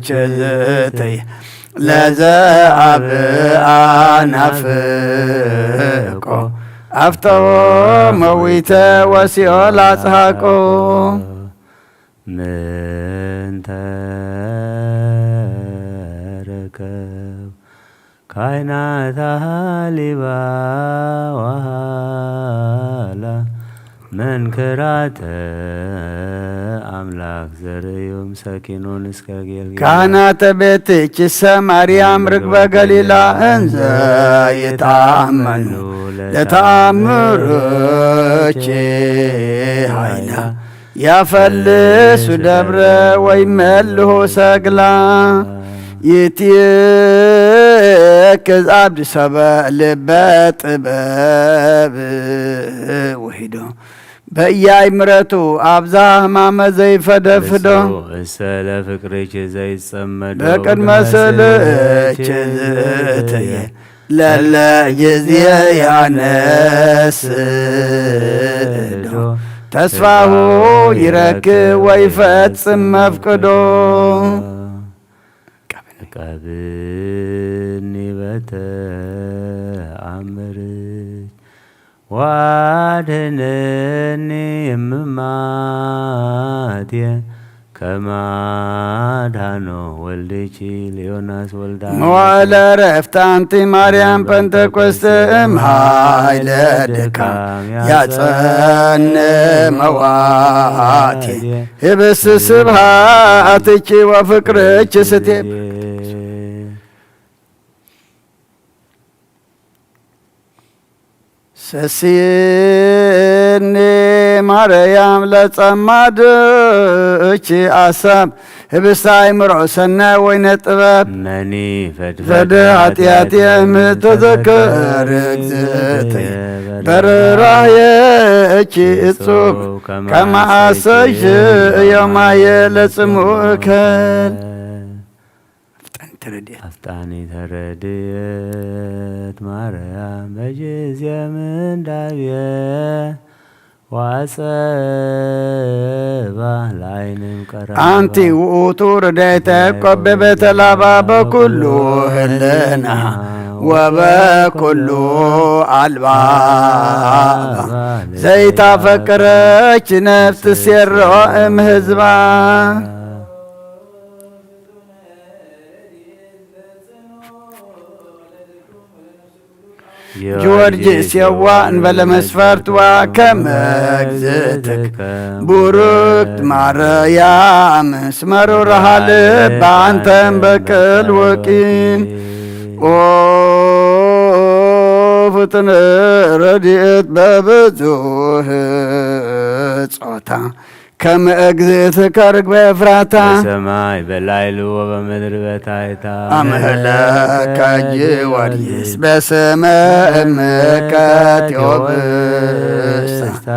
ችዝተይ ለዘ ኣብ ኣናፍቆ ኣፍተዎ መዊተ ወሲኦል ኣጽሃቆ። ምን ተረከብ ካይናት ሃሊባ ዋሃላ መንክራተ ኣምላክ ዘርእዮም ሰኪኑን እስከ ጌልጌላ። ካህናተ ቤትኪሰ ማርያም ርግበ ገሊላ እንዘ ይትኣመኑ ለተኣምርኪ ሃይላ ያፈልሱ ደብረ ወይ መልሁ ሰግላ ይትየክዝ ኣብዲ ሰበ ልበ ጥበብ ውሂዶ በያይ ምረቱ ኣብዛ ህማመ ዘይፈደፍዶ። እሱ እሰለ ፍቅርኪ ዘይጸመዶ በቅድመ ስልኪ ዝእትየ ለለ ጊዜ ያነስዶ ተስፋሁ ይረክብ ወይ ፈጽም መፍቅዶ። ቀብኒ በተ ኣምርች ዋድህንኒ እምማትየ ከማድሃኖ ወልድኪ ለዮናስ ወልዳ። መዋዕለ ዕረፍቲ ኣንቲ ማርያም ጴንጠቆስተ እምሃይለ ድካም ያጸን መዋቲ ህብስ ስብሃትኪ ወፍቅርኪ ስቴ ሰስኒ ማርያም ለጸማድኪ ኣሳብ ህብስተ ኣይምሮ ሰናይ ወይነ ጥበብ መኒ ፈድፈድ ፈድ ኃጢአት የምተዘከር እግዝእትየ በርራየኪ እጹብ ከማሰሽ እዮማየ ለጽሙእከል። ኣፍጣኒ ተረድኤት ኣፍጣኒ ተረድኤት ማርያም በጊዜ ምንዳብየ ዋጸባ ለዓይንም ቀረባ። ኣንቲ ውእቱ ረድኤተ ያዕቆብ በቤተ ላባ በኩሉ ህልና ወበኩሉ ኣልባባ ዘይታፈቅረች ነፍስ ሴሮ እም ህዝባ። ጊዮርጊስ የዋ እንበለ መስፈርትዋ ከመ እግዝእትክ ቡሩክት ማርያም እስመ ሩርሃ ልብ ኣንተ እምበቅል ወቂም ኦ ፍጥነ ረድኤት በብዙህ ጾታ ከመ እግዝእትከ ርግበ ኤፍራታ በሰማይ በላይሉ ወበምድር በታይታ። ኣምህለከ ጊዮርጊስ በስመ እምከ ቴዎብስታ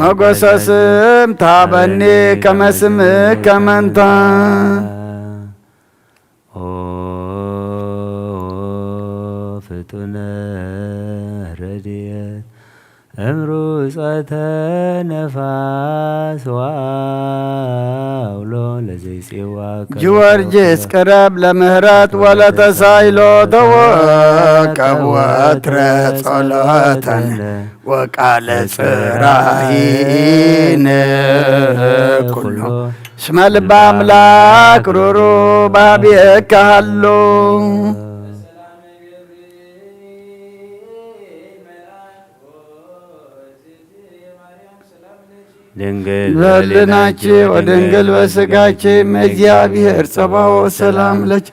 ሞገሰ ስም ታበኒ ከመ ስምከ መንታ። ኦ ፍጡነ ረድኤት እምሩፀተ ነፋስ ወአውሎ ለዘይጼዋ ጊዮርጊስ ቅረብ ለምህረት ወለተሳይሎ ተወከብ ወትረ ጸሎተነ ወቃለ ጽራሂነ ኩሎ እስመ ልበ አምላክ ሩሩ ባቢከ ሃሎ። ድንግል በልናኪ ወድንግል በስጋኪ እመ እግዚአብሔር ጸባኦት ሰላም ለኪ።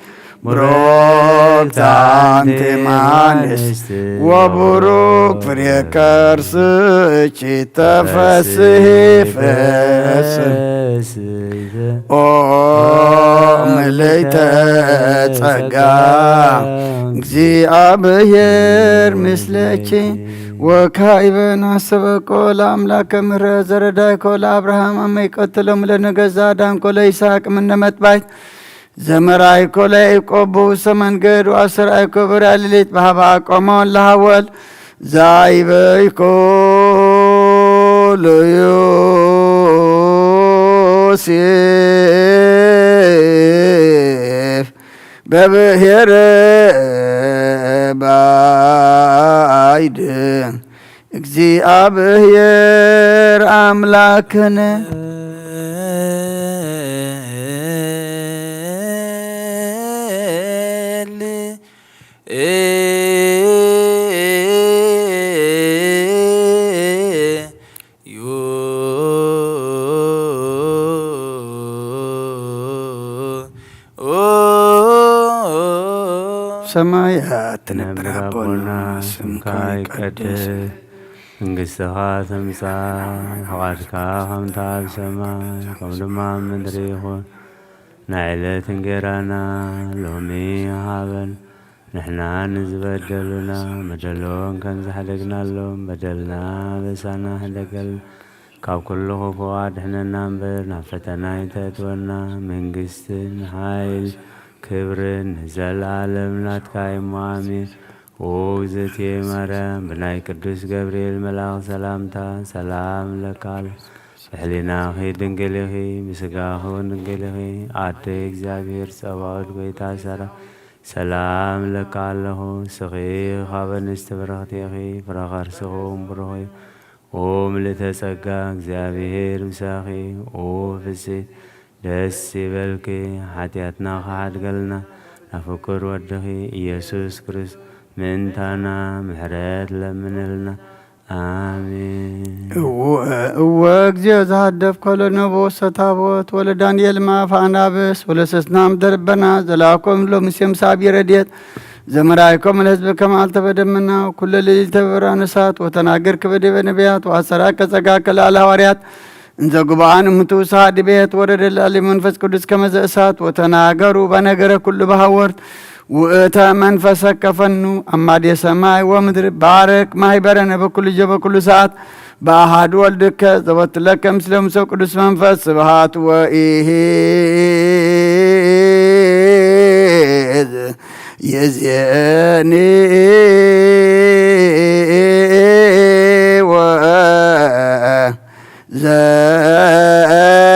ብሩክት አንቲ እምአንስት ወቡሩክ ፍሬ ከርስኪ ተፈስሒ ፍስሕት። ኦ ምልዕተ ጸጋ እግዚአብሔር ምስለኪ ወካዕበ ናሰበቆ ለአምላከ ምህረት ዘረዳይኮ ለአብርሃም አመ ይቀትሎም ለነገዛ ዳንኮ ለይስሐቅ ምነ መጥባይት ዘመራይኮ ለያዕቆብ በውስተ መንገድ ወአስተርአይኮ በርያ ሌሊት በሀበ አቆሞን ለሐወል ዛይበይኮ ለዮሴ እግዚአብሔር ባይድ እግዚአብሔር አምላክነ። ሰማያት ትነብር አቦና ስምካ ይቀደስ። መንግስትኻ ትምጻእ፣ ፍቓድካ ከምታ ኣብ ሰማይ ከም ድማ ኣብ ምድሪ ይኹን። ናይ ዕለት እንጌራና ሎሚ ሃበን፣ ንሕና ንዝበደሉና መደሎን ከም ዝሕደግናሎም በደልና በሳና ሕደገል፣ ካብ ኩሉ ክፉ ኣድሕነና እምበር ናብ ፈተና ይተእትወና። መንግስትን ሓይል ክብርን ንዘለኣለም ናትካ እሞ ኣሜን። ኦ እግዝእትየ ማርያም፣ ብናይ ቅዱስ ገብርኤል መልኣኽ ሰላምታ ሰላም እለካ ኣለኹ። ብሕሊናኺ ድንግል ኢኺ፣ ብስጋኺ እውን ድንግል ኢኺ። ኣደ እግዚኣብሔር ጸባኦት፣ ጎይታ ሰራዊት፣ ሰላም እለካ ኣለኹ። ንስኺ ካብ ኣንስቲ ብርኽቲ ኢኺ፣ ፍረ ከርስኺ እውን ብሩኽ እዩ። ኦ ምልእተ ጸጋ፣ እግዚኣብሔር ምሳኺ። ኦ ፍስሕቲ፣ ደስ ይበልኪ፣ ሓጢኣትና ክሓድገልና፣ ናብ ፍቁር ወድኺ ኢየሱስ ክርስቶስ ምእንታና ምሕረት ለምንልና። ኣሜን። እወ፣ እወ፣ እግዚኦ፣ ዝሃደፍ ከሎ ነቦ ሰታቦት፣ ወለ ዳንኤል ማፍ ኣናብስ፣ ወለ ሰስናም ደርበና፣ ዘላኮም ሎምሴም ሳቢ ረድኤት፣ ዘመራይኮም ለህዝብ ከማልተ በደመና፣ ኩለ ሌሊተ በብርሃን እሳት፣ ወተናገር ክበደበ ነቢያት፣ ወአሰራቀ ጸጋ ከላል ሃዋርያት፣ እንዘ ጉብኣን እምቱ ሰዓዲ ቤት ወረደ ላዕሊ መንፈስ ቅዱስ ከመዘ እሳት፣ ወተናገሩ በነገረ ኩሉ በሃወርት፣ ውእተ መንፈሰ ከፈኑ አማዴ ሰማይ ወምድር፣ ባረክ ማህበረነ በኩሉ ጀ በኩሉ ሰዓት፣ በአሃዱ ወልድከ ዘወትለከ ምስለ ምሰ ቅዱስ መንፈስ ስብሃት ወኢሂዝ የዜኒ ወ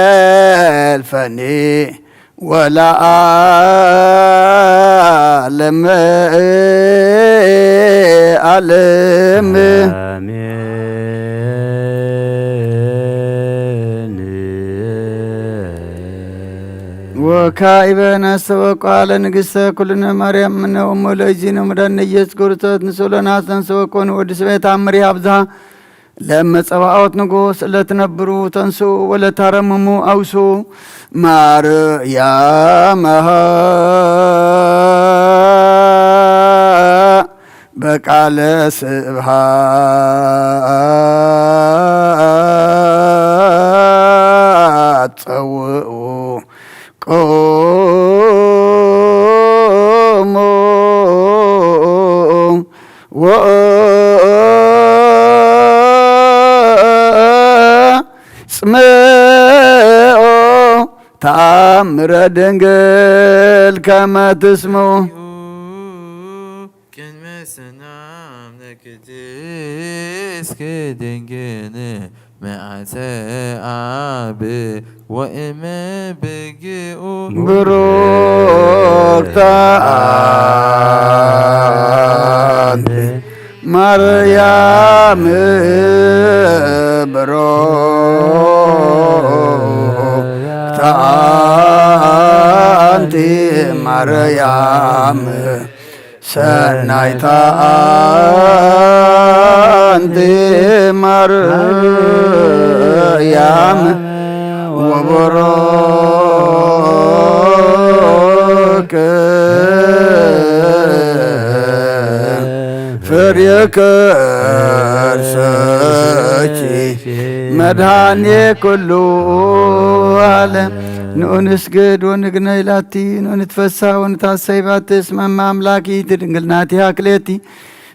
ዘልፈኒ ወለዓለም ዓለም። አሜን። ወካዕበ ነስተበቋ ለንግሥተ ኩልነ ማርያም እምነ እሙ ለእግዚእነ መድኃኒነ ኢየሱስ ክርስቶስ ንስእሎና ዘንሰበኮ ንወዲ ስቤት አምሪ አብዝሃ ለመጸባኦት ንጉስ ለትነብሩ ተንሱ ወለታረምሙ አውሱ ማርያም በቃለ ስብሃት ጸውኡ ቆሙ ወጽምኦ ተአምረ ድንግል ከመ ትስምዑ። ቅድመ ሰላም ለቅድስት ድንግል መዓልተ አብ ወእመ በጊኡ ብሩክተ አንቲ ማርያም፣ ብሩክተ አንቲ ማርያም፣ ሰናይታ አንቲ ማርያም ወቡሩክ ፍሬ ከርሰኪ መድኃኔ ኩሉ ዓለም። ንኡ ንስግድ ወንግነይ ላቲ፣ ንኡ ንትፈሳ ወንታሰይ ባቲ፣ እስመ እመ አምላክ ይእቲ ድንግል ናቲሃ ክልኤቲ።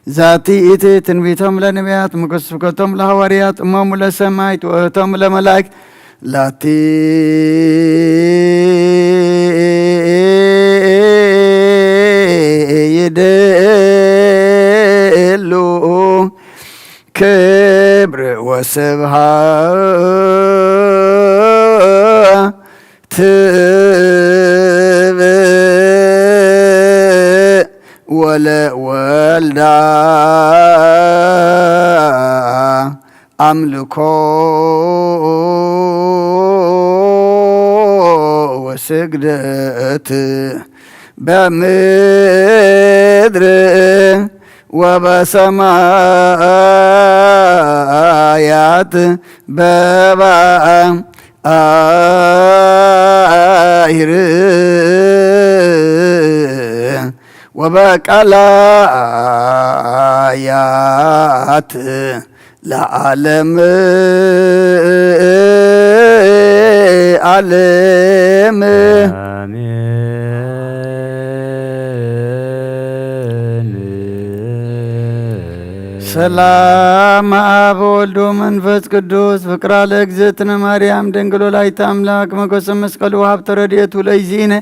ዛቲ ይእቲ ትንቢቶም ለነቢያት፣ ምክር ስብከቶም ለሐዋርያት፣ እሞሙ ለሰማይት፣ ውእቶሙ ለመላእክት። ላቲ ይደሉ ክብር ወስብሃት ትብል ለወልዳ ኣምልኮ ወስግደት በምድር ወበሰማያት በባይር ወበቃላያት ለዓለም ዓለም። አሜን። ሰላም አብ ወልድ ወመንፈስ ቅዱስ ፍቅራ ለእግዝእትነ ማርያም ድንግል ወላዲተ አምላክ መጎሰ መስቀሉ ሀብተ ረድኤቱ ለይዚነ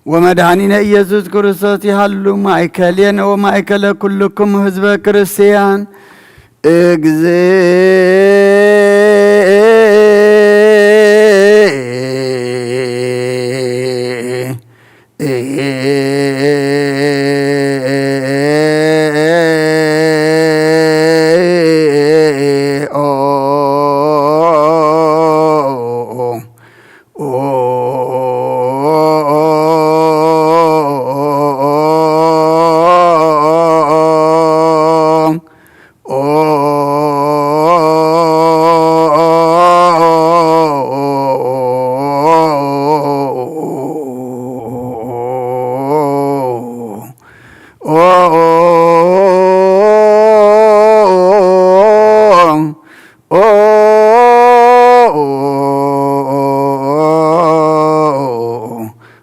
ወመድኃኒነ ኢየሱስ ክርስቶስ ይሃሉ ማእከሌነ ወማእከለ ኩልኩም ህዝበ ክርስቲያን። እግዝእ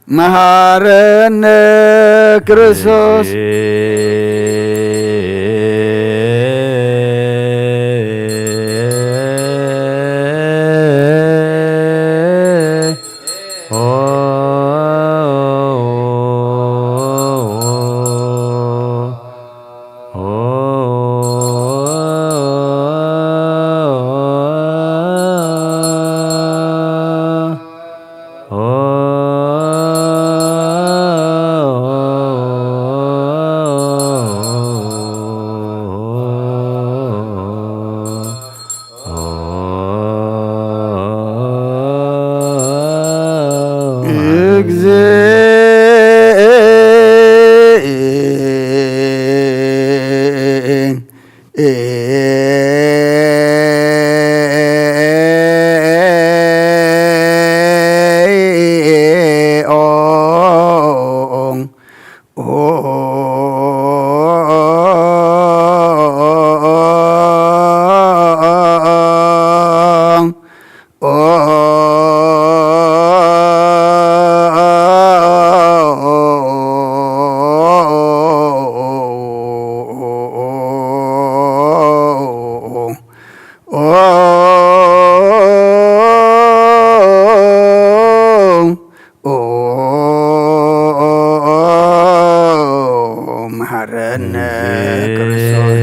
መሃረነ ክርስቶስ። መሃረነ ክርስቶስ።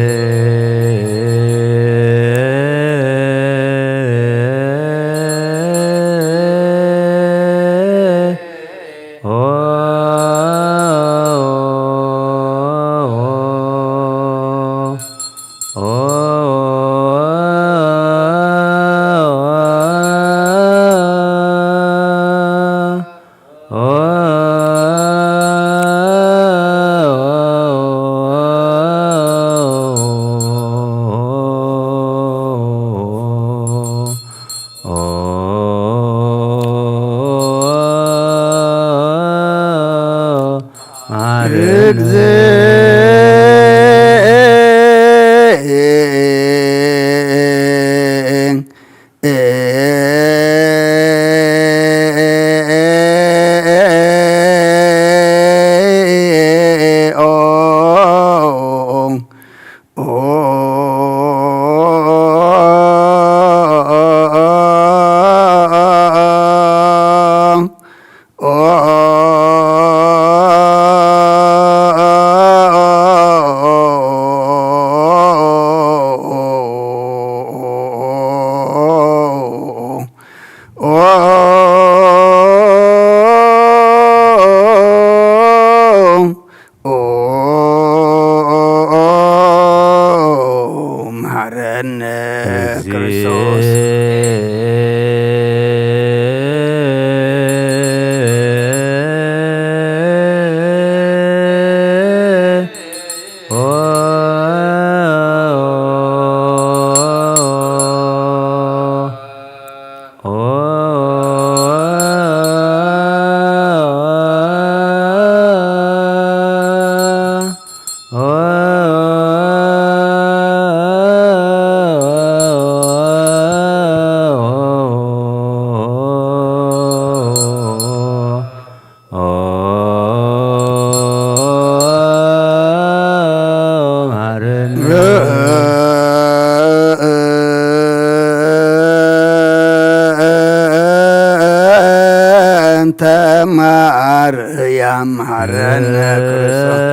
መሐረነ ክርስቶስ።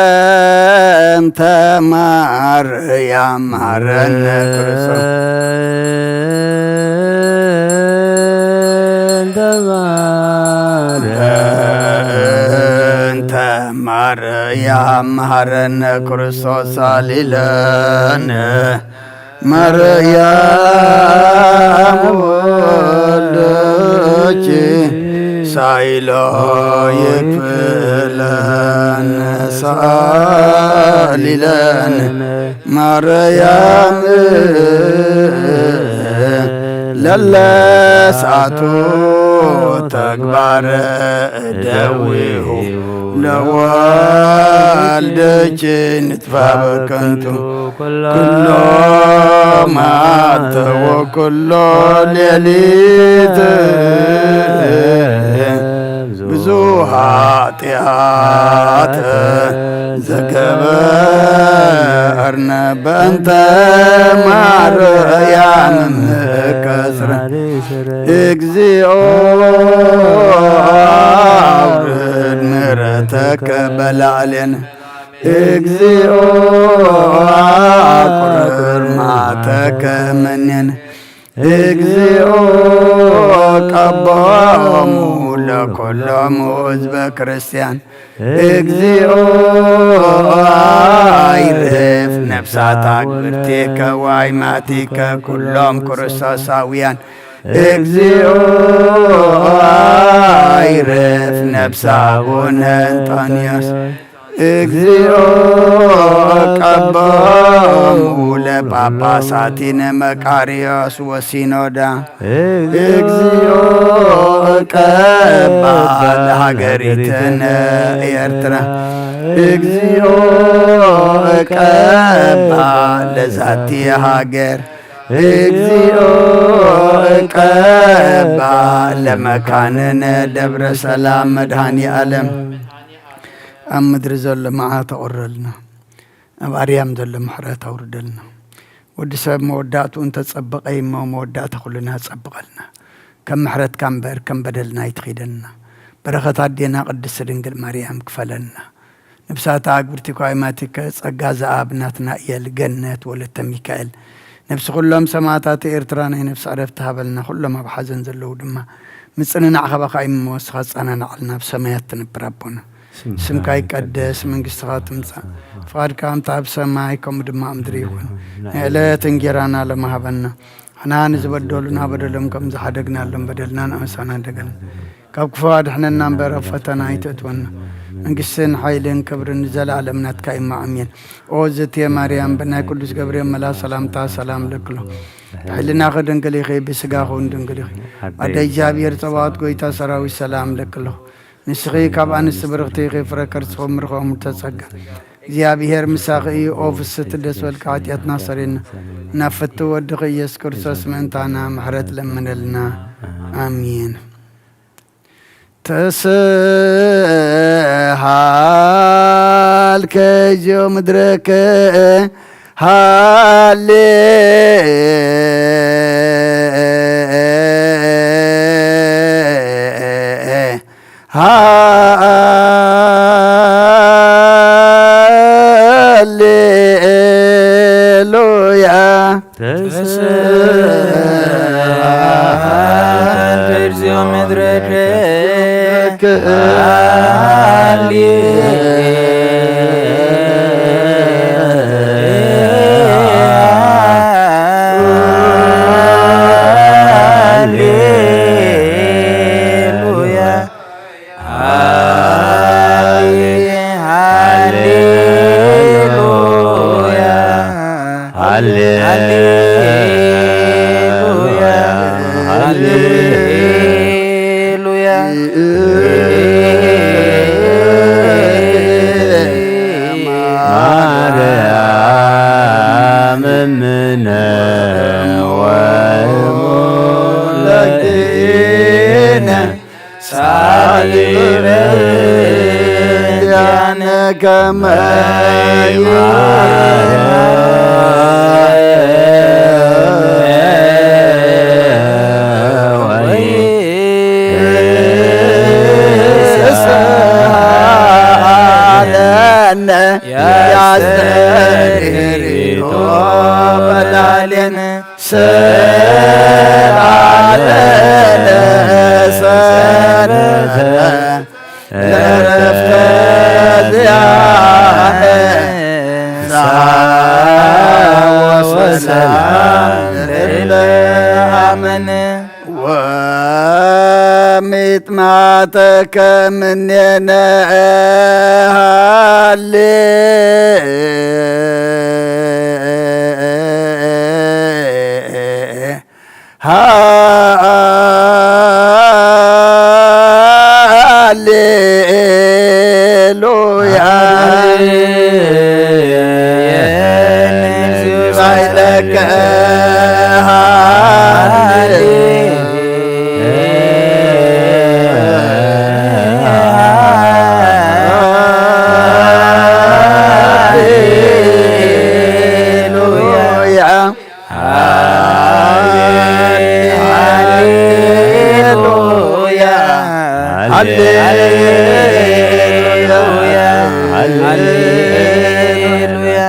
በእንተ ማርያም መሐረነ ክርስቶስ። በእንተ ማርያም መሐረነ ክርስቶስ ሳሊለነ። ማርያም ወልደኪ ሳይሎ ይክፍለን ሳሊለን ማርያም ለለሳቱ ተግባረ እደዊሁ ለወልደኪ ንጥፋ በከንቱ ኩሎ ማተ ወኩሎ ሌሊት ብዙ ኃጢአት ዘገበርነ በእንተ ማርያም ከስረ። እግዚኦ አውርድ ምሕረተከ በላዕሌነ። እግዚኦ አቁርር መዓተከ እምኔነ። እግዚኦ ቀቦሙ ለኩሎሙ ህዝበ ክርስቲያን። እግዚኦ አይርፍ ነፍሳት አግብርቲከ ወአይማቲከ ኩሎም ክርስቶሳውያን። እግዚኦ አይርፍ ነፍሰ አቡነ እንጦንዮስ። እግዚኦ ቀቦሙ ለጳጳሳቲነ መቃርዮስ ወሲኖዳ። እግዚኦ ቀባ ለሃገሪትነ ኤርትራ። እግዚኦ ቀባ ለዛቲ ሃገር። እግዚኦ ቀባ ለመካንነ ደብረ ሰላም መድኃኔ ዓለም። ኣብ ምድሪ ዘሎ መዓት ኣቑረልና፣ ኣብ ኣርያም ዘሎ ምሕረት ኣውርደልና። ወዲ ሰብ መወዳእትኡ እንተጸበቐ እሞ መወዳእታ ኩልና ጸብቐልና። ከም ምሕረትካ እምበር ከም በደልና ኣይትኺደልና። በረኸት ኣዴና ቅድስቲ ድንግል ማርያም ክፈለልና። ነፍሳት ኣግብርቲኮ ኣይማቲከ ጸጋ ዘኣብ ናትናኤል ገነት ወለተ ሚካኤል። ነፍሲ ኩሎም ሰማዕታት ኤርትራ ናይ ነፍሲ ዕረፍቲ ሃበልና። ኩሎም ኣብ ሓዘን ዘለዉ ድማ ምጽንናዕ ካባኻ እሞ ንስኻ ጸናናዓልና። ኣብ ሰማያት ትነብር ኣቦና ስምካ ይቀደስ፣ መንግስትኻ ትምጻእ፣ ፍቓድካ ከምቲ ኣብ ሰማይ ከምኡ ድማ ኣብ ምድሪ ይኹን። ናይ ዕለት እንጌራና ሎሚ ሃበና። ንሕና ንዝበደሉና በደሎም ከም ዝሓደግናሎም በደልና ንኣመሳና ደገልና። ካብ ክፉ ኣድሕነና እምበር ኣብ ፈተና ኣይተእትወና። መንግስትን ሓይልን ክብርን ንዘለኣለም ናትካ እማ ኣሜን። ኦ ዝትየ ማርያም ብናይ ቅዱስ ገብርኤል መልኣክ ሰላምታ ሰላም ለክሎ። ብሕልናኺ ድንግል ኢኺ፣ ብስጋኹ እውን ድንግል ኢኺ። ኣደ እግዚኣብሔር ጸባኦት ጎይታ ሰራዊት ሰላም ለክሎ። ንስኺ ካብ ኣንስቲ ብርኽቲ ኢኺ፣ ፍረ ከርስኺ ምርኾም ተጸጋ። እግዚኣብሔር ምሳኺ እዩ። ኦ ፍስቲ ደስ በልካ፣ ሓጢኣትና ሰሪና ናብ ፍትው ወድኺ ኢየሱስ ክርስቶስ ምእንታና ምሕረት ለምነልና። ኣሜን። ተስሃልከ እግዚኦ ምድረከ ሃሌ ሃሌሉያ። ተስብሐት እግዚኦ ምድረከ ሃሌ ሃሌሉያ። ሃሌ-፣ ሃሌሉያ። ሃሌ-፣ ሃሌሉያ። ሃሌሉያ። ማርያም እምነ ወእሙ ለኪነ ሳሊ በእንቲአነ ከመ ያስተርእዮ በላሌን ሰዓተ ለሰንበተ ለረፍተ ዚያነ ሰዓት ወሰላም ለእለ አመነ። ወሚጥማተከ ምኔነ ሃሌ ሃሌሉያ። ባይለከ ሃሌ ሃሌሉያ። ሃሌሉያ፣ ሃሌሉያ፣ ሃሌሉያ።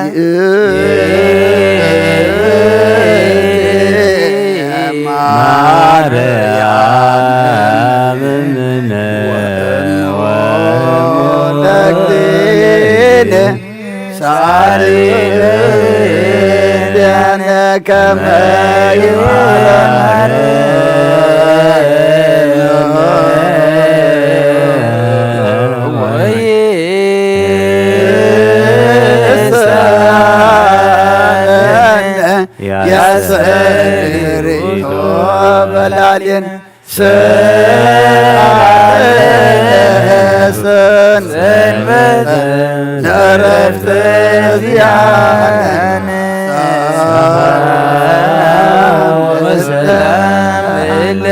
ማርያም እምነ ወእሙ ለእግዚእነ ሳሊ ኪዳነ ከመ ይማረነ ወይሳነ ያስተርእዮ በላሌነ ሰዓተ ሰንበት ለረፍተ ዚአነ ወሰላም ለእለ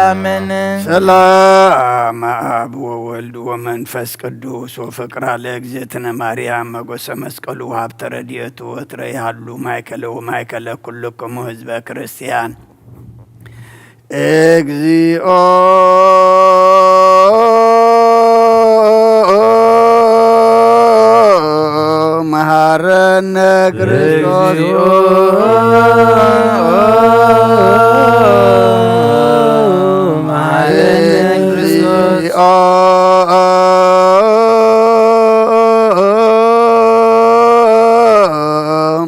አመነ። ሰላም አብ ወወልድ ወመንፈስ ቅዱስ ወፍቅራ ለእግዝእትነ ማርያም መጎሰ መስቀሉ ሀብተ ረድኤቱ ወትረ ይሃሉ ማእከለ ወማእከለ ኩልክሙ ህዝበ ክርስቲያን። እግዚኦ መሐረነ ክርስቶስ። መሐረነ ክርስቶስ።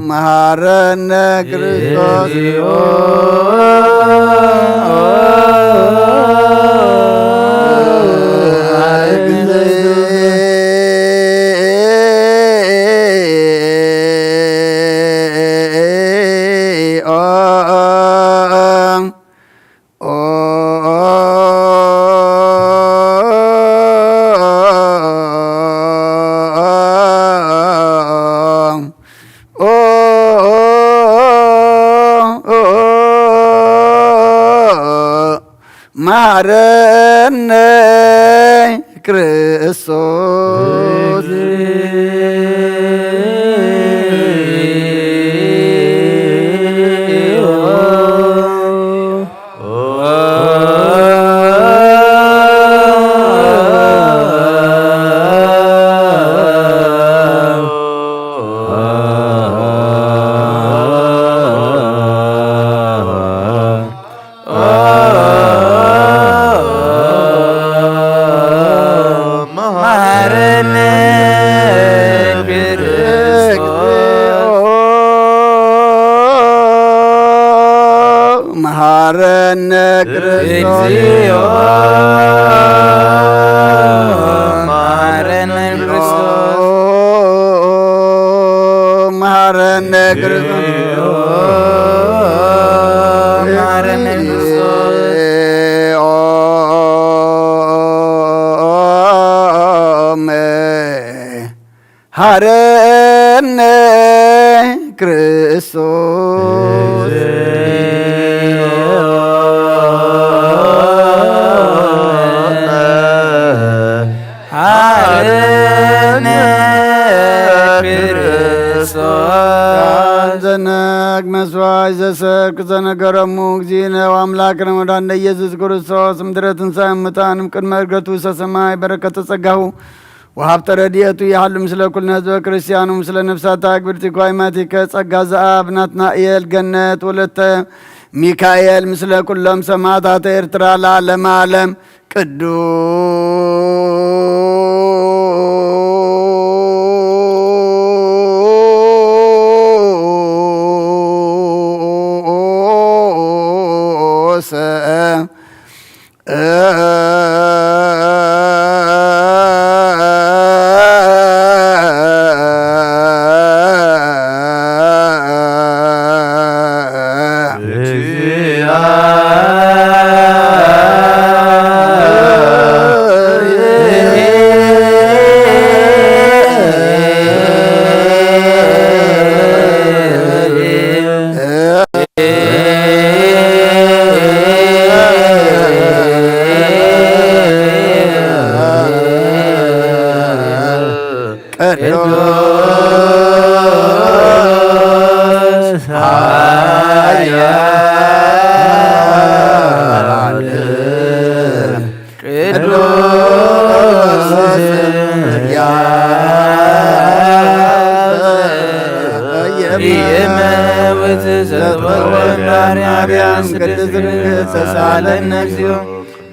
መሐረነ ክርስቶስ። መሐረነ ክርስቶስ። መሐረነ ክርስቶስ። መሐረነ ክርስቶስ። እግዚኦ መሐረነ ክርስቶስ። መሐረነ ክርስቶስ። መሐረነ ክርስቶስ። መሐረነ ክርስቶስ። መሐረነ ክርስቶስ። ዘነግ መስዋይ ዘሰርክ ዘነገረሙ እግዚእነ ወአምላክነ ወመድኃኒነ ኢየሱስ ክርስቶስ ምድረ ትንሣኤ እሙታን እምቅድመ ዕርገቱ ውስተ ሰማይ በረከተ ጸጋሁ ወሀብተ ረድኤቱ ይሃሉ ምስለ ኩልነ ህዝበ ክርስቲያኑ ምስለ ነፍሳታ ግብርቲ ኳይማቲከ ጸጋ ዘአብ ናትናኤል ገነት ወለተ ሚካኤል ምስለ ኩሎም ሰማዕታተ ኤርትራ ለዓለመ ዓለም። ቅዱስ ቅዱስ ኃያል ቅዱስ ይመውት ዘተወልደ ማርያም ቅድስት ድንግል ተሳለነ እግዚኦ።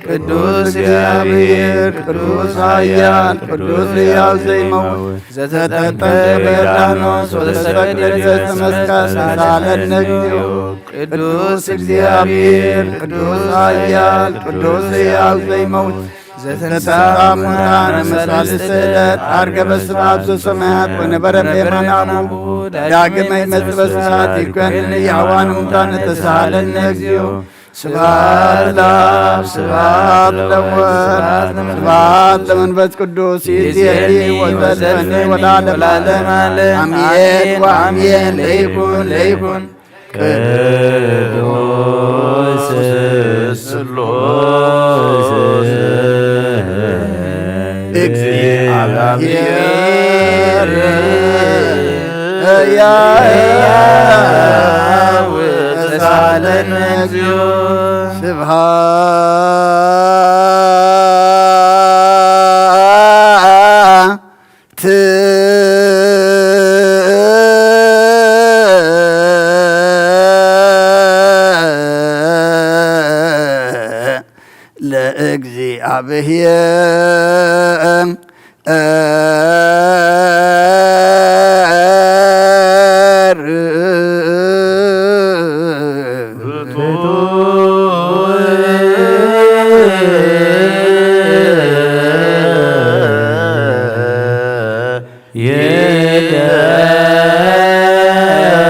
ቅዱስ እግዚአብሔር፣ ቅዱስ ኃያል፣ ቅዱስ ሕያው ዘይመውት ዘተጠምቀ በዮርዳኖስ ወተሰቅለ በዕፀ መስቀል ተሳለነ እግዚኦ። ቅዱስ እግዚአብሔር፣ ቅዱስ ኃያል፣ ቅዱስ ሕያው ዘይመውት ዘተንሥአ እሙታነ በሳልስት ዕለት ዐርገ በስብሐት ዘሰማያት ወነበረ በየማነ አቡሁ ዳግመ ይመጽእ በስብሐት ይኮንን ሕያዋን ሙታነ ተሳሃለነ እግዚኦ። ስብሐት ለአብ ስብሐት ለወልድ ስብሐት ለመንፈስ ቅዱስ ይእዜኒ ወዘልፈኒ ወለዓለመ ዓለም አሜን ወአሜን። ለይኩን ለይኩን። ቅዱስ ስሉስ እግዚአብሔር ሕያው ተሳለነ እግዚኦ። ስብሐት ለእግዚአብሔር።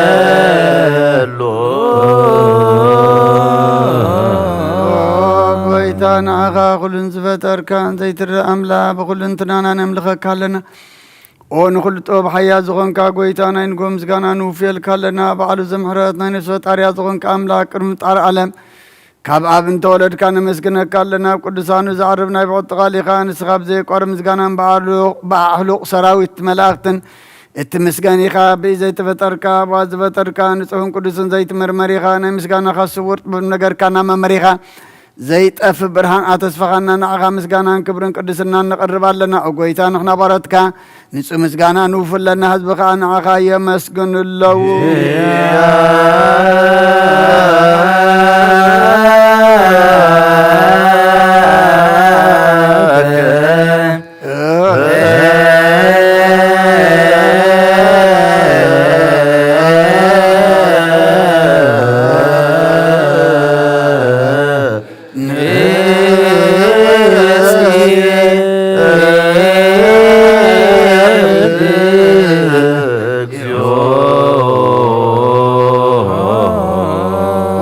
ይደሉ። ጎይታ ንዓኻ ኩሉን ዝፈጠርካን ዘይትረእ ኣምላኽ ብኹልንትናና ነምልኸካ ኣለና። ኦ ንኹሉ ጥበብ ሓያል ዝኾንካ ጎይታ ናይ ንጎ ምስጋና ንውፍየልካ ኣለና። ባዕሉ ዘምሕረት ናይ ነፍሲ ፈጣርያ ዝኾንካ ኣምላኽ ቅድሚ ምፍጣር ዓለም ካብ ኣብ እንተወለድካ ነመስግነካ ኣለና። ኣብ ቅዱሳኑ ዘዕርብ ናይ ብቕጥቃል ኢኻ። ንስኻ ብዘየቋርብ ምስጋናን ብኣዕሉ-፣ ብኣሕሉቕ ሰራዊት መላእኽትን እትምስገን ኢኻ። ብኢ ዘይተፈጠርካ፣ ብኣ ዝፈጠርካ፣ ንጹሕን ቅዱስን ዘይትመርመር ኢኻ። ናይ ምስጋናኻ ስውር ጥበብ ነገርካ እናመመሪኻ፣ ዘይጠፍእ ብርሃን ኣተስፋኻና ንዓኻ ምስጋናን ክብርን ቅድስናን ነቕርብ ኣለና። ኦ ጎይታ፣ ንኽና ባሮትካ ንጹህ ምስጋና ንውፍለና፣ ህዝቢ ኸኣ ንዓኻ የመስግኑ ኣለዉ።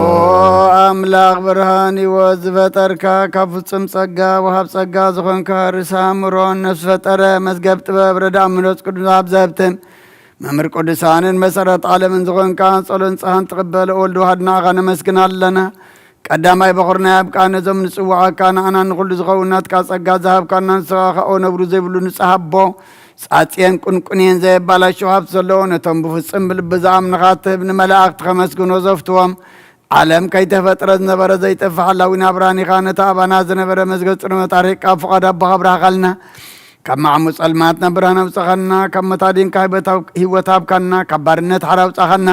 ኦ ኣምላኽ ብርሃን ህይወት ዝፈጠርካ፣ ካብ ፍጹም ጸጋ ወሃብ ጸጋ ዝኾንካ፣ ርእሰ ኣእምሮን ነፍሲ ፈጠረ፣ መዝገብ ጥበብ፣ ረዳእ መንፈስ ቅዱስ፣ ወሃብ ዘህብትን መምህር ቅዱሳንን መሰረት ዓለምን ዝኾንካ፣ ጸሎን ንስሓን ትቕበል ወልድ ዋህድ ንዓኻ ነመስግን ኣለና። ቀዳማይ በኹር ናይ ኣብ ቃል ነዞም ንጽውዓካ፣ ንዓና ንኹሉ ዝኸውን ናትካ ጸጋ ዝሃብካና፣ ንስኻ ኸኣ ነብሩ ዘይብሉ ንጹሕ ኣቦ፣ ጻጽየን ቁንቁንየን ዘየባላሽው ሃብቲ ዘለዎ፣ ነቶም ብፍጹም ብልቢ ዝኣምኑኻ እትህብ ንመላእኽቲ ከመስግኖ ዘፍትዎም፣ ዓለም ከይተፈጥረ ዝነበረ ዘይጠፍእ ሓላዊ ናብራን ኢኻ። ነቲ ኣባና ዝነበረ መዝገብ ጽልመት ኣርሒቕካ፣ ፍቓድ ኣቦኻ ኣብራህኻልና። ካብ ማዕሙ ጸልማት ናብ ብርሃን ኣውጻኻና፣ ካብ መታዲንካ ህይወት ኣብ-፣ ህይወት ሃብካና፣ ካብ ባርነት ሓራ ኣውጻኻና።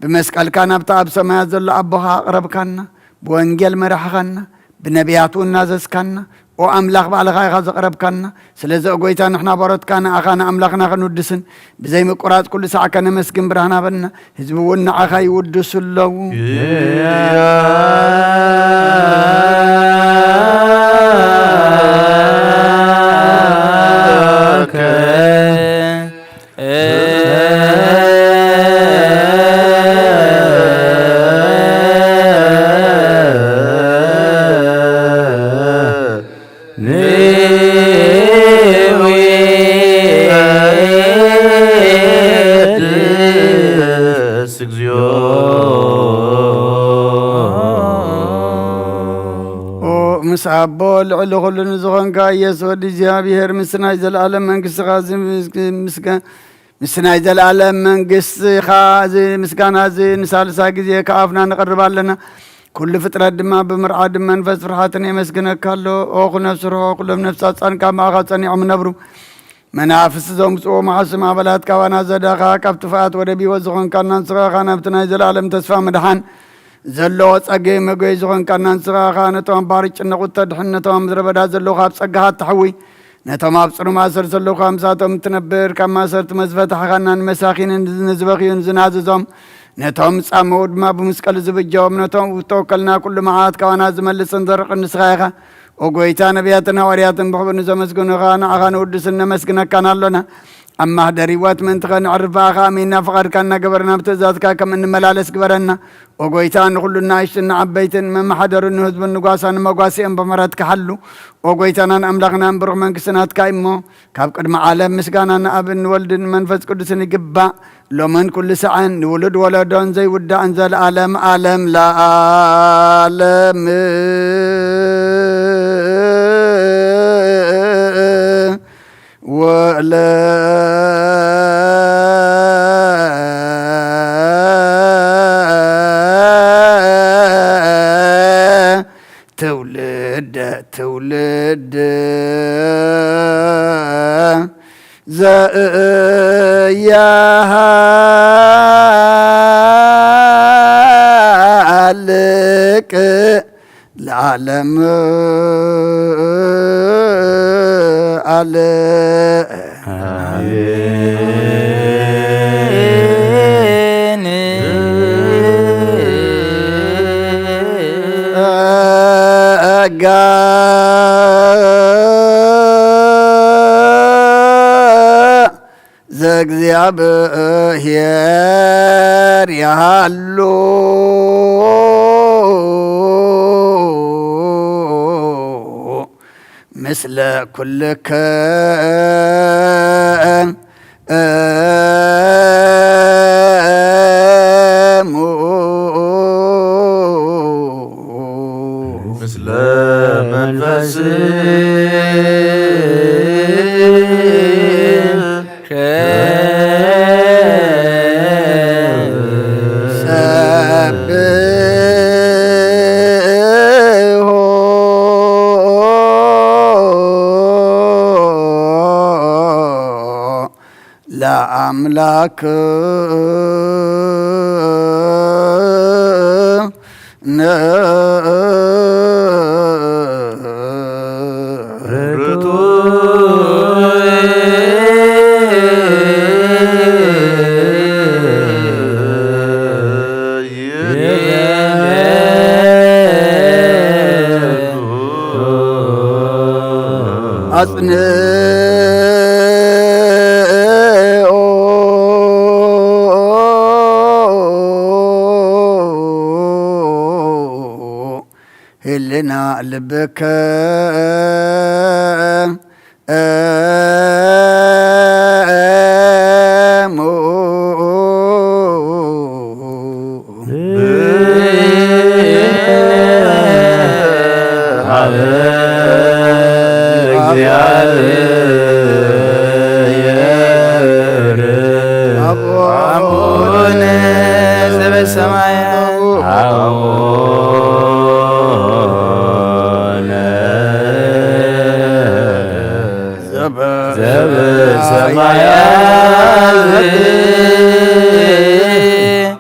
ብመስቀልካ ናብቲ ኣብ ሰማያት ዘሎ ኣቦኻ ኣቕረብካና። ብወንጌል መራሕኻና፣ ብነቢያት እውን ናዘዝካና። ኦ ኣምላኽ፣ ባዕልኻ ኢኻ ዘቕረብካና። ስለዚ ኦ ጐይታ፣ ንሕና ባሮትካ ንኣኻ ንኣምላኽና ክንውድስን ብዘይ ምቁራጽ ኩሉ ሳዕ ከነመስግን ብርሃን ሃበና። ህዝቢ እውን ንዓኻ ይውድሱ ኣለዉ። ኦ ምስ ኣቦ ልዕሊ ኩሉ ንዝኾንካ ኢየሱስ ወዲ እግዚኣብሔር፣ ምስ ናይ ዘለኣለም መንግስትኻ እዚ ምስ-፣ ምስጋ-፣ ምስ ናይ ዘለኣለም መንግስትኻ እዚ ምስጋና እዚ ንሳልሳይ ግዜ ካብ ኣፍና ነቕርብ ኣለና። ኩሉ ፍጥረት ድማ ብምርዓድ መንፈስ ፍርሓትን የመስግነካ ኣሎ። ኦ ኩነፍሲ ርሆ፣ ኩሎም ነፍሳት ጻድቃን ካብ ማእኻ ጸኒዖም ይነብሩ። መናፍስቲ ዘምጽእዎ መሓስም ኣባላት ካባና ዘዳኻ፣ ካብ ጥፍኣት ወደብ ህይወት ዝኾንካና ንስኻ ኢኻ። ናብቲ ናይ ዘለኣለም ተስፋ ምድሓን ዘለዎ ጸገይ መጎይ ዝኾንካና ንስኻ ኢኻ። ነቶም ኣብ ባሕሪ ጭነቑት ተድሕን፣ ነቶም ኣብ ምድረ በዳ ዘለዉ ካብ ጸጋኻ እተሕዊ፣ ነቶም ኣብ ጽኑዕ ማእሰር ዘለዉ ካብ ምሳቶም እትነብር፣ ካብ ማእሰርቲ መዝፈታሕኻና ንመሳኪንን ንዝበኽዩን ዝናዝዞም፣ ነቶም ዝጻመዉ ድማ ብመስቀል ዝብጀዎም፣ ነቶም ዝተወከልና ኩሉ መዓት ካባና ዝመልስን ዘርቕን ንስኻ ኢኻ። ኦ ጐይታ፣ ነቢያትን ሃዋርያትን ብኽብሪ ንዘመስግኑኻ ንዓኻ ንውድስን ነመስግነካን ኣሎና። ኣብ ማህደር ህይወት ምእንቲ ኸነዕርፍ ብኣኻ ኣሚንና ፍቓድካ እናገበርና ብትእዛዝካ ከም እንመላለስ ግበረና። ኦ ጐይታ፣ ንኹሉ ንኣሽቱን ንዓበይትን መመሓደሩ ንህዝቡን ንጓሳ ንመጓስኦም ብምሕረትካ ሓሉ። ኦ ጐይታናን ኣምላኽናን ብሩኽ መንግስቲ ናትካ እዩ እሞ፣ ካብ ቅድሚ ዓለም ምስጋና ንኣብን ንወልድን ንመንፈስ ቅዱስን ይግባእ። ሎምን ኩሉ ሳዕን ንውሉድ ወለዶን ዘይውዳእን ዘለኣለም ኣለም ለኣለም። ወለ ትውልደ ትውልድ ዘያሃልቅ ለዓለም ዓለም። ጸጋ ዘእግዚኣብሔር ይሃሉ። ምስለ ኩልክን እሙ። ምስለ መንፈስ ሰብሖ ለአምላክ ነ አጽንኦ ህልና ልብከ እሙ። ሰማያት። አቡነ ዘበሰማያት።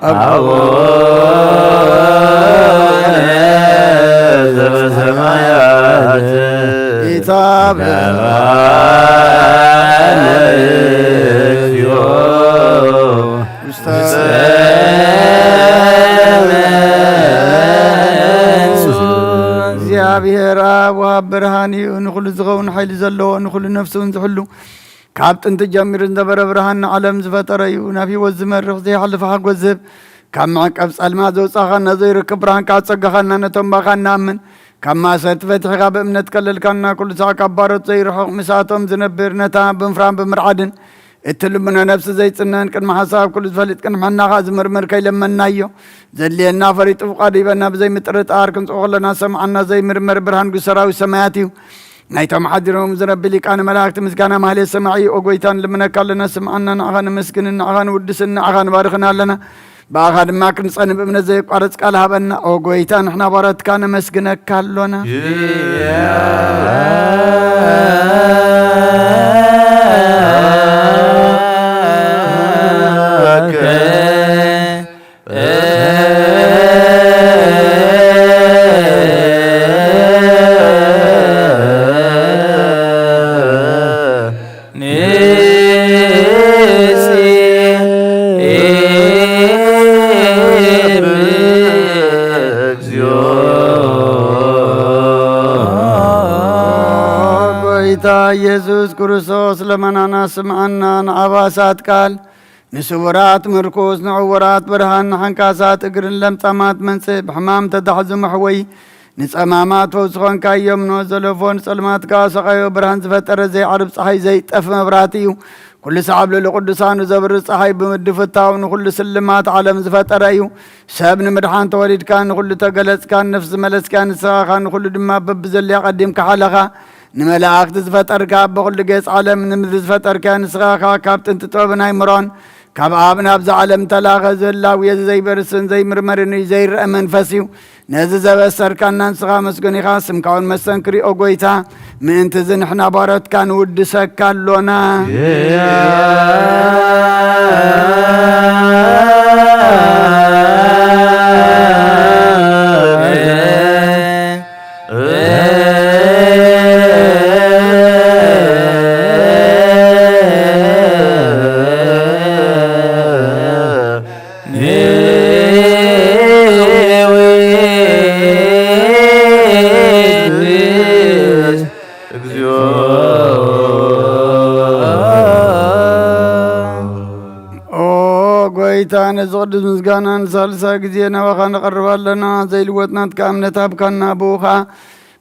አቡነ ዘበሰማያት። ይትባረክ ስምከ። እግዚኣብሔር ኣብ ወሃብ ብርሃን እዩ፣ ንኹሉ ዝኸውን ሓይሊ ዘለዎ፣ ንኹሉ ነፍሲ እውን ዝሕሉ፣ ካብ ጥንቲ ጀሚሩ ዝነበረ ብርሃን ንዓለም ዝፈጠረ እዩ። ናብ ህይወት ዝመርሕ ዘይሓልፍ ሓጎስ ዝህብ፣ ካብ መዕቀብ ጸልማት ዘውጻኻና ዘይርከብ ብርሃን፣ ካብ ጸጋኻና ነቶም ባኻ ንኣምን፣ ካብ ማእሰርቲ ፈቲሕኻ ብእምነት ከለልካና፣ ኩሉ ሳዕ ካብ ባሮት ዘይርሕቕ፣ ምስኣቶም ዝነብር፣ ነታ ብምፍራን ብምርዓድን እትልምኖ ነፍሲ ዘይጽነን፣ ቅድሚ ሓሳብ ኩሉ ዝፈልጥ፣ ቅድሚ ሕናኻ ዝምርምር ከይለመናዮ፣ ዘድልየና ፈሪጡ ፍቓዱ ሂበና፣ ብዘይ ምጥርጣር ክንጽኦ ከለና ሰምዓና ዘይምርመር ብርሃን ንጉስ ሰራዊት ሰማያት እዩ። ናይቶም ሓዲሮም ዝነቢ ሊቃነ መላእክቲ ምስጋና ማህሌት ሰማዒ፣ ኦ ጎይታ ንልምነካ ኣለና፣ ስምዓና፣ ንዓኻ ነመስግንን፣ ንዓኻ ንውድስን፣ ንዓኻ ንባርኽን ኣለና። ብኣኻ ድማ ክንጸን ብእምነት ዘየቋርጽ ቃል ሃበና። ኦ ጎይታ፣ ንሕና ባሮትካ ነመስግነካ ኣሎና። ጎይታ ኢየሱስ ክርስቶስ ለመናና ስምዓና፣ ንኣባሳት ቃል፣ ንስውራት ምርኩስ፣ ንዕውራት ብርሃን፣ ንሓንካሳት እግርን ለምጻማት መንጽእ፣ ብሕማም ተታሕዙ መሕወይ፣ ንጸማማት ፈውሲ ኾንካዮም። ንወት ዘለፎ ንጸልማት ከኣ ሰቓዮ ብርሃን ዝፈጠረ ዘይዓርብ ጸሓይ ዘይጠፍ መብራህቲ እዩ። ኩሉ ሰዓብ ልዕሊ ቅዱሳኑ ዘብርህ ጸሓይ ብምድፍታው ንኹሉ ስልማት ዓለም ዝፈጠረ እዩ። ሰብ ንምድሓን ተወሊድካ ንኹሉ ተገለጽካ፣ ነፍሲ ዝመለስካ ንስኻ ንኹሉ ድማ በብዘልያ ቀዲምካ ሓለኻ። ንመላእኽቲ ዝፈጠርካ፣ በኹሉ ገጽ ዓለም ንምድሪ ዝፈጠርካ ንስኻ ኢኻ። ካብ ጥንቲ ጥበብን ኣይምሮን ካብ ኣብ ናብዛ ዓለም ተላኸ፣ ዝህላው የዚ ዘይበርስን ዘይምርመርን እዩ፣ ዘይረአ መንፈስ እዩ። ነዚ ዘበሰርካና ንስኻ መስገን ኢኻ፣ ስምካ እውን መስተንክር እዩ፣ ኦ ጎይታ። ምእንቲ እዚ ንሕና ባሮትካ ንውድሰካ ኣሎና። ኦ ጎይታ፣ ነዚ ቅዱስ ምስጋና ንሳልሳይ ግዜ ናባኻ ነቐርብ ኣለና። ዘይልወጥ ናትካ እምነት ሃብካና፣ ብኡ ኸኣ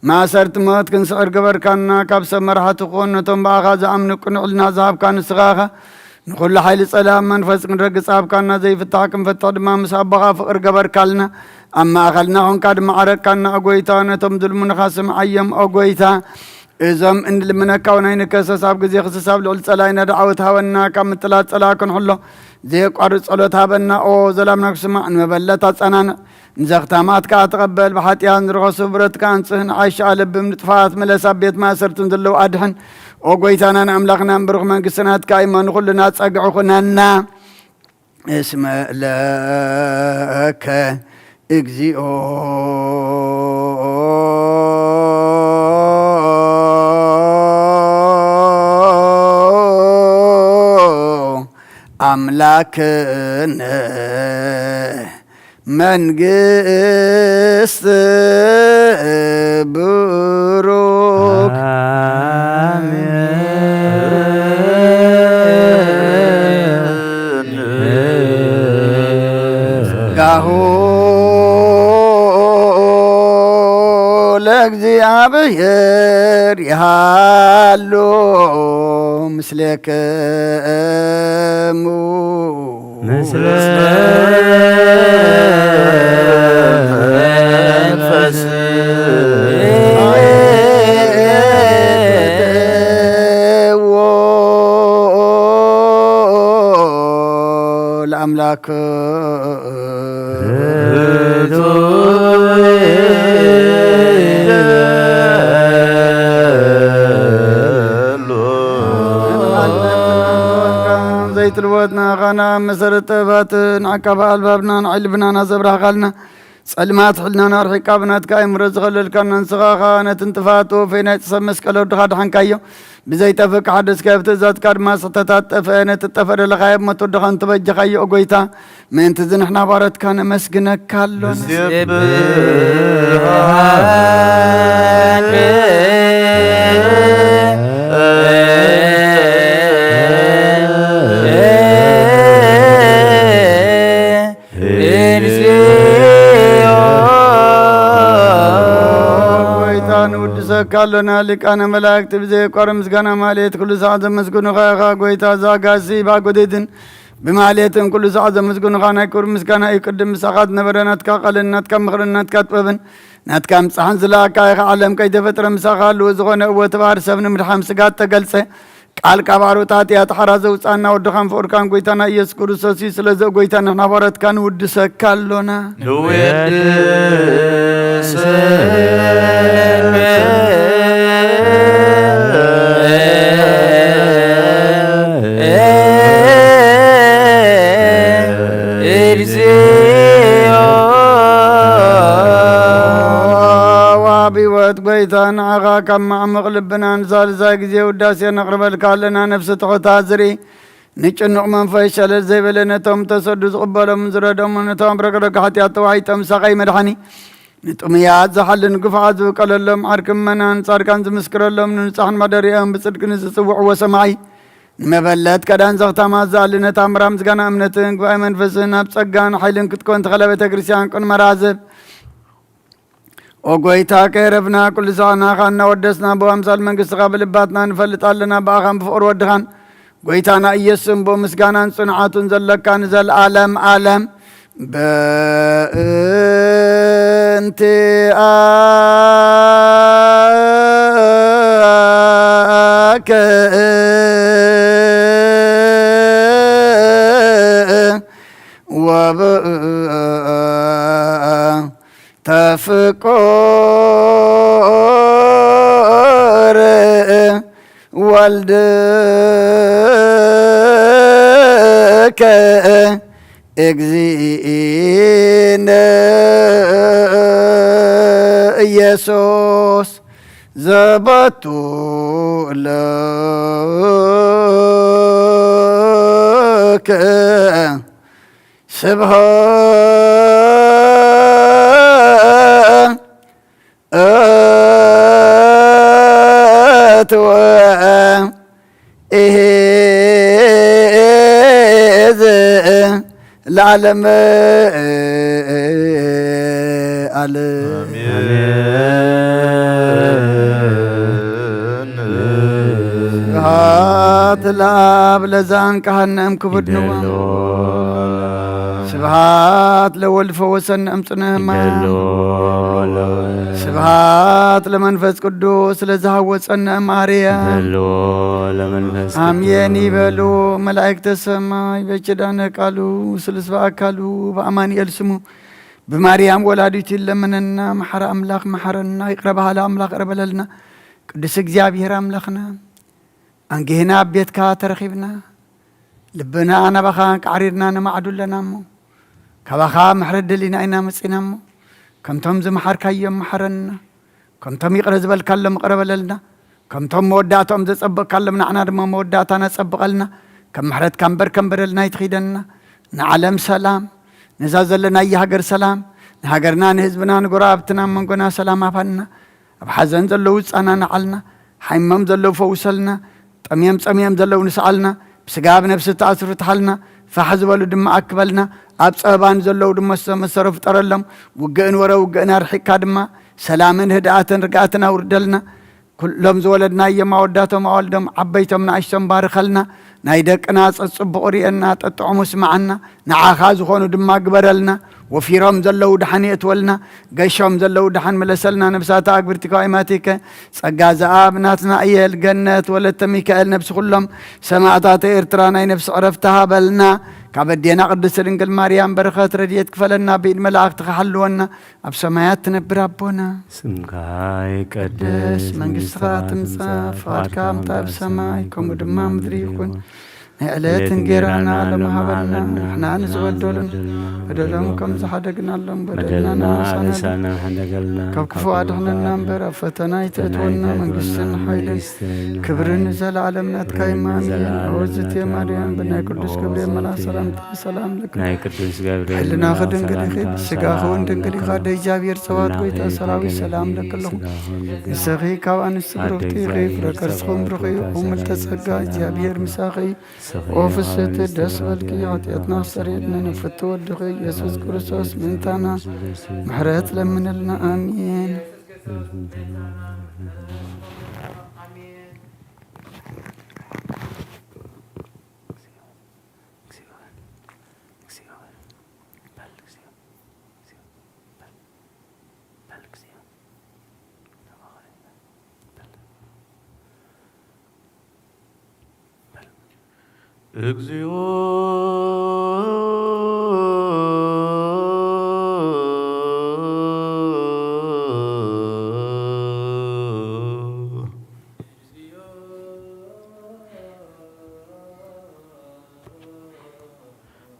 ማእሰርቲ ሞት ክንስዕር ገበርካና። ካብ ሰብ መራሕቲ ክኾን ነቶም ብኣኻ ዝኣምኑ ቅኑዕ ሕልና ዝሃብካ ንስኻ ኢኻ። ንኹሉ ሓይሊ ጸላም መንፈስ ክንረግጽ ሃብካና። ዘይፍታሕ ክንፈትሕ ድማ ምስ ኣቦኻ ፍቕሪ ገበርካልና። ኣብ ማእከልና ኾንካ ድማ ዓረቅካና፣ ኦ ጎይታ። ነቶም ዝልምኑኻ ስምዓዮም፣ ኦ ጎይታ። እዞም እንልምነካ እውን ኣይንከሰስ። ኣብ ግዜ ክስስ ኣብ ልዕሊ ጸላኢና ደዓወት ሃበና። ካብ ምጥላጥ ጸላኢ ክንሕሎ ዘየቋርጽ ጸሎት ሃበና። ኦ ዘላምና ክስማዕ፣ ንመበለት ኣጸናንዕ። ንዘኽታማት ከኣ ተቐበል። ብሓጢኣት ንረኸሱ ብረት ከኣ ኣንጽህ። ንዓሻ ለብም፣ ንጥፋት ምለስ፣ ኣብ ቤት ማእሰርትን ዘለዉ ኣድሕን። ኦ ጎይታናን ኣምላኽናን፣ ብሩኽ መንግስቲ ናትካ እሞ ንኹልና ጸግዒ ኩነና። እስመ ለከ እግዚኦ ኣምላክነ መንግስት ብሩክ። ጸጋሁ ለእግዚኣብሔር ይሃሉ ምስሌክሙ። ምስለ መንፈስ ለአምላክ ዘይትልወጥና ኻና መሰረት ጥበባትን ዓቃቢ ኣልባብናን ዓይልብናን ኣዘብራህኻልና። ጸልማት ሕልናና ኣርሒቃ ብናትካ ኣእምሮ ዝኸለልካና ንስኻ ኸኣ ነቲ ንጥፋት ወፈይ ናይ ጽሰብ መስቀል ወድኻ ድሓንካዮ። ብዘይጠፍእ ክሓደስካዮ ብትእዛዝካ ድማ ስሕተታት ጠፍአ። ነቲ ጠፈ ደለኻዮ ብሞት ወድኻ እንተበጀኻዮ፣ ኦ ጐይታ፣ ምእንቲ እዚ ንሕና ባሮትካ ነመስግነካ ኣሎና። ጐይታ ንውድሰካ ኣሎና። ሊቃነ መላእክቲ ብዘየቋርጽ ምስጋና ማሌት ኩሉ ሰዓት ዘመስግኑኻ ኢኻ። ጐይታ ዛጋሲ ባጎዴድን ብማሌትን ኩሉ ሰዓት ዘመስግኑኻ ናይ ክብሪ ምስጋና እዩ። ቅድም ምሳኻ ዝነበረ ናትካ ቃልን ናትካ ምኽርን ናትካ ጥበብን ናትካ ምጻሕን ዝለኣካ ኢኻ። ዓለም ከይተፈጥረ ምሳኻ ህልው ዝኾነ እወ ተባህር ሰብ ንምድሓን ስጋ እተገልጸ ቃል ካብ ኣሮታት እያ ተሓራ ዘውጻና ወድኻን ፍቕርካን ጐይታና ኢየሱስ ክርስቶስ እዩ። ስለዚ ኦ ጐይታ ንሕና ባሮትካ ንውድሰካ ኣሎና። ንውድስ እግዚኦ። ኣብ ህይወት ጐይታ ንዓኻ ካብ ማዕሙቕ ልብና ንሳልሳይ ግዜ ውዳሴ ነቕርበልካ ኣለና። ነፍሲ ትሑታት ዝርኢ ንጭኑቕ መንፈስ ሸለል ዘይበለ ነቶም ተሰዱ ዝቕበሎም ዝረዶም ነቶም ረግረግ ሓጢኣት ተዋሒጦም ሳቐይ መድሓኒ ንጥሙያት ዝሓልን ግፉዓት ዝውቀለሎም ዓርኪ ምእመናን ጻድቃን ዝምስክረሎም ንንጹሓን ማደሪኦም ብጽድቂ ንዝጽውዕዎ ሰማዒ ንመበለት ከዳን ዘኽታማ ዝኣሊ ነታ ምራ ምስጋና እምነትን ጉባኤ መንፈስን ኣብ ጸጋን ሓይልን ክትኮን ተኸለ ቤተ ክርስቲያን ቅን መራዝብ ኦ ጐይታ ከይረፍና ኩሉ ሳዕናኻ እናወደስና ብኣምሳል መንግስትኻ ብልባትና ንፈልጥ ኣለና። ብኣኻን ብፍቕሪ ወድኻን ጐይታና ኢየሱስን ብኡ ምስጋናን ጽንዓቱን ዘለካ ንዘለኣለም ኣለም በእንቲኣከ ወብ ተፍቁር ወልድከ እግዚእነ ኢየሱስ ዘበቱ ለከ ስብሐት ወእሄዝ ለዓለመ ዓለም። ስብሐት ለአብ ለዘአንቀሐነ እምክቡድ ንዋ። ስብሐት ለወልድ ፈወሰነ እምጽነ ሕማም። ስብሐት ለመንፈስ ቅዱስ ለዘሃወጸነ እምአርያም። አሜን ይበሉ መላእክተ ሰማይ። በኪዳነ ቃሉ ስሉስ በአካሉ በአማኑኤል ስሙ ብማርያም ወላዲቱ ይለመነና። መሐረ አምላኽ መሐረና፣ ይቕረ በሃሊ አምላኽ ይቕረ በለልና። ቅዱስ እግዚኣብሔር አምላኽና፣ ኣንጊህና ኣብ ቤትካ ተረኺብና፣ ልብና ናባኻ ቃዕሪርና ነማዕዱ ኣለና እሞ፣ ካባኻ ምሕረት ደሊና ኢና መጺና እሞ፣ ከምቶም ዝመሓርካዮም መሓረና፣ ከምቶም ይቕረ ዝበልካሎም ይቕረ በለልና፣ ከምቶም መወዳእታኦም ዘጸበቕካሎም ንዓና ድማ መወዳእታና ጸብቐልና፣ ከም ምሕረትካ እምበር ከም በደልና ኣይትኺደና። ንዓለም ሰላም፣ ነዛ ዘለናያ ሃገር ሰላም፣ ንሃገርና ንህዝብና ንጎረባብትና ኣብ መንጎና ሰላም ሃባና። ኣብ ሓዘን ዘለዉ ጻናንዓልና፣ ሓሚሞም ዘለዉ ፈውሰልና፣ ጠምዮም ጸሚኦም ዘለዉ ንስዓልና፣ ብስጋ ብነብሲ እተኣስሩ ፍትሓልና፣ ፋሕ ዝበሉ ድማ ኣክበልና፣ ኣብ ጸበባ ንዘለዉ ድማ ዝተመሰረ ፍጠረሎም፣ ውግእን ወረ ውግእን ኣርሒቕካ ድማ ሰላምን ህድኣትን ርግኣትን ኣውርደልና። ኩሎም ዝወለድናዮም ኣወዳቶም ኣዋልዶም ዓበይቶም ንኣሽቶም ባርኸልና፣ ናይ ደቅና ጸጽቡቕ ርእየና፣ ጠጥዑሙ ስምዓና፣ ንዓኻ ዝኾኑ ድማ ግበረልና። ወፊሮም ዘለዉ ደሓን የእትወልና፣ ገሾም ዘለዉ ደሓን ምለሰልና። ነብሳተ ኣግብርቲከ ወኣይማቲከ ጸጋ ዘኣብ ናትናእየል ገነት ወለተ ሚካኤል ነብሲ ኩሎም ሰማእታተ ኤርትራ ናይ ነብሲ ዕረፍቲ ሃበልና። ካብ ኣዴና ቅድስት ድንግል ማርያም በረኸት ረድኤት ክፈለና፣ ብኢድ መላእኽቲ ክሓልወና፣ ኣብ ሰማያት ትነብር ኣቦና፣ ስምካ ይቀደስ፣ መንግስትኻ ትምጻእ፣ ፍቓድካ ከምታ ኣብ ሰማይ ከምኡ ድማ ምድሪ ይኹን። ናይ ዕለት እንጌራና ሎሚ ሃበና፣ ንሕና ንዝበደሉን በደሎም ከም ዝሓደግናሎም በደልና ንሳና፣ ካብ ክፉ ኣድሕነና እምበር፣ ኣብ ፈተና ኣይተእትወና። መንግስትን ሓይልን ክብርን ንዘለኣለም ናትካ እዩ። ኣሜን። ኦዝቴ ማርያም፣ ብናይ ቅዱስ ገብርኤል መልኣክ ሰላምታ ሰላም ለኪ። ናይ ቅዱስ ገብርኤል ሕልናኺ ድንግል ኢኺ፣ ስጋኺ እውን ድንግል ኢኻ። ኣደ እግዚኣብሔር ጸባኦት ጎይታ ሰራዊት ሰላም ለኪ ኣለኹ። ንስኺ ካብ ኣንስቲ ብሩኽቲ ኢኺ፣ ፍረ ከርስኹም ብሩኽ እዩ። እሙ ምልዕተ ጸጋ፣ እግዚኣብሔር ምሳኺ። ኦ ፍስሕቲ ደስ በልኪ፣ ኃጢአትና ኣስተሰርየልና፣ ንፍቱ ወድኺ ኢየሱስ ክርስቶስ ምእንታና ምሕረት ለምንልና። ኣሜን። እግዚኦ።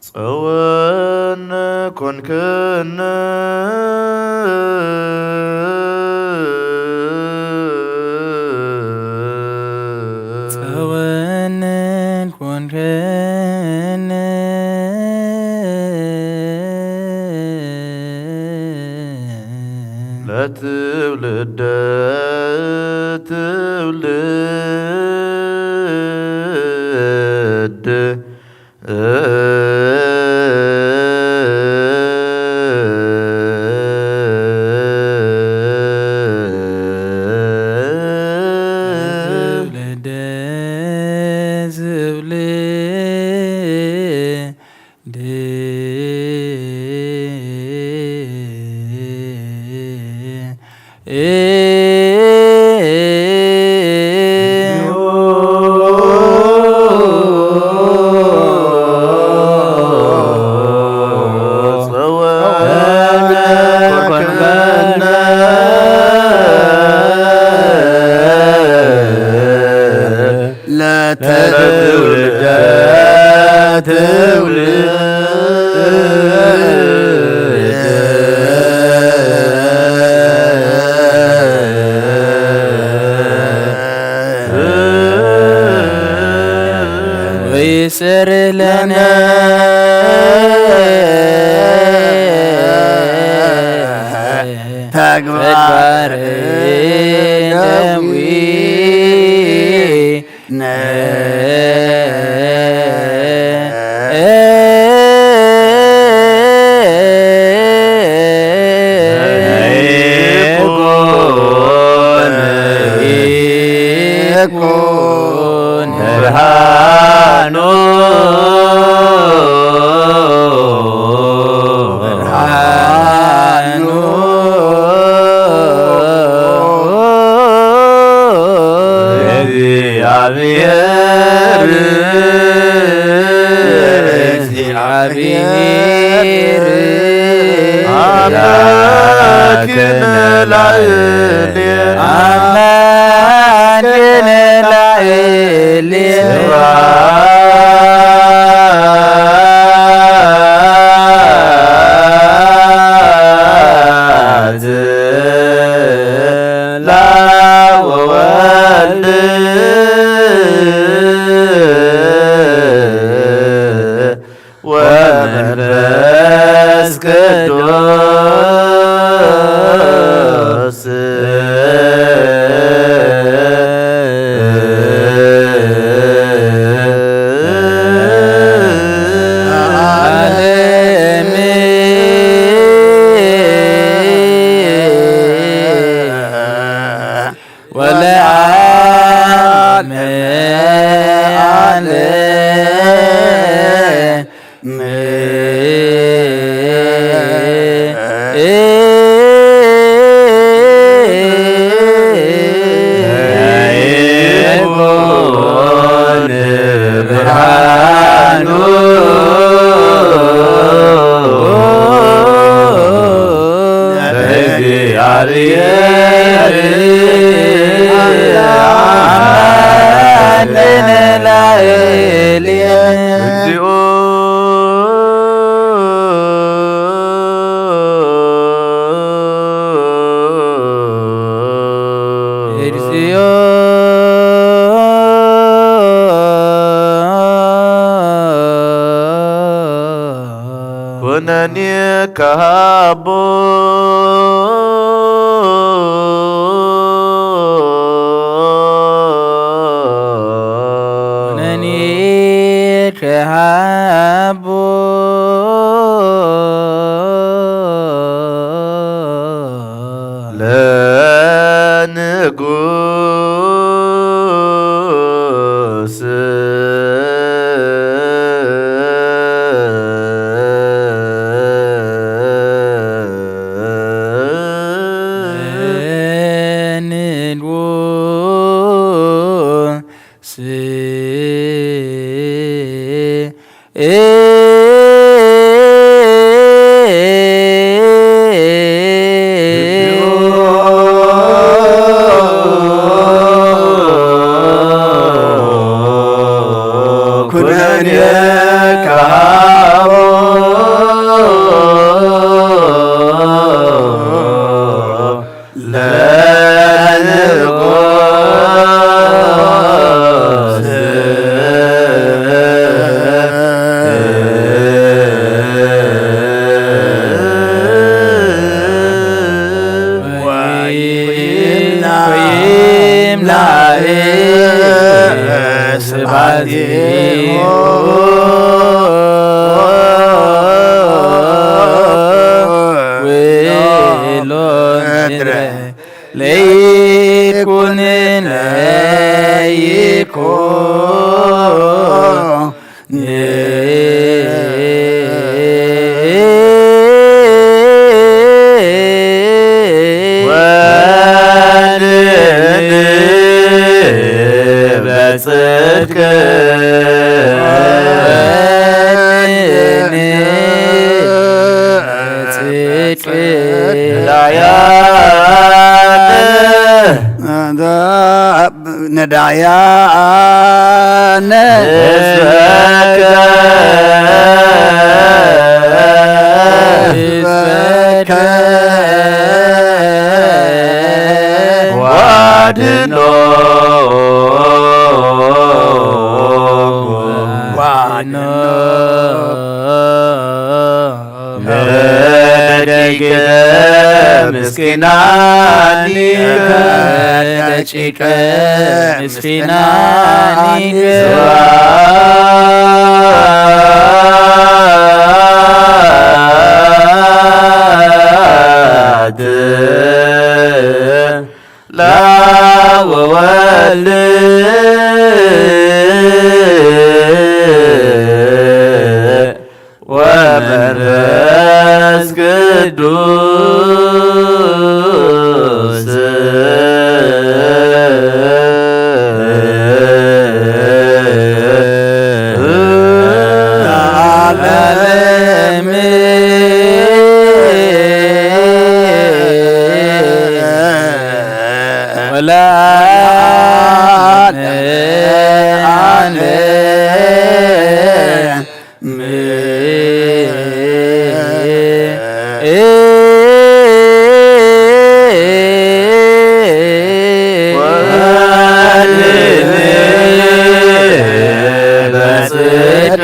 ጸወን ኮንክን። ጸወን ኮንክን። ለትውልደ ትውልድ። ትውልደ ትውልድ። ለትውልደ ትውልድ። ወይስር ለነ ተግባር ተግባር ነዊ ይኩን ብርሃኑ ብርሃኑ እግዚአብሔር እግዚአብሔር አምላክነ ላዕሌነ አምላክነ ላዕሌነ ስብሐት ለወወልድ ወመንፈስ ቅዱስ። ዓለም ወለዓለመ ዓለም። እግዚኦ እግዚኦ ኩነኔ ከሃቦ ኩነኔ ከሃቦ ለንጉስ ንጉስ ኩነኔ ከሃቦ ለንጉስ ወይምላእ ስብሐቲሁ ውእቱ ለይኩን ለይኩን ወንበጽድቅ ጽድቅ ነዳያን ነዳያን ህዝበከ ህዝበከ ዋድኖ ዋድኖ ለደቂቀ ምስኪናኒከ ደቂቀ ምስኪናኒከ ስብሐት ለወወልድ ወመንፈስ ቅዱስ ለዓለመ ዓለም። ወለዓለመ ዓለም። ወድን በጽድቅ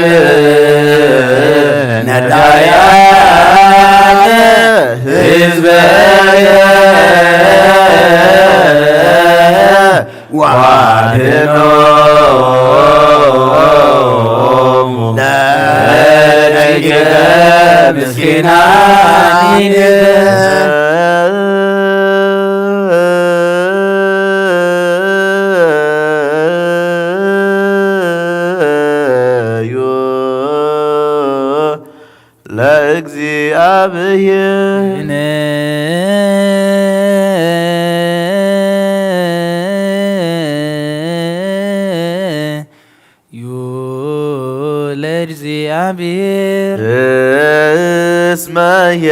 ነዳያን ህዝበከ ዋድኖሙ ለደቂቀ ምስኪናኒከ። ለእግዚኣብሔር። ዩ ለእግዚኣብሔር። እስመ የ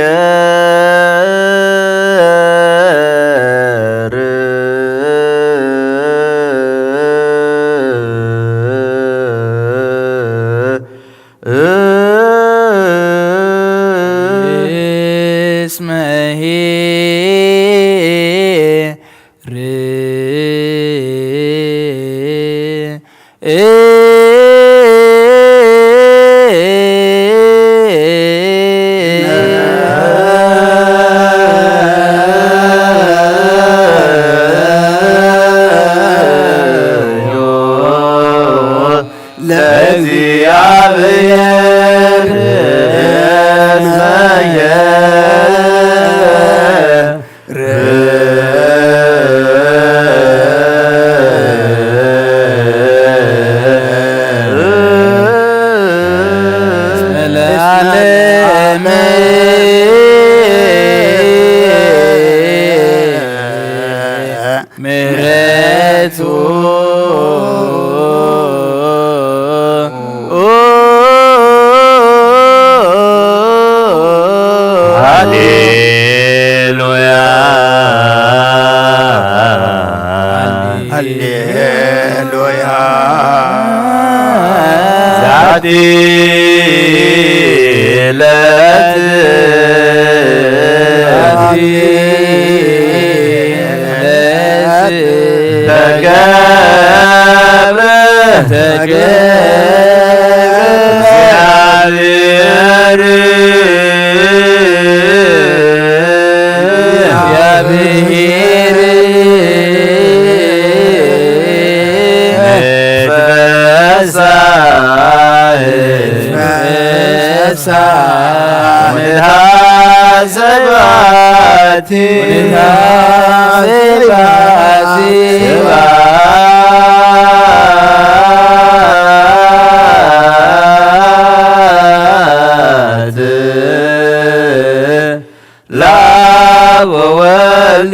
ምሕረቱ ሃሌሉያ ሃሌሉያ። ዛቲ ዕለት ተገብረ ተገብረ እግዚአብሔር እግዚአብሔር ንትፈሳህ ንትፈሳህ ንትሐሰባቲ ንትሐሰባቲ ስብሐት ለአብ ወወልድ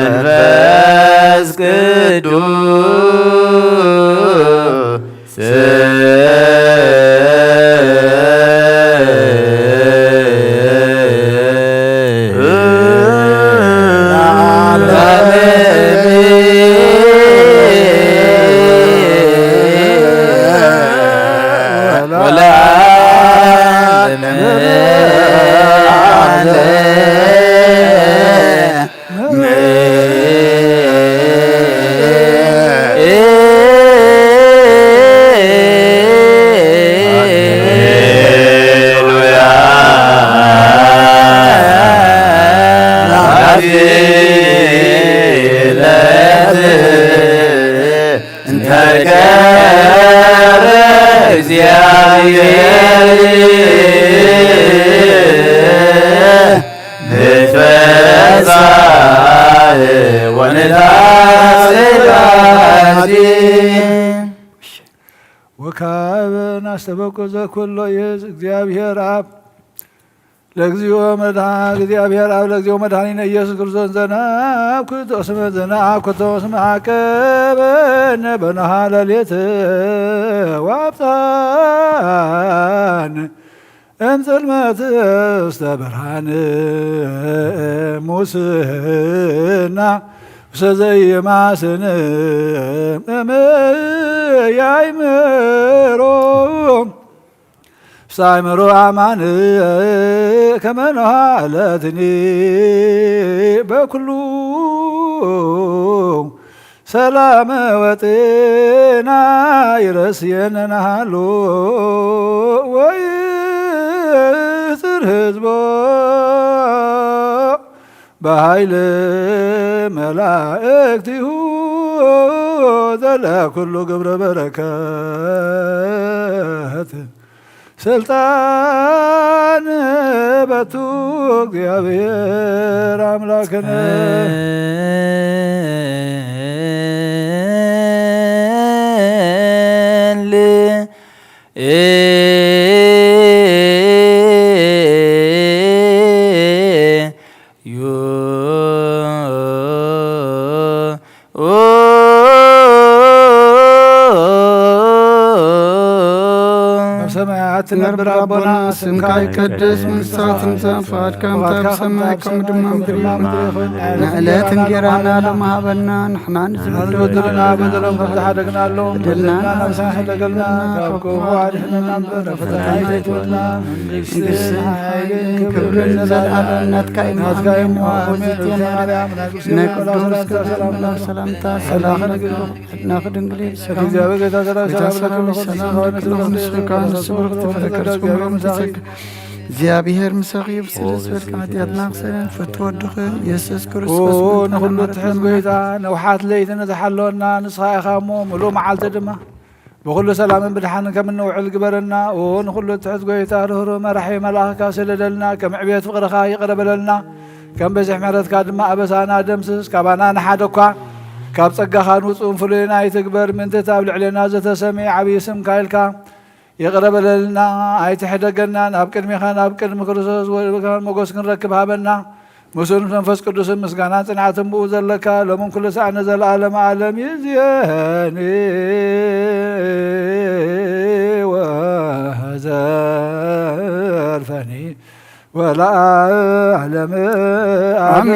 ወመንፈስ ቅዱስ እንተ ገብረ እግዚአብሔር ንትፈሳህ ወንትሐሰባቲ። ወካበ ናስተበቁ ዘኩሎ ይእዝ እግዚአብሔር አብ ለእግዚኦ መድኃ-፣ እግዚአብሔር አብ ለእግዚኦ መድኃኒነ ኢየሱስ ክርስቶስ ዘናኩቶ ስመ ዘናኩቶ ስመ አቀበነ በነሃ ለሌት ወአብጽሐነ እምጽልመት ውስተ ብርሃን ሙስና ውስተ ዘይማስን እም ያይምሮ ውስተ አእምሮ አማን ከመ ነሃለትኒ በኩሉ ሰላም ወጤና ይረስየነ ናሃሎ ወይስር ህዝቦ በኃይል መላእክቲሁ ዘለ ኩሉ ግብረ በረከት ስልጣን በቱ እግዚአብሔር አምላክነ። በሰማያት ትነብር አቦና፣ ስምካ ይቀደስ፣ መንግስትካ ትምጻእ፣ ፈቃድካ ከም በሰማይ ከምኡ ድማ ምድሪ ይኹን። ንዕለት እንጌራና ሎሚ ሃበና፣ ንሕና ንዝበደሉና በደሎም ከም ዝሓደግናሎም በደልና ንሓስብ፣ ሓደገልና፣ ካብ ክፉ ኣድሕነና እምበር፣ ናብ ፈተና ኣይተእትወና። መንግስትን ሓይልን ክብርን ዘለኣለም ናትካ እዩ። ናትካ እዩ። ኣሜን። ኣሜን። ኣሜን። ናይ ቅዱስ ገብርኤል ሰላምታ ሰላም ንብለኪ። ሕድናኺ ድንግል እዩ፣ ስጋኺ እግዚኣብሔር ጌታ ሰላም ጌታ ሰላም ሰላም ለኪ፣ ኩሉ ንስብርክቲ ፍረ ከርስኪ መርያም ተጸጊ። እግዚኣብሔር ምሳኺ እዩ፣ ብስለ ዝበልኪ ሓጢኣትና ክሰረን ፍቱ ወድኺ ኢየሱስ ክርስቶስ ኦ ንኹሉ እትሕዝ ጎይታ፣ ነውሓት ለይቲ ንዝሓለወና ንስኻ ኢኻ እሞ፣ ምሉእ መዓልቲ ድማ ብኹሉ ሰላምን ብድሓንን ከም እንውዕል ግበረና። ኦ ንኹሉ እትሕዝ ጎይታ፣ ርህሩህ መራሒ መልኣኽካ ስደደልና፣ ከም ዕቤት ፍቕርኻ ይቕረ በለልና፣ ከም በዚሕ ምሕረትካ ድማ ኣበሳና ደምስስ። ካባና ንሓደ እኳ ካብ ጸጋኻ ንጹን ፍሉይን ኣይትግበር፣ ምእንቲ እቲ ኣብ ልዕሌና ዝተሰምየ ዓብዪ ስምካ ኢልካ ይቕረ በለልና፣ ኣይትሕደገናን። ኣብ ቅድሜኻ ናብ ቅድሚ ክርስቶስ ወድብካን ሞገስ ክንረክብ ሃበና። ምስኡ ምስ መንፈስ ቅዱስን ምስጋናን ጽንዓትን ብኡ ዘለካ፣ ሎምን ኩሉ ሰዓት ንዘለዓለመ ዓለም ይእዝየኒ ወዘልፈኒ ወለዓለመ ዓለም።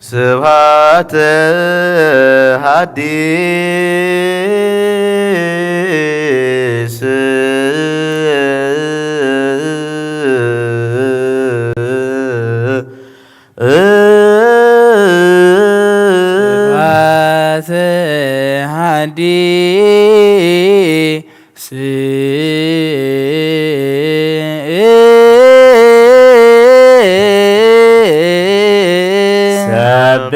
ስብሐተ ሐዲስ ስብሐተ ሐዲስ ሰብሕ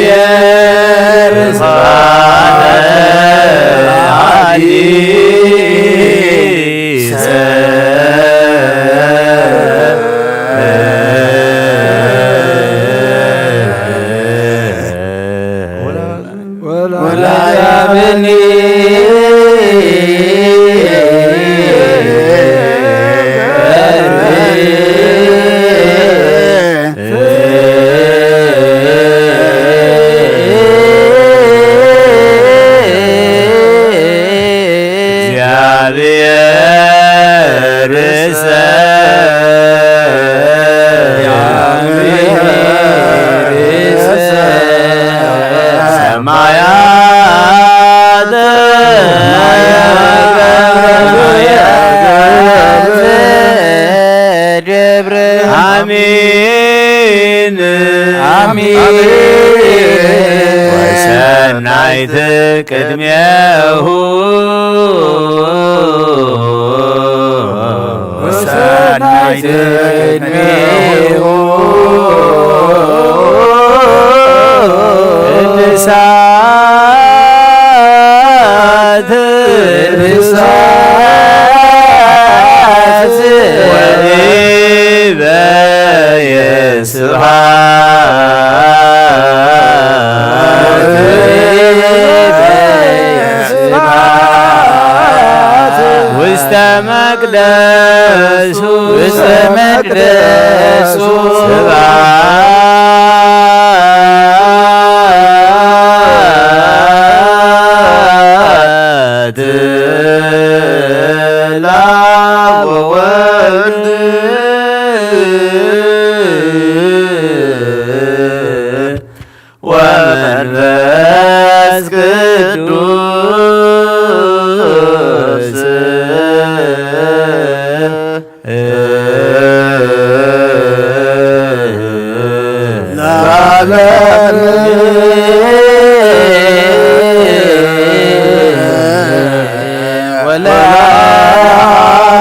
ለእግዚአብሔር ስብሐተ ሐዲስ ወላ ያብኒ ወሰናይት ቅድሜሁ ወሰናይት ቅድሜሁ ቅድሳት ቅድሳት ወይበየ ስብሐት ውስተ መቅደሱ ውስተ መቅደሱ ስብሐት ለአብ ወወልድ ወመንፈስ ቅዱስ ለዓለም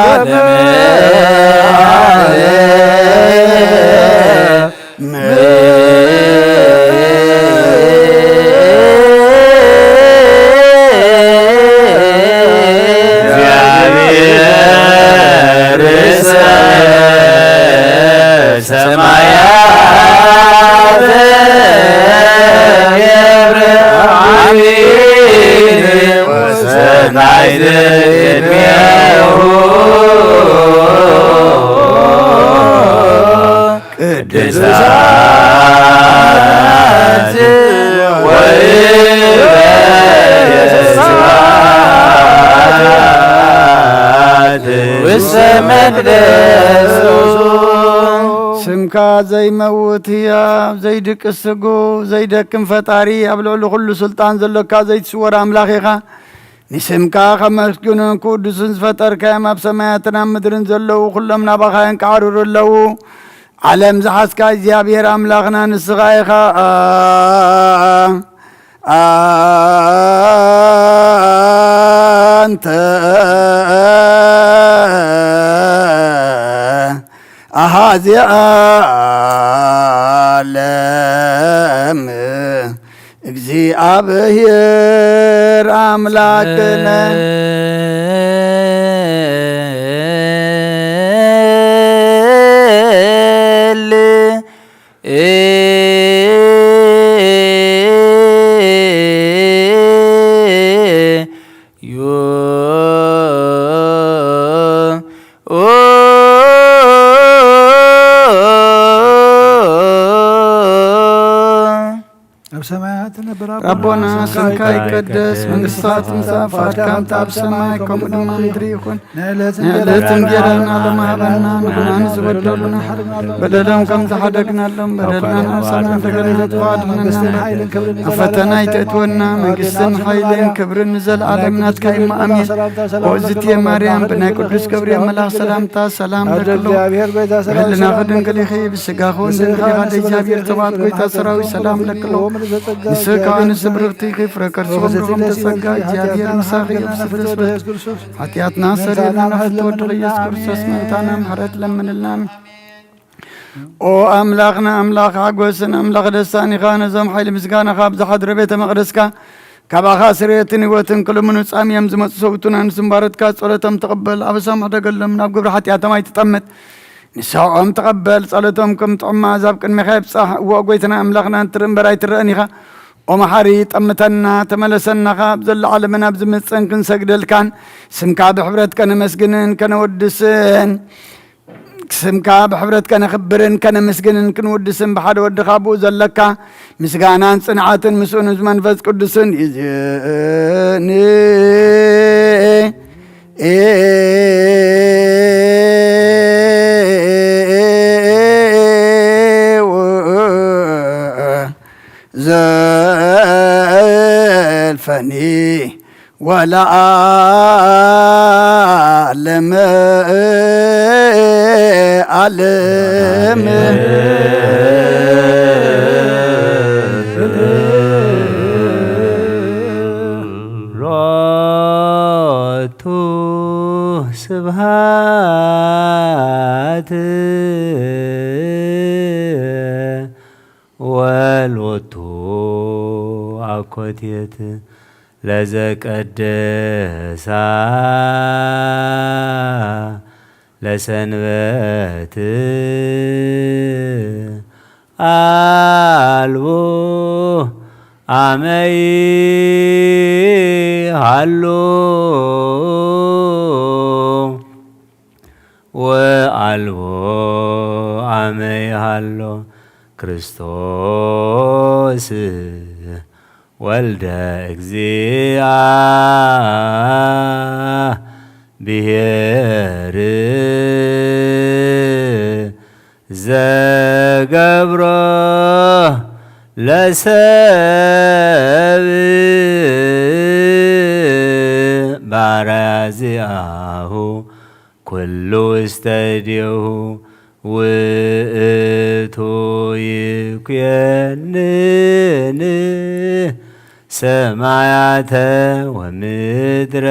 ወለዓለመ ዓለም። እግዚአብሔር ሰማያት ገብረ አሚን ወሰናይ ቅድሜሁ ቅዱሳት ወይበ ስብሐት ውስተ መቅደሱ። ስምካ ዘይመውት ህያብ፣ ዘይድቅስ ስጉ፣ ዘይደክም ፈጣሪ፣ ኣብ ልዕሊ ኩሉ ስልጣን ዘሎካ ዘይትስወር ኣምላኽ ኢኻ። ንስምካ ከመስግኑን ቅዱስን ዝፈጠርካዮም ኣብ ሰማያትን ኣብ ምድርን ዘለዉ ኩሎም ናባኻ የንቃዕርሩ ኣለዉ። ዓለም ዝሓዝካ እግዚኣብሔር ኣምላኽና ንስኻ ኢኻ። አንተ አሃዜ ዓለም እግዚአብሔር አምላክነ። ኣብ ሰማያት ትነብር ኣቦና፣ ስምካ ይቀደስ፣ መንግስትካ ትምጻእ፣ ፍቃድካ ከምቲ ኣብ ሰማይ ከምኡ ድማ ምድሪ ይኹን። ናይ ዕለት እንጀራና ሎሚ ሃበና፣ ንሕና ንዝበደሉና በደሎም ከም ዝሓደግናሎም በደልና ንሓሳብና እንደገና ንጥፋ ድሕነና። ኣብ ፈተና ኣይተእትወና፣ መንግስትን ሓይልን ክብርን ንዘለኣለም ናትካ እዩ። ኣሜን። ኦ ዝትየ ማርያም፣ ብናይ ቅዱስ ገብርኤል መልኣኽ ሰላምታ ሰላም ለክሎ፣ ብህልናኺ ድንግል ኢኺ፣ ብስጋኺ እውን ድንግል ኢኻ፣ እግዚኣብሔር ተባዕት ጎይታ ሰራዊት ሰላም ለክሎ። ንስኺ ከኣ ንስብርኽቲ ኢኺ፣ ፍረ ከርሲ ወምርኹም ተጸጋ፣ እግዚኣብሔር ምሳኺ እዩ። ብስደት ሓጢኣትና ሰሪልና፣ ፍትወድኺ ኢየሱስ ክርስቶስ ምእንታና ምሕረት ለምንልና። ኣሜን። ኦ ኣምላኽና፣ ኣምላኽ ሓጎስን ኣምላኽ ደስታን ኢኻ። ነዞም ሓይሊ ምስጋናኻ ኣብ ዝሓድረ ቤተ መቕደስካ ካባኻ ስርየትን ህይወትን ክልምኑ ጻምዮም ዝመጹ ሰውቱና ንስምባረትካ ጸሎቶም ተቐበል። ኣበሳም ሕደገሎም፣ ናብ ግብሪ ሓጢኣቶም ኣይትጠምት። ንስሕኦም ተቐበል፣ ጸሎቶም ከም ጥዑም መኣዛ ኣብ ቅድሜኻ ይብጻሕ። እወ ጎይታና ኣምላኽና፣ እትርኢ እምበር ኣይትረእን ኢኻ። ኦ መሓሪ፣ ጠምተና፣ ተመለሰና፣ ካብ ዘሎ ዓለምን ኣብ ዝመጽእን ክንሰግደልካን ስምካ ብሕብረት ከነመስግንን ከነወድስን፣ ስምካ ብሕብረት ከነኽብርን ከነመስግንን ክንውድስን ብሓደ ወድኻ ብኡ ዘለካ ምስጋናን ጽንዓትን ምስኡ ንመንፈስ ቅዱስን ይዝን። ዘልፈኒ ወለዓለመ ዓለም። ሎቱ ስብሃት ወሎቱ አኮቴት ለዘቀደሳ ለሰንበት አልቦ አመይ ሃሎ ወአልቦ አመ ይሃሎ ክርስቶስ ወልደ እግዚአብሔር ዘገብሮ ለሰብ ባራያ ዚአሁ ኩሉ ውስተ እዴሁ ውእቱ ይኩየንን ሰማያተ ወምድረ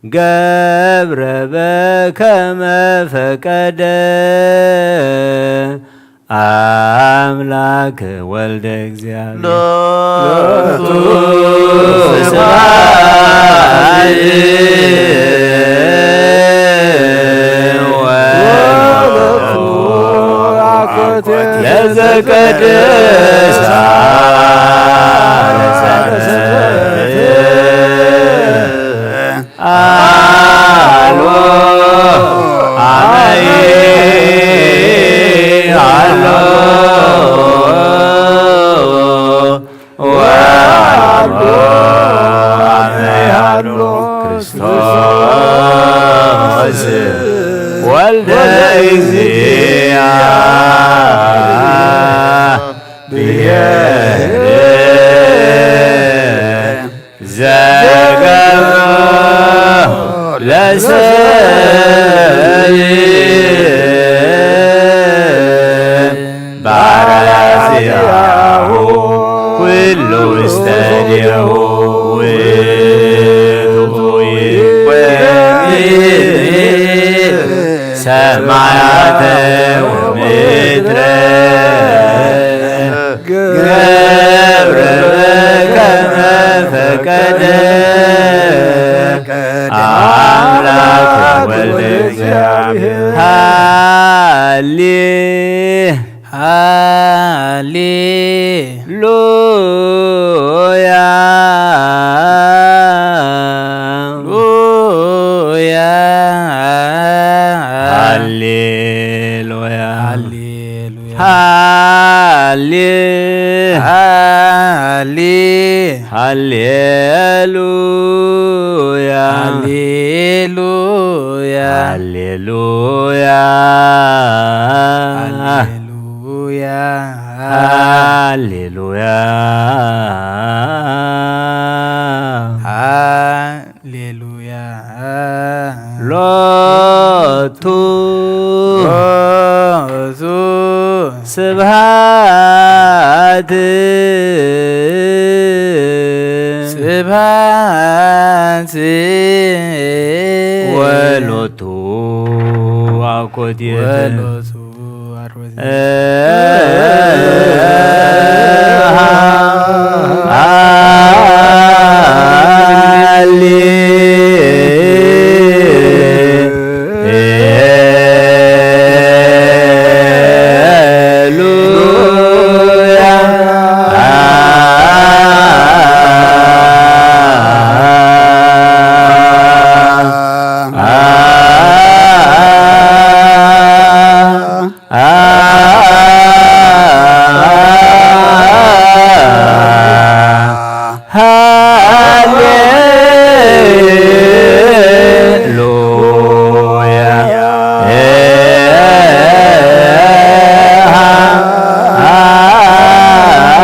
ገብረ በከመ ፈቀደ። አምላክ ወልደ እግዚአብሔር ሎቱ ስብሐት ወለቱ አኮቴት ለዘቀደሳ አልቦ አመይ አሎ ወአልቦ አመይ አሎ ክርስቶስ ወልደ እግዚአብሔር ዘገብሮ ለሰብ ባራያ ዚአሁ ሰማያተ ወምድረ ገብረ ከመ ፈቀደ አምላክ ወልድ እግዚአብሔር። ሃሌ ሃሌ ሉያ ሉያ ሃሌ ሉያ ሃሌ ሃሌ ሃሌ ሃሌ ሉያ ሃሌ ሉያ ሃሌ ሉያ ሃሌ ሉያ ሃሌ ሉያ ሃሌ ሉያ ሎቱ ሎቱ ስብሃት ስብሃት ወሎቱ አኮቴት ወሎቱ አርወት ሃሌ ሉያ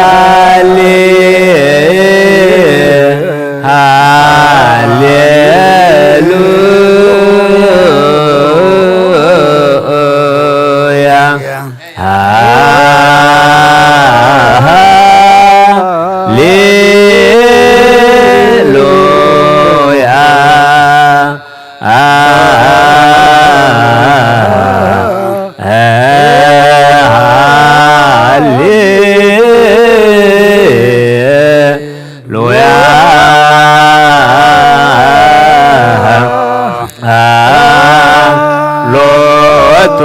ሃሌ ሃሌ ሉያ ሃሌ ሉያ ሃሌ ሉያ ሎቱ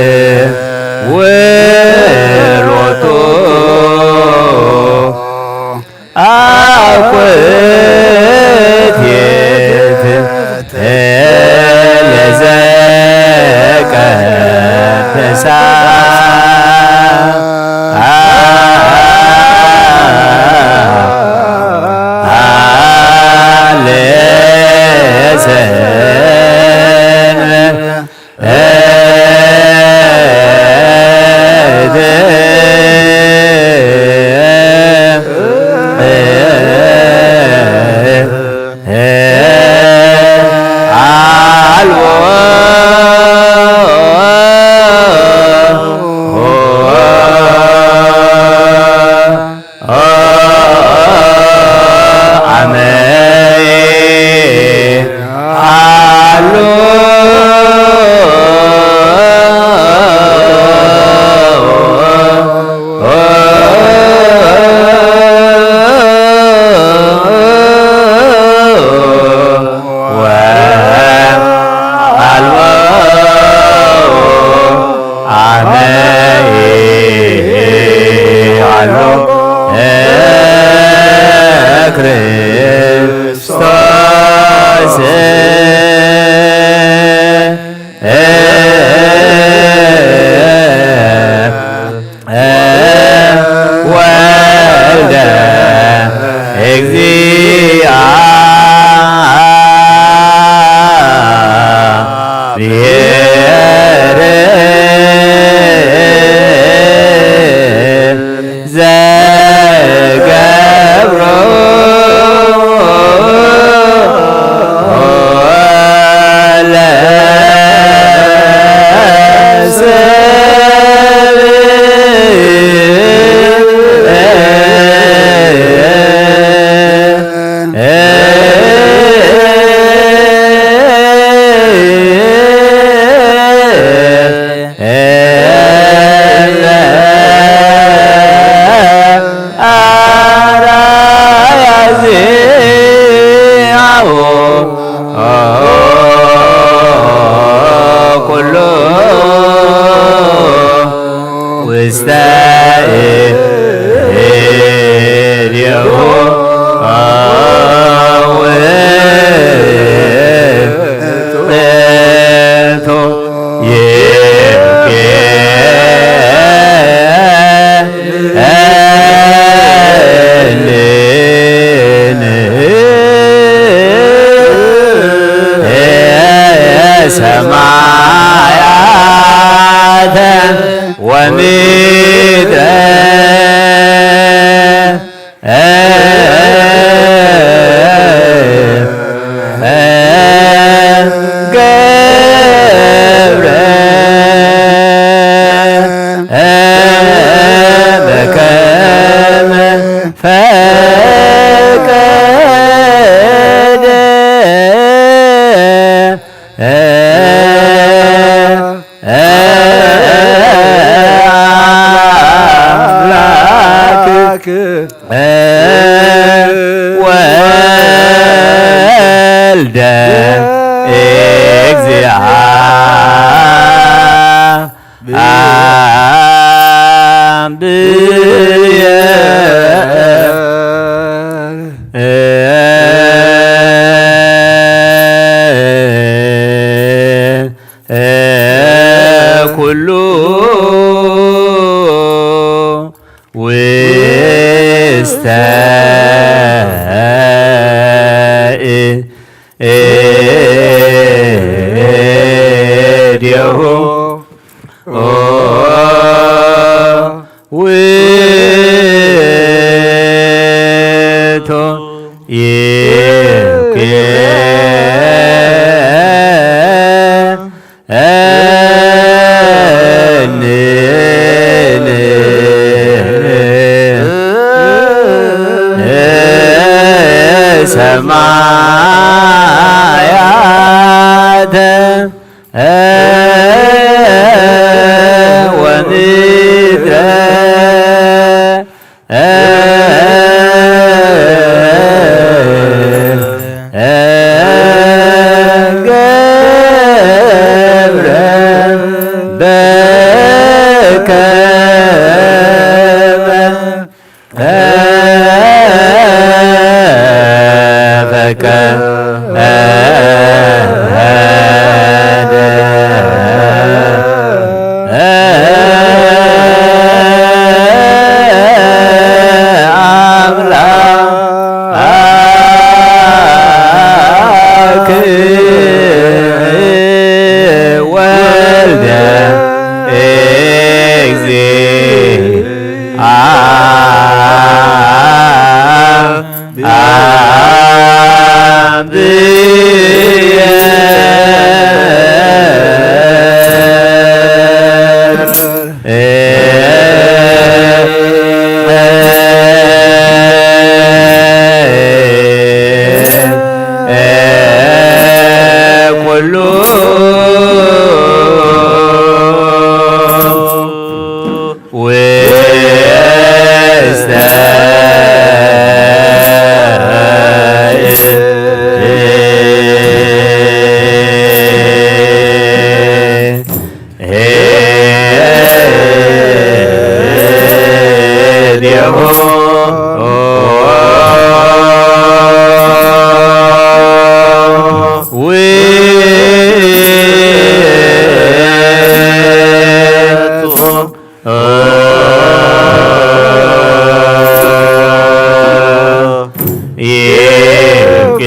ስብሐት ወሎቱ አኮቴት ለዘቀደሳ ለሰንበት አልቦ አመይ አሉ ወሚተ ገብረ በከመ ፈቀደ አምላክ ወልደ እግዚአ አብየ ኩሉ ውስተ እዴሁ ውእቱ ይብኬ እንን ሰማያተ ወምድረ ገብረ በከመ ፈቀደ አምላክ ወልደ እግዚአ አብየ ኩሉ ውስተ እዴሁ ውእቱ ይብኬ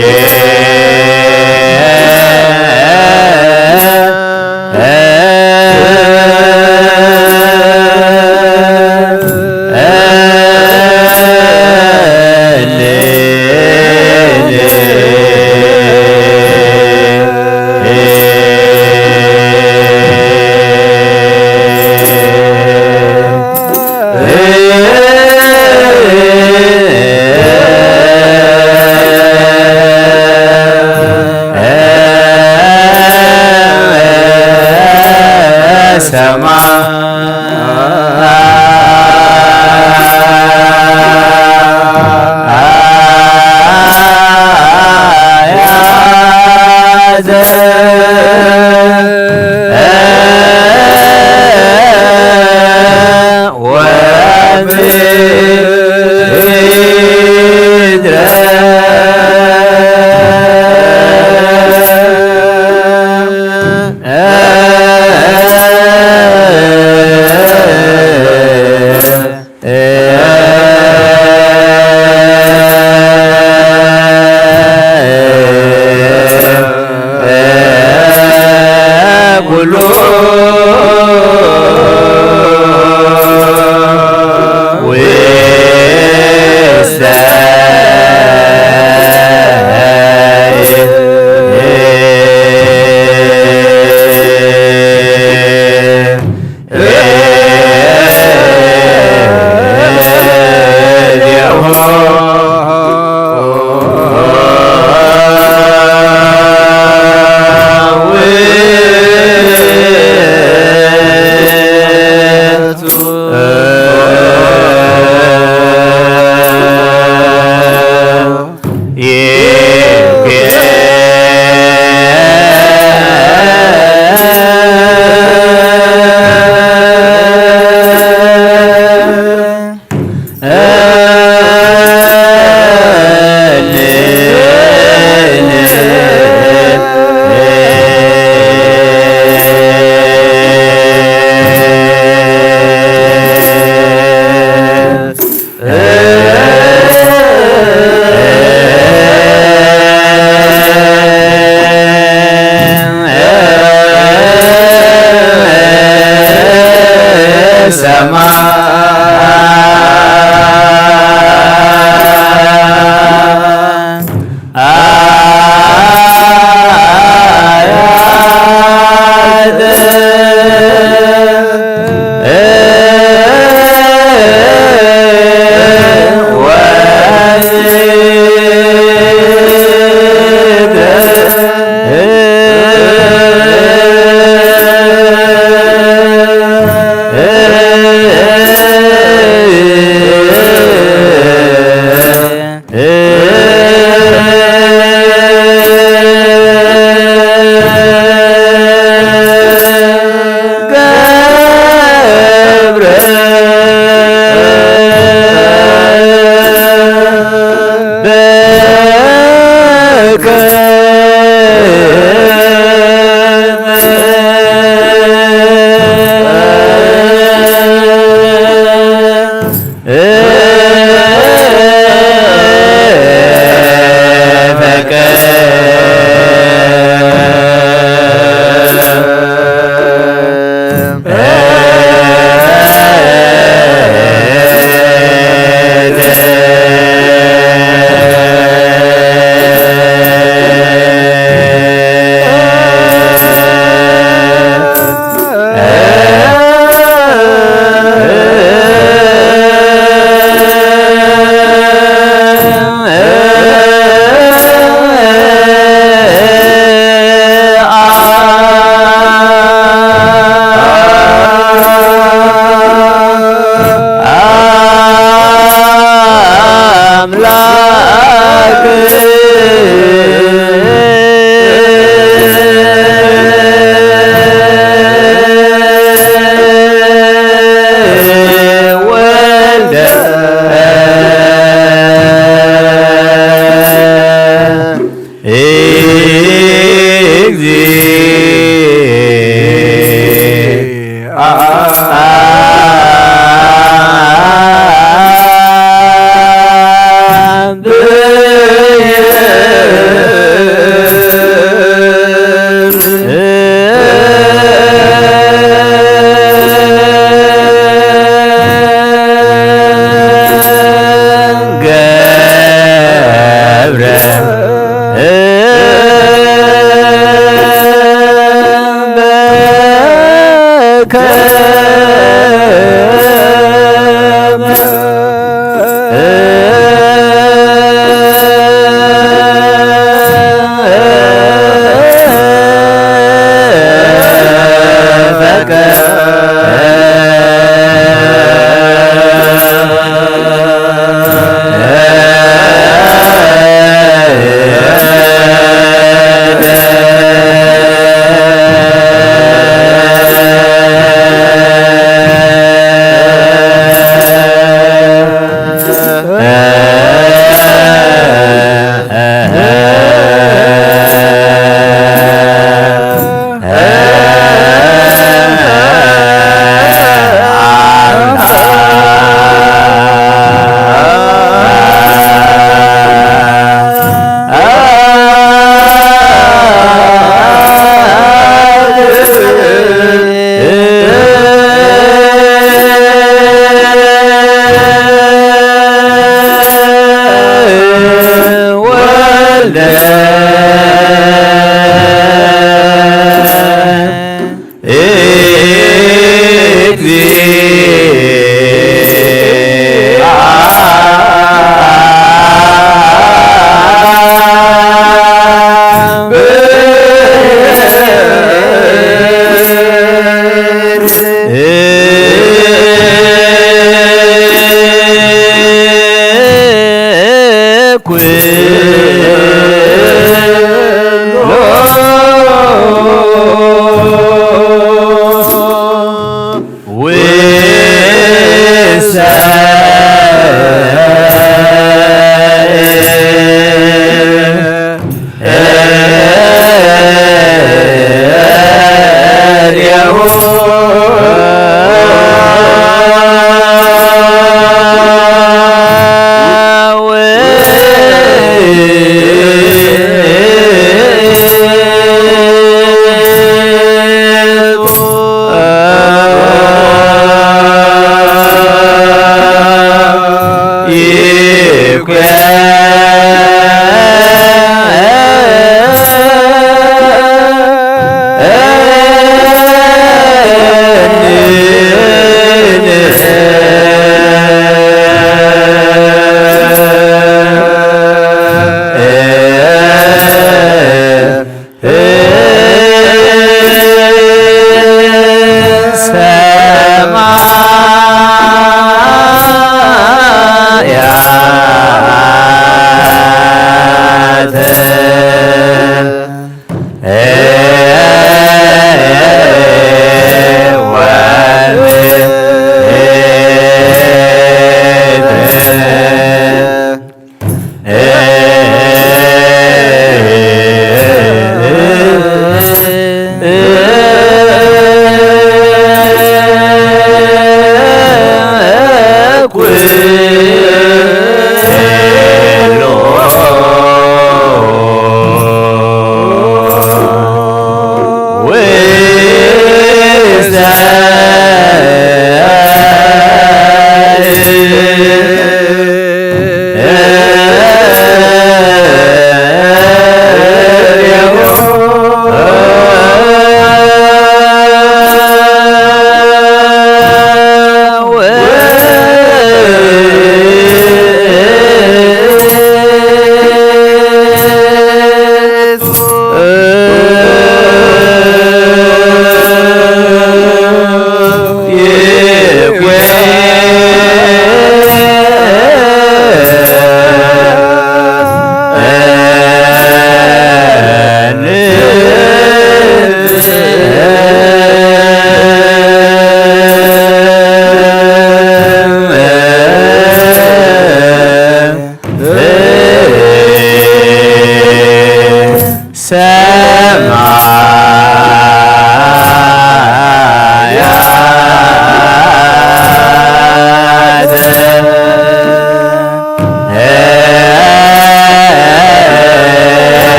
ኩሉ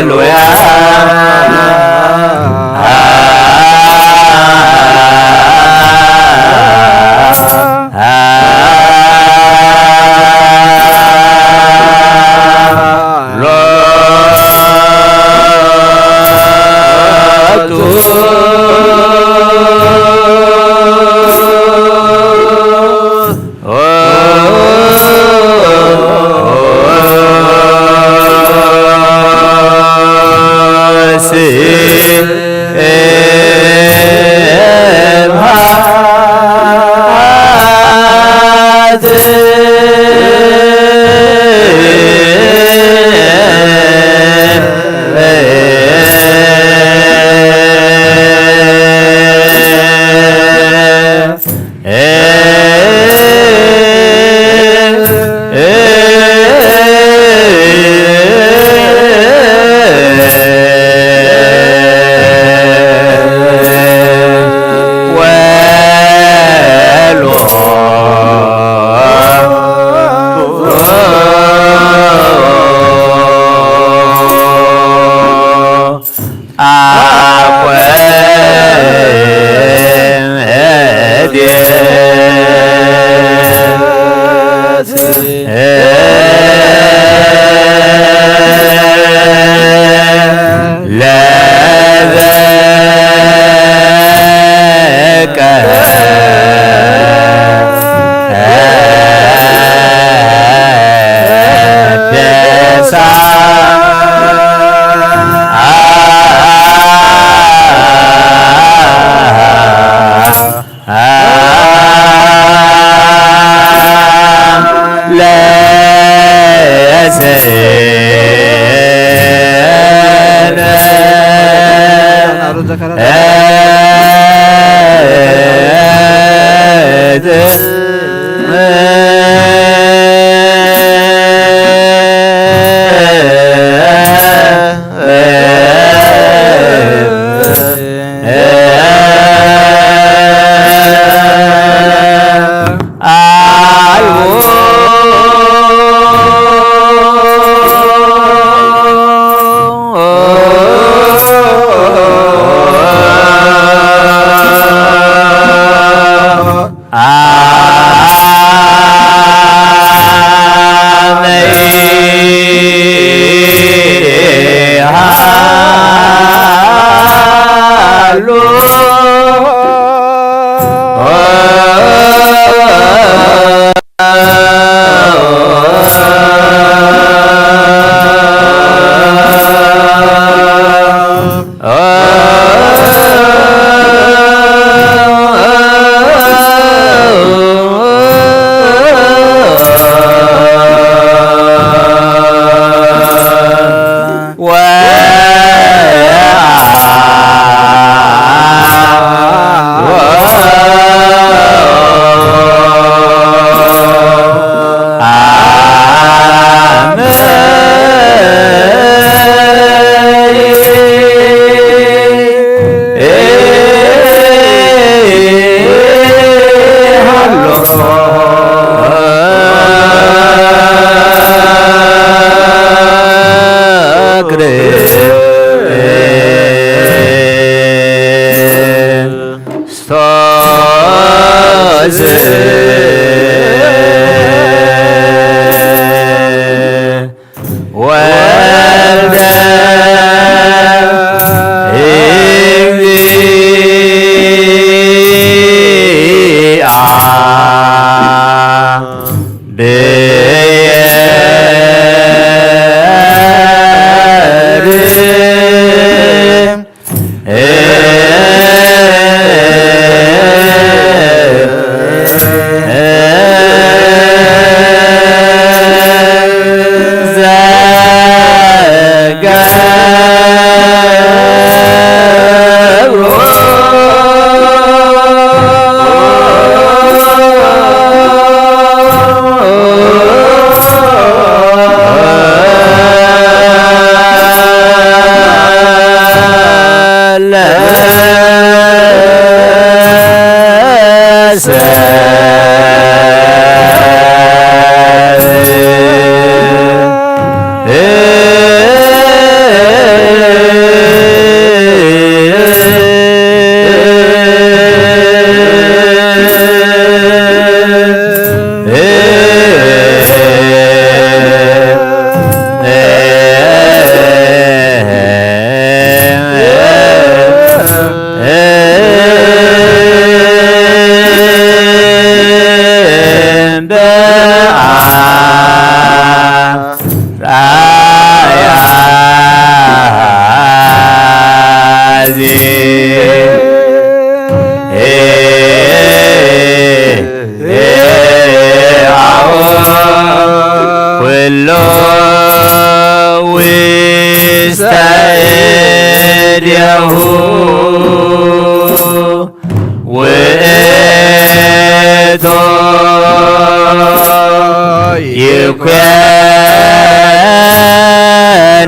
ሃሌሉያ።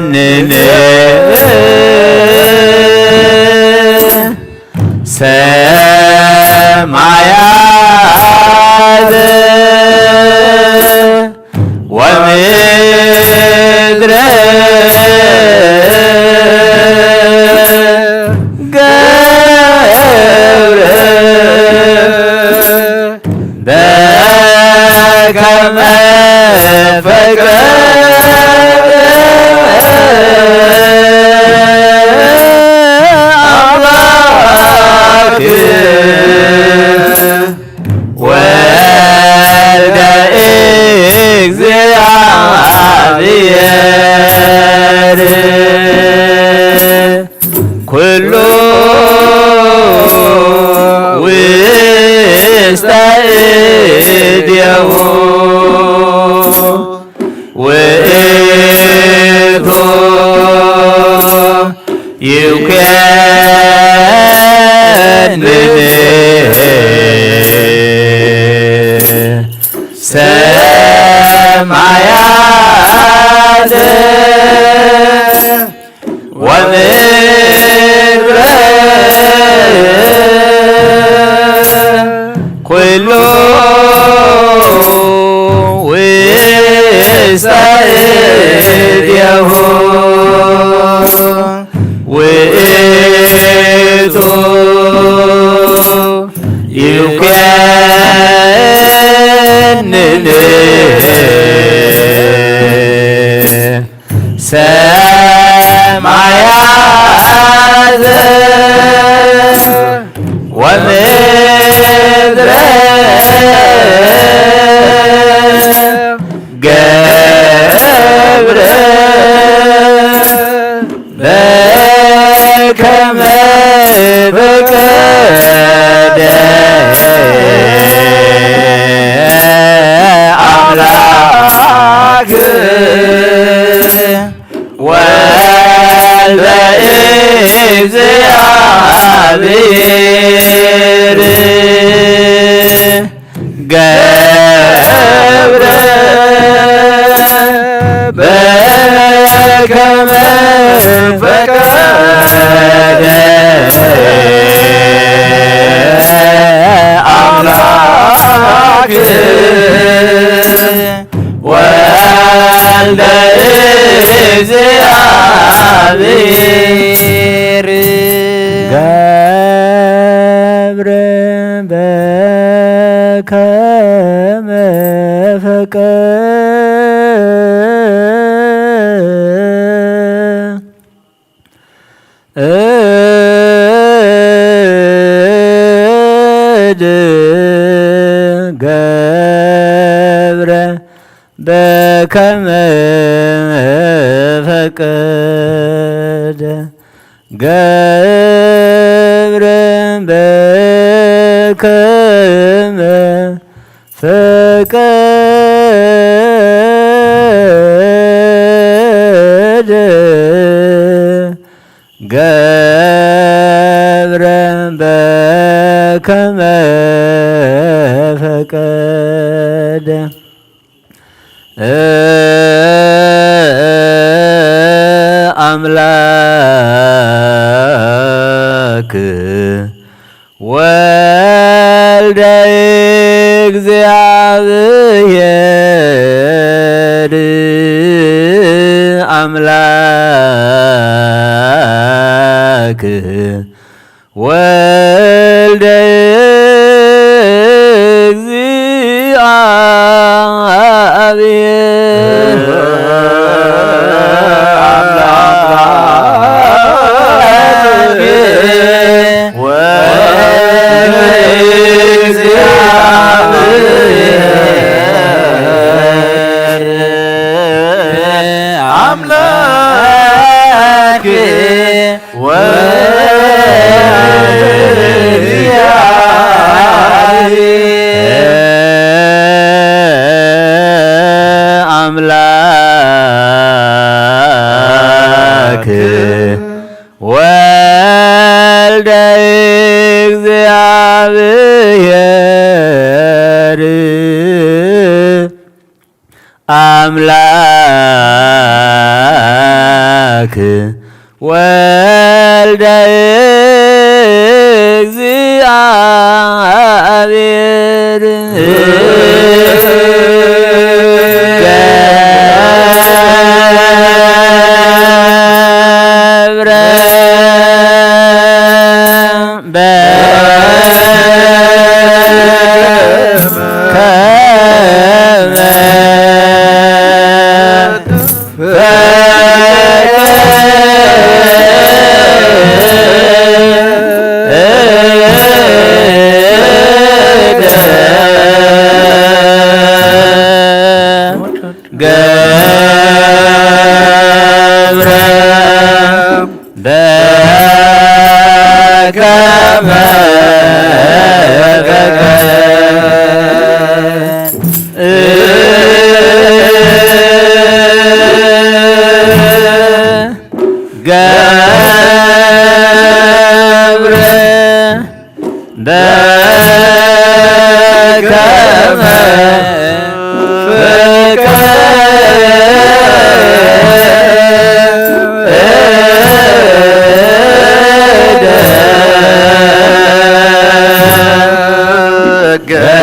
ጸንዕ ሰማያት ወምድረ ገብረ በከመ ፈቀደ ኣምላክ ወልደ እግዚአብሔር ኩሉ ውስተ እዴሁ ውእቱ ይውከንን ሰማያት ወምድረ ኩሉ ውስተ እዴሁ ውእቱ ይውከንን ሰማያት ወምድረ ገብረ በከመ ፈቀደ አምላክ ወልደ እግዚአብሔር ገብረ በከመ ፈቀደ አምላክ ወልደ እግዚአብሔር ገብረ በከመ ፈቀደ እድ ገብረ በከመ ፈቀደ ገብረ በከመ ፈቀደ ገብረ በከመ ፈቀደ አምላክ ወልደ እግዚአብሔር አምላክ ወልደ እግዚአብሔር አምላክ ወእግዚአብሔር አምላክ ወልደ እግዚአብሔር ኣምላክ ወልደ እግዚኣብሔር ገብረ በከመ ገብረ በከመ ገብረ በከመ ፍቃደ ገብረ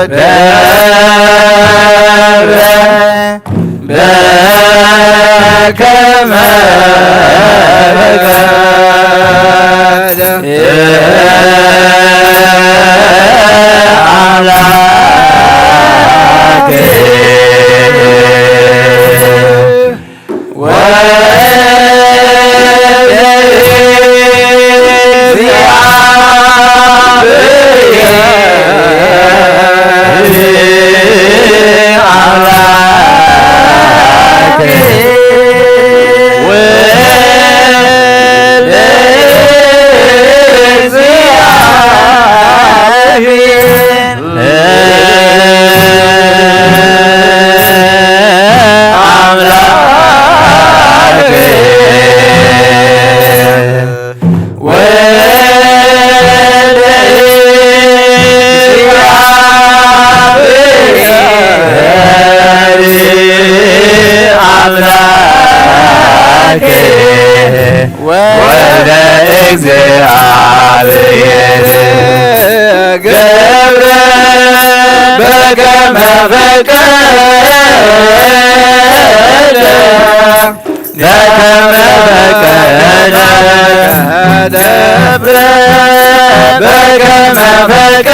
ደብረ በከመ ፈቀደ አምላክ አምላክ ወልደ እግዚአብሔር አምላክ ወልደ እግዚአብሔር ገብረ በከመ ፈቀደ በከመ ፈቀደ ገብረ በከመ ፈቀደ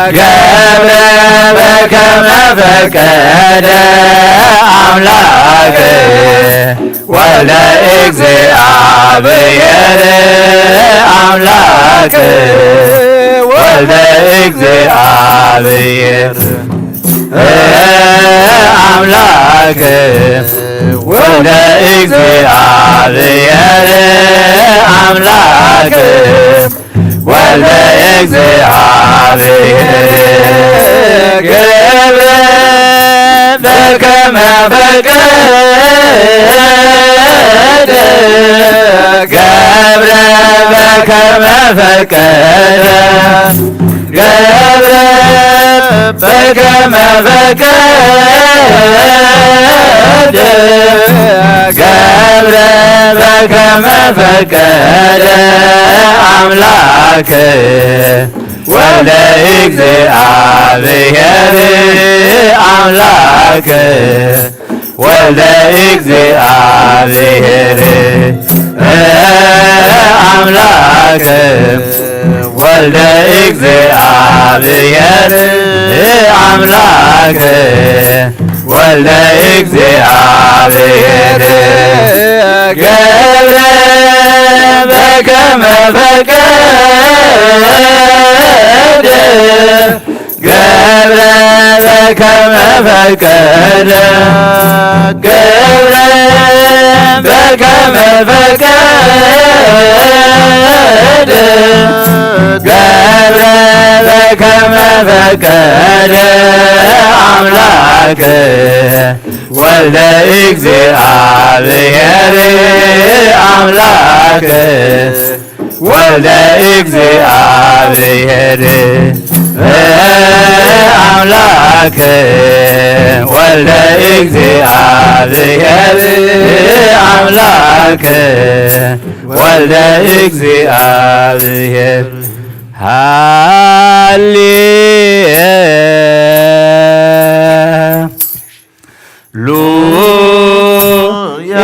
ገብረ በከመ ፈቀደ አምላክ ወልደ እግዚአብሔር አምላክ ወልደ እግዚአብሔር አምላክ ወልደ እግዚአብሔር አምላክ ወልደ እግዚአብሔር ገብረ በከመ ፈቀደ ገብረ በከመ ፈቀደ ገብረ በከመ ፈቀደ ገብረ በከመ ፈቀደ አምላክ ወልደ እግዚአብሔር አምላክ ወልደ እግዚአብሔር አምላክ ወልደ እግዚአብሔር አምላክ ወልደ እግዚአብሔር ገብረ በከመ ፈቀደ ገብረ በከመ ፈቀደ ገብረ በከመ ፈቀደ ገብረ በከመ ፈቀደ አምላክ ወልደ እግዚአብሔር አምላክ ወልደ እግዚአብሔር አምላክ ወልደ እግዚአብሔር አምላክ ወልደ እግዚአብሔር ሃሌ ሉያ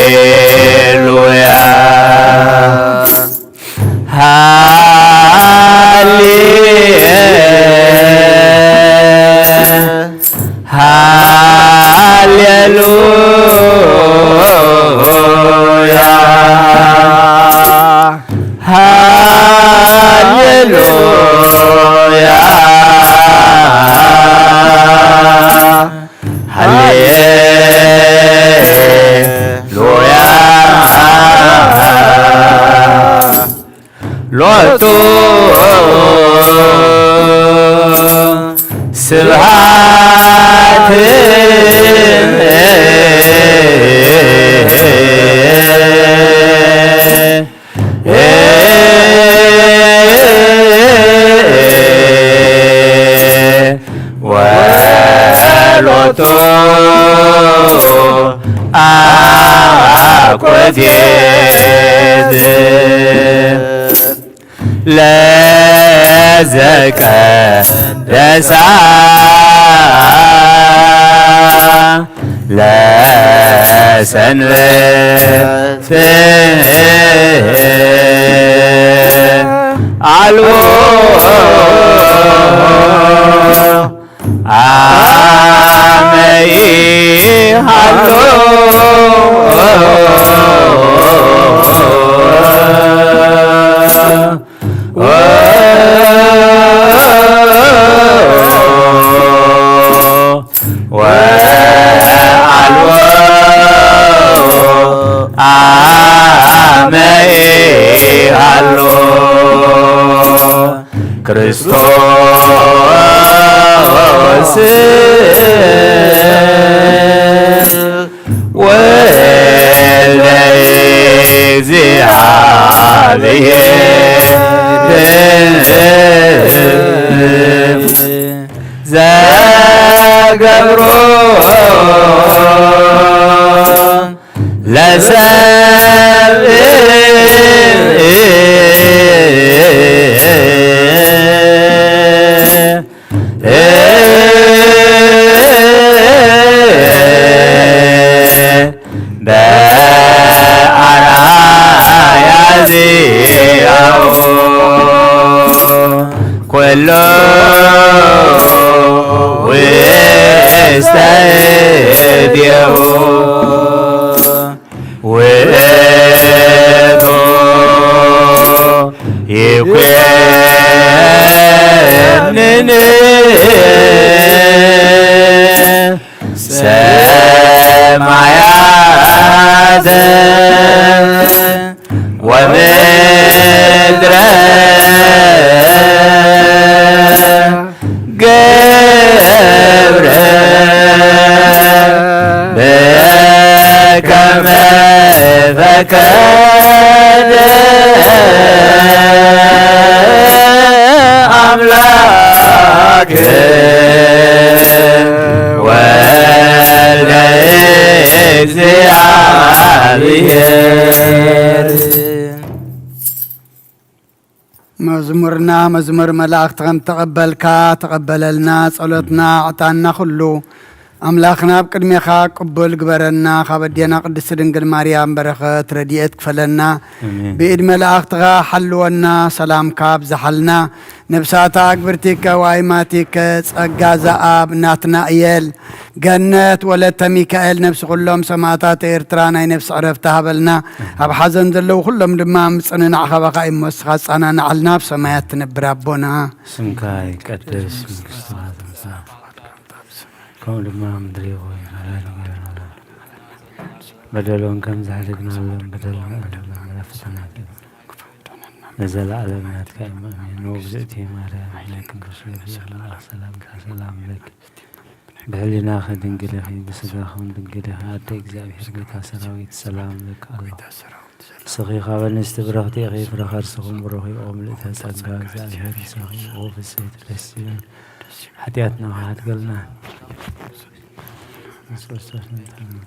ሃሌሉያ ሃሌ ሃሌሉያ ሃሌሉያ ሃሌሉያ ሎቱ ስብሐት ለዘቀደሳ ለሰንበት አልቦ አመ ኢሃሎ ወአልቦ አመ ኢሃሎ ክርስቶስ ወልደ እግዚአብሔር ዘገብሮ ለሰብእ በአርአያ ዚአሁ ኩሉ ውስተ እዴሁ ውእቱ ይኩንን ሰማያተ ወምድረ ገብረ በከመ ፈቀደ አምላክ ወልደ እግዚኣብሔር። መዝሙርና መዝሙር መላእኽቲ ከም ተቐበልካ ተቐበለልና፣ ጸሎትና ዕጣንና ኩሉ ኣምላኽና ኣብ ቅድሜኻ ቅቡል ግበረና። ካብ ኣዴና ቅድስቲ ድንግል ማርያም በረኸት ረድኤት ክፈለና። ኣሜን። ብኢድ መላእኽትኻ ሓልወና፣ ሰላምካ ኣብዝሓልና። ነብሳታ ኣግብርቲከ ዋይማቲከ ጸጋ ዘኣብ ናትናእየል ገነት ወለተ ሚካኤል ነብሲ ኩሎም ሰማእታት ኤርትራ ናይ ነብሲ ዕረፍቲ ሃበልና። ኣብ ሓዘን ዘለዉ ኩሎም ድማ ምጽንናዕ ካባኻ እዩ እሞ ንስኻ ኣጻናንዓልና። ኣብ ሰማያት ትነብር ኣቦና ስምካ ይቀደስ፣ መንግስትኻ ትምጻእ፣ ከምኡ ድማ ኣብ ምድሪ ይኹን። ሃሌሉያ። በደሎም ከም ዝሓደግናሎም በደልና ንዘለኣለም ናትካ እዩ። ኣሜን። ውግዝእቲ ማርያም ናይ ቅዱስ ገብርኤል መልኣኽ ሰላምታ ሰላም ለኪ። ብሕሊናኺ ድንግል ኢኺ፣ ብስጋኺ እውን ድንግል ኢኺ። ኣደ እግዚኣብሔር ጌታ ሰራዊት ሰላም ለኪ ኣሎ። ንስኺ ካብ ኣንስቲ ብርኽቲ ኢኺ፣ ፍረ ከርስኺ እውን ብሩኽ እዩ። ኦ ምልእተ ጸጋ እግዚኣብሔር ምሳኺ፣ ኦ ፍስሕቲ ደስ ይበል። ሓጢኣትና ክሓድገልና ምስ ክርስቶስ ንታመን።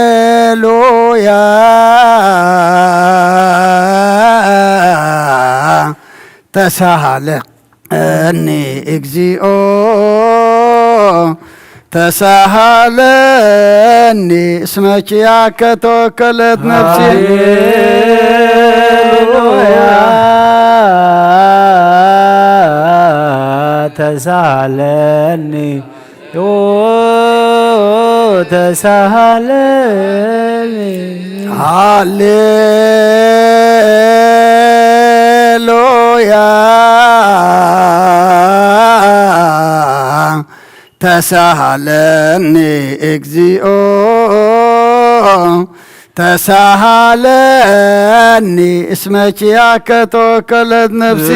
ሃሌሉያ ተሳሃለ እኒ እግዚኦ ተሳሃለኒ እስመ ኪያከ ተወከለት ነፍሲ። ሃሌሉያ ተሳሃለኒ ተሳሃለኒ። ሃሌሉያ ተሳሃለኒ እግዚኦ ተሳሃለኒ እስመ ኪያከ ተወከለት ነፍሴ።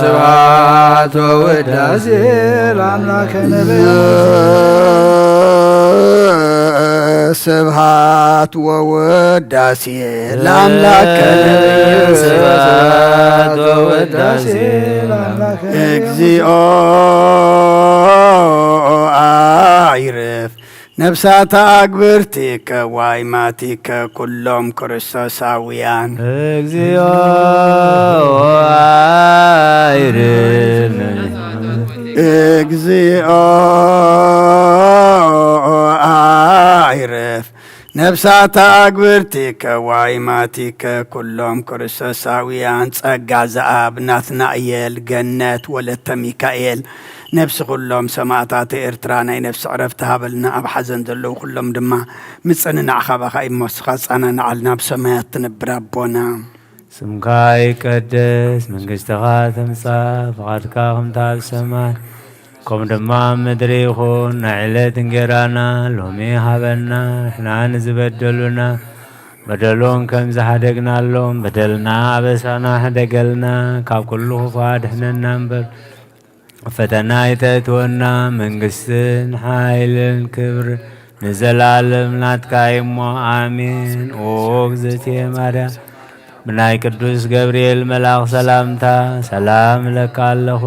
ስብሐት ወውዳሴ ለአምላከ ነቢዩ። ስብሐት ወውዳሴ ለአምላከ ነቢዩ። ስብሐት ወውዳሴ ለአምላከ ነቢዩ። እግዚኦ አይርፍ ነፍሳተ አግብርቲከ ዋይማቲከ ኩሎም ክርስቶሳውያን። እግዚኦ አይርፍ። እግዚኦ አይርፍ ነፍሳተ አግብርቲከ ዋይማቲከ ኩሎም ክርስቶሳውያን። ጸጋ ዘአብ ናትናእየል ገነት ወለተ ሚካኤል ነፍሲ ኩሎም ሰማእታት ኤርትራ ናይ ነፍሲ ዕረፍቲ ሃበልና። ኣብ ሓዘን ዘለዉ ኩሎም ድማ ምጽንናዕ ካባኻ እዩ እሞ ንስኻ ኣጸናንዓልና ኣብ ሰማያት ትነብር ኣቦና። ስምካ ይቀደስ፣ መንግስትኻ ትምጻእ፣ ፍቓድካ ከምታ ኣብ ሰማይ ከም ድማ ኣብ ምድሪ ይኹን። ናይ ዕለት እንጌራና ሎሚ ሃበና፣ ንሕና ንዝበደሉና በደሎም ከም ዝሓደግናሎም በደልና ኣበሳና ሕደገልና፣ ካብ ኩሉ ክፉ ኣድሕነና እምበር ፈተና ኣይተእትወና። መንግስትን ሓይልን ክብር ንዘላለም ናትካ እሞ ኣሜን። ኦ እግዝእትየ ማርያም ብናይ ቅዱስ ገብርኤል መልኣኽ ሰላምታ ሰላም እለካ ኣለኹ።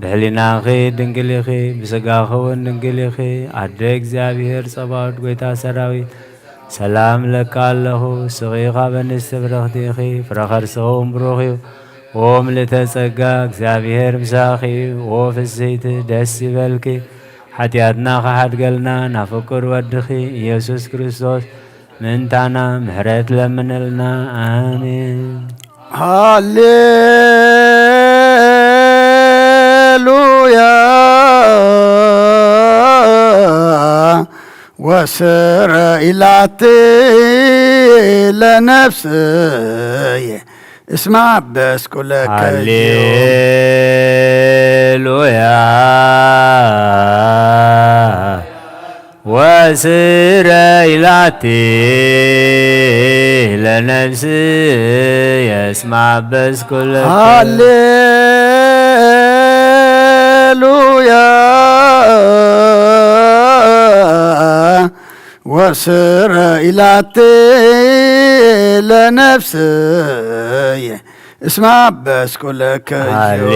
ብሕሊናኺ ድንግል ኢኺ፣ ብስጋኺ እውን ድንግል ኢኺ። ኣደ እግዚኣብሔር ጸባኦት ጎይታ ሰራዊት ሰላም እለካ ኣለኹ። ስኺ ካብ ኣንስቲ ብርኽቲ ኢኺ፣ ፍረ ከርስኺ እውን ብሩኽ እዩ። ኦ ምልእተ ጸጋ እግዚኣብሔር ምሳኺ እዩ። ኦ ፍስሕቲ ደስ ይበልኪ፣ ሓጢኣትና ክሓድገልና ናብ ፍቁር ወድኺ ኢየሱስ ክርስቶስ ምእንታና ምሕረት ለምንልና። ኣሜን። ሃሌሉያ ወስረ ኢላቲ ለነፍስየ እስማ በስኩለከ ሃሌሉያ ወስረ ኢላቲ ለነፍስየ እስማ በስኩለከ። ሃሌሉያ ወስረ ኢላቲ ለነፍስየ እስማ በስኩለከ ሃሌ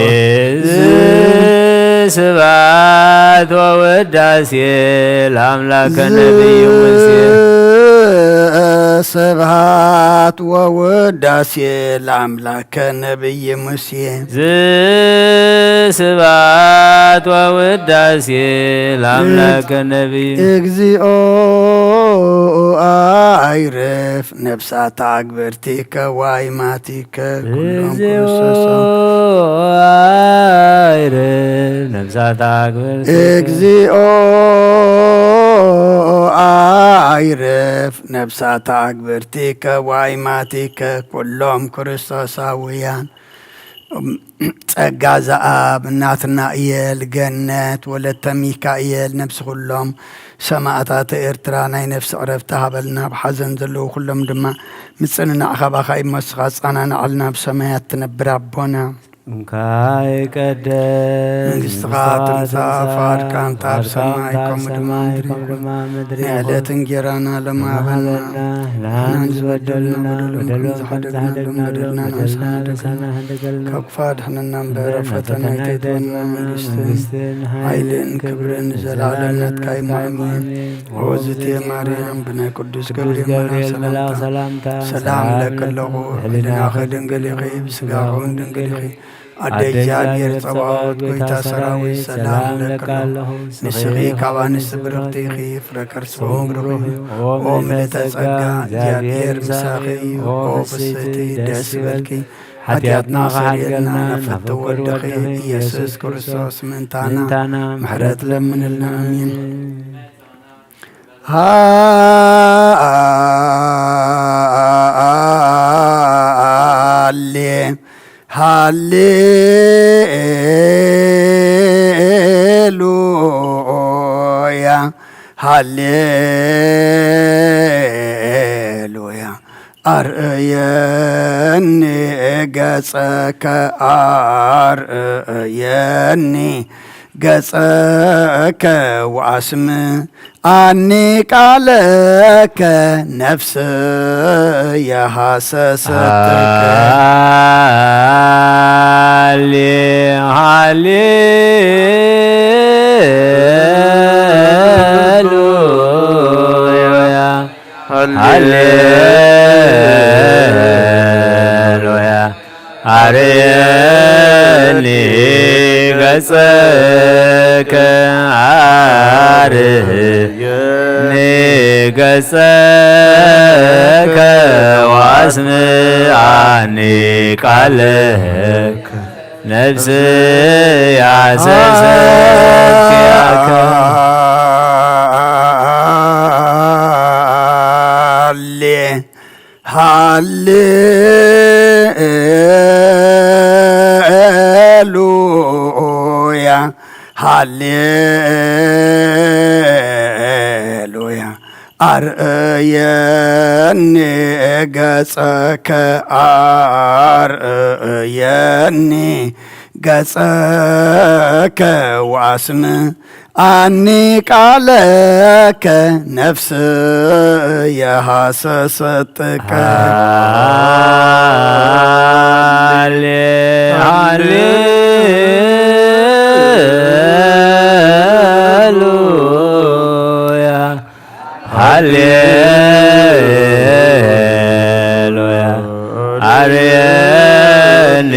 ስብሐት ወውዳሴ ለአምላከ ነቢዩ ሙሴ። ስብሐት ወውዳሴ ለአምላከ ነቢይ ሙሴ። ስብሐት ወውዳሴ ለአምላከ ነቢዩ። እግዚኦ አይርፍ ነፍሳት አግብርቲከ ዋይማቲከ ኩሎም እግዚኦ ክርስቶስ አይርፍ ነፍሳት አግብርቲከ። እግዚኦ አይርፍ ነፍሳት አግብርቲከ ዋይማቲከ ኩሎም ክርስቶሳውያን። ጸጋ ዘአብ ናትናእየል ገነት ወለተ ሚካኤል ነፍሲ ኩሎም ሰማእታት ኤርትራ ናይ ነፍሲ ዕረፍቲ ሃበልና። ኣብ ሓዘን ዘለዉ ኩሎም ድማ ምጽንናዕ ካባኻ ይመስኻ ጻናናዓልና። ኣብ ሰማያት ትነብር ኣቦና እንካይ ቀደስ መንግስትኻ ትምጻእ፣ ፍቓድካ እንተ ኣብ ሰማይ ከምኡ ድማ ምድሪ ይኹን። ናይ ዕለት እንጌራና ሎሚ ሃበና፣ ንሕና ንዝበደሉና በደሎም ከም ዝሓደግናሎም በደልና ንሕና ንሓድገልና። ካብ ክፉእ ኣድሕነና እምበር፣ ኣብ ፈተና ኣይተእትወና። መንግስትን ሓይልን ክብርን ንዘለዓለም ናትካ እዩ። ኣሜን። ኦ እግዝእትየ ማርያም፣ ብናይ ቅዱስ ገብርኤል መልኣኽ ሰላምታ ሰላም እብለኪ ኣለኹ። ብሕሊናኺ ድንግል ኢኺ፣ ብስጋኺ እውን ድንግል ኢኺ። ኣደ እግዚኣብሔር ጸባኦት፣ ጎይታ ሰራዊት፣ ሰላም እብለኪ ኣለኹ። ንስኺ ካብ ኣንስቲ ብርኽቲ ኢኺ፣ ፍረ ከርስኺ እውን ብሩኽ እዩ። ኦ ምልዕተ ጸጋ፣ እግዚኣብሔር ምሳኺ እዩ። ኦ ፍስሕቲ፣ ደስ ይበልኪ። ሓጢኣትና ክሓልየልና ናብ ፍትው ወድኺ ኢየሱስ ክርስቶስ ምእንታና ምሕረት ለምንልና። ኣሜን። ሃሌ ሃሌሉያ፣ ሃሌሉያ። ኣርእየኒ ገጸከ፣ ኣርእየኒ ገጸከ ወኣስምዓኒ ቃለከ፣ ነፍስየ ሃሰሰትከ። ሃሌ ሃሌሉያ፣ ሃሌሉያ። ኣርእየኒ ገጸከ፣ ኣርእየኒ ገጸከ ወኣስምዓኒ ቃለከ፣ ነፍስየ ሃሰሰትከ። ሃሌ ሃሌሉያ፣ ሃሌሉያ። ኣርእየኒ ገጸከ፣ ኣርእየኒ ገጸከ ወኣስምዓኒ ቃለከ፣ ነፍስየ ሃሰሰትከ። ሃሌ ሃሌሉያ፣ ሃሌሉያ። ኣርእየኒ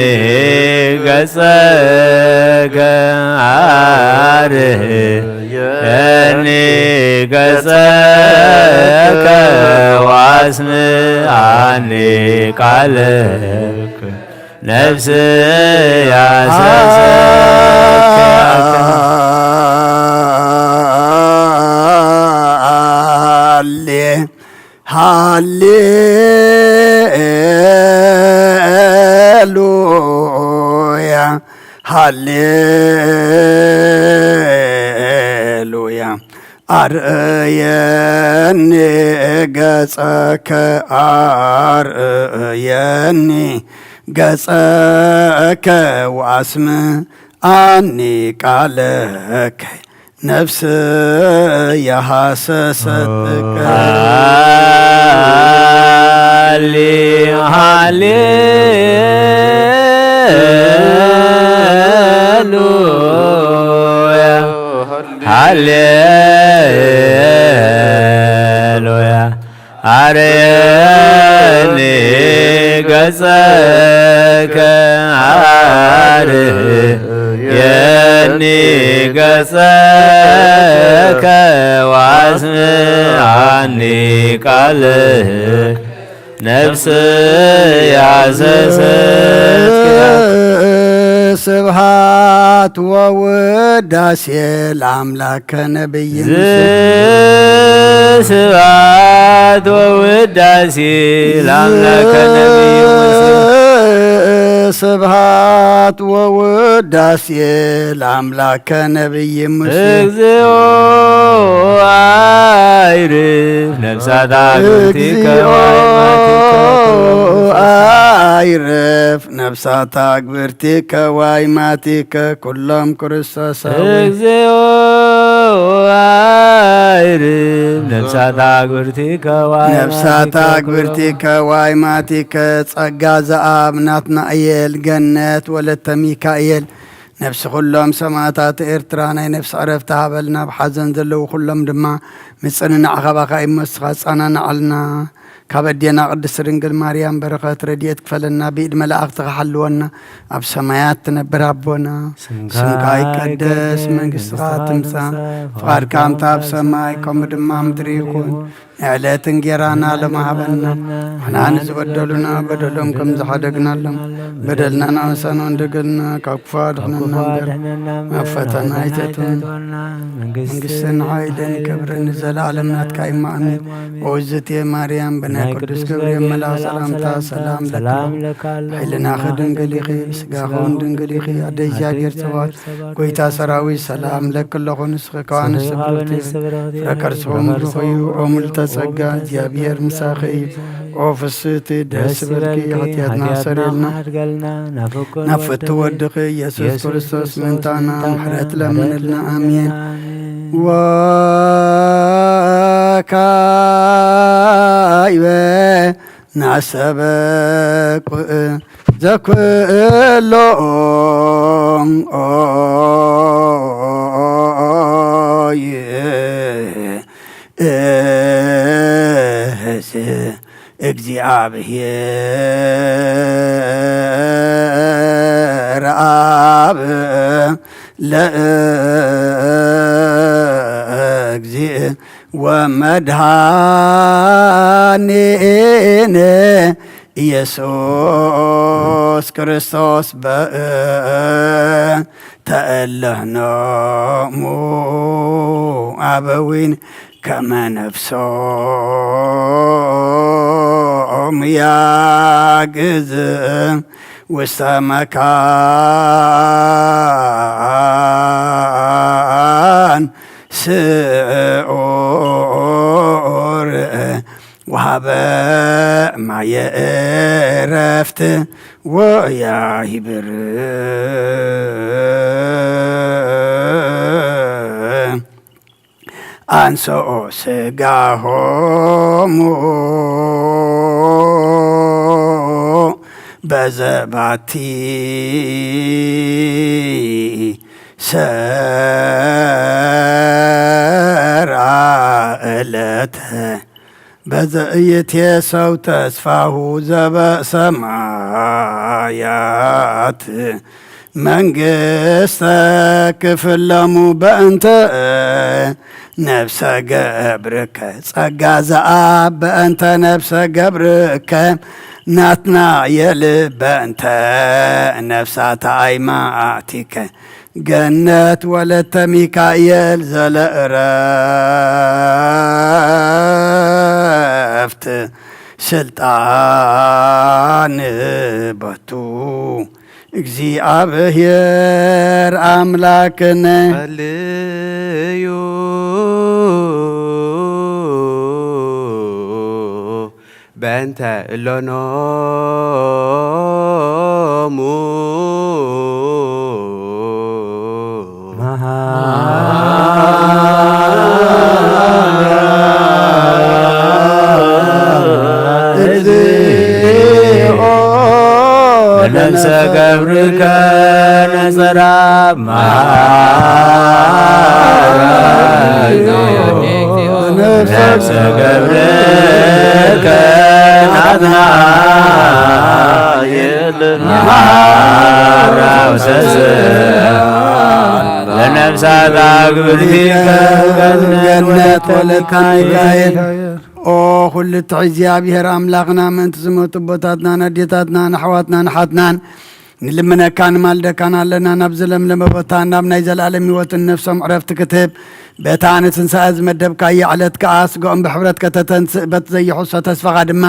ገጸከ፣ ኣርእየኒ ገጸከ ወኣስምዓኒ ቃለከ፣ ነፍስየ ሃሰሰትከ። ሃሌ ሃሌሉያ፣ ሃሌሉያ። ኣርእየኒ ገጸከ፣ ኣርእየኒ ገጸከ ወኣስምዓኒ ቃለከ፣ ነፍስየ ሃሰሰትከ። ሃሌ ሃሌሉያ፣ ሃሌሉያ። ኣርእየኒ ገጸከ፣ ኣርእየኒ ገጸከ ወኣስምዓኒ ቃልከ፣ ነፍስየ ሃሰሰትከ። ስብሐት ወውዳሴ ለአምላክ ከነብይ ሙሴ። ስብሐት ወውዳሴ ለአምላክ ከነብይ ሙሴ። ስብሐት ወውዳሴ ለአምላክ ከነብይ ሙሴ። እግዚኦ አይርፍ ነፍሳት አግብርቲከ እግዚኦ ወአይማቲከ ኩሎም ክርስቶስ። አይርፍ ነፍሳት አግብርቲከ ወአይማቲከ ኩሎም ክርስቶሳዊ። እግዚኦ አይርፍ ነፍሳት አግብርቲከ ወአይማቲከ ነፍሳት አግብርቲከ ወአይማቲከ። ጸጋ ዘአብ ናትናኤል፣ ገነት ወለተ ሚካኤል፣ ነፍሲ ኩሎም ሰማእታት ኤርትራ ናይ ነፍሲ ዕረፍቲ ሃበልና። ኣብ ሓዘን ዘለዉ ኩሎም ድማ ምጽንናዕ ካባኻ እዩ እሞ ንስኻ ኣጸናንዓልና። ካብ ኣዴና ቅድስቲ ድንግል ማርያም በረኸት ረድኤት ክፈለና፣ ብኢድ መላእኽትኻ ሓልወና። ኣብ ሰማያት ትነብር ኣቦና፣ ስምካ ይቀደስ፣ መንግስትኻ ትምጻእ፣ ፍቓድካ ከምታ ኣብ ሰማይ ከምኡ ድማ ኣብ ምድሪ ይኹን። ዕለት እንጌራና ሎሚ ሃበና። ንሕና ንዝበደሉና በደሎም ከም ዝሓደግናሎም፣ በደልና ንኣመሳና እንደገልና ካብ ክፉ ኣድሕነና እምበር፣ ናብ ፈተና ኣይተእትወና። መንግስትን ሓይልን ክብርን ንዘለኣለም ናትካ እዩ። ኣሜን። ኦ እግዝእትየ ማርያም፣ ብናይ ቅዱስ ገብርኤል መልኣኽ ሰላምታ ሰላም ለኪ። ሓይልናኺ ድንግል ኢኺ፣ ስጋኺ እውን ድንግል ኢኺ። ኣደ እግዚኣብሔር ጸባኦት፣ ጎይታ ሰራዊት፣ ሰላም ለኪ ኣለኹ። ንስኺ ከዋንስ ስብርት ፍረ ከርስኹም ብሩኽ እዩ። ኦ ምልዕተ ጸጋ፣ እግዚኣብሔር ምሳኺ እዩ። ኦ ፍስህቲ፣ ደስ ይበልኪ፣ ሓጢኣትና ኣስተሰርየልና፣ ናብ ፍቱ ወድኺ ኢየሱስ ክርስቶስ ምእንታና ምሕረት ለምንልና። ኣሜን። ወካይበ ናሰበኩ ዘኩሎ ይእዝ እግዚኣብሔር ኣብ ለእግዚእ ወመድኃኒነ ኢየሱስ ክርስቶስ በእንተ እለ ኖሙ አበዊን ከመ ነፍሶም ያግዝ ውስተ መካን ስዑር ወሃበ ማየ ዕረፍት ወያሂብር አንሶ ስጋሆሙ በዘባቲ ሰርአ ዕለተ በዘ ኢይትየሰው ተስፋሁ ዘበሰማያት መንግስተ ክፍለሙ በእንተ ነፍሰ ገብርከ ጸጋ ዘአብ በእንተ ነፍሰ ገብርከ ናትናኤል በእንተ ነፍሳተ አይማቲከ ገነት ወለተ ሚካኤል ዘለእረፍት ስልጣን በቱ እግዚኣብሔር ኣምላክነ። ጸልዩ በእንተ እሎኖሙ መሃ-፣ እግዚኦ ለነፍሰ ገብርከ ነጸራ መሃ-፣ ነፍሰ ገብርከ ናትናኤል መሃራው ሰስአ ለነፍሳት አግብርቲከ ገነት ወለተ ሚካኤል። ኦ ኩሉ ትሕት እግዚኣብሔር ኣምላኽና፣ ምእንቲ ዝሞቱ ኣቦታትናን ኣዴታትናን ኣሕዋትናን ኣሓትናን ንልምነካ ንማልደካን ኣለና። ናብ ዝለምለመ ቦታ ናብ ናይ ዘለኣለም ህይወትን ነፍሶም ዕረፍቲ ክትህብ በታ ንትንሳኤ ዝመደብካያ ዕለት ከኣ ስጋኦም ብሕብረት ከተተንስእ በቲ ዘይሕሶ ተስፋኻ ድማ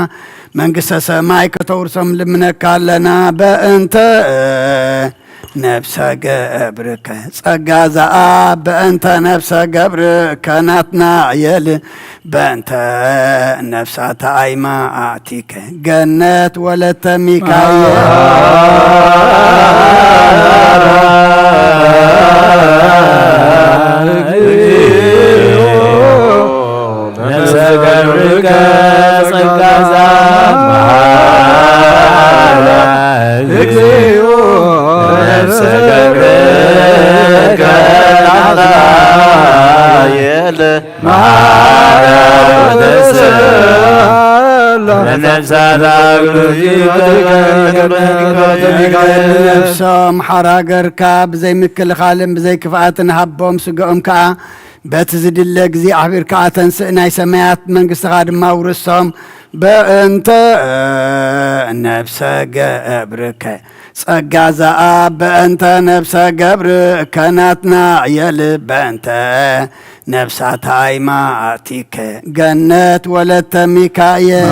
መንግስተ ሰማይ ከተውርሶም ልምነካ ኣለና። በእንተ ነፍሰ ገብርከ ጸጋ ዘኣብ በእንተ ነፍሰ ገብርከ ናትናኤል በእንተ ነፍሳተ አይማቲከ ገነት ወለተ ሚካኤል። ነፍሰ ገብርከ ጸጋ ዘአብ እግዚኦ ነፍሰ ገብርከ ናትናኤል መሃራ ወተሰላ ለነፍሳት አግብርቲከ ነፍሶም ሓራ ገርካ ብዘይ ምክልኻልን ብዘይ ክፍኣትን ሃቦም፣ ስጋኦም ከኣ በቲ ዝድለ ግዜ ኣኽቢርካ ኣተንስእ፣ ናይ ሰማያት መንግስትኻ ድማ ውርሶም። በእንተ ነብሰ ገብርከ ጸጋ ዘኣብ፣ በእንተ ነብሰ ገብርከ ናትናኤል፣ በእንተ ነብሳት ሃይማኖቲከ ገነት ወለተ ሚካኤል።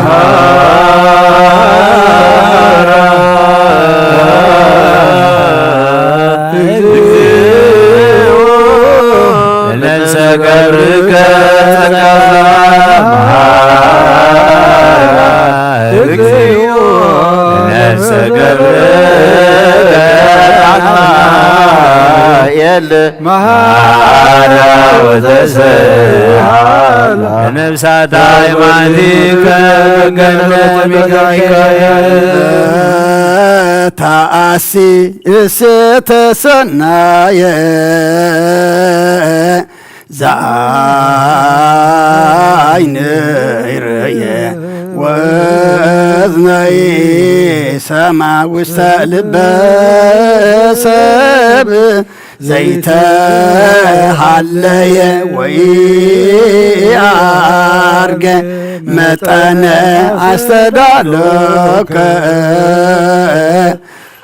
ነብሰ ገብርከ ጸጋ መሃራ፣ እግዚኦ ነብሰ ገብርከ ናትናኤል መሃራ ወተስሃላ። ነብሳት ሃይማኖቲከ ገነት ወለተ ሚካኤል። ተኣሲ እሴተ ሰናየ ዘዓይነይ ርእየ ወእዝነይ ሰማ ውስተ ልበ ሰብ ዘይተሃለየ ወኢዐርገ መጠነ ኣስተዳሎከ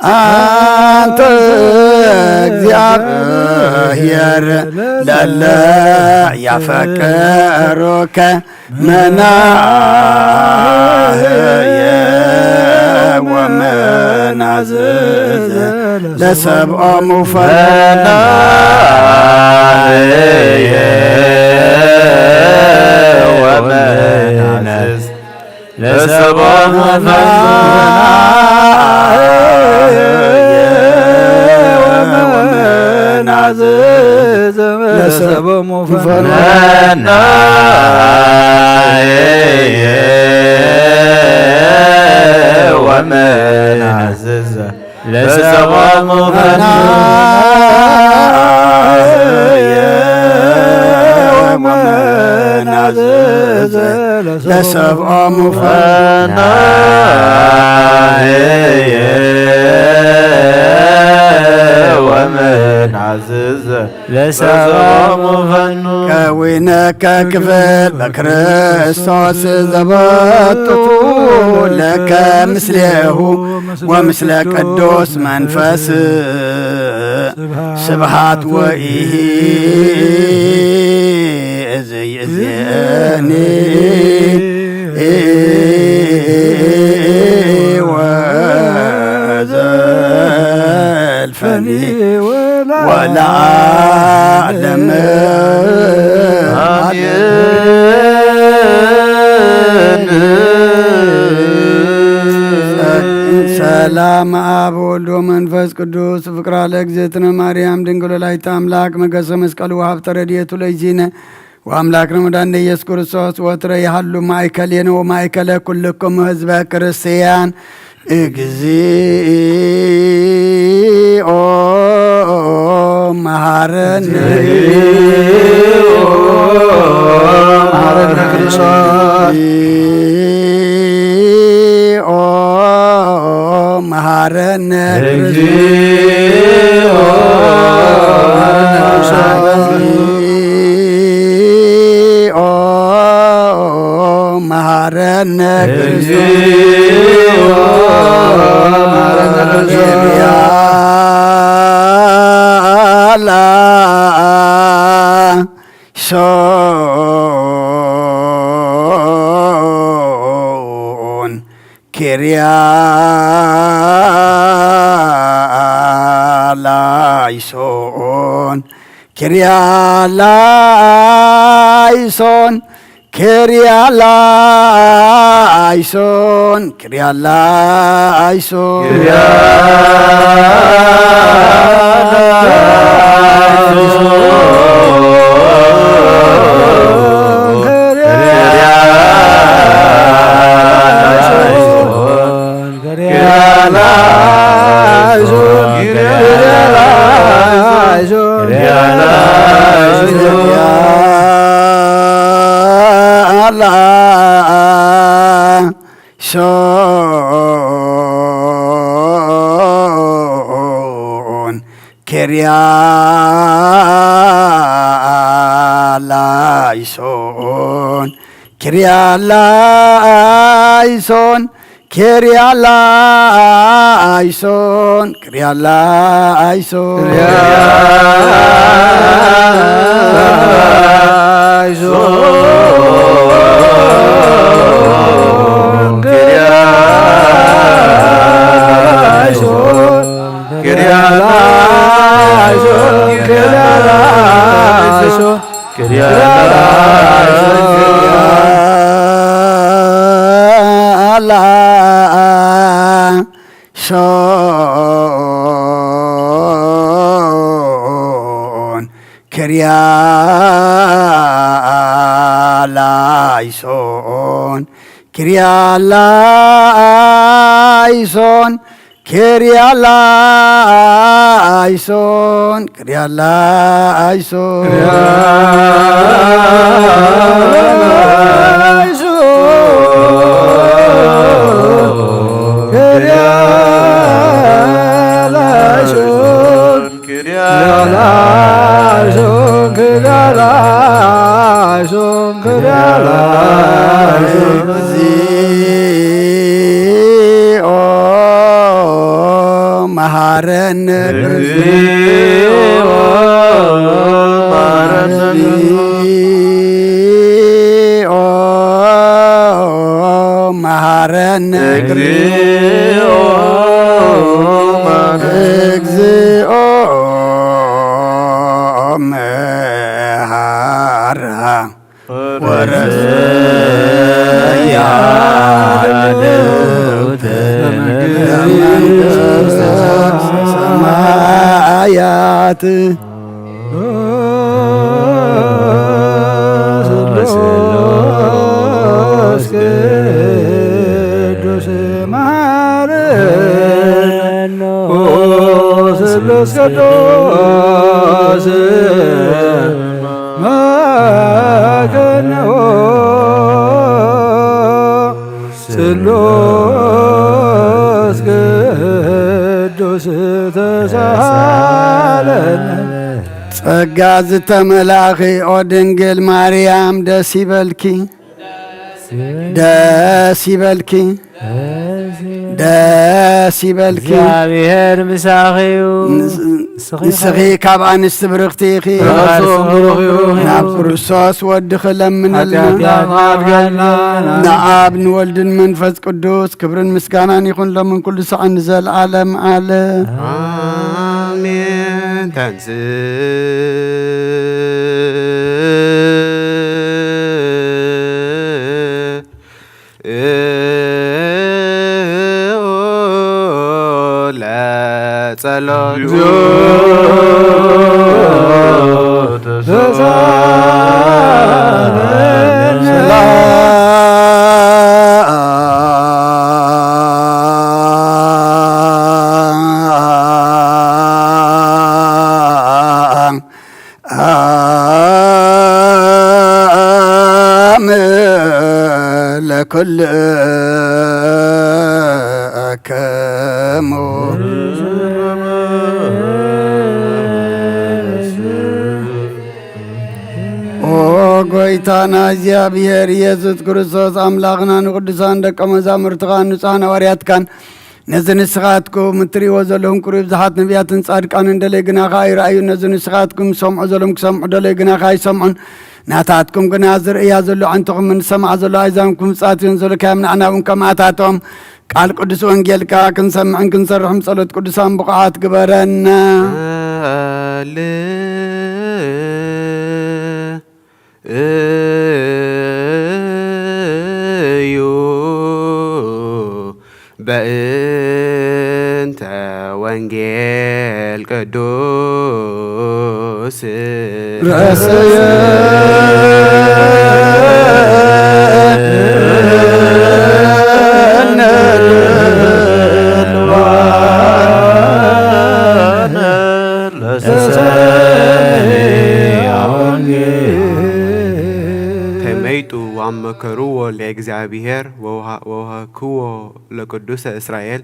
ኣንተ እግዚኣብሔር ለለ ያፈቀሮከ መናህየ ወመናዝዘ ለሰብኦሙ ፈናህየ ወመናዝዘ ለሰቦሙ ፈናህየ ወመናዝዘ ለሰቦሙ ፈናህየ ወመናዝዘ ለሰቦሙ ፈናህየ ወመናዝዘ ለሰብኦሙ ፈናህየ ወመናዝዘ ለሰቦሙ ፈኑ ከዊነከ ክፍል በክርስቶስ ዘበቱ ለከ ምስሌሁ ወምስለ ቅዱስ መንፈስ ስብሃት ወኢሂ እዝይ እዝየኒ ወዘልፈኒ ወለዓለም አሜን። ሰላም አብ ወልድ ወመንፈስ ቅዱስ ፍቅራ ለእግዝእትነ ማርያም ድንግል ወላዲተ አምላክ መገሰ መስቀሉ ወሀብተ ረድኤቱ ለይዚነ ወአምላክነ ወዳንደ ኢየሱስ ክርስቶስ ወትረ ይሃሉ ማእከሌነ ወማእከለ ኩልክሙ ህዝበ ክርስቲያን። እግዚኦ መሐረነ መሐረነ ክርስቶስ። እግዚኦ መሐረነ እግዚኦ መሐረነ እግዚኦ መሐረነ ሶን ኪርያ ላይሶን ኪርያ ላይሶን ኪርያ ላይሶን ኪርያ ላይሶን ሶን ኪርያ ላይሶን፣ ኪርያ ላይሶን፣ ኪርያ ላይሶን፣ ኪርያ ላይሶን። ላይሶን፣ ኪርያ ላይሶን፣ ኪርያ ላይሶን፣ ኪርያ ላይሶን፣ ኪርያ ላይሶን። እግዚኦ መሐረነ። እግዚኦ መሐረነ። እግዚኦ መሐረነ። እግዚኦ መሐረነ። እግዚኦ መሐራ ወረሰያ ለመንግስተ ሰማያት። ስሉስ ቅዱስ ማረነ። ኦ ስሉስ ቅዱስ መሐረነ። ስሉስ ቅዱስ ተሳለነ። ጸጋ ዝተመላኺ ኦ ድንግል ማርያም ደስ ይበልኪ፣ ደስ ይበልኪ፣ ደስ ይበልኪ። እግዚኣብሔር ምሳኺ እዩ። ንስ-፣ ንስኺ ካብ ኣንስቲ ብርኽቲ ኢኺ። ካብ ርእስኹም ብሩኽ እዩ። ናብ ክርስቶስ ወድኺ ለምንልና። ሓጢኣትና ኣድገልና። ንኣብ ንወልድን መንፈስ ቅዱስ ክብርን ምስጋናን ይኹን ሎምን ኩሉ ሰዓን ንዘለዓለም ዓለም። ኣሜን። ተንስ ለጸሎት። አም ለኩልክሙ። ኦ ጎይታና እግዚኣብሔር ኢየሱስ ክርስቶስ ኣምላኽና ንቅዱሳን ደቀ መዛሙርትኻን ንጹሓን ሃዋርያትካን ነዚ ንስኻትኩም እትርእይዎ ዘለኹም ቅሩብ ብዙሓት ነቢያትን ጻድቃንን ደለይ ግናኻ ኣይረኣዩ። ነዚ ንስኻትኩም ዝሰምዑ ዘለኹም ክሰምዑ ደለይ ግናኻ ኣይሰምዑን። ናታትኩም ግና ዝርእያ ዘሎ ኣዕንትኹምን ዝሰምዓ ዘሎ ኣእዛንኩም ብጻት እየን ዘለካዮም። ንዓና እውን ከምኣታቶም ቃል ቅዱስ ወንጌልካ ክንሰምዕን ክንሰርሕን ጸሎት ቅዱሳን ብቑዓት ግበረና። ሃሌ እዩ በእንተ ወንጌል ቅዱስ ረሰየ ተመይጡ ወአመከርዎ ለእግዚአብሔር ወውሃ-፣ ወውሃክዎ ለቅዱሰ እስራኤል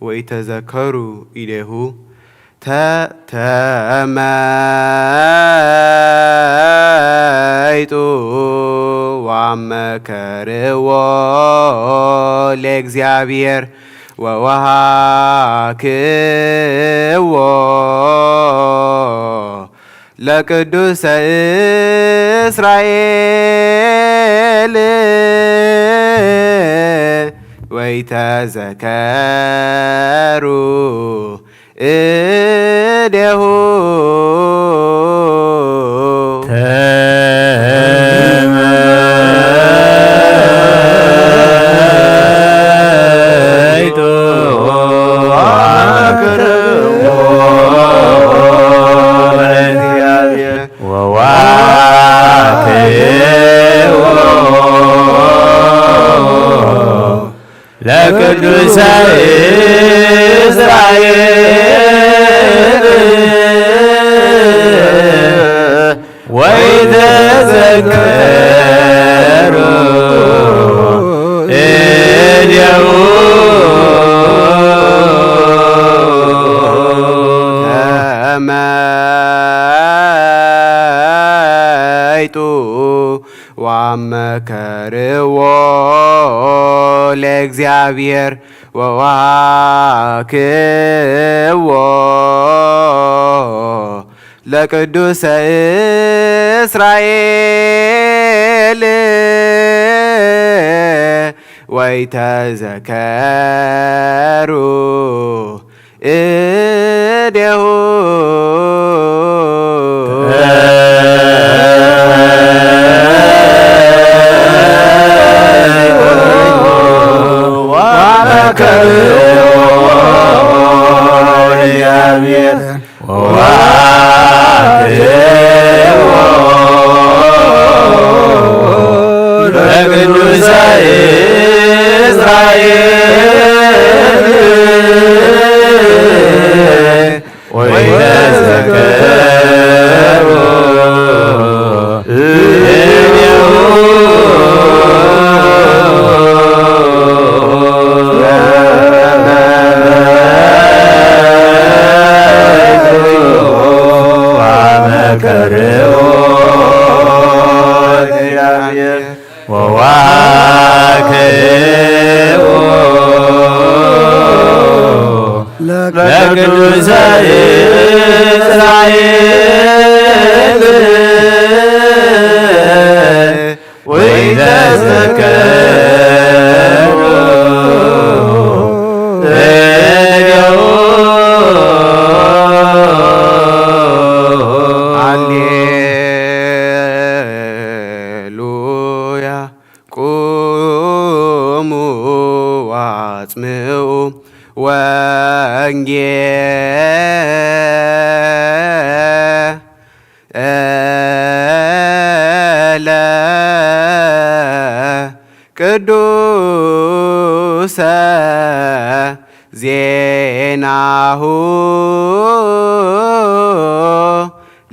ወኢተዘከሩ ኢዴሁ። ተተመይጡ ዋመከርዎ ለእግዚኣብሔር ወወሃክዎ ለቅዱሰ እስራኤል ወይተዘከሩ እዴሁ። ተመይጡ አቅርቦ ለእግዚአብሔር ወዋክዎ ለቅዱሰ እስራኤል ወይተዘከሩ እዴሁ። ተመይጡ ዋመከርዎ ለእግዚኣብሔር ወዋክዎ ለቅዱሰ እስራኤል ወይተዘከሩ እዴሁ። ለቅዱሰ እስራኤል ወይተዘከሩ እዴሁ። አመከርዎ እግዚአብሔር ወዋክዎ ለቅዱሰ እስራኤል ወይተዘከሩ እዴሁ። ሃሌሉያ። ቁሙ ወአጽምዑ ወንጌለ ቅዱሰ ዜናሁ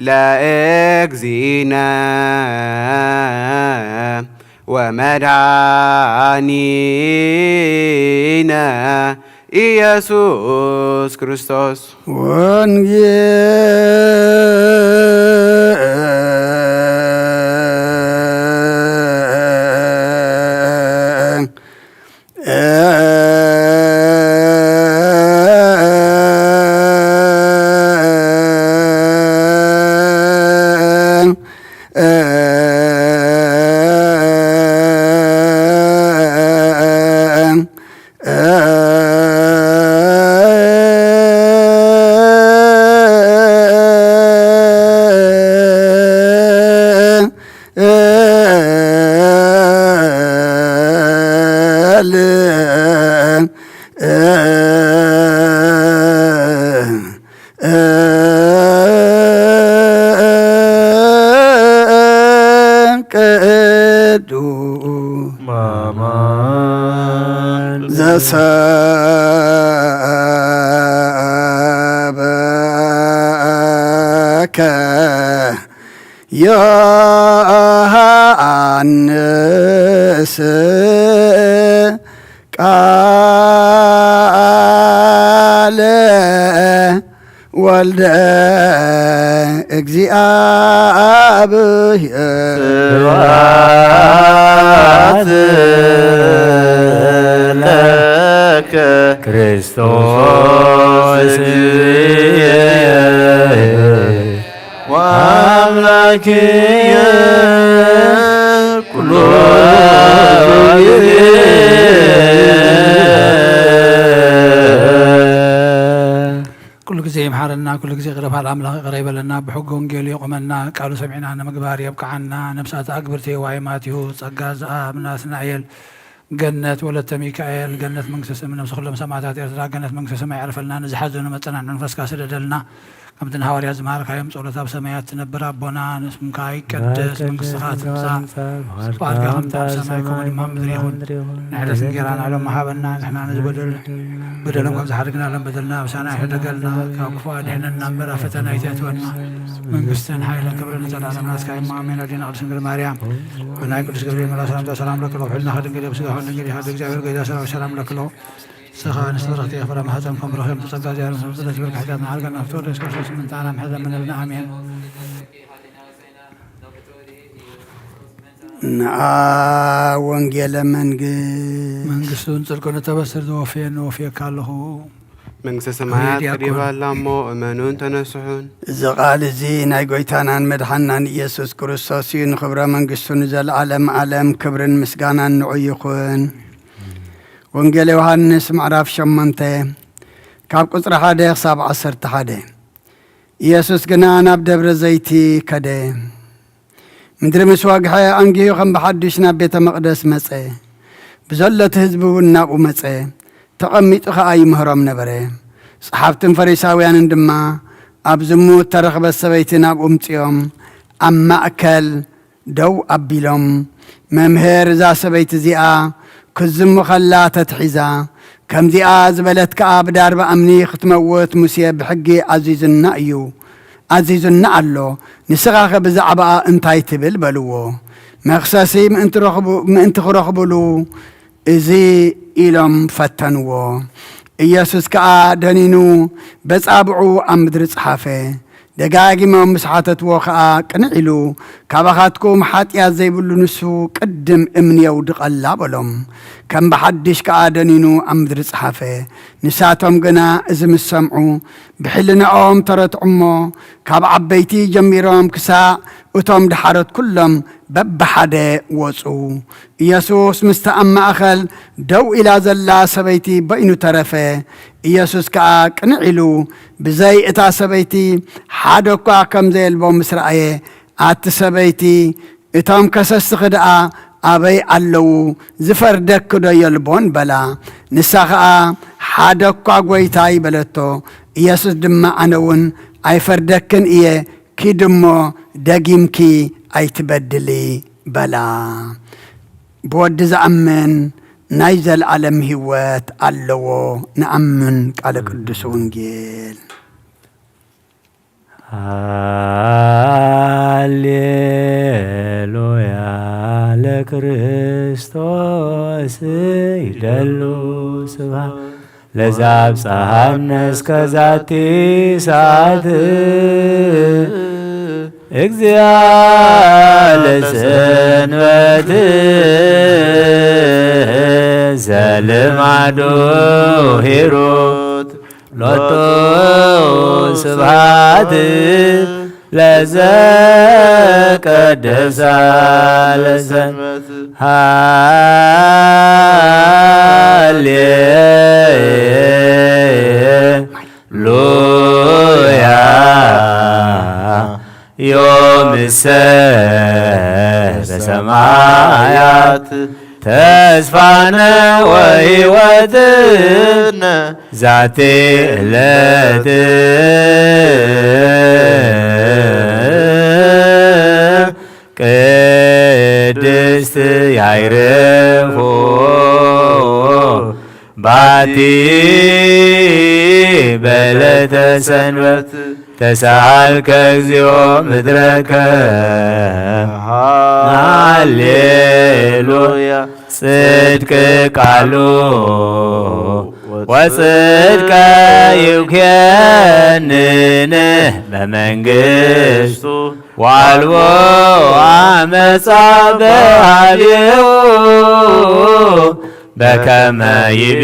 ለእግዚእነ ወመድኃኒነ ኢየሱስ ክርስቶስ። ወንጌል ቅዱስ ዘሰበከ ዮሐንስ ቃለ ወልደ ወልደ እግዚኣብሔር። ስብሐት ለከ ክርስቶስ እግዚእየ ወአምላክየ ኩሉ ጊዜ። ኩሉ ግዜ ይምሓረና፣ ኩሉ ግዜ ይቕረ በሃል ኣምላኽ ይቕረ ይበለና፣ ብሕጊ ወንጌሉ የቑመና፣ ቃሉ ሰሚዕና ንምግባር የብቅዓና። ነብሳት ኣግብርቲ ዋይ ማቴዎስ፣ ጸጋ ዘኣብ ናትናኤል፣ ገነት ወለተ ሚካኤል፣ ገነት መንግስተ ሰማይ፣ ነብሲ ኩሎም ሰማዕታት ኤርትራ ገነት መንግስተ ሰማይ የዕርፈልና። ንዝሓዘኑ መጸናንዒ መንፈስካ ስደደልና። ከምቲ ንሃዋርያት ዝመሃርካዮም፣ ጸሎት ኣብ ሰማያት ትነብር ኣቦና፣ ስምካ ይቀደስ፣ መንግስትኻ ትምጻእ፣ ፍቓድካ ከምቲ ኣብ ሰማይ ከምኡ ድማ ኣብ ምድሪ ይኹን። ናይ ዕለት እንጌራና ሎሚ ሃበና፣ ንሕና ንዝበደሉ በደሎም ከም ዝሓደግናሎም በደልና ኣብሳና ይሕደገልና፣ ካብ ክፉእ ኣድሕነና እምበር ኣብ ፈተና ኣይተእትወና። መንግስትን ሓይልን ክብርን ንዘለኣለም ናትካ እዩ። እሞ ኣሜን። ኣዴና ቅድስት ድንግል ማርያም፣ ብናይ ቅዱስ ገብርኤል መልኣክ ሰላምታ ሰላም ለኪ፣ ኩሉ ሕልናኺ ድንግል እዩ፣ ብስጋኺ እውን ድንግል እዩ። ሓደ እግዚኣብሔር ጎይታ ሰራዊት ሰላም ለኪ፣ ንስኻ ንስቲ ረኽቲ ፍረ ማህፀን ከም ብሩኽ እዮም። ተጸጋ እግዚኣብሔር ምስ ጽለት ይበልካ፣ ሓጢኣትና ሓርገና፣ ፍትወ ኢየሱስ ክርስቶስ ምንታና ምሕረት ለምንልና። ኣሜን። ንዓ ወንጌለ መንግስት መንግስቱን ጽድቁን እተበስር ዝወፍየኒ ወፍየካ ኣለኹ። መንግስተ ሰማያት ዲያቆን። ቀሪባ ኣላ እሞ እመኑን ተነስሑን። እዚ ቃል እዚ ናይ ጎይታናን መድሓናን ኢየሱስ ክርስቶስ እዩ። ንኽብረ መንግስቱ ንዘለዓለም ዓለም ክብርን ምስጋናን ንዑ ይኹን። ወንጌል ዮሃንስ ምዕራፍ ሸሞንተ ካብ ቁጽሪ ሓደ ክሳብ ዓሰርተ ሓደ። ኢየሱስ ግና ናብ ደብረ ዘይቲ ከደ። ምድሪ ምስ ወግሐ ኣንጊሁ ከም ብሓድሽ ናብ ቤተ መቕደስ መጸ። ብዘሎ እቲ ህዝቢ እውን ናብኡ መጸ። ተቐሚጡ ኸኣ ይምህሮም ነበረ። ጸሓፍትን ፈሪሳውያንን ድማ ኣብ ዝሙት ተረኽበት ሰበይቲ ናብኡ ምጺኦም ኣብ ማእከል ደው ኣቢሎም፣ "መምህር፣ እዛ ሰበይቲ እዚኣ ክዝሙ ኸላ ተትሒዛ፣ ከምዚኣ ዝበለት ከኣ ብዳርባ እምኒ ክትመውት ሙሴ ብሕጊ ኣዚዙና እዩ፣ ኣዚዙና ኣሎ። ንስኻኸ ብዛዕባኣ እንታይ ትብል?" በልዎ። መኽሰሲ ምእንቲ ረኽቡ-፣ ምእንቲ ክረኽቡሉ እዚ ኢሎም ፈተንዎ። ኢየሱስ ከኣ ደኒኑ በጻብዑ ኣብ ምድሪ ጸሓፈ። ደጋጊሞም ምስ ሓተትዎ ከኣ ቅንዕ ኢሉ፣ "ካባኻትኩም ሓጢኣት ዘይብሉ ንሱ ቅድም እምኒ የውድቐላ" በሎም። ከም ብሓድሽ ከኣ ደኒኑ ኣብ ምድሪ ጸሓፈ። ንሳቶም ግና እዚ ምስ ሰምዑ ብሕልናኦም ተረትዑ እሞ፣ ካብ ዓበይቲ ጀሚሮም ክሳዕ እቶም ደሓሮት ኩሎም በብሓደ ወጹ። ኢየሱስ ምስታ ኣብ ማእከል ደው ኢላ ዘላ ሰበይቲ በይኑ ተረፈ። ኢየሱስ ከኣ ቅንዕ ኢሉ፣ ብዘይ እታ ሰበይቲ ሓደ እኳ ከም ዘየልቦ ምስ ረኣየ፣ "ኣቲ ሰበይቲ፣ እቶም ከሰስኺ ደኣ ኣበይ ኣለዉ? ዝፈርደኪ ዶ የልቦን?" በላ። ንሳ ኸኣ፣ "ሓደ እኳ ጐይታይ" በለቶ። ኢየሱስ ድማ፣ "ኣነ እውን ኣይፈርደክን እየ፣ ኪዲ እሞ ደጊምኪ ኣይትበድሊ" በላ። ብወዲ ዝኣምን ናይ ዘለኣለም ህይወት ኣለዎ። ንኣምን። ቃለ ቅዱስ ወንጌል። ሃሌሉያ ለክርስቶስ ይደሉ ስብሐት ለዛብጽሐነ እስከ ዛቲ ሰዓት። እግዚኣ ለሰንበት ዘልማዱ ሂሩት ሎቱ ስብሐት ለዘቀደሳ ለሰንበት። ሃሌሉያ ዮምሰ በሰማያት ተስፋነ ወሕይወትነ ዛቲ ዕለት ቅድስት ያይረፉ ባቲ በለተ ሰንበት ተሳልከ እግዚኦ ምድረከ። ሃሌሉያ። ጽድቅ ቃሉ ወጽድቀ ይኩነን በመንግስቱ ወአልቦ አመፃ በሃቤሁ በከመ ይቤ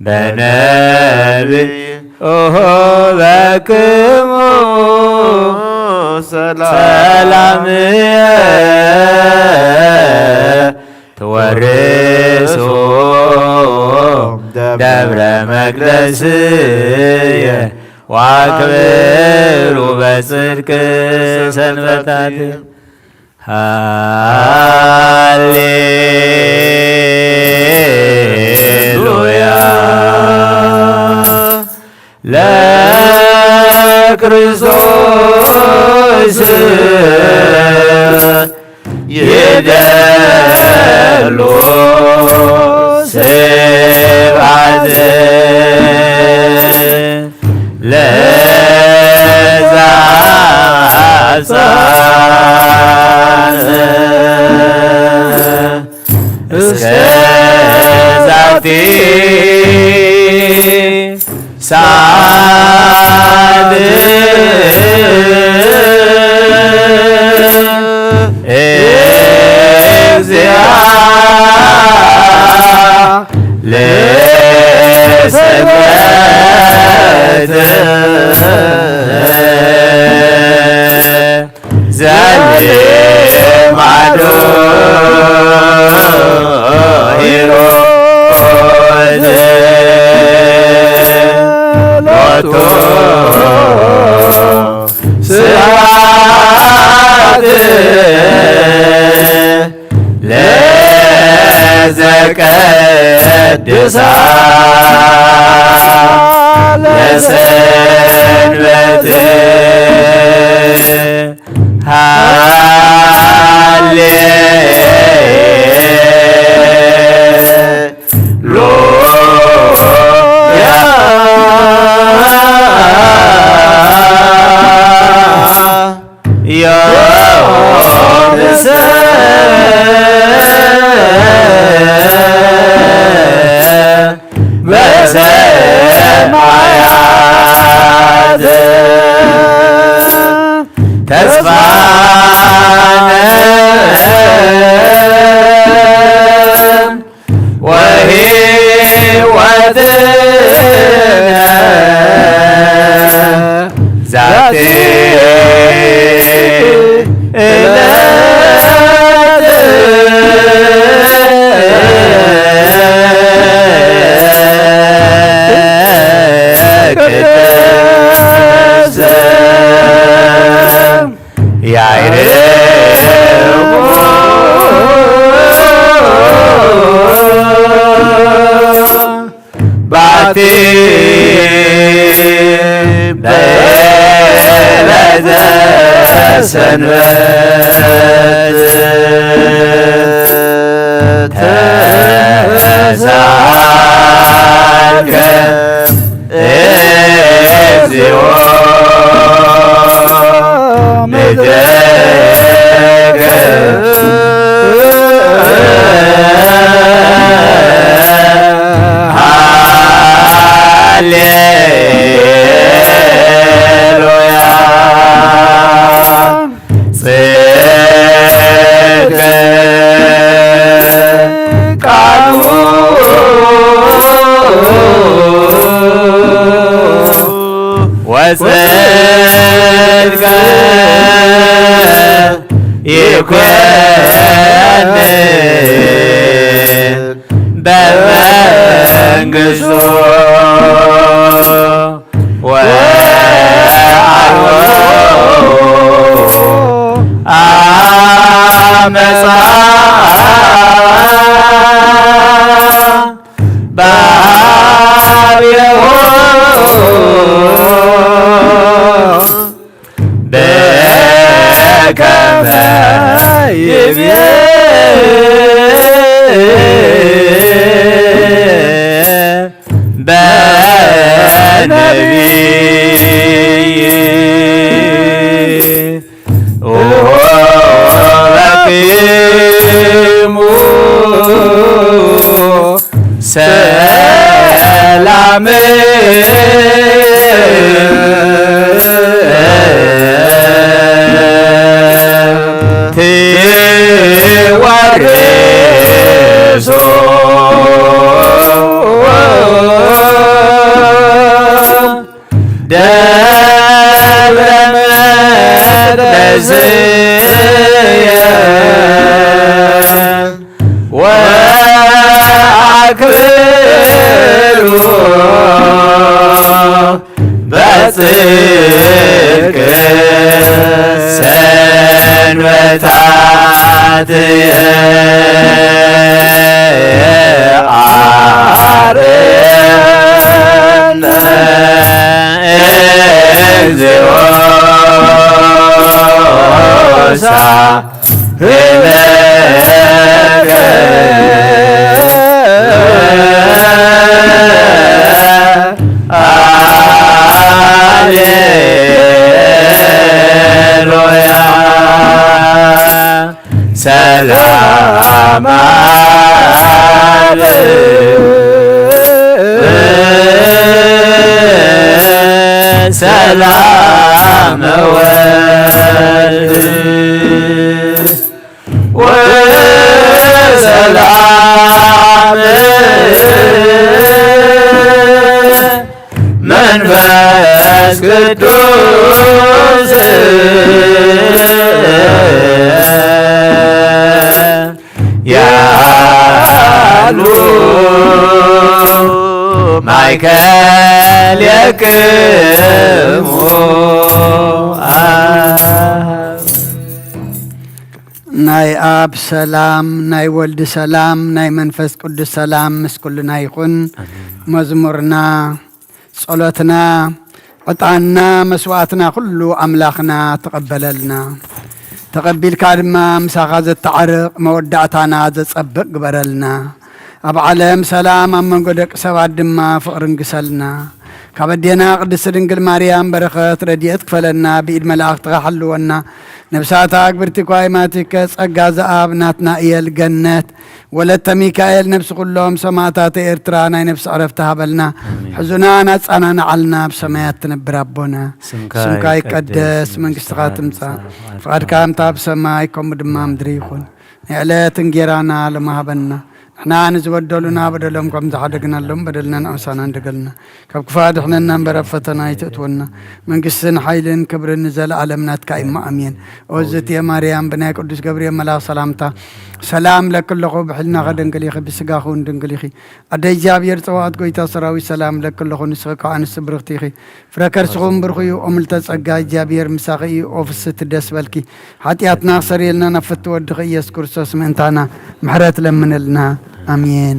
በነቢይ ኦሆ በክሙ ሰላምየ ትወርሶ ደብረ መቅደስየ ወአክብሩ በጽድቅ ሰንበታት። ሃሌሉያ ለክርስቶስ ይደሉ ስብሐት ለዛ አብጽሐነ እስከ ዛቲ ሰዓት እግዚአ ለሰንበት ዘልማዶ ሄሮድ ሎቱ ስብሐት ለዘቀድሳ ለሰንበት ሃሌ ሉያ ዮሐንስ በሰማያት ተስፋነ ወሕይወትነ ዛቲ ዕለት ቅድስት ያዕቆብ ባቲ በዕለተ ሰንበት ተሳልከ እግዚኦ ምድረከ ሃሌሉያ ጽድቅ ቃሉ ወጽድቅ ይኮንን በመንግስቱ ወአልቦ አመፃ በሃቤሁ በከመ ይቤ በነቢይ ኦሆ በክሙ ትወርሶ ደብረ መቅደስየ ወአክብሩ በጽድቅ ሰንበታትየ አርነ እግዚኦ ሳ ህበከ ሃሌሉያ። ሰላም አብ ሰላም ወልድ ወሰላም መንፈስ ቅዱስ ያሉ ማእከሌክሙ አብ። ናይ ኣብ ሰላም፣ ናይ ወልድ ሰላም፣ ናይ መንፈስ ቅዱስ ሰላም ምስ ኩልና ይኹን። መዝሙርና፣ ጸሎትና፣ ዕጣንና፣ መስዋዕትና ኩሉ ኣምላኽና ተቐበለልና። ተቐቢልካ ድማ ምሳኻ ዘተዓርቕ መወዳእታና ዘጸብቕ ግበረልና። ኣብ ዓለም ሰላም፣ ኣብ መንጎ ደቂ ሰባት ድማ ፍቕሪ ንግሰልና። ካብ ኣዴና ቅድስቲ ድንግል ማርያም በረኸት ረድኤት ክፈለና፣ ብኢድ መላእኽትኻ ሓልወና። ነብሳታ ኣግብርቲ ኳይማቲከ ጸጋ ዘኣብ ናትናእየል ገነት ወለተ ሚካኤል ነብሲ ኩሎም ሰማእታተ ኤርትራ ናይ ነብሲ ዕረፍቲ ሃበልና። ኣሜን። ሕዙናን ኣጻናንዓልና፣ ኣብ ሰማያት ትነብር ኣቦና። ስምካ ስምካ ይቀደስ፣ ይቀደስ፣ መንግስትኻ መንግስትኻ ትምጻእ፣ ትምጻእ፣ ፍቓድካ ከምታ ኣብ ሰማይ ከምኡ ድማ ኣብ ምድሪ ይኹን። ናይ ዕለት እንጌራና ሎሚ ሃበና። ንሕና ንዝበደሉና በደሎም ከም ዝሓደግናሎም በደልና ንኣምሳና እንደገልና። ካብ ክፋ ድሕነና እምበር ኣብ ፈተና ኣይትእትወና። መንግስትን ሓይልን ክብርን ንዘለኣለም ናትካ እማ ኣሜን። ኦዝትየ ማርያም ብናይ ቅዱስ ገብርኤል መልኣኽ ሰላምታ ሰላም ለኪ ኣለኹ፣ ብሕልናኸ ድንግል ኢኺ፣ ብስጋኺ እውን ድንግል ኢኺ። ኣደ እግዚኣብሔር ጸዋዕት ጎይታ ሰራዊት ሰላም ለኪ ኣለኹ፣ ንስኺ ከዓ ኣንስቲ ብርኽቲ ኢኺ። ፍረ ከርስኹም ብርኽ እዩ፣ ኦምልተ ጸጋ እግዚኣብሔር ምሳኺ እዩ። ኦ ፍስቲ ደስ በልኪ፣ ሓጢኣትና ክሰርየልና ናብ ፍቲ ወድኺ ኢየሱስ ክርስቶስ ምእንታና ምሕረት ለምንልና። ኣሜን።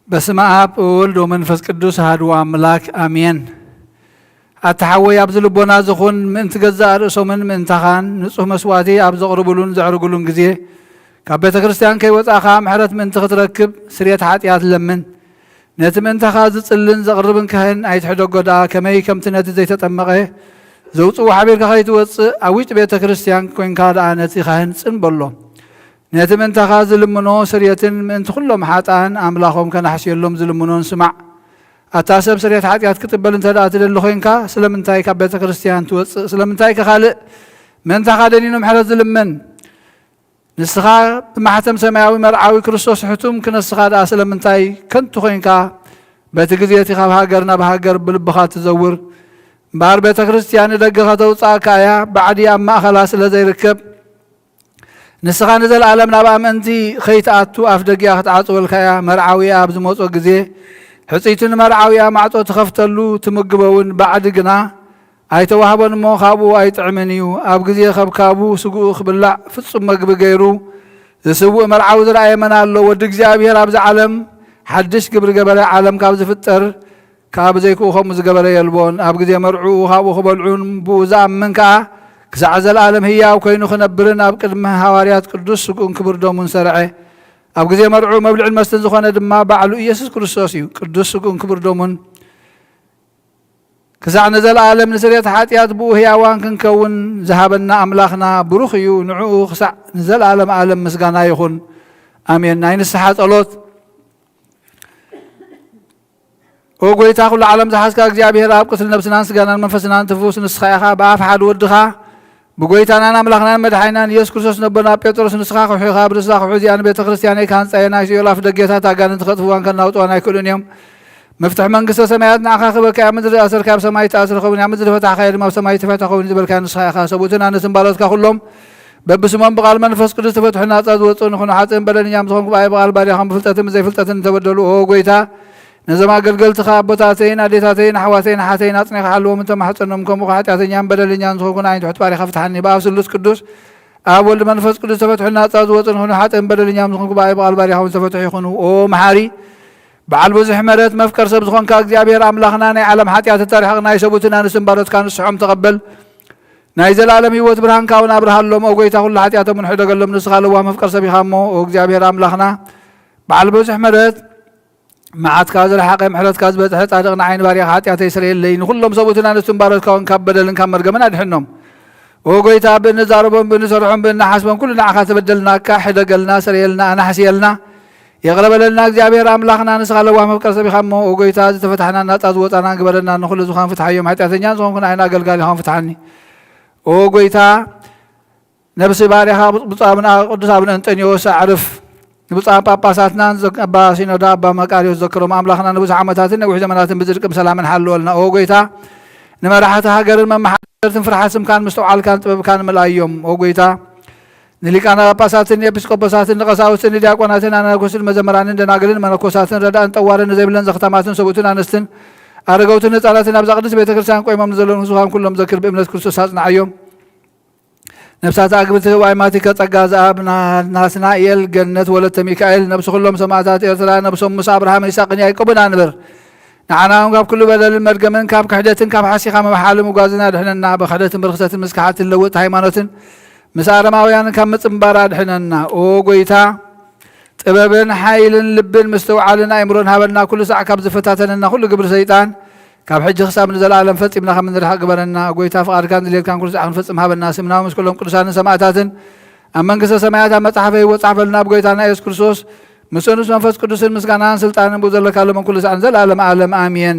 በስመ ኣብ ወወልድ ወመንፈስ ቅዱስ ኣሐዱ ኣምላክ ኣሜን። ኣታ ሓወይ ኣብዚ ልቦና ዝኹን ምእንቲ ገዛእ ርእሶምን ምእንታኻን ንጹህ መስዋእቲ ኣብ ዘቕርብሉን ዘዕርግሉን ግዜ ካብ ቤተ ክርስቲያን ከይወጻእኻ ምሕረት ምእንቲ ክትረክብ ስርየት ሓጢኣት ለምን። ነቲ ምእንታኻ ዝጽልን ዘቕርብን ካህን ኣይትሕደጎ ደኣ ከመይ ከምቲ ነቲ ዘይተጠመቐ ዘውጽእዎ ሓቢርካ ከይትወጽእ ኣብ ውሽጢ ቤተ ክርስቲያን ኮይንካ ደኣ ነቲ ካህን ጽን በሎ። ነቲ ምእንታኻ ዝልምኖ ስርየትን ምእንቲ ኩሎም ሓጥኣን ኣምላኾም ከናሕስየሎም ዝልምኖን ስማዕ። ኣታ ሰብ ስርየት ሓጢኣት ክትበል እንተ ደኣ ትደሊ ኮይንካ ስለምንታይ ካብ ቤተ ክርስቲያን ትወጽእ? ስለምንታይ ከ ካልእ ምእንታኻ ደኒኑ ምሕረት ዝልምን? ንስኻ ብማሕተም ሰማያዊ መርዓዊ ክርስቶስ ሕቱም ክነስኻ ደኣ ስለምንታይ ከንቱ ኮይንካ በቲ ግዜ እቲ ካብ ሃገር ናብ ሃገር ብልብኻ ትዘውር? እምበኣር ቤተ ክርስቲያን ንደገ ከተውጽኣካ እያ፣ ባዕዲ ኣብ ማእኸላ ስለ ዘይርከብ። ንስኻ ንዘለኣለም ናብኣ ምእንቲ ከይትኣቱ ኣፍ ደጊኣ ክትዓጽወልካ እያ። መርዓዊኣ ኣብ ዝመጾ ግዜ ሕጽይቱ ንመርዓዊኣ ማዕጾ ትኸፍተሉ፣ ትምግቦ እውን፣ ባዕዲ ግና ኣይተዋህቦን እሞ ካብኡ ኣይጥዕምን እዩ። ኣብ ግዜ ከብካቡ ስግኡ ክብላዕ ፍጹም መግቢ ገይሩ ዝስውእ መርዓዊ ዝረኣየ መን ኣሎ? ወዲ እግዚኣብሔር ኣብዚ ዓለም ሓድሽ ግብሪ ገበረ፣ ዓለም ካብ ዝፍጠር ከኣ ብዘይክኡ ከምኡ ዝገበረ የልቦን። ኣብ ግዜ መርዕኡ ካብኡ ክበልዑን ብኡ ዝኣምን ከኣ ክሳዕ ዘለኣለም ህያው ኮይኑ ክነብርን ኣብ ቅድሚ ሃዋርያት ቅዱስ ስግኡን ክቡር ደሙን ሰርዐ። ኣብ ግዜ መርዕኡ መብልዕን መስተን ዝኾነ ድማ ባዕሉ ኢየሱስ ክርስቶስ እዩ። ቅዱስ ስግኡን ክቡር ደሙን ክሳዕ ንዘለኣለም ንስርየት ሓጢኣት ብኡ ህያዋን ክንከውን ዝሃበና ኣምላኽና ብሩኽ እዩ። ንዕኡ ክሳዕ ንዘለኣለም ዓለም ምስጋና ይኹን። ኣሜን። ናይ ንስሓ ጸሎት። ኦ ጐይታ፣ ኩሉ ዓለም ዝሓዝካ እግዚኣብሔር ኣብ፣ ቅትል ነብስናን ስጋናን መንፈስናን ትፍውስ ንስኻ ኢኻ። ብኣፍ ሓደ ወድኻ ብጐይታናን ኣምላኽናን መድሓኒናን ኢየሱስ ክርስቶስ ነቦና ጴጥሮስ ንስኻ ክውሒ ኢኻ። ብንስኻ ክውሒ እዚኣ ንቤተ ክርስቲያነይ ክሃንጻ እየ። ናይ ሲኦል ኣፍ ደጌታት ኣጋንንቲ ከጥፍዋን ከናውጥዋን ኣይክእሉን እዮም። መፍትሒ መንግስተ ሰማያት ንዓኻ ክህበካ እያ። ምድሪ ዝኣሰርካያ ኣብ ሰማይ ትኣስር ክኸውን እያ። ምድሪ ዝፈታሕካዮ ድማ ኣብ ሰማይ ትፈትሕ ክኸውን እዩ ዝበልካዮ ንስኻ ኢኻ። ሰብኡትን ኣንስትን ባሮትካ ኩሎም በብስሞም ብቓል መንፈስ ቅዱስ ተፈትሑ ናጻ ዝወጽኡ ንኹኑ። ሓጥእን በደለኛን ዝኾንኩ ብኣይ ብቓል ባርያኹም ብፍልጠትን ብዘይፍልጠትን እንተበደሉ፣ ኦ ጐይታ፣ ነዞም ኣገልገልትኻ ኣቦታተይን ኣዴታተይን ኣሕዋተይን ኣሓተይን ኣጽኒኻ ሓልዎም፣ እንተማሕጸኖም ከምኡ ሓጢኣተኛን በደለኛን ዝኾንኩ ንዓይን ትሑት ባሪኻ ፍትሓኒ። ብኣብ ስሉስ ቅዱስ ኣብ ወልድ መንፈስ ቅዱስ ተፈትሑ ናጻ ዝወጽኡ ንኹኑ። ሓጥእን በደለኛን ዝኾንኩ ብኣይ ብቓል ባርያኹም ዝተፈትሑ ይኹኑ። ኦ መሓሪ በዓል ብዙሕ ምሕረት መፍቀር ሰብ ዝኾንካ እግዚኣብሔር ኣምላኽና፣ ናይ ዓለም ሓጢኣት ተታሪሕቕ ናይ ሰብኡትን ኣንስትን ባሮትካ ንስሖም ተቐበል። ናይ ዘለኣለም ህይወት ብርሃንካ እውን ኣብርሃሎም። ኦ ጐይታ፣ ኩሉ ሓጢኣቶም እውን ሕደገሎም። ንስኻ ለዋህ መፍቀር ሰብ ኢኻ እሞ፣ ኦ እግዚኣብሔር ኣምላኽና፣ በዓል ብዙሕ ምሕረት፣ መዓትካ ዝረሓቐ፣ ምሕረትካ ዝበዝሐ፣ ጻድቕ ንዓይ ንባርያኻ ሓጢኣተይ ስረየለይ። ንኹሎም ሰብኡትን ኣንስትን ባሮትካ እውን ካብ በደልን ካብ መርገምን ኣድሕኖም። ኦ ጐይታ፣ ብእንዛረቦም፣ ብእንሰርሖም፣ ብእንሓስቦም፣ ኩሉ ንዓኻ ተበደልናካ፣ ሕደገልና፣ ስረየልና፣ ኣናሕስየልና። ይቕረ በለልና እግዚኣብሔር ኣምላኽና፣ ንስኻ ለዋህ መፍቀር ሰብ ኢኻ እሞ፣ ኦ ጐይታ፣ ዝተፈታሕና ናጻ ዝወጻና ግበረና፣ ንኹሉ ዝኻን ፍትሓዮም፣ ሓጢኣተኛ ዝኾንኩ ንዓይን ኣገልጋሊኻን ፍትሓኒ። ኦ ጐይታ፣ ነብሲ ባርያኻ ብፁዕ ኣቡነ ቅዱስ ኣቡነ እንጠንዮስ ኣዕርፍ፣ ንብፁዓን ጳጳሳትናን ዘ-፣ ኣባ ሲኖዳ ኣባ መቃርዮስ ዘክሮም ኣምላኽና ንብዙሕ ዓመታትን ነዊሕ ዘመናትን ብጽድቅን ብሰላምን ሓልወልና። ኦ ጐይታ፣ ንመራሕቲ ሃገርን መመሓደርትን ፍርሓት ስምካን ምስትውዓልካን ጥበብካን ምልኣዮም። ኦ ጐይታ፣ ንሊቃነ ጳጳሳትን ንኤጲስቆጶሳትን ንቐሳውስትን ንዲያቆናትን ኣናጉስን መዘምራንን ደናግልን መነኮሳትን ረዳእን ጠዋርን ንዘይብለን ዘኽታማትን ሰብኡትን ኣንስትን ኣረገውትን ህፃናትን ኣብዛ ቅድስት ቤተ ክርስቲያን ቆይሞም ንዘለውን ህዝብኻን ኩሎም ዘክር ብእምነት ክርስቶስ ኣጽንዓዮም። ነፍሳት ኣግብርቲ ዋይማቲከ ጸጋ ዘኣብ ና-፣ ናትናኤል ገነት ወለተ ሚካኤል ነብሲ ኩሎም ሰማዕታት ኤርትራ ነብሶም ምስ ኣብርሃምን ይስሐቅን ያዕቆብን ኣንብር። ንዓና እውን ካብ ኩሉ በደልን መርገምን ካብ ክሕደትን ካብ ሓሲኻ ምምሓልን ምጓዝን ኣድሕነና። ብክሕደትን ብርኽሰትን ምስ ከሓድትን ለውጥቲ ሃይማኖትን ምስ ኣረማውያንን ካብ ምጽንባር ኣድሕነና። ኦ ጐይታ፣ ጥበብን ሓይልን ልብን ምስትውዓልን ኣእምሮን ሃበና። ኩሉ ሳዕ ካብ ዝፈታተነና ኩሉ ግብሪ ሰይጣን ካብ ሕጂ ክሳብ ንዘለኣለም ፈጺምና ከም እንርሕቕ ግበረና። ጐይታ፣ ፍቓድካን ድሌትካን ኩሉ ሳዕ ክንፈጽም ሃበና። ስምና ምስ ኩሎም ቅዱሳንን ሰማእታትን ኣብ መንግስተ ሰማያት ኣብ መጽሓፈ ህይወት ጻሕፈልና። ብጐይታና የሱስ ክርስቶስ ምስኡ ምስ መንፈስ ቅዱስን ምስጋናን ስልጣንን ብኡ ዘለካ ሎምን ኩሉ ሳዕ ንዘለኣለም ዓለም ኣሜን።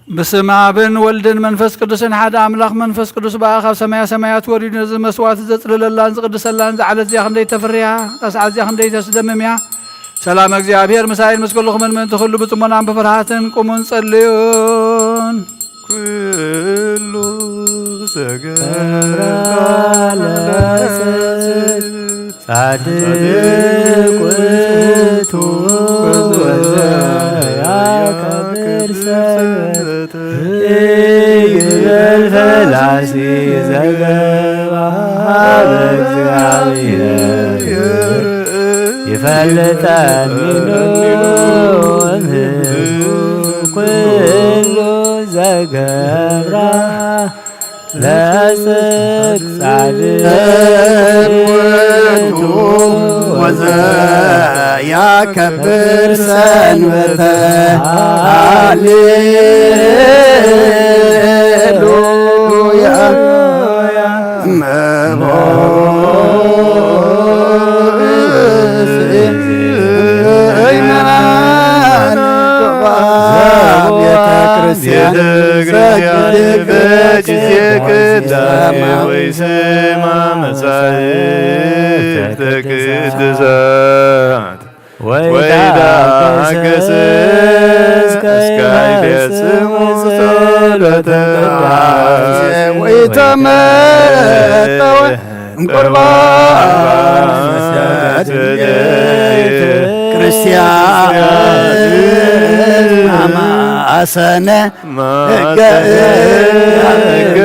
በስመ ኣብን ወልድን መንፈስ ቅዱስን ሓደ ኣምላኽ። መንፈስ ቅዱስ ብኣ ካብ ሰማያ ሰማያት ወሪዱ ነዚ መስዋዕቲ ዘጽልለላን ዝቕድሰላን ዝዓለት እዚኣ ክንደይ ተፍርያ፣ እታ ሰዓት እዚኣ ክንደይ ተስደምም እያ። ሰላም እግዚኣብሔር ምሳይን ምስ ኩልኹምን ምእንቲ ኩሉ ብጽሞናን ብፍርሃትን ቁሙን ጸልዩን። ኩሉ ዘገብራ ለጽድቅ ጻድቅ ውእቱ ወዘያከብር ሰንበት። ይግበር ፈላሲ ዘገባ በእግዚኣብሔር ይፈልጠኒ እምሕዝቡ ኩሉ ዘገብራ ለጽድቅ ጻድቅ ውእቱ ወዘያከብር ሰንበተ። ሃሌሉያ። ቤተ ክርስቲያን በጊዜ ቅዳሴ ወይ ዜማ መጻሕፍተ ቅዱሳት ወይ ዳገሰ እስከ ይፈጽሙ ጸሎተ ቅዳሴ ወይ ተመጠወ ቁርባን ቤተ ክርስቲያን አማሰነ ሕገ ሕገ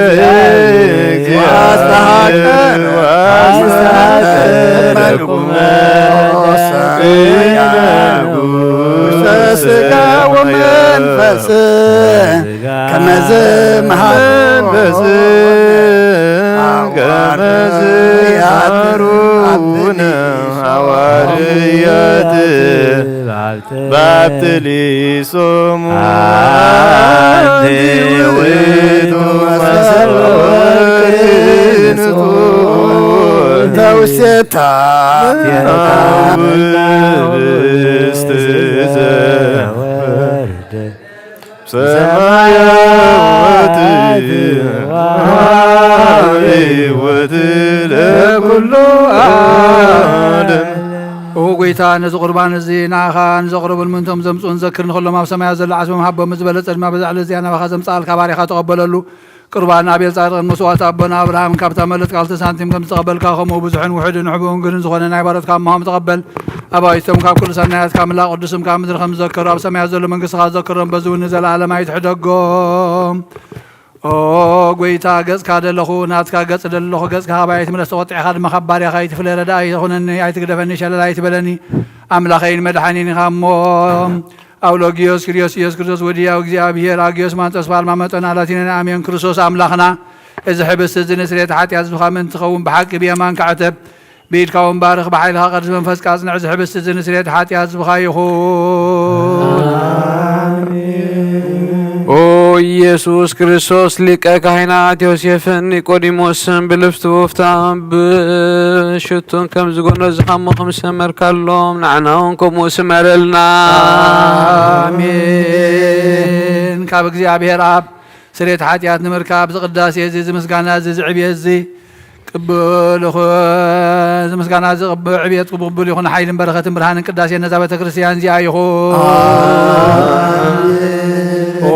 ዋስተሃቀር ዋስተሃቀር መልኩመ ስጋ ወመንፈስ ከመዝ መሃሩ ከመዝ መሃሩነ ሃዋርያት ባብትሊሶሙ አንቲ ውእቱ መሰወርቅ ንጹሕ ተውስታ ህብስት ዘወርደ ሰማያት ወህይወት ለኩሉ ዓለም። ኦ ጎይታ፣ ነዚ ቁርባን እዚ ንኣኻ ንዘቕረቡን ምእንቶም ዘምጽኡን ዘክር፣ ንኹሎም ኣብ ሰማያት ዘሎ ዓስቦም ሃቦም፣ ዝበለጸ ድማ በዛ ዕለት እዚኣ ናባኻ ዘምጽኣልካ ባሪኻ ተቐበለሉ። ቁርባን ኣቤል ጻድቕን መስዋዕቲ ኣቦና ኣብርሃም ካብታ መለት ቃል ሳንቲም ከም ዝተቐበልካ፣ ከምኡ ብዙሕን ውሑድን ሕቡእን ግንን ዝኾነ ናይ ባሮትካ እምሃም ተቐበል። ኣባይቶም ካብ ኩሉ ሰናያት ካብ ምላእ ቅዱስም ካብ ምድሪ ከም ዝዘከሩ ኣብ ሰማያት ዘሎ መንግስትኻ ዘክሮም፣ በዚ እውን ንዘለኣለም ኣይትሕደጎም። ኦ ጎይታ፣ ገጽካ ደለኹ፣ ናትካ ገጽ ደለኹ፣ ገጽካ ካባይ ኣይትምለስ፣ ተቖጢዕካ ድማ ካብ ባርያኻ ኣይትፍለ፣ ረዳኢ ኣይትኹነኒ፣ ኣይትግደፈኒ፣ ሸለል ኣይትበለኒ፣ ኣምላኸይን መድሓኒን ኢኻ እሞ። ኣውሎጊዮስ ክሪዮስ ኢየሱስ ክርስቶስ ወዲ ያው እግዚኣብሔር ኣጊዮስ ማንጦስ ፋልማ መጠና ላቲነና ኣሜን። ክርስቶስ ኣምላኽና፣ እዚ ሕብስቲ እዚ ንስርየት ሓጢኣት ህዝብኻ ምእንቲ ኸውን ብሓቂ ብየማንካ ዕተብ፣ ብኢድካ እውን ባርኽ፣ ብሓይልኻ ቅዱስ መንፈስካ ኣጽንዕ። እዚ ሕብስቲ እዚ ንስርየት ሓጢኣት ህዝብኻ ይኹን። ኦ ኢየሱስ ክርስቶስ፣ ሊቀ ካህናት ዮሴፍን ኒቆዲሞስን ብልፍቲ ወፍታ ብሽቱን ከም ዝጎነዝኻ እሞ ከም ዝሰመርካሎም ንዓና እውን ከምኡ ስመረልና። ኣሜን። ካብ እግዚኣብሔር ኣብ ስርየት ሓጢኣት ንምርካብ፣ እዚ ቅዳሴ እዚ፣ እዚ ምስጋና እዚ፣ እዚ ዕብየት እዚ ቅቡል ይኹን። እዚ ምስጋና እዚ ቅቡ-፣ ዕብየት ቅቡል ይኹን። ሓይልን በረኸትን ብርሃንን ቅዳሴን ነዛ ቤተ ክርስቲያን እዚኣ ይኹን። ኣሜን። ኦ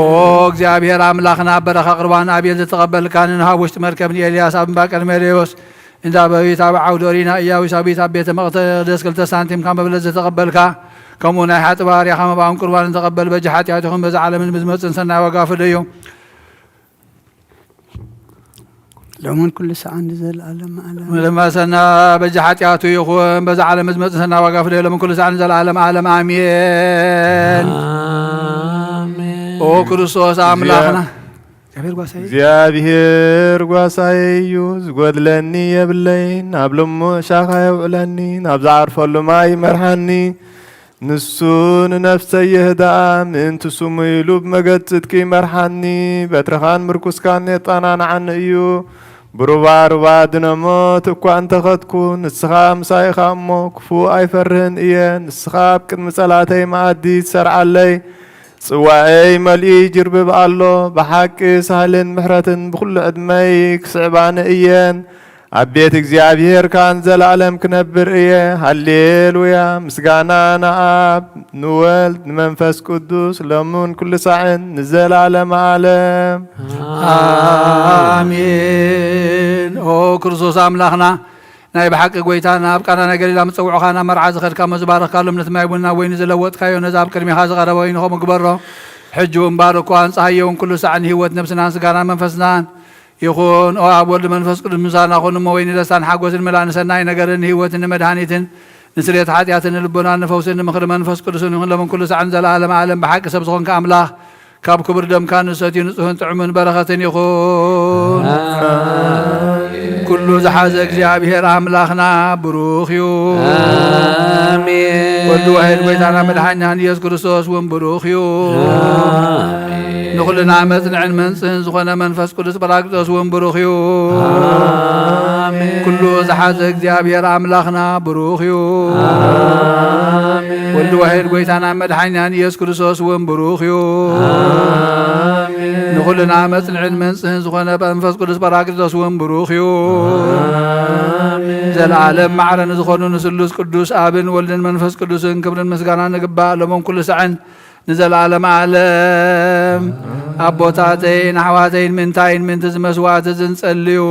እግዚኣብሔር ኣምላኽና፣ በረኻ ቁርባን ኣቤል ዝተቐበልካ፣ ንንሃብ ውሽጢ መርከብ ንኤልያስ ኣብ እምባ ቀርሜሌዎስ እንዳ በዊት ኣብ ዓውደ ኦሪና እያዊስ ኣብ ቤት፣ ኣብ ቤተ መቕደስ ክልተ ሳንቲም ካብ መብለት ዝተቐበልካ፣ ከምኡ ናይ ሓጥባ ባርያኻ መባእን ቁርባንን ተቐበል። በጃ ሓጢኣትኹም በዛ ዓለምን ብዝመጽእን ሰናይ ዋጋ ፍደዩ። ሎምን ኩሉ ሰዓን ንዘለኣለም ዓለም። መለማሰና በጃ ሓጢኣቱ ይኹን፣ በዛ ዓለም ዝመጽእ ሰናይ ዋጋ ፍደዩ። ሎምን ኩሉ ሰዓን ንዘለኣለም ዓለም ኣሜን። ኣሜን። ኦ ክርስቶስ ኣምላኽና፣ እግዚኣብሔር ጓሳይ። እግዚኣብሔር ጓሳይ እዩ፣ ዝጎድለኒ የብለይን። ናብ ልሙዕ ሻኻ የውዕለኒ፣ ናብ ዝዓርፈሉ ማይ ይመርሓኒ። ንሱ ንነፍሰይ የህድኣ፣ ምእንቲ ስሙ ኢሉ ብመገድ ጽድቂ ይመርሓኒ። በትርኻን ምርኩስካን የጣናንዓኒ እዩ። ብሩባሩባ ድነ ሞት እኳ እንተኸድኩ፣ ንስኻ ምሳይ ኢኻ እሞ፣ ክፉእ ኣይፈርህን እየ። ንስኻ ኣብ ቅድሚ ጸላእተይ መኣዲ ትሰርዓለይ። ጽዋኤይ መሊኡ ይጅርብብ ኣሎ። ብሓቂ ሳህልን ምሕረትን ብኹሉ ዕድመይ ክስዕባኒ እየን። ኣብ ቤት እግዚኣብሔር ከኣ ንዘለኣለም ክነብር እየ። ሃሌሉያ! ምስጋና ንኣብ፣ ንወልድ፣ ንመንፈስ ቅዱስ፣ ሎምን ኩሉ ሳዕን ንዘለኣለመ ዓለም። ኣሜን። ኦ ክርስቶስ ኣምላኽና፣ ናይ ብሓቂ ጐይታና፣ ኣብ ቃና ናይ ገሊላ ምስ ጸውዑኻ ናብ መርዓ ዝኸድካ እሞ ዝባረኽካሎም ነቲ ማይ ቡን ናብ ወይኒ ዝለወጥካዮ፣ ነዚ ኣብ ቅድሜኻ ዝቐረበ ወይኒ ከምኡ ግበሮ። ሕጂ እውን ባርኮ፣ ኣንጽሃዮ እውን ኩሉ ሳዕ ንህይወት ነብስናን ስጋናን መንፈስናን ይኹን። ኦ ኣብ ወልድ መንፈስ ቅዱስ ምሳና ኩን እሞ ወይኒ ደስታን ሓጎስን መላእ ንሰናይ ነገርን ንህይወትን ንመድሃኒትን ንስርየት ሓጢኣትን ንልቦናን ንፈውስን ንምኽሪ መንፈስ ቅዱስን ይኹን ሎምን ኩሉ ሳዕን ዘለዓለም ዓለም። ብሓቂ ሰብ ዝኾንካ ኣምላኽ፣ ካብ ክቡር ደምካ ንሰትዩ ንጹህን ጥዑምን በረኸትን ይኹን። ኣሜን። ኩሉ ዝሓዘ እግዚኣብሔር ኣምላኽና ብሩኽ እዩ። ኣሜን። ወልድ ዋሕድ ጐይታና መድሓኒናን ኢየሱስ ክርስቶስ እውን ብሩኽ እዩ። ኣሜን። ንኹልና መጽንዕን መንጽህን ዝኾነ መንፈስ ቅዱስ ጳራቅሊጦስ እውን ብሩኽ እዩ። ኣሜን። ኩሉ ዝሓዘ እግዚኣብሔር ኣምላኽና ብሩኽ እዩ። ኣሜን። ወልድ ዋሕድ ጐይታና መድሓኒናን ኢየሱስ ክርስቶስ እውን ብሩኽ እዩ። ኣሜን። ንኹልና መጽንዕን መንጽህን ዝኾነ መንፈስ ቅዱስ ጳራቅሊጦስ እውን ብሩኽ እዩ። ኣሜን። ዘለዓለም ማዕረ ንዝኾኑ ንስሉስ ቅዱስ ኣብን ወልድን መንፈስ ቅዱስን ክብርን ምስጋናን ንግባእ ሎምን ኩሉ ሳዕን ንዘለዓለም ዓለም። ኣቦታተይን ኣሕዋተይን፣ ምንታይን ምንቲ እዚ መስዋዕቲ እዚ ንጸልዩ።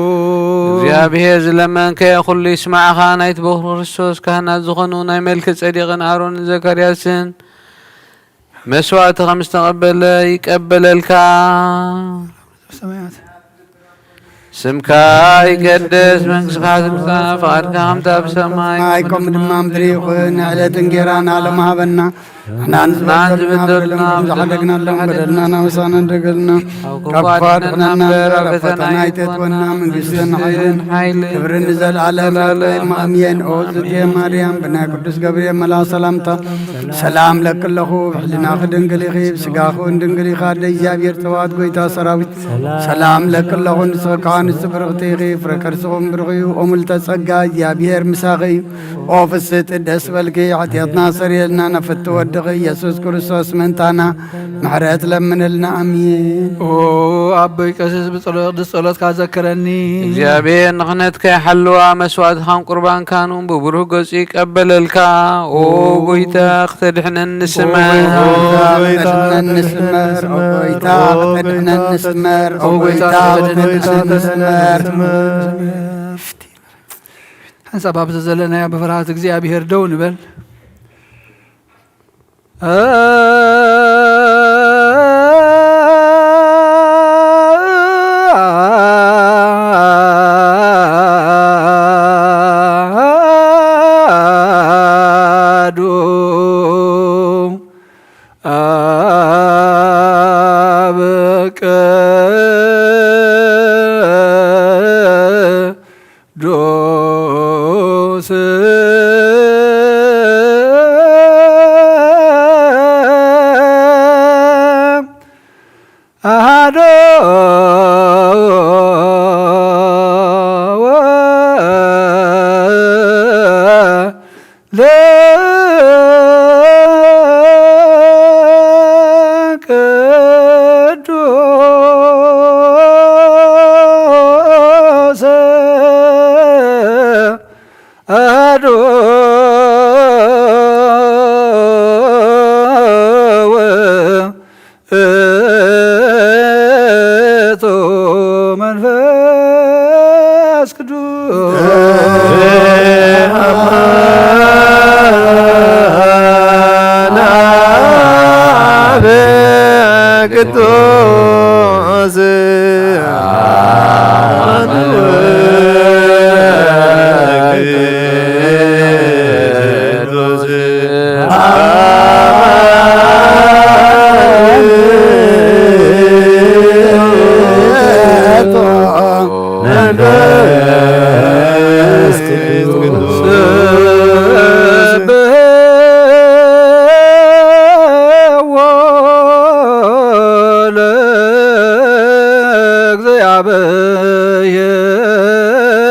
እግዚኣብሔር ዝለመንከ ኩሉ ይስማዕኻ። ናይቲ ብኹር ክርስቶስ ካህናት ዝኾኑ ናይ መልከ ጼዴቅን ኣሮንን ዘካርያስን መስዋዕቲ ከም ዝተቐበለ ይቀበለልካ። ሰማያት። ስምካ ይቀደስ፣ መንግስትኻ ትምጻእ፣ ፍቓድካ ከምታ ብሰማይ ማይ ከምኡ ድማ ምድሪ ይኹን። ዕለት እንጌራና ሎሚ ሃበና። ንሕና ንሕና ንዝበደሉና ንዝበደሉና፣ ብዙሕ ሓደግና ኣለዎም በደልና፣ ናመሳና እንደገልና። ካብ ክፉ ኣድሕነና እምበር፣ ኣብ ፈተና ኣይተእትወና፣ መንግስትን ሓይልን ሓይልን ክብርን ንዘለዓለም ንዘለዓለም ኣሜን። ኦ ዝቴ ማርያም፣ ብናይ ቅዱስ ገብርኤል መልኣክ ሰላምታ ሰላም ለኪ ኣለኹ። ብሕሊናኺ ድንግል ኢኺ፣ ብስጋኺ እውን ድንግል ኢኻ። ኣደ እግዚኣብሔር፣ ጸባኦት ጐይታ ሰራዊት፣ ሰላም ለኪ ኣለኹ። ንስኺ ከኣ ንስቲ ብርኽቲ ኢኺ፣ ፍረ ከርስኺ እውን ብሩኽ እዩ። ኦ ምልዕተ ጸጋ፣ እግዚኣብሔር ምሳኺ እዩ። ኦ ፍስሕቲ ደስ በልኪ፣ ሓጢኣትና ሰሪየልና፣ ነፍቲ ወድኺ ኢየሱስ ክርስቶስ ምእንታና ምሕረት ለምንልና። ኣሜን። ኦ ኣቦይ ቀሲስ፣ ብጸሎ-፣ ብጸሎትካ ዘክረኒ። እግዚኣብሔር ንኽህነትካ ይሓልዋ፣ መስዋዕትኻን ቁርባንካን እውን ብብሩህ ገጹ ይቀበለልካ። ኦ ጐይታ፣ ክተድሕነኒ ስመር። ኦ ጐይታ፣ ክተድሕነኒ ስመር። ኦ ጐይታ፣ ክተድሕነኒ ስመር። ኦ ጐይታ፣ ክተድሕነኒ ስመር። ሓንሳብ ኣብዚ ዘለናዮ ብፍርሃት እግዚኣብሔር ደው ንበል። ኣሐዱ ኣብ ቅዱስ አሐዱ ለቅዱስ አሐዱ ውእቱ መንፈስ ቅዱስ። ቅዱስ መንፈስ ቅዱስ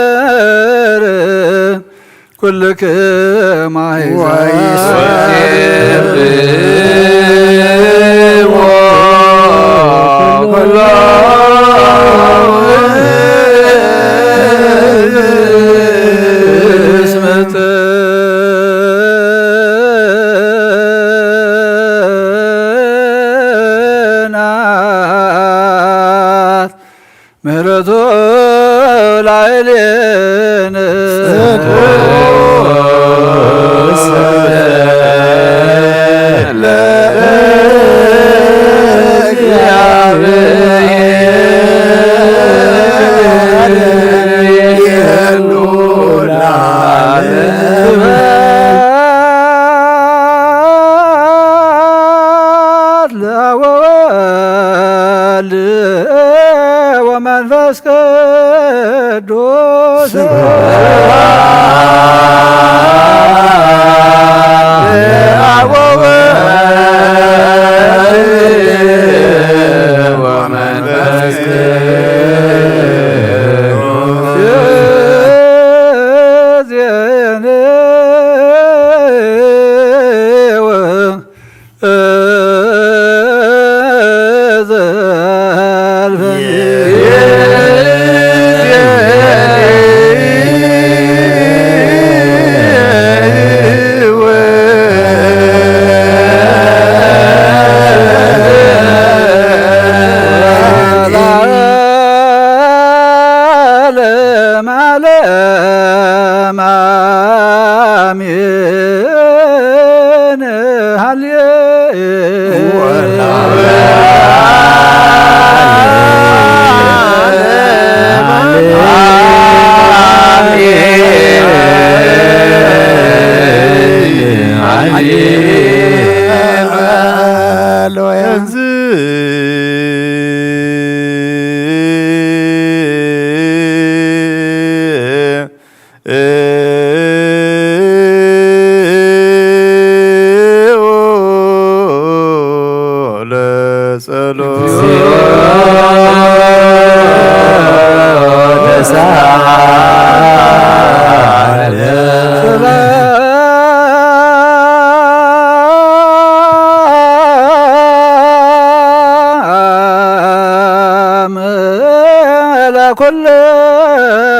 ለእግዚአብሔር ኩልክም አሕዛብ። ላዕሌነ ስብሐት ለወወልድ ወመንፈስ ቅዱስ። ስብሐት ለአብ ወወልድ ወመንፈስ ቅዱስ። ዓለም ዓለም አሜን። ሃሌ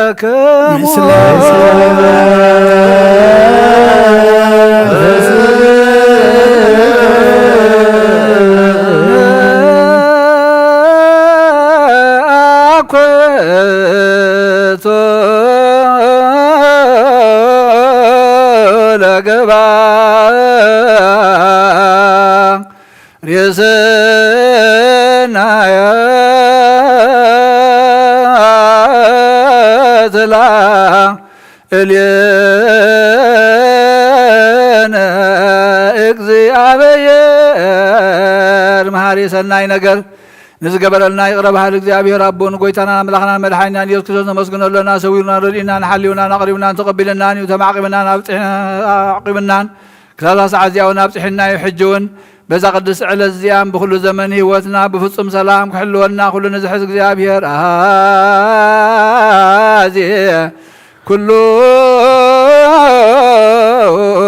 ለኩልክሙ። አኩቶ ለገባ ሬስናየትላ እልየነ። እግዚአብሔር መሐሪ ሰናይ ነገር ንዝገበረልና ይቕረ በሃል እግዚኣብሔር ኣቦን ጎይታናን ኣምላኽናን መድሓኒናን ኢየሱስ ክርስቶስ ነመስግኖ ኣለና። ሰዊሩናን ረድኢናን ሓልዩናን ኣቕሪቡናን ተቐቢልናን እዩ። ተማዕቂብናን ኣብፅሒ-፣ ኣዕቂብናን ክሳብ እዛ ሰዓት እዚኣ እውን ኣብፅሒና እዩ። ሕጂ እውን በዛ ቅድስቲ ዕለት እዚኣን ብኹሉ ዘመን ህይወትና ብፍጹም ሰላም ክሕልወና ኩሉ ንዝሕዝ እግዚኣብሔር ኣዜ ኩሉ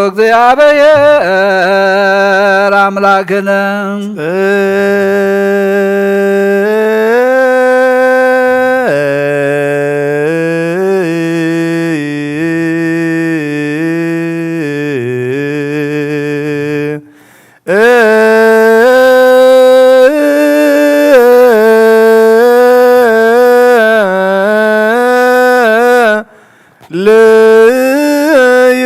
እግዚኣብሔር ኣምላክነ። ልዩ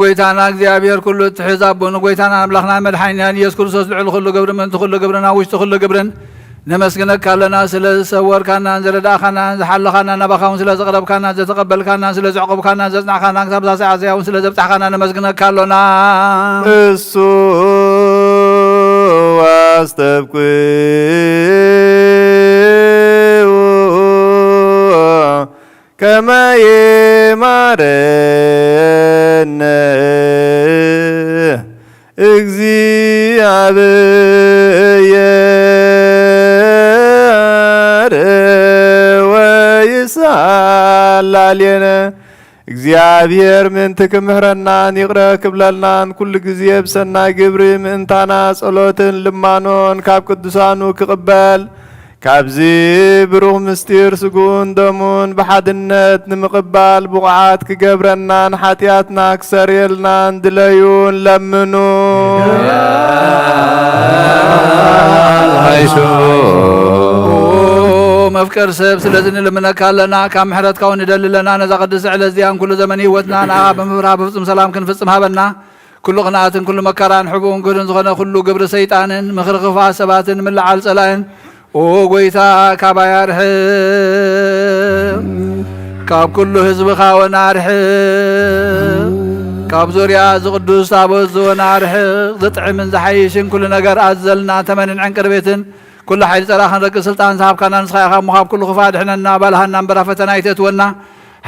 ጎይታና እግዚኣብሔር ኩሉ እትሕዝ ኣቦ ንጎይታና ኣምላኽና መድሓኒናን ኢየሱስ ክርስቶስ ልዕሊ ኩሉ ግብሪ ምእንቲ ኩሉ ግብርን ኣብ ውሽጢ ኩሉ ግብርን ነመስግነካ ኣለና። ስለ ዝሰወርካናን ዝረዳእካናን ዝሓለኻናን ናባኻ እውን ስለ ዘቕረብካናን ዘተቐበልካናን ስለ ዘዕቆብካናን ዘጽናዕካናን ክሳብ እዛ ሰዓት እዚኣ እውን ስለ ዘብጻሕካና ነመስግነካ ኣሎና። እሱ ኣስተብቅዑ ከመ ይማረነ እግዚኣብሔር ወይስኣል ላዕሌነ። እግዚኣብሔር ምእንቲ ክምህረናን ይቕረ ክብለልናን ኩሉ ግዜ ብሰናይ ግብሪ ምእንታና ጸሎትን ልማኖን ካብ ቅዱሳኑ ክቕበል ካብዚ ብሩኽ ምስጢር ስግኡን ደሙን ብሓድነት ንምቕባል ብቑዓት ክገብረናን ሓጢኣትና ክሰርየልናን ድለዩን ለምኑ። መፍቀር ሰብ፣ ስለዚ ንልምነካ ኣለና፣ ካብ ምሕረትካ እውን ንደሊ ኣለና። ነዛ ቅድስቲ ዕለት እዚኣን ኩሉ ዘመን ህይወትና ንኣ ብምብራህ ብፍጹም ሰላም ክንፍጽም ሃበና። ኩሉ ቅንኣትን ኩሉ መከራን ሕቡእን ግህዱን ዝኾነ ኩሉ ግብሪ ሰይጣንን ምኽሪ ክፉኣት ሰባትን ምልዓል ጸላእን፣ ኦ ጎይታ፣ ካባይ ኣርሕቕ። ካብ ኩሉ ህዝብኻ እውን ኣርሕቕ። ካብ ዙርያ እዚ ቅዱስ ታቦት እውን ኣርሕቕ። ዝጥዕምን ዝሓይሽን ኩሉ ነገር ኣዘልና ተመንን ዕንቅር ቤትን ኩሉ ሓይሊ ጸላእኻን ረቂ ስልጣን ዝሃብካና ንስኻ ኢኻ እሞ፣ ካብ ኩሉ ክፋ ድሕነና፣ ባልሃና እምበራ ፈተና ኣይተእትወና።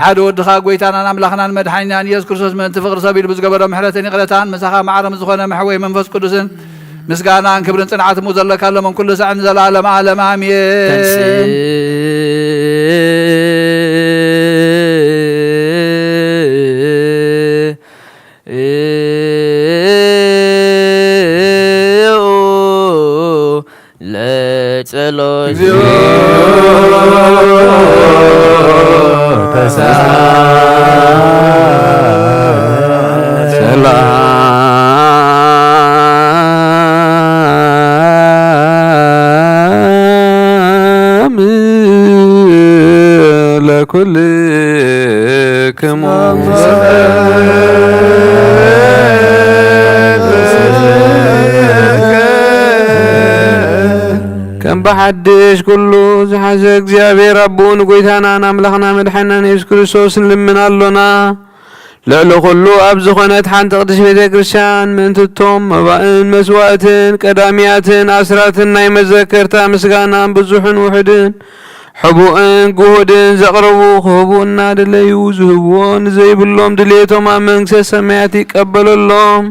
ሓደ ወድኻ ጎይታናን ኣምላኽናን መድሓኒናን ኢየሱስ ክርስቶስ ምእንቲ ፍቕሪ ሰብ ኢሉ ብዝገበሮ ምሕረትን ይቕረታን፣ ምሳኻ ማዕረ ምስ ዝኾነ መሕወይ መንፈስ ቅዱስን ምስጋናን ክብርን ጽንዓትን ዘለካ፣ ሎምን ኩሉ ሳዕን ንዘለኣለመ ዓለም ኣሜን። ተንሥእ ለጸሎት። እግዚኦ ተሳ-፣ ሰላም ለኩልክሙ። ከም ብሓድሽ ኩሉ ዝሓዘ እግዚኣብሔር ኣቦኡ ንጎይታናን ኣምላኽና መድሓኒናን የሱስ ክርስቶስ ንልምን ኣሎና። ልዕሊ ኩሉ ኣብ ዝኾነት ሓንቲ ቅድስት ቤተ ክርስቲያን ምእንቲ እቶም መባእን መስዋእትን ቀዳሚያትን ኣስራትን ናይ መዘከርታ ምስጋናን ብዙሕን ውሑድን ሕቡእን ግሁድን ዘቕርቡ ክህቡ እናደለዩ ዝህብዎ ንዘይብሎም ድሌቶም ኣብ መንግስተ ሰማያት ይቀበለሎም።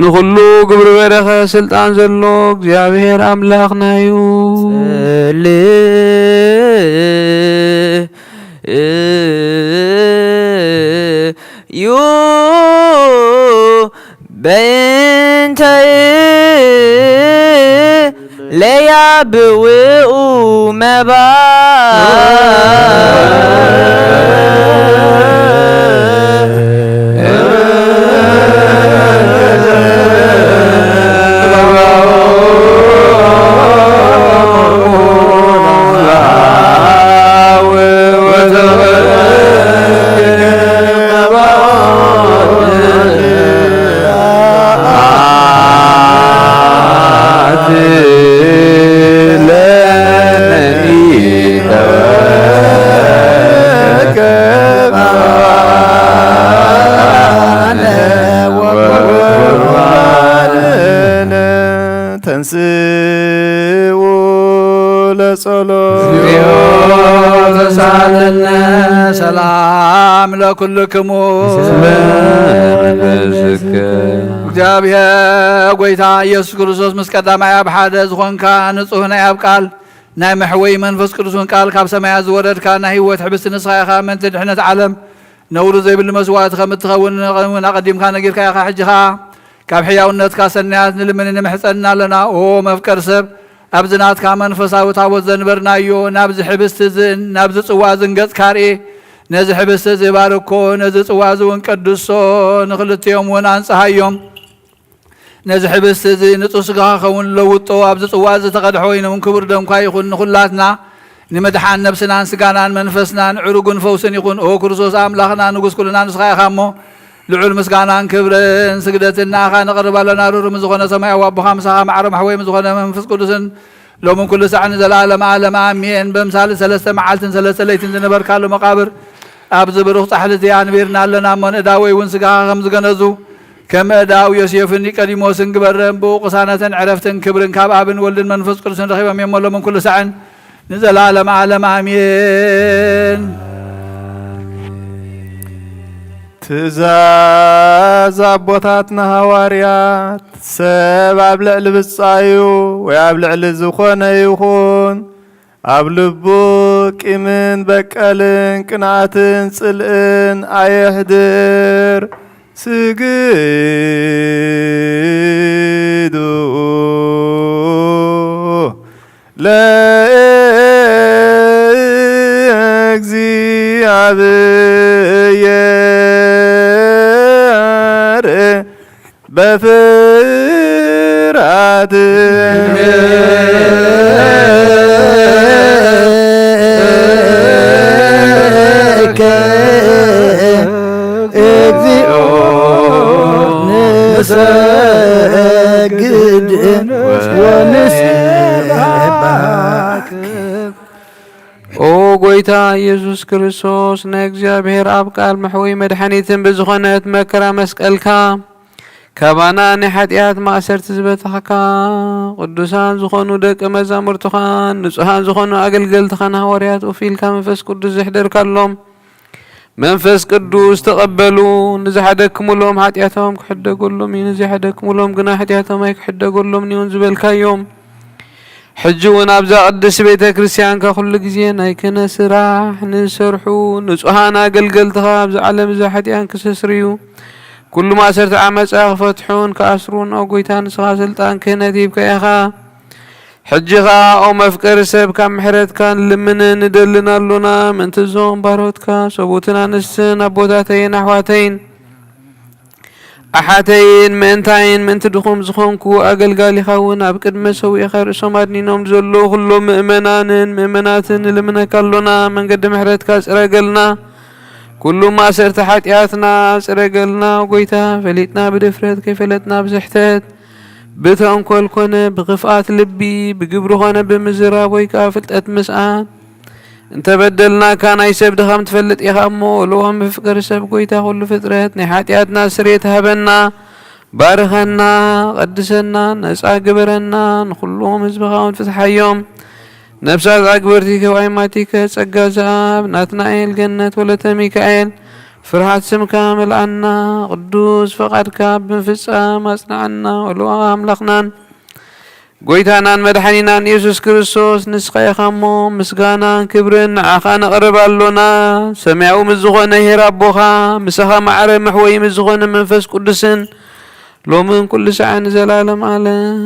ንኹሉ ግብሪ በረኸ ስልጣን ዘሎ እግዚኣብሔር ኣምላኽና እዩ። ዩ በእንተ ለያብኡ መባ ተንስኡ ለጸሎት። እግዚኦ ተሳለነ። ሰላም ለኩልክሙ። መንፈስከ። እግዚኣብሔር ጎይታ ኢየሱስ ክርስቶስ ምስ ቀዳማይ ኣብ ሓደ ዝኾንካ ንጹህ ናይ ኣብ ቃል ናይ መሕወይ መንፈስ ቅዱስን ቃል ካብ ሰማያት ዝወረድካ ናይ ህይወት ሕብስቲ ንስኻ ኢኻ። ምእንቲ ድሕነት ዓለም ነውሪ ዘይብሉ መስዋእቲ ከም እትኸውን እውን ኣቐዲምካ ነጊርካ ኢኻ። ሕጂ ኸኣ ካብ ሕያውነትካ ሰናያት ንልምን ንምሕጸንና ኣለና። ኦ መፍቀር ሰብ፣ ኣብዚ ናትካ መንፈሳዊ ታቦት ዘንበርናዮ፣ ናብዚ ሕብስቲ እዝን ናብዚ ጽዋ እዝን ገጽካ ርኤ። ነዚ ሕብስቲ እዚ ባርኮ፣ ነዚ ጽዋ እዚ እውን ቀድሶ፣ ንኽልቲኦም እውን ኣንጽሃዮም። ነዚ ሕብስቲ እዚ ንጹህ ስጋኻ ክኸውን ለውጦ፣ ኣብዚ ጽዋ እዚ ዝተቐድሐ ወይኒ እውን ክቡር ደምካ ይኹን። ንኹላትና ንምድሓን ነብስናን ስጋናን መንፈስናን ዕሩግን ፈውስን ይኹን። ኦ ክርስቶስ ኣምላኽና ንጉስ ኩልና ንስኻ ኢኻ እሞ፣ ልዑል ምስጋናን ክብርን ስግደትን ንኣኻ ነቕርብ ኣለና። ርሩም ዝኾነ ሰማያዊ ኣቦኻ ምሳኻ ማዕረ ማሕወይም ዝኾነ መንፈስ ቅዱስን ሎምን ኩሉ ሳዕ ንዘለኣለመ ዓለም ኣሜን። በምሳሌ ሰለስተ መዓልትን ሰለስተ ለይትን ዝነበርካሉ መቓብር ኣብዚ ብሩኽ ጻሕሊ እዚ ኣንቢርና ኣለና እሞ፣ ንእዳወይ እውን ስጋኻ ከም ዝገነዙ ከም እዳው ዮሴፍን ኒቆዲሞስን ግበረን። ብኡ ቅሳነትን ዕረፍትን ክብርን ካብ ኣብን ወልድን መንፈስ ቅዱስን ረኺቦም እዮም። ሎምን ኩሉ ሳዕን ንዘለኣለመ ዓለም ኣሜን። ትእዛዝ ኣቦታትና ሃዋርያት፣ ሰብ ኣብ ልዕሊ ብጻዩ ወይ ኣብ ልዕሊ ዝኾነ ይኹን፣ ኣብ ልቡ ቂምን በቀልን ቅንኣትን ጽልእን ኣየሕድር። ስግዱ ለእግዚኣብሔር በፍርሃት። ወንስብሐክ። ኦ ጎይታ ኢየሱስ ክርስቶስ፣ ናይ እግዚኣብሔር ኣብ ቃል መሕወይ መድሓኒትን ብዝኾነት መከራ መስቀልካ፣ ካባና ናይ ሓጢኣት ማእሰርቲ ዝበታኽካ፣ ቅዱሳን ዝኾኑ ደቂ መዛሙርትኻን ንጹሃን ዝኾኑ ኣገልገልትኻን ሃዋርያት ኡፍ ኢልካ መንፈስ ቅዱስ ዘሕደርካሎም፣ መንፈስ ቅዱስ ተቐበሉ። ንዝሓደግኩምሎም ሓጢኣቶም ክሕደገሎም እዩ፣ ንዘይሓደግኩምሎም ግና ሓጢኣቶም ኣይክሕደገሎምን እዩን ዝበልካዮም። ሕጂ እውን ኣብዛ ቅድስት ቤተ ክርስቲያንካ ኩሉ ግዜ ናይ ክህነት ስራሕ ንዝሰርሑ ንጹሃን ኣገልገልትኻ ኣብዚ ዓለም እዛ ሓጢኣን ክሰስርዩ፣ ኩሉ ማእሰርቲ ዓመጻ ክፈትሑን ክኣስሩን፣ ኦ ጎይታ፣ ንስኻ ስልጣን ክህነት ሂብካ ኢኻ። ሕጂ ኸኣ ኦ መፍቀሪ ሰብ፣ ካብ ምሕረትካ ንልምንን ንደልን ኣሎና። ምእንቲ እዞም ባሮትካ ሰብኡትን ኣንስትን ኣቦታተይን ኣሕዋተይን ኣሓተይን ምእንታይን ምእንቲ ድኹም ዝኾንኩ ኣገልጋሊኻ እውን ኣብ ቅድመ ሰዊእኻ ርእሶም ኣድኒኖም ንዘለዉ ኩሎም ምእመናንን ምእመናትን ንልምነካ ኣሎና። መንገዲ ምሕረትካ ጽረገልና። ኩሉ ማእሰርቲ ሓጢኣትና ጽረገልና። ጎይታ፣ ፈሊጥና ብድፍረት፣ ከይፈለጥና ብስሕተት፣ ብተንኮል ኮነ ብኽፍኣት ልቢ፣ ብግብሪ ኮነ ብምዝራብ ወይ ከኣ ፍልጠት ምስኣን እንተበደልናካ፣ ናይ ሰብ ድኻም ትፈልጥ ኢኻ እሞ፣ ልዋም መፍቀሪ ሰብ፣ ጎይታ ኩሉ ፍጥረት፣ ናይ ሓጢኣትና ስርየት ሃበና፣ ባርኸና፣ ቀድሰና፣ ነጻ ግበረና፣ ንኹሎም ህዝብኻ እውን ፍትሓዮም። ነፍሳት ኣግበርቲ ከዋይ ማቲከ፣ ጸጋ ዘኣብ ናትናኤል፣ ገነት ወለተ ሚካኤል፣ ፍርሃት ስምካ መልኣና፣ ቅዱስ ፈቓድካ ብምፍጻም ኣጽንዓና። ወልዋ ኣምላኽናን ጎይታናን መድሓኒናን ኢየሱስ ክርስቶስ፣ ንስኻ ኢኻ እሞ፣ ምስጋናን ክብርን ንዓኻ ነቕርብ ኣሎና። ሰማያዊ ምስ ዝኾነ ኄር ኣቦኻ፣ ምሳኻ ማዕረ መሕወዪ ምስ ዝኾነ መንፈስ ቅዱስን፣ ሎምን ኩሉ ሳዕን ንዘላለም ዓለም።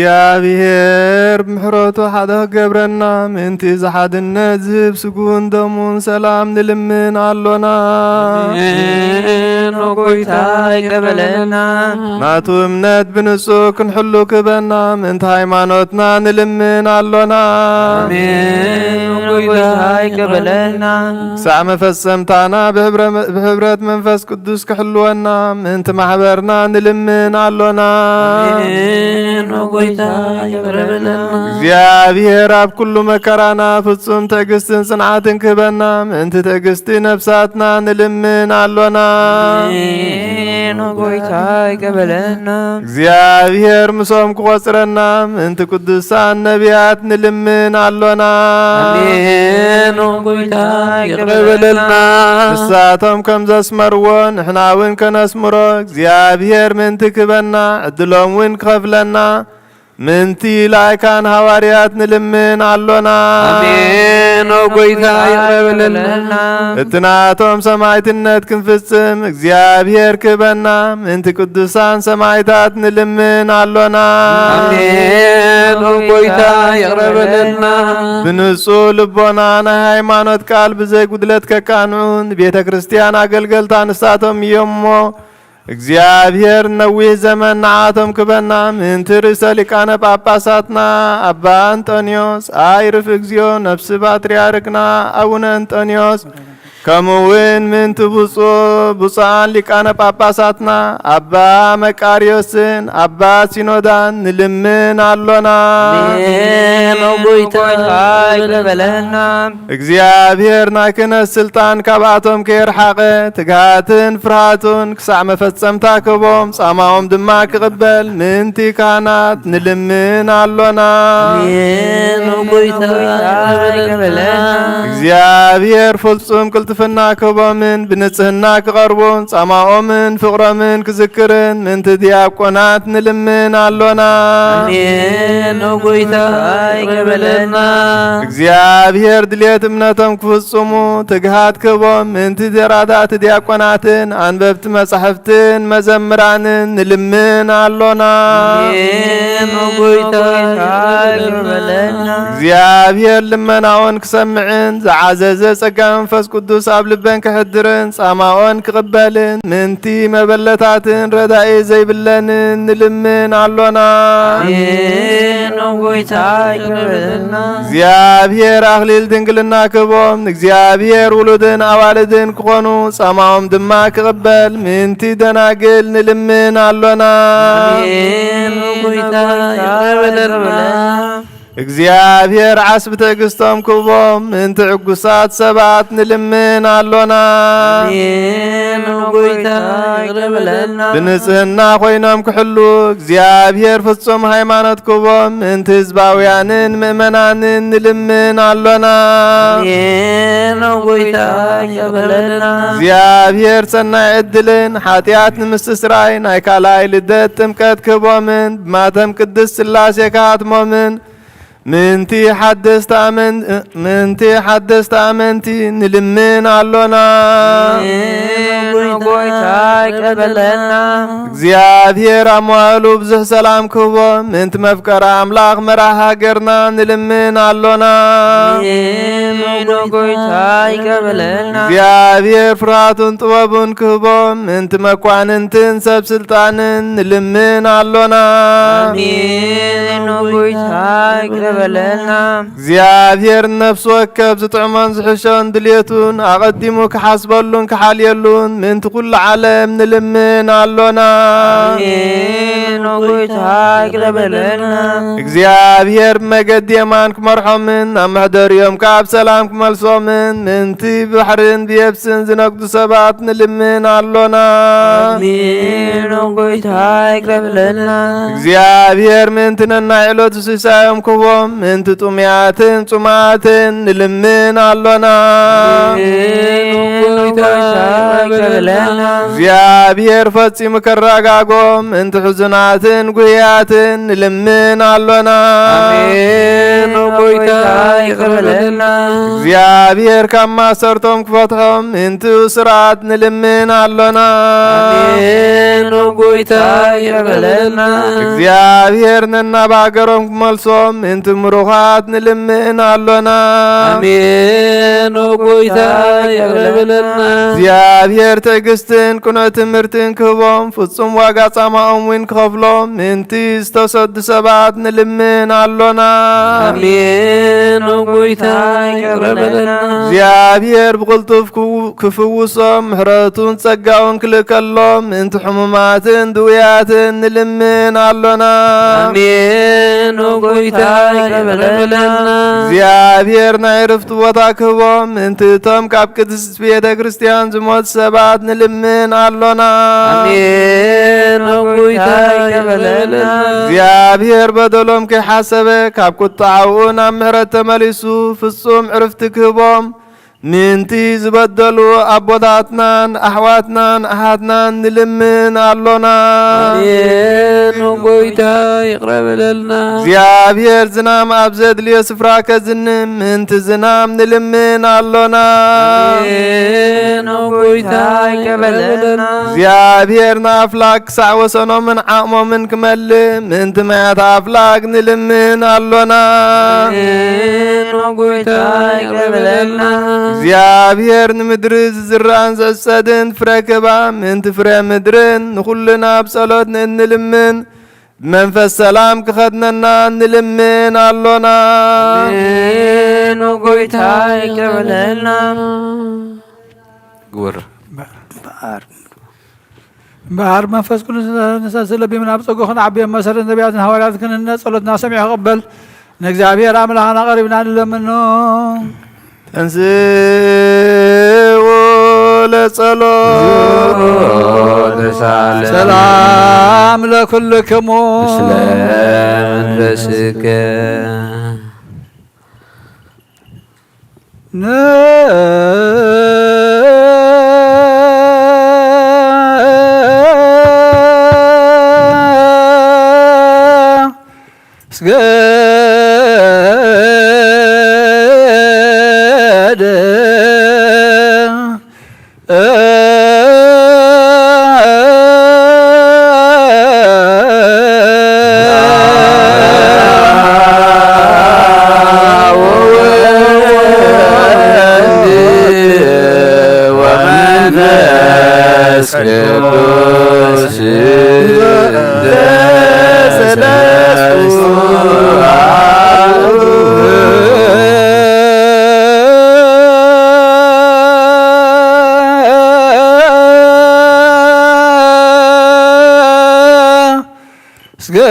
እግዚኣብሔር ብምሕረቱ ሓደ ክገብረና፣ ምእንቲ እዚ ሓድነት ዝህብ ስግኡን ደሙን ሰላም ንልምን ኣሎና። ኣሜን። ኦ ጎይታ፣ ይቅረ በለልና። ናቱ እምነት ብንጹህ ክንሕሉ ክህበና፣ ምእንቲ ሃይማኖትና ንልምን ኣሎና። ኣሜን። ኦ ጎይታ፣ ይቅረ በለልና። ክሳዕ መፈጸምታና ብሕብረ-፣ ብሕብረት መንፈስ ቅዱስ ክሕልወና፣ ምእንቲ ማሕበርና ንልምን ኣሎና። ኣሜን። ኦ ጎይታ፣ ይቅረ በለልና። እግዚኣብሔር ኣብ ኩሉ መከራና ፍጹም ትዕግስትን ጽንዓትን ክህበና፣ ምእንቲ ትዕግስቲ ነፍሳትና ንልምን ኣሎና። ኣሜን። ኦ ጎይታ፣ ይቅረ በለልና። እግዚኣብሔር ምስኦም ክቆጽረና፣ ምእንቲ ቅዱሳን ነቢያት ንልምን ኣሎና። ኣሜን። ኦ ጎይታ፣ ይቅረ በለልና። ንሳቶም ከም ዘስመርዎ ንሕና እውን ከነስምሮ፣ እግዚኣብሔር ምእንቲ ክህበና፣ ዕድሎም እውን ክኸፍለና፣ ምእንቲ ላእካን ሃዋርያት ንልምን ኣሎና። ኣሜን። ኦ ጎይታ፣ ይቅረ በለልና። እቲ ናቶም ሰማዕትነት ክንፍጽም እግዚኣብሔር ክህበና፣ ምእንቲ ቅዱሳን ሰማዕታት ንልምን ኣሎና። ኣሜን። ኦ ጎይታ፣ ይቅረ በለልና። ብንጹህ ልቦና ናይ ሃይማኖት ቃል ብዘይ ጉድለት ከቃንዑ፣ ንቤተ ክርስቲያን ኣገልገልታ ንሳቶም እዮም እሞ፣ እግዚኣብሔር ነዊህ ዘመን ንዓቶም ክበና፣ ምእንቲ ርእሰ ሊቃነ ጳጳሳትና ኣባ ኣንጠንዮስ፣ ኣይርፍ እግዚኦ፣ ነፍሲ ፓትርያርክና ኣቡነ እንጠንዮስ፣ ከምኡ እውን ምእንቲ ብፁዕ፣ ብፁዓን ሊቃነ ጳጳሳትና ኣባ መቃርዮስን ኣባ ሲኖዳን ንልምን ኣሎና። ኣሜን። ኦ ጎይታ፣ ይቅረ በለና። እግዚኣብሔር ናይ ክህነት ስልጣን ካብኣቶም ከየርሓቐ፣ ትግሃትን ፍርሃቱን ክሳዕ መፈጸምታ ክህቦም፣ ጻማኦም ድማ ክቕበል ምእንቲ ካህናት ንልምን ኣሎና። ኣሜን። ኦ ጎይታ፣ ይቅረ በለና። እግዚኣብሔር ፍጹም ቅልጥፍና ክህቦምን ብንጽህና ክቐርቡን፣ ጻማኦምን ፍቕሮምን ክዝክርን ምእንቲ ዲያቆናት ንልምን ኣሎና። ኣሜን። ኦ ጎይታ፣ ይቅረ በለና። እግዚኣብሔር ድልየት እምነቶም ክፍጽሙ ትግሃት ክህቦም፣ ምእንቲ ተራዳእቲ ዲያቆናትን ኣንበብቲ መጻሕፍትን መዘምራንን ንልምን ኣሎና። ኣሜን። ኦ ጎይታ፣ ይቅረ በለና። እግዚኣብሔር ልመናኦን ክሰምዕን፣ ዝዓዘዘ ጸጋ መንፈስ ቅዱስ ኣብ ልበን ክሕድርን ጻማኦን ክቕበልን ምንቲ መበለታትን ረዳኢ ዘይብለንን ንልምን ኣሎና። ኣሜን። ኦ ጎይታይ ይቕረ በለልና። እግዚኣብሔር ኣኽሊል ድንግልና ክህቦም ንእግዚኣብሔር ውሉድን ኣዋልድን ክኾኑ ጻማኦም ድማ ክቕበል ምንቲ ደናግል ንልምን ኣሎና። ኣሜን። ኦ ጎይታይ ይቕረ በለልና። እግዚኣብሔር ዓስቢ ትዕግስቶም ክህቦም ምንቲ ዕጉሳት ሰባት ንልምን ኣሎና። ኣሜን። ኦ ጎይታይ ይቕረ በለልና። ብንጽህና ኮይኖም ክሕሉ እግዚኣብሔር ፍጹም ሃይማኖት ክህቦም ምንቲ ህዝባውያንን ምእመናንን ንልምን ኣሎና። ኣሜን። ኦ ጎይታይ ይቕረ በለልና። እግዚኣብሔር ሰናይ ዕድልን ሓጢኣት ንምስትስራይ ናይ ካልኣይ ልደት ጥምቀት ክህቦምን ብማተም ቅድስት ሥላሴ ክሃትሞምን ምንቲ ሓደስቲ ኣመን-፣ ምንቲ ሓደስቲ ኣመንቲ ንልምን ኣሎና። ኣሜን። ኦ ጎይታይ ይቕረ በለልና። እግዚኣብሔር ኣብ መዋእሉ ብዙሕ ሰላም ክህቦ ምንቲ መፍቀሪ ኣምላኽ መራሕ ሃገርና ንልምን ኣሎና። ኣሜን። ኦ ጎይታይ ይቕረ በለልና። እግዚኣብሔር ፍርሃቱን ጥበቡን ክህቦ ምንቲ መኳንንትን ሰብ ስልጣንን ንልምን ኣሎና። ኣሜን። ኦ ጎይታይ ይቕረ በለልና። እግዚኣብሔር ነፍሲ ወከፍ ዝጥዕሞን ዝሕሾን ድልየቱን ኣቐዲሙ ክሓስበሉን ክሓልየሉን ምንቲ ኩሉ ዓለም ንልምን ኣሎና። ኣሜን። ኦ ጎይታይ ይቕረ በለልና። እግዚኣብሔር ብመገዲ የማን ክመርሖምን ኣብ መሕደሪኦም ከኣ ብሰላም ክመልሶምን ምንቲ ብባሕርን ብየብስን ዝነግዱ ሰባት ንልምን ኣሎና። ኣሜን። ኦ ጎይታይ ይቕረ በለልና። እግዚኣብሔር ምንቲ ነናይ ዕለቱ ሲሳዮም ክህቦም ምንቲ ጥሙያትን ጽሙኣትን ንልምን ኣሎና። ኣሜን። ኦ ጎይታይ ይቕረ በለልና። እግዚኣብሔር ፈጺሙ ከረጋግኦም ምንቲ ሕዙናትን ጉህያትን ንልምን ኣሎና። ኣሜን። ኦ ጎይታይ ይቕረ በለልና። እግዚኣብሔር ካብ ማሰርቶም ክፈትሖም ምንቲ እሱራት ንልምን ኣሎና። ኣሜን። ኦ ጎይታይ ይቕረ በለልና። እግዚኣብሔር ነናብ ሃገሮም ክመልሶም ምንቲ ምሩኻት ንልምን ኣሎና። ኣሜን። ኦ ጎይታይ ይቕረ በለልና። እግዚኣብሔር ትዕግስትን ቅኑዕ ትምህርትን ክህቦም ፍጹም ዋጋ ጻማኦም እውን ክኸፍሎም ምንቲ ዝተሰዱ ሰባት ንልምን ኣሎና። ኣሜን። ኦ ጎይታይ ይቕረ በለልና። እግዚኣብሔር ብቕልጡፍ ክው-፣ ክፍውሶም ምሕረቱን ጸጋውን ክልእከሎም ምንቲ ሕሙማትን ድውያትን ንልምን ኣሎና። ኣሜን። ኦ ጎይታይ ይቕረ በለልና። እግዚኣብሔር ናይ ዕርፍቲ ቦታ ክህቦም ምንቲ እቶም ካብ ቅድስት ቤተ ክርስቲያን ዝሞት ሰባት ንልምን ኣሎና። ኣሜን። ኦ ጎይታይ ይቕረ በለልና። እግዚኣብሔር በደሎም ከይሓሰበ ካብ ቁጥዓኡ ናብ ምሕረት ተመሊሱ ፍጹም ዕርፍቲ ክህቦም ምንቲ ዝበደሉ ኣቦታትናን ኣሕዋትናን ኣሓትናን ንልምን ኣሎና። ኣሜን። ኦ ጎይታይ ይቕረ በለልና። እግዚኣብሔር ዝናም ኣብ ዘድልዮ ስፍራ ከዝንም ምንቲ ዝናም ንልምን ኣሎና። ኣሜን። ኦ ጎይታይ ይቕረ በለልና። እግዚኣብሔር ንኣፍላግ ክሳዕ ወሰኖምን ዓቕሞምን ክመልእ ምንቲ ማያት ኣፍላግ ንልምን ኣሎና። ኣሜን። ኦ ጎይታይ ይቕረ በለልና። እግዚኣብሔር ንምድሪ ዝዝራእን ዝዕጸድን ፍረ ክህባ ምንቲ ፍረ ምድርን ንኹልና ብጸሎት ንእንልምን ብመንፈስ ሰላም ክኸድነና ንልምን ኣሎና። ኣሜን። ኦ ጎይታይ ይቕረ በለልና። ግበር። እምበኣር መንፈስ ቅዱስ ንሰስል ለቢምና ኣብ ጸጉ ክንዓብዮም መሰረት ነቢያትን ሃዋርያትን ክንነ ጸሎትና ሰሚዑ ክቕበል ንእግዚኣብሔር ኣምላኽና ቀሪብና ንለምኖ። ተንስኡ ለጸሎት። ሰላም ለኩልክሙ። ስለ መንፈስከ። ስገደ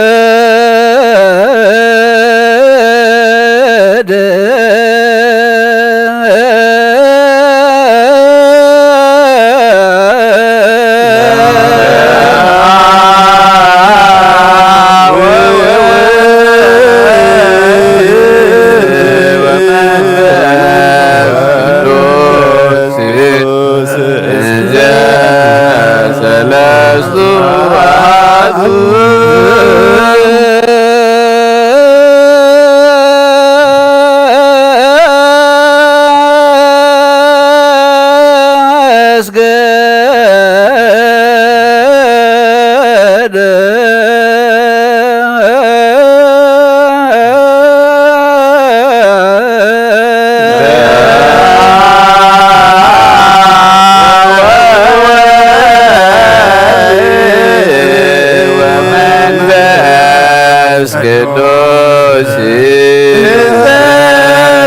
ቅዱስ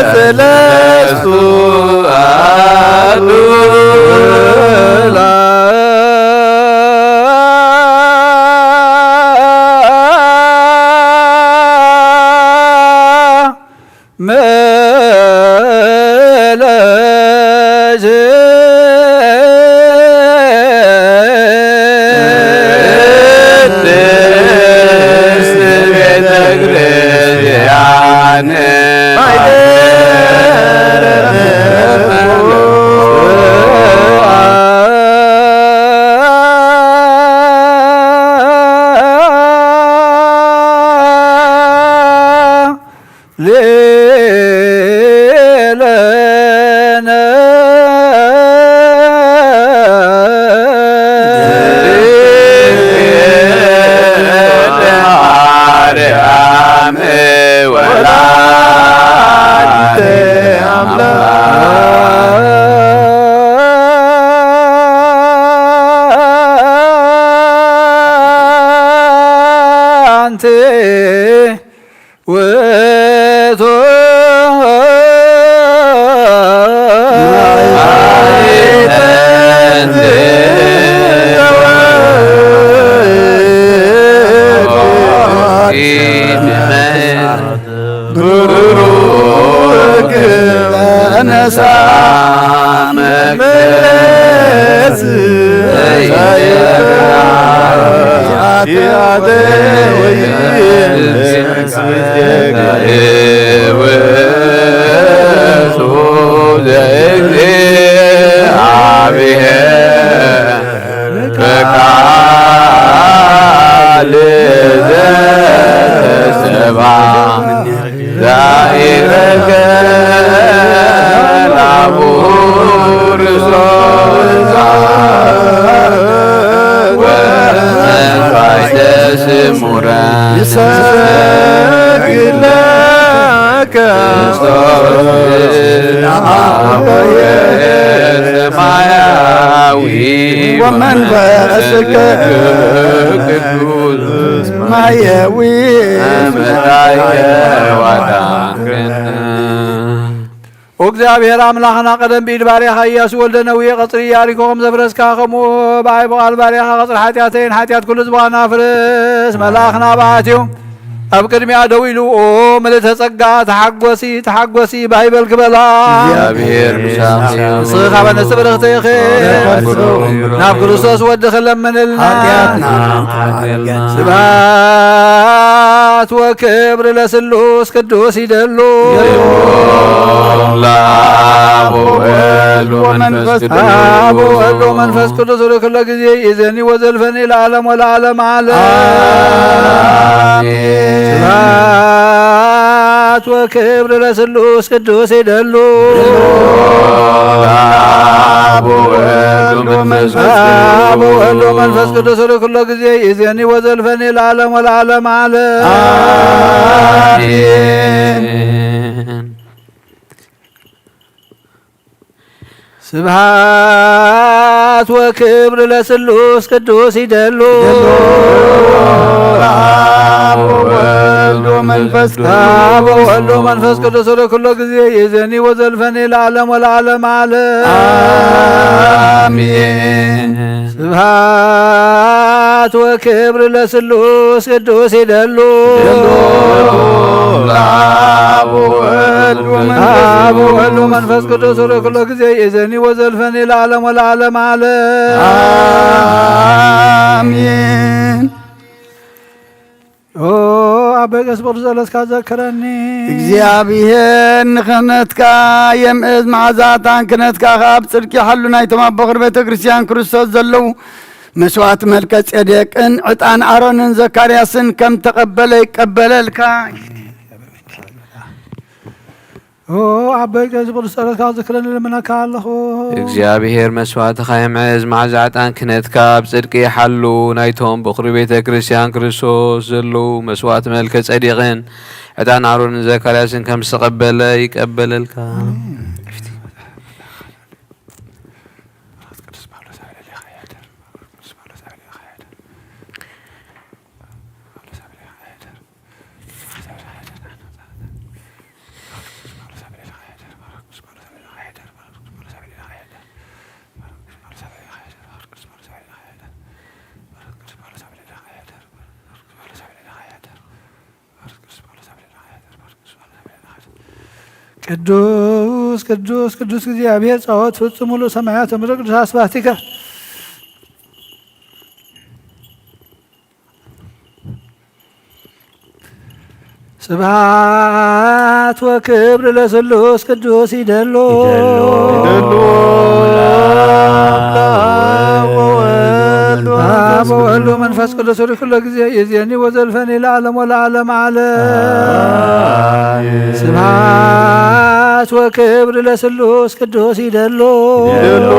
ሰለስቱ አሐዱ ቅድስት ቤተ ክርስቲያን ኦ እግዚኣብሔር ኣምላኽና፣ ቀደም ብኢድ ባርያኻ ኢያሱ ወልደ ነዌ ቀጽሪ ኢያሪኮ ከም ዘፍረስካ፣ ከምኡ ብኣይ ብቓል ባርያኻ ቀጽሪ ሓጢኣተይን ሓጢኣት ኩሉ ህዝብኻን ኣፍርስ። መልኣኽና ብኣትዩ ኣብ ቅድሚኣ ደው ኢሉ፣ ኦ ምልእተ ጸጋ፣ ተሓጎሲ፣ ተሓጎሲ፣ ባህ ይበልኪ በላ። እግዚኣብሔር ምሳኺ ይኹን። ንስኺ ካብ ኣንስቲ ብርኽቲ ኢኺ። ካብ ኩሉ ናብ ክርስቶስ ወድኺ ለምንልና። ሓጢኣትና ይቕር በለልና። ስብሐት ወክብር ለስሉስ ቅዱስ ይደሉ። ለአብ ወወልድ ወመንፈስ ቅዱስ። አብ ወወልድ ወመንፈስ ቅዱስ ወደ ኩሎ ጊዜ ይእዜኒ ወዘልፈኒ ለዓለም ወለዓለም ዓለም። አሜን። ስብሐት ወክብር ለስሉስ ቅዱስ ይደሉ። አብ ወወልድ ወመንፈስ ቅዱስ። አብ ወወልድ ወመንፈስ ቅዱስ ወደ ኩሎ ጊዜ ይእዜኒ ወዘልፈኒ ለዓለም ወለዓለም ዓለም። አሜን። ስብሐት ወክብር ለስሉስ ቅዱስ ይደሉ። አብ ወወልድ ወመንፈስ ቅዱስ። አብ ወወልድ ወመንፈስ ቅዱስ ወደ ኩሎ ጊዜ ይእዜኒ ወዘልፈኒ ለዓለም ወለዓለም ዓለም። አሜን። ስብሐት ወክብር ለስሉስ ቅዱስ ይደሉ። ይደሉ ለአብ ወወልድ ወመንፈስ አብ ወወልድ ወመንፈስ ቅዱስ ሩእ ኩሎ ጊዜ ይእዜኒ ወዘልፈኒ ለዓለም ወለዓለም ዓለም። አሜን። ኦ አበ ገስ ብር ጸሎትካ ዘክረኒ። እግዚኣብሔር ንክህነትካ የምእዝ፣ መዓዛታን ክህነትካ ከኣ ብጽድቂ ይሓሉ። ናይቶም ኣብ በኹር ቤተ ክርስቲያን ክርስቶስ ዘለዉ መስዋዕቲ መልከ ጼዴቅን ዕጣን ኣሮንን ዘካርያስን ከም ተቐበለ ይቀበለልካ። ኦ ኣቦይ፣ እዚ ቅዱስ ጸሎትካ ዝክረኒ ልምነካ ኣለኹ። እግዚኣብሔር መስዋዕትኻ የምዕዝ፣ መዓዛ ዕጣን ክህነትካ ኣብ ጽድቂ ይሓሉ። ናይቶም በኹሪ ቤተ ክርስቲያን ክርስቶስ ዘለዉ መስዋዕቲ መልከ ጸዲቕን ዕጣን ኣሮንን ዘካርያስን ከም ዝተቐበለ ይቀበለልካ። ቅዱስ ቅዱስ ቅዱስ እግዚኣብሔር ጸባኦት ፍጹም ሙሉእ ሰማያት ወምድር ቅዱስ አስባቲከ። ስብሐት ወክብር ለስሉስ ቅዱስ ይደሉ። ይደሉ። አብ ወወልድ ወመንፈስ ቅዱስ ርኩሎ ጊዜ ይዜኒ ወዘልፈኒ ለዓለም ወለዓለም ዓለም። አሜን። ስብሐት ወክብር ለስሉስ ቅዱስ ይደሉ። ይደሉ።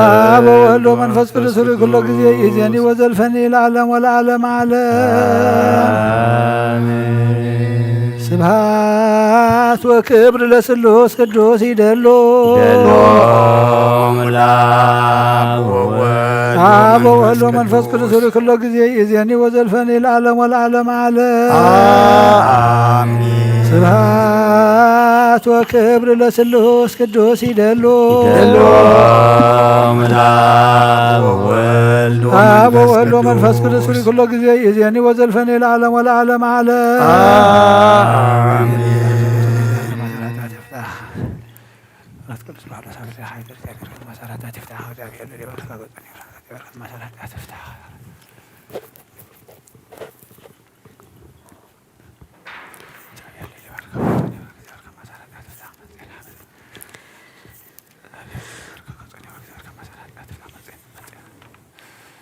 አብ ወወልድ ወመንፈስ ቅዱስ ርኩሎ ጊዜ ይዜኒ ወዘልፈኒ ለዓለም ወለዓለም ዓለም። አሜን። ስብሐት ወክብር ለስሉስ ቅዱስ ይደሉ። ይደሉ። አብ ወወልድ አብ ወወልድ ወመንፈስ ቅዱስ ርኩሎ ጊዜ ይዜኒ ወዘልፈኒ ለዓለም ወለዓለም ዓለም። አሜን። ስብሐት ወክብር ለስሉስ ቅዱስ ይደሉ። ይደሉ። አብ ወወልድ አብ ወወልድ ወመንፈስ ወመንፈስ ቅዱስ ቅዱስ ርኩሎ ጊዜ ይዜኒ ወዘልፈኒ ለዓለም ወለዓለም ዓለም። አሜን።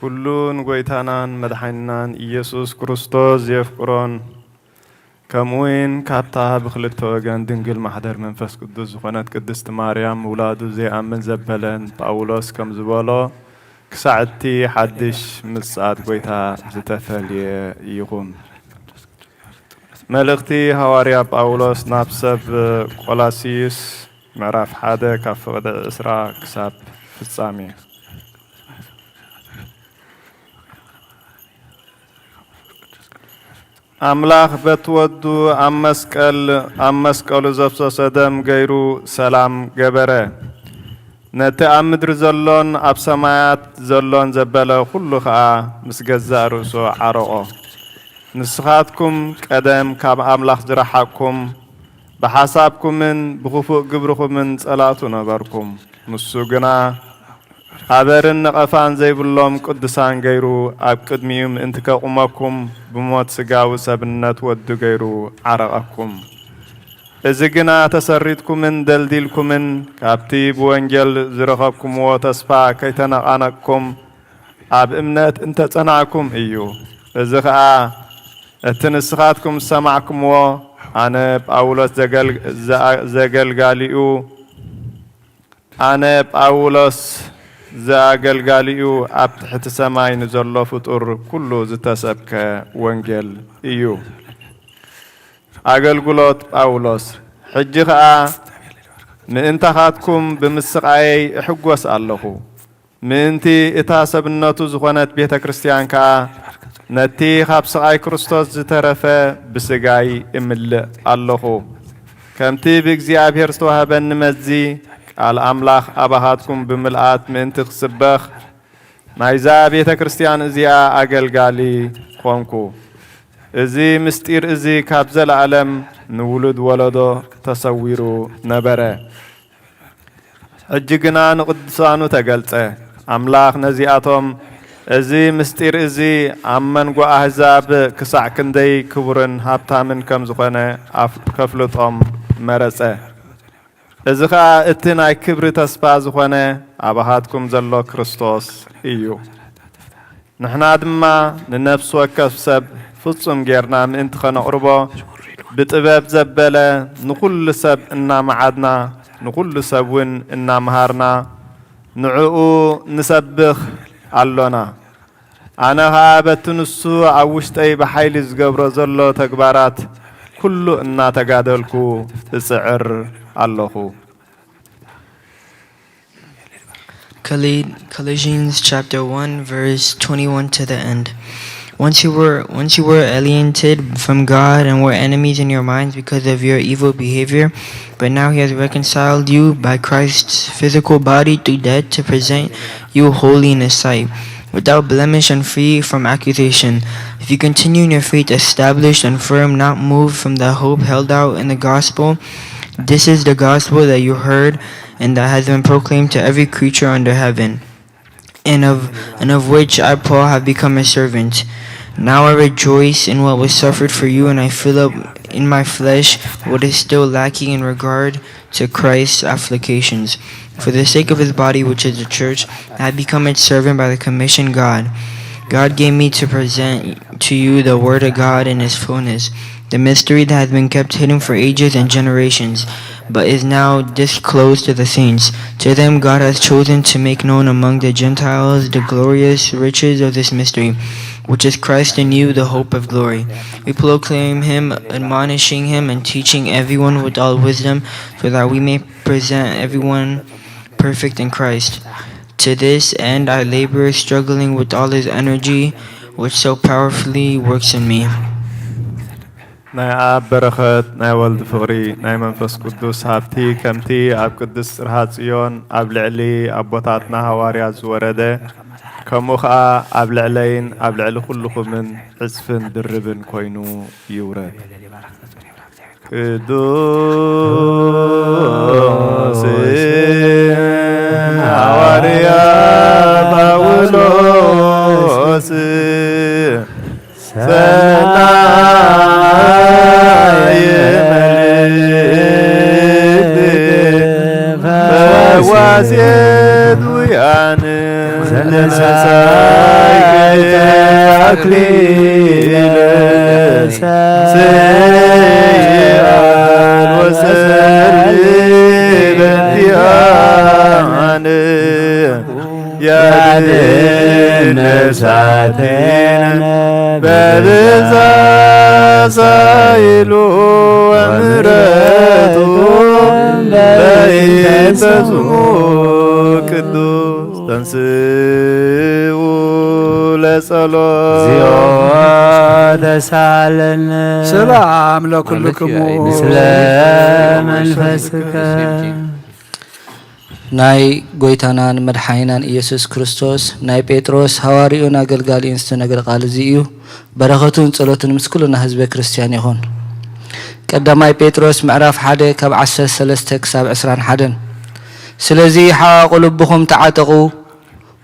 ኩሉ ንጎይታናን መድሓኒናን ኢየሱስ ክርስቶስ ዘየፍቅሮን፣ ከምኡውን ካብታ ብክልተ ወገን ድንግል ማሕደር መንፈስ ቅዱስ ዝኾነት ቅድስቲ ማርያም ምውላዱ ዘይኣምን ዘበለን ጳውሎስ ከም ዝበሎ፣ ክሳዕ እቲ ሓድሽ ምጽኣት ጎይታ ዝተፈልየ ይኹን። መልእኽቲ ሃዋርያ ጳውሎስ ናብ ሰብ ቆላስዩስ፣ ምዕራፍ ሓደ ካብ ፍቕዲ ዕስራ ክሳብ ፍጻሜ። ኣምላኽ በቲ ወዱ ኣብ መስቀል፣ ኣብ መስቀሉ ዘፍሰሶ ደም ገይሩ ሰላም ገበረ። ነቲ ኣብ ምድሪ ዘሎን ኣብ ሰማያት ዘሎን ዘበለ ኩሉ ኸኣ ምስ ገዛእ ርእሱ ዓረቖ። ንስኻትኩም ቀደም ካብ ኣምላኽ ዝረሓቕኩም፣ ብሓሳብኩምን ብኽፉእ ግብርኹምን ጸላእቱ ነበርኩም። ንሱ ግና ኣበርን ነቐፋን ዘይብሎም ቅዱሳን ገይሩ ኣብ ቅድሚኡ ምእንቲ ከቑመኩም፣ ብሞት ስጋዊ ሰብነት ወዱ ገይሩ ዓረቐኩም። እዚ ግና ተሰሪትኩምን ደልዲልኩምን ካብቲ ብወንጌል ዝረኸብኩምዎ ተስፋ ከይተነቓነቕኩም ኣብ እምነት እንተጸናዕኩም እዩ። እዚ ኸኣ እቲ ንስኻትኩም ዝሰማዕኩምዎ፣ ኣነ ጳውሎስ ዘገል-፣ ዘኣ-፣ ዘገልጋሊኡ፣ ኣነ ጳውሎስ ዘኣገልጋሊኡ ኣብ ትሕቲ ሰማይ ንዘሎ ፍጡር ኩሉ ዝተሰብከ ወንጌል እዩ። ኣገልግሎት ጳውሎስ። ሕጂ ኸኣ ምእንታኻትኩም ብምስቓየይ እሕጐስ ኣለኹ። ምእንቲ እታ ሰብነቱ ዝኾነት ቤተ ክርስቲያን ከኣ ነቲ ኻብ ስቓይ ክርስቶስ ዝተረፈ ብስጋይ እምልእ ኣለኹ። ከምቲ ብእግዚኣብሔር ዝተዋህበኒ መዚ ቃል ኣምላኽ ኣባኻትኩም ብምልኣት ምእንቲ ክስበኽ፣ ናይዛ ቤተ ክርስቲያን እዚኣ ኣገልጋሊ ኾንኩ። እዚ ምስጢር እዚ ካብ ዘለኣለም ንውሉድ ወለዶ ተሰዊሩ ነበረ። ሕጂ ግና ንቕዱሳኑ ተገልጸ። ኣምላኽ ነዚኣቶም፣ እዚ ምስጢር እዚ ኣብ መንጎ ኣህዛብ ክሳዕ ክንደይ ክቡርን ሃብታምን ከም ዝኾነ ኣፍ-፣ ከፍልጦም መረጸ። እዚ ኸኣ እቲ ናይ ክብሪ ተስፋ ዝኾነ ኣባኻትኩም ዘሎ ክርስቶስ እዩ። ንሕና ድማ ንነፍሲ ወከፍ ሰብ ፍጹም ጌርና ምእንቲ ኸነቕርቦ፣ ብጥበብ ዘበለ ንኹሉ ሰብ እናመዓድና፣ ንኹሉ ሰብ እውን እናመሃርና፣ ንዕኡ ንሰብኽ ኣሎና። ኣነ ኸኣ በቲ ንሱ ኣብ ውሽጠይ ብሓይሊ ዝገብሮ ዘሎ ተግባራት ኩሉ እናተጋደልኩ እጽዕር ኣለኹ። Colossians chapter one, verse twenty-one to the end. Once you were once you were alienated from God and were enemies in your minds because of your evil behavior, but now he has reconciled you by Christ's physical body through death to present you holy in his sight, without blemish and free from accusation. If you continue in your faith, established and firm, not moved from the hope held out in the gospel, this is the gospel that you heard and that has been proclaimed to every creature under heaven, and of, and of which I, Paul, have become a servant. Now I rejoice in what was suffered for you, and I fill up in my flesh what is still lacking in regard to Christ's afflictions. For the sake of his body, which is the church, I have become its servant by the commission God. God gave me to present to you the word of God in his fullness, the mystery that has been kept hidden for ages and generations, but is now disclosed to the saints. To them God has chosen to make known among the Gentiles the glorious riches of this mystery, which is Christ in you, the hope of glory. We proclaim him, admonishing him, and teaching everyone with all wisdom, so that we may present everyone perfect in Christ. To this end I labor, struggling with all his energy, which so powerfully works in me. ናይ ኣብ በረኸት፣ ናይ ወልድ ፍቕሪ፣ ናይ መንፈስ ቅዱስ ሃብቲ፣ ከምቲ ኣብ ቅድስት ጽርሃ ጽዮን ኣብ ልዕሊ ኣቦታትና ሃዋርያት ዝወረደ፣ ከምኡ ኸኣ ኣብ ልዕለይን ኣብ ልዕሊ ኩልኹምን ዕጽፍን ድርብን ኮይኑ ይውረድ። ቅዱስ ሃዋርያ ጳውሎስ፣ ሰናይ መልእክት ፈዋሴ ድውያን፣ ዘነሳይከ ኣክሊለ ስይኣል ወሰልበንቲኣን። ያድን ነፍሳተን በብዛ ሳይሉ ወምሕረቱ በይንተ ስሙ ቅዱስ ተንስኡ ለጸሎት። እግዚኦ ተሳለነ። ሰላም ለኩልክሙ። ምስለ መንፈስከ። ናይ ጎይታናን መድሓኒናን ኢየሱስ ክርስቶስ ናይ ጴጥሮስ ሃዋርዩን ኣገልጋሊኡን ዝተነግረ ቃል እዚ እዩ። በረኸቱን ጸሎቱን ምስ ኩልና ህዝበ ክርስትያን ይኹን። ቀዳማይ ጴጥሮስ ምዕራፍ ሓደ ካብ ዓሰርተ ሰለስተ ክሳብ ዕስራን ሓደን። ስለዚ ሓቓቑ ልብኹም ተዓጠቑ፣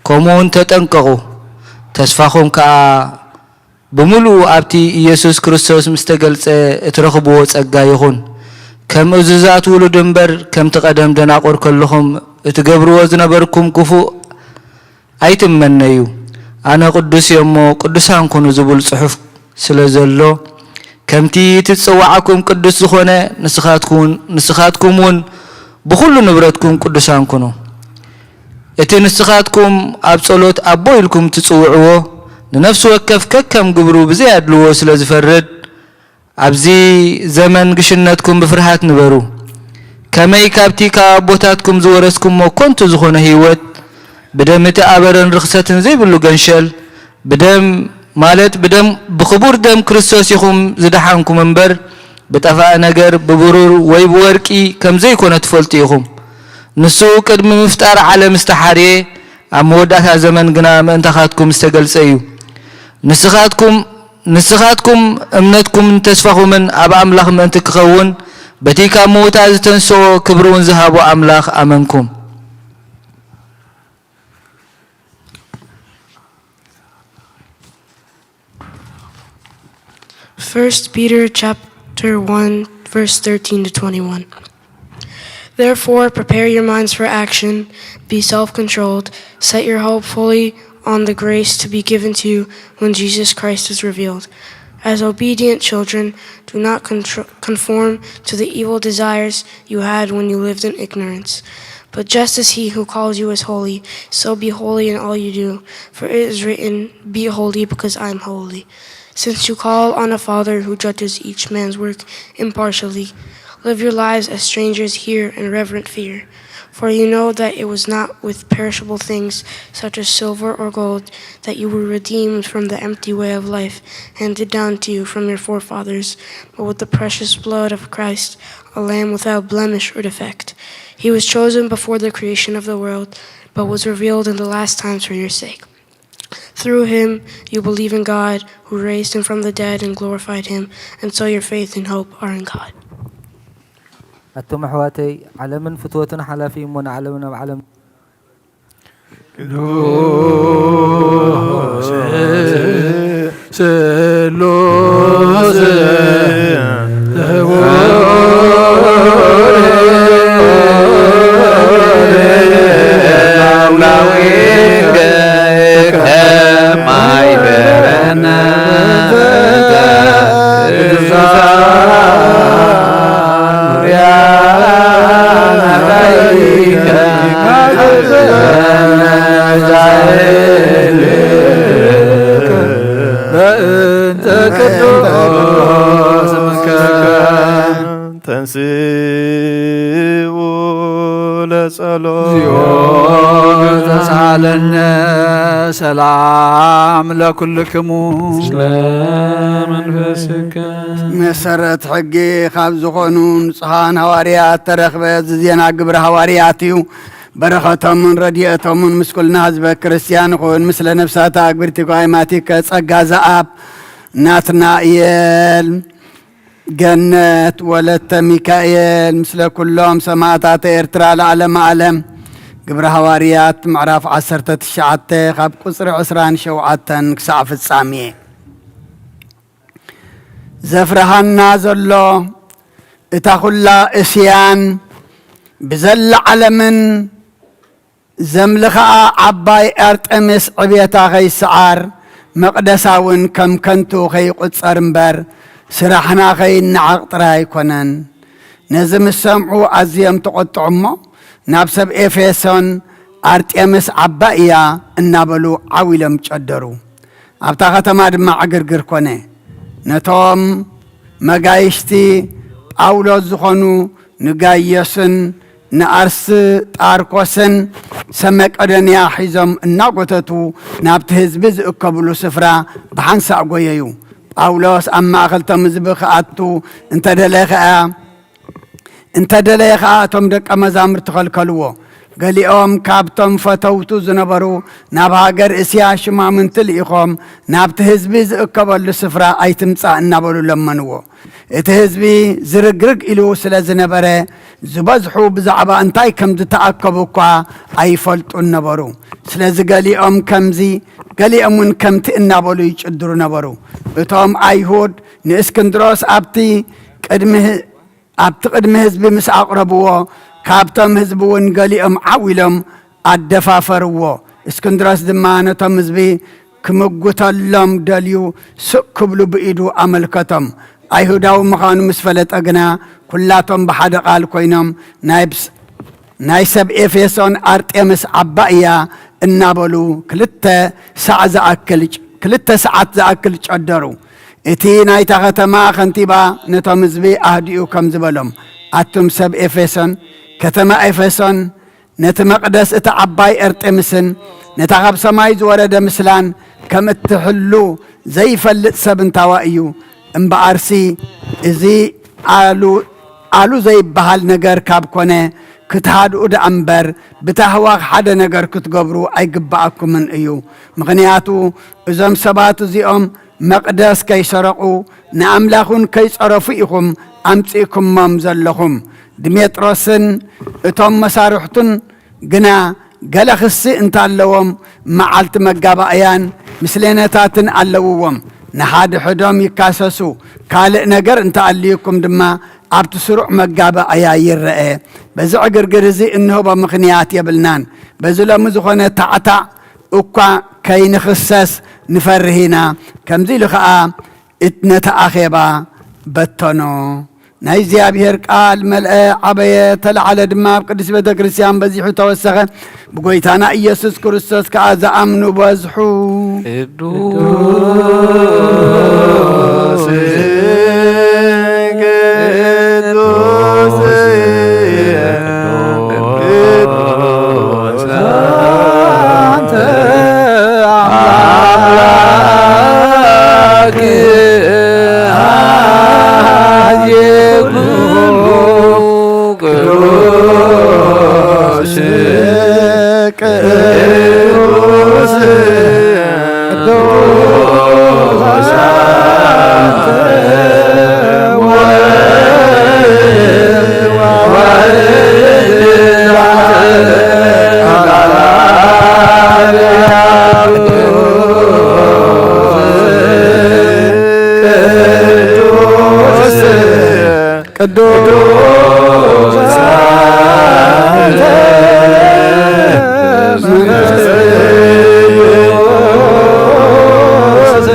ከምኡውን ተጠንቀቑ፣ ተስፋኹም ከኣ ብምሉኡ ኣብቲ ኢየሱስ ክርስቶስ ምስ ተገልጸ እትረኽብዎ ጸጋ ይኹን። ከም እዙዛት ውሉድ እምበር፣ ከምቲ ቀደም ደናቑር ከለኹም እትገብርዎ ዝነበርኩም ክፉእ ኣይትመነዩ። ኣነ ቅዱስ እየ እሞ ቅዱሳን ኩኑ ዝብል ጽሑፍ ስለ ዘሎ፣ ከምቲ እቲ ዝጸውዓኩም ቅዱስ ዝኾነ፣ ንስኻትኩን፣ ንስኻትኩም እውን ብኹሉ ንብረትኩም ቅዱሳን ኩኑ። እቲ ንስኻትኩም ኣብ ጸሎት ኣቦ ኢልኩም ትጽውዕዎ፣ ንነፍሲ ወከፍ ከከም ግብሩ ብዘይ ኣድልዎ ስለ ዝፈርድ፣ ኣብዚ ዘመን ግሽነትኩም ብፍርሃት ንበሩ። ከመይ ካብቲ ካብ ኣቦታትኩም ዝወረስኩሞ ከንቱ ዝኾነ ህይወት፣ ብደም እቲ ኣበረን ርኽሰትን ዘይብሉ ገንሸል፣ ብደም፣ ማለት ብደም፣ ብኽቡር ደም ክርስቶስ ኢኹም ዝደሓንኩም እምበር፣ ብጠፋኢ ነገር፣ ብብሩር ወይ ብወርቂ ከም ዘይኮነ ትፈልጡ ኢኹም። ንሱ ቅድሚ ምፍጣር ዓለም ዝተሓርየ፣ ኣብ መወዳእታ ዘመን ግና ምእንታኻትኩም ዝተገልጸ እዩ። ንስኻትኩም ንስኻትኩም እምነትኩምን ተስፋኹምን ኣብ ኣምላኽ ምእንቲ ክኸውን፣ በቲ ካብ ምዉታት ዝተንስኦ ክብሪ እውን ዝሃቦ ኣምላኽ ኣመንኩም። First Peter chapter one, verse thirteen to twenty-one. Therefore, prepare your minds for action, be self-controlled, set your hope fully on the grace to be given to you when Jesus Christ is revealed. As obedient children, do not contr- conform to the evil desires you had when you lived in ignorance. But just as he who calls you is holy, so be holy in all you do. For it is written, "Be holy, because I am holy." Since you call on a Father who judges each man's work impartially, live your lives as strangers here in reverent fear. For you know that it was not with perishable things, such as silver or gold, that you were redeemed from the empty way of life handed down to you from your forefathers, but with the precious blood of Christ, a lamb without blemish or defect. He was chosen before the creation of the world, but was revealed in the last times for your sake. Through him, you believe in God, who raised him from the dead and glorified him, and so your faith and hope are in God. ኣቱም ኣሕዋተይ፣ ዓለምን ፍትወቱን ሓላፊ እሞ፣ ንዓለምን ኣብ ዓለም ቅዱስ ስሉስ ክቡር ኣምላክ ከማይበረና በእንተ ቅዱስ ስምከ ተንስኡ ለጸሎት። እግዚኦ ተሳሃለነ ሰላም ለኩልክሙ። መንፈስከ መሰረት ሕጊ ካብ ዝኾኑ ንጹሓን ሃዋርያት ተረኽበ። እዚ ዜና ግብረ ሃዋርያት እዩ። በረኸቶምን ረድኤቶምን ምስ ኩልና ህዝበ ክርስቲያን ይኹን። ምስለ ነፍሳት ኣግብርቲ ጓይማቲከ ጸጋ ዘኣብ ናትናኤል ገነት ወለተ ሚካኤል ምስለ ኩሎም ሰማእታተ ኤርትራ ለዓለመ ዓለም። ግብረ ሃዋርያት ምዕራፍ ዓሰርተ ትሽዓተ ካብ ቁጽሪ ዕስራን ሸውዓተን ክሳዕ ፍጻሜ። ዘፍርሃና ዘሎ እታ ኩላ እስያን ብዘላ ዓለምን ዘምልኽኣ ዓባይ ኣርጠምስ ዕብየታ ኸይሰዓር፣ መቕደሳ እውን ከም ከንቱ ኸይቑጸር እምበር፣ ስራሕና ኸይነዓቕ ጥራይ ኣይኮነን። ነዚ ምስ ሰምዑ ኣዝዮም ተቖጥዑ እሞ፣ ናብ ሰብ ኤፌሶን፣ ኣርጤምስ ዓባይ እያ እናበሉ ዓው ኢሎም ጨደሩ። ኣብታ ኸተማ ድማ ዕግርግር ኮነ። ነቶም መጋይሽቲ ጳውሎስ ዝኾኑ ንጋይዮስን ንኣርስጣርኮስን ሰብ መቄዶንያ ሒዞም እናጎተቱ ናብቲ ህዝቢ ዝእከብሉ ስፍራ ብሓንሳእ ጎየዩ። ጳውሎስ ኣብ ማእኸል እቶም ህዝቢ ክኣቱ እንተደለየ ኸኣ እንተደለየ ኸኣ እቶም ደቀ መዛሙርቲ ኸልከልዎ። ገሊኦም ካብቶም ፈተውቱ ዝነበሩ ናብ ሃገር እስያ ሽማምንቲ ልኢኾም ናብቲ ህዝቢ ዝእከበሉ ስፍራ ኣይትምጻእ እናበሉ ለመንዎ። እቲ ህዝቢ ዝርግርግ ኢሉ ስለ ዝነበረ፣ ዝበዝሑ ብዛዕባ እንታይ ከም ዝተኣከቡ እኳ ኣይፈልጡን ነበሩ። ስለዚ ገሊኦም ከምዚ፣ ገሊኦም እውን ከምቲ እናበሉ ይጭድሩ ነበሩ። እቶም ኣይሁድ ንእስክንድሮስ ኣብቲ ቅድሚ፣ ኣብቲ ቅድሚ ህዝቢ ምስ ኣቕረብዎ፣ ካብቶም ህዝቢ እውን ገሊኦም ዓው ኢሎም ኣደፋፈርዎ። እስክንድሮስ ድማ ነቶም ህዝቢ ክምጉተሎም ደልዩ ስቕ ክብሉ ብኢዱ ኣመልከቶም። ኣይሁዳዊ ምዃኑ ምስ ፈለጠ ግና፣ ኩላቶም ብሓደ ቃል ኮይኖም፣ ናይ ብስ-፣ ናይ ሰብ ኤፌሶን ኣርጤምስ ዓባይ እያ እናበሉ ክልተ ሳዕ ዝኣክል፣ ክልተ ሰዓት ዝኣክል ጨደሩ። እቲ ናይታ ከተማ ከንቲባ ነቶም ህዝቢ ኣህዲኡ ከምዚ በሎም፣ ኣቱም ሰብ ኤፌሶን፣ ከተማ ኤፌሶን ነቲ መቕደስ እታ ዓባይ ኣርጤምስን ነታ ካብ ሰማይ ዝወረደ ምስላን ከም እትሕሉ ዘይፈልጥ ሰብ እንታዋ እዩ። እምበኣርሲ እዚ ኣሉ፣ ኣሉ ዘይበሃል ነገር ካብ ኮነ፣ ክትሃድኡ ደኣ እምበር፣ ብታህዋኽ ሓደ ነገር ክትገብሩ ኣይግብኣኩምን እዩ። ምኽንያቱ፣ እዞም ሰባት እዚኦም መቕደስ ከይሰረቑ፣ ንኣምላኽ እውን ከይጸረፉ ኢኹም ኣምጺእኩሞም ዘለኹም። ድሜጥሮስን እቶም መሳርሕቱን ግና፣ ገለ ክሲ እንተኣለዎም፣ መዓልቲ መጋባእያን ምስሌነታትን ኣለውዎም። ንሓድሕዶም ይካሰሱ። ካልእ ነገር እንተኣልዩኩም ድማ፣ ኣብቲ ስሩዕ መጋባእያ ይረአ። በዚ ዕግርግር እዚ እንህቦ ምኽንያት የብልናን። በዚ ሎሚ ዝኾነ ታዕታዕ እኳ ከይንኽሰስ ንፈርህ ኢና። ከምዚ ኢሉ ኸኣ፣ እት-፣ ነቲ ኣኼባ በተኖ። ናይ እግዚኣብሔር ቃል መልአ፣ ዓበየ፣ ተለዓለ ድማ፣ ኣብ ቅድስት ቤተ ክርስቲያን በዚሑ ተወሰኸ። ብጎይታና ኢየሱስ ክርስቶስ ከኣ ዝኣምኑ በዝሑ። ቅዱስ፣ ቅዱስ፣ ቅዱስ ኣንተ ኣምላክ ኣዝየ ኩሉ ቅዱስ፣ ቅዱስ ቅዱስ አንተ ወወልድ ወመንፈስ ቅዱስ ቅዱስ አንተ መንፈስ ቅዱስ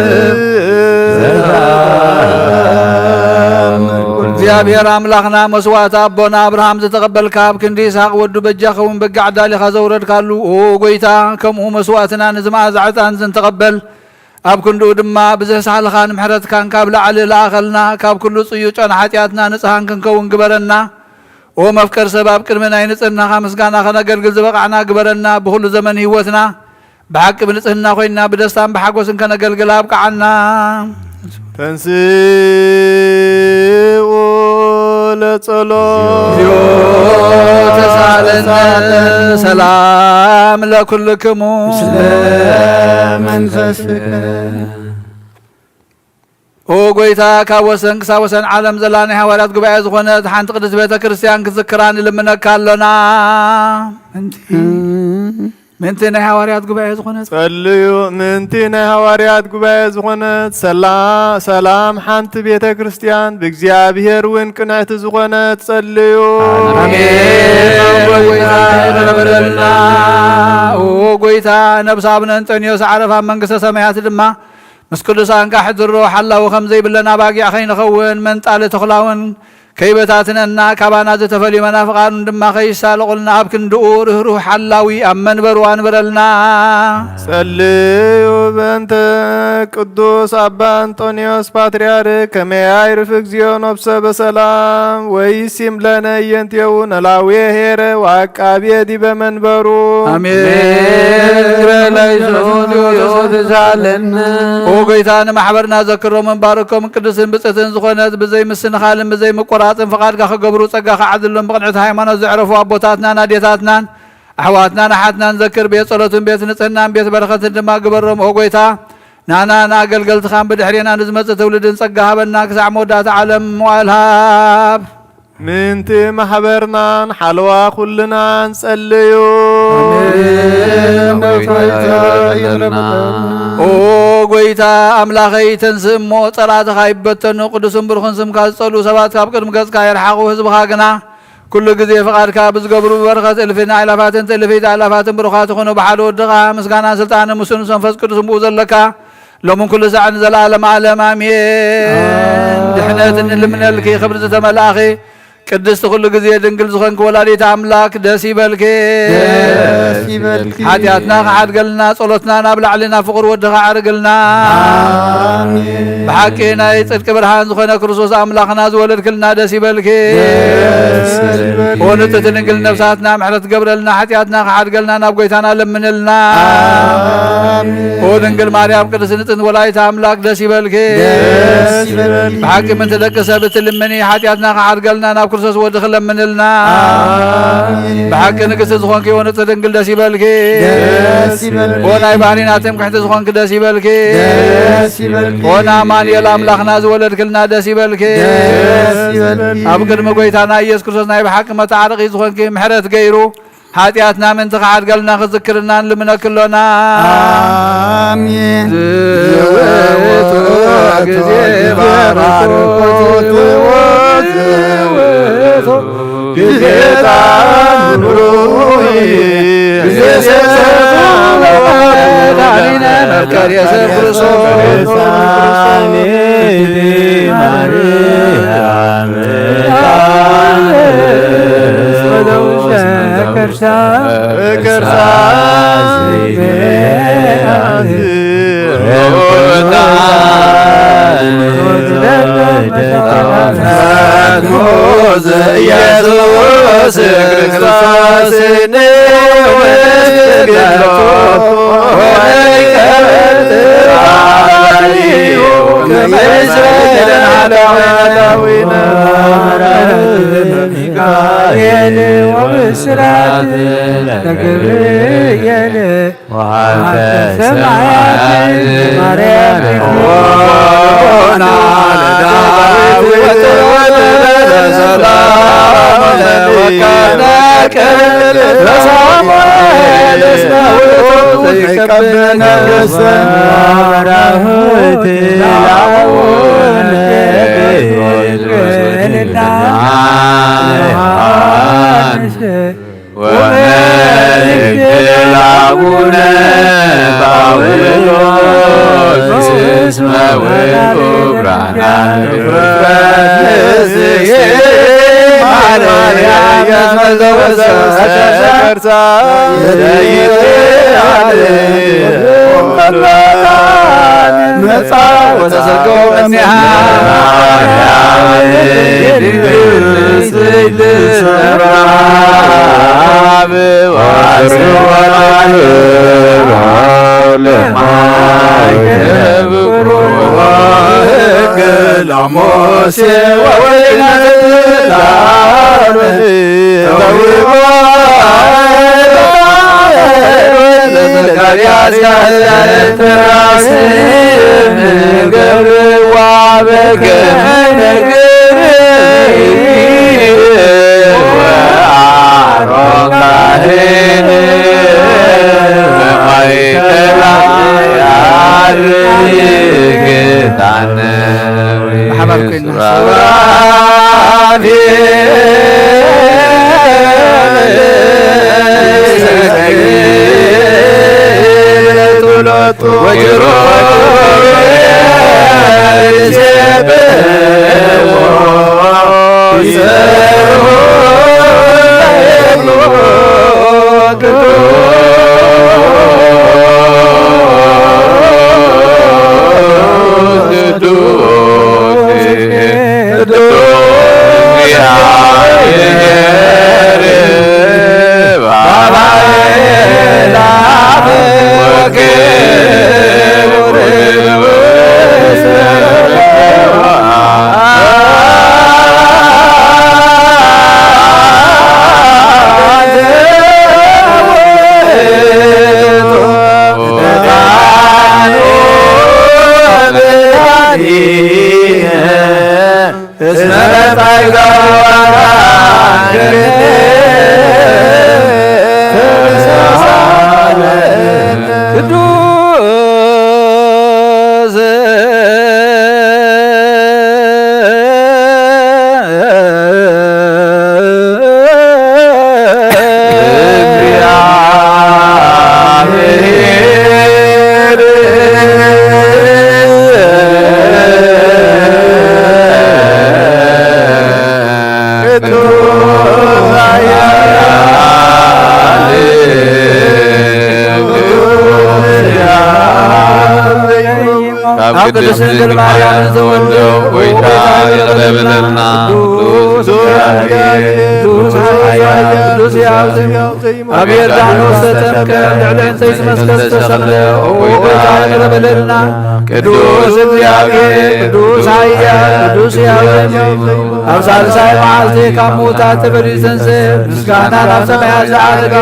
ዘዘለዓለም። እግዚኣብሔር ኣምላኽና፣ መስዋዕቲ ኣቦና ኣብርሃም ዝተቐበልካ፣ ኣብ ክንዲ ይስሐቅ ወዱ በጃ ኸውን በጊዕ ኣዳሊኻ ዘውረድካሉ፣ ኦ ጐይታ፣ ከምኡ መስዋዕትና ነዚ መኣዛ ዕጣን እዚ ንተቐበል። ኣብ ክንድኡ ድማ ብዝሕ ሳህልኻን ምሕረትካን ካብ ላዕሊ ለኣኸልና፣ ካብ ኩሉ ጽዩይ ጨና ሓጢኣትና ንጽሃን ክንከውን ግበረና። ኦ መፍቀር ሰብ፣ ኣብ ቅድሚ ናይ ንጽህናኻ ምስጋና ከነገልግል ዝበቓዕና ግበረና። ብኹሉ ዘመን ህይወትና ብሓቂ ብንጽህና ኮይንና ብደስታን ብሓጎስን ከነገልግል ኣብቅዓና። ተንስኡ ለጸሎት። እግዚኦ ተሳለነ። ሰላም ለኩልክሙ። ምስለ መንፈስከ። ኦ ጐይታ፣ ካብ ወሰን ክሳብ ወሰን ዓለም ዘላ ናይ ሃዋርያት ጉባኤ ዝኾነት ሓንቲ ቅድስት ቤተ ክርስቲያን ክትዝክራ ንልምነካ ኣሎና። ምንቲ፣ ምንቲ ናይ ሃዋርያት ጉባኤ ዝኾነት። ጸልዩ። ምንቲ ናይ ሃዋርያት ጉባኤ ዝኾነት ሰላ-፣ ሰላም ሓንቲ ቤተ ክርስቲያን ብእግዚኣብሔር እውን ቅንዕቲ ዝኾነት ጸልዩ። ኣሜን። ጐይታ ይቕረ በለልና። ኦ ጐይታ፣ ነብሲ ኣቡነ እንጠንዮስ ዓረፋ መንግስተ ሰማያት ድማ ምስ ቅዱሳንካ ሕድሮ ሓላዊ ከም ዘይብለን ኣባጊዕ ከይንኸውን፣ መንጣሊ ተኹላውን ከይበታትነና፣ ካባና ዝተፈልዩ መናፍቓን ድማ ከይሳለቑልና፣ ኣብ ክንድኡ ርህሩህ ሓላዊ ኣብ መንበሩ ኣንብረልና። ጸልዩ በእንተ ቅዱስ ኣባ እንጦንዮስ ፓትርያርክ ከመ ያዕርፍ እግዚኦ ነፍሰ በሰላም ወይሲም ለነ እየንቴሁ ነላዌ ኄረ ወዐቃቤ ዲበ መንበሩ። ኣሜን። እግረ ለይሶት ተሳለነ። ኦ ጐይታ፣ ንማሕበርና ዘክሮምን ባርኮምን ቅድስትን ብጽእትን ዝኾነት ብዘይ ምስንኻልን ብዘይ ምቁራጽን ፍቓድካ ክገብሩ ጸጋ ክዓድሎም ብቕንዕቲ ሃይማኖት ዘዕረፉ ኣቦታትናን ኣዴታትናን ኣሕዋትናን ኣሓትናን ዘክር። ቤት ጸሎትን ቤት ንጽህናን ቤት በረኸትን ድማ ግበሮም። ኦ ጐይታ፣ ናና ንኣገልገልትኻን ብድሕሬና ንዝመጽእ ትውልድን ጸጋ ሃበና። ክሳዕ መወዳእታ ዓለም መዋእል ሃብ። ምንቲ ማሕበርናን ሓለዋ ኩልናን ጸልዩ። ኣሜን። ኦ ጐይታ ኣምላኸይ፣ ተንስእ እሞ ጸላእትኻ ይበተኑ፣ ቅዱስን ብሩኽን ስምካ ዝጸልኡ ሰባት ካብ ቅድሚ ገጽካ ይርሓቑ፣ ህዝብኻ ግና ኩሉ ግዜ ፍቓድካ ብዝገብሩ ብበረኸት እልፍን ኣእላፋትን ትእልፊት ኣእላፋትን ብሩኻት ይኹኑ። ብሓደ ወድኻ ምስጋናን ስልጣንን ምስኡ ምስ መንፈስ ቅዱስ ብኡ ዘለካ ሎምን ኩሉ ሳዕን ንዘለኣለም ዓለም ኣሜን። ኣሜን። ድሕነት እንልምነልኪ ክብሪ ዝተመልኣኺ ቅድስቲ ኩሉ ግዜ ድንግል ዝኾንኪ ወላዲት ኣምላክ ደስ ይበልኪ። ደስ ይበልኪ። ሓጢኣትና ክሓድገልና ጸሎትና ናብ ላዕሊ ናብ ፍቕር ወድኻ ኣዕርግልና። ኣሜን። ብሓቂ ናይ ጽድቂ ብርሃን ዝኾነ ክርስቶስ ኣምላኽና ዝወለድክልና ደስ ይበልኪ። ደስ ይበልኪ። ኦ ንጽሕቲ ድንግል ነፍሳትና ምሕረት ትገብረልና፣ ሓጢኣትና ክሓድገልና ናብ ጐይታና ለምንልና። ኣሜን። ኦ ድንግል ማርያም ቅድስቲ ንጽሕቲ ወላዲተ ኣምላክ ደስ ይበልኪ። ደስ ይበልኪ። ብሓቂ ምእንቲ ደቂ ሰብ እትልምኒ፣ ሓጢኣትና ክሓድገልና ናብ ክርስቶስ ወድኺ ለምንልና። ኣሜን። ብሓቂ ንግስቲ ዝኾንኪ ወንጽሕቲ ድንግል ደስ ይበልኪ። ደስ ይበልኪ። ወናይ ባህሪና ትምክሕቲ ዝኾንኪ ደስ ይበልኪ። ደስ ይበልኪ። ወና ኣማኑኤል ኣምላኽና ዝወለድክልና ደስ ይበልኪ። ደስ ይበልኪ። ኣብ ቅድሚ ጎይታና ኢየሱስ ክርስቶስ ናይ ብሓቂ መተዓረቒ ዝኾንኪ ምሕረት ገይሩ ሓጢኣትና ምእንቲ ክሓድገልና ክዝክርና ንልምነኪ ኣሎና። ኣሜን። ዝውቱ ግዜ ባርኮት ዝውቱ ግዜ ታምሩ ግዜ ሰብሰቡ መድኃኒነ መፍቀር የሰብ ክርስቶስ ኢየሱስ ክርስቶስ ሚካኤል ወብስራት ለገብርኤል ወሀብተ ሰማያት ማርያም ሆና ለዳዊት ወትበለ ሰላም ለወካነ ቅድስት ሳሙኤል እስመ ውእቱ ዘይቀብል ነግሥተ ሰራዊት ለአቡነ ገብርኤል ዮሐንስ ወመልእክት ለአቡነ ጳውሎስ እስመ ውእቱ ብርሃነ ፍጥረት ማርያም መዘወዘ ወተሰገወ እምኔሃ ለሙሴ ወወይነ ለአሮን ተውቦ ለዘካርያስ ካህን ትራስ ገብርዋ በገነግር ወአሮን ካህን በማእከላ ያርግ ዕጣን። ብሓባር ኮይና። ኣብ ቅድስት ድንግል ማርያም ዝተወልደ ጎይታ ይቕረ በለልና። ቅዱስ ገብርኤል፣ ቅዱስ ኃያል፣ ቅዱስ ሕያው፣ ኣብ ዮርዳኖስ ተጠምቀ፣ ልዕሊ ዕንፀይቲ መስቀል ዝተሰቕለ፣ ኦ ጎይታ ይቕረ በለልና። ቅዱስ እግዚኣብሔር፣ ቅዱስ ኃያል፣ ቅዱስ ሕያው፣ ኣብ ሳልሳይ መዓልቲ ካብ ምዉታት ተፈልዩ ዝተንስአ፣ ምስጋና ናብ ሰማያት ዝዓረገ፣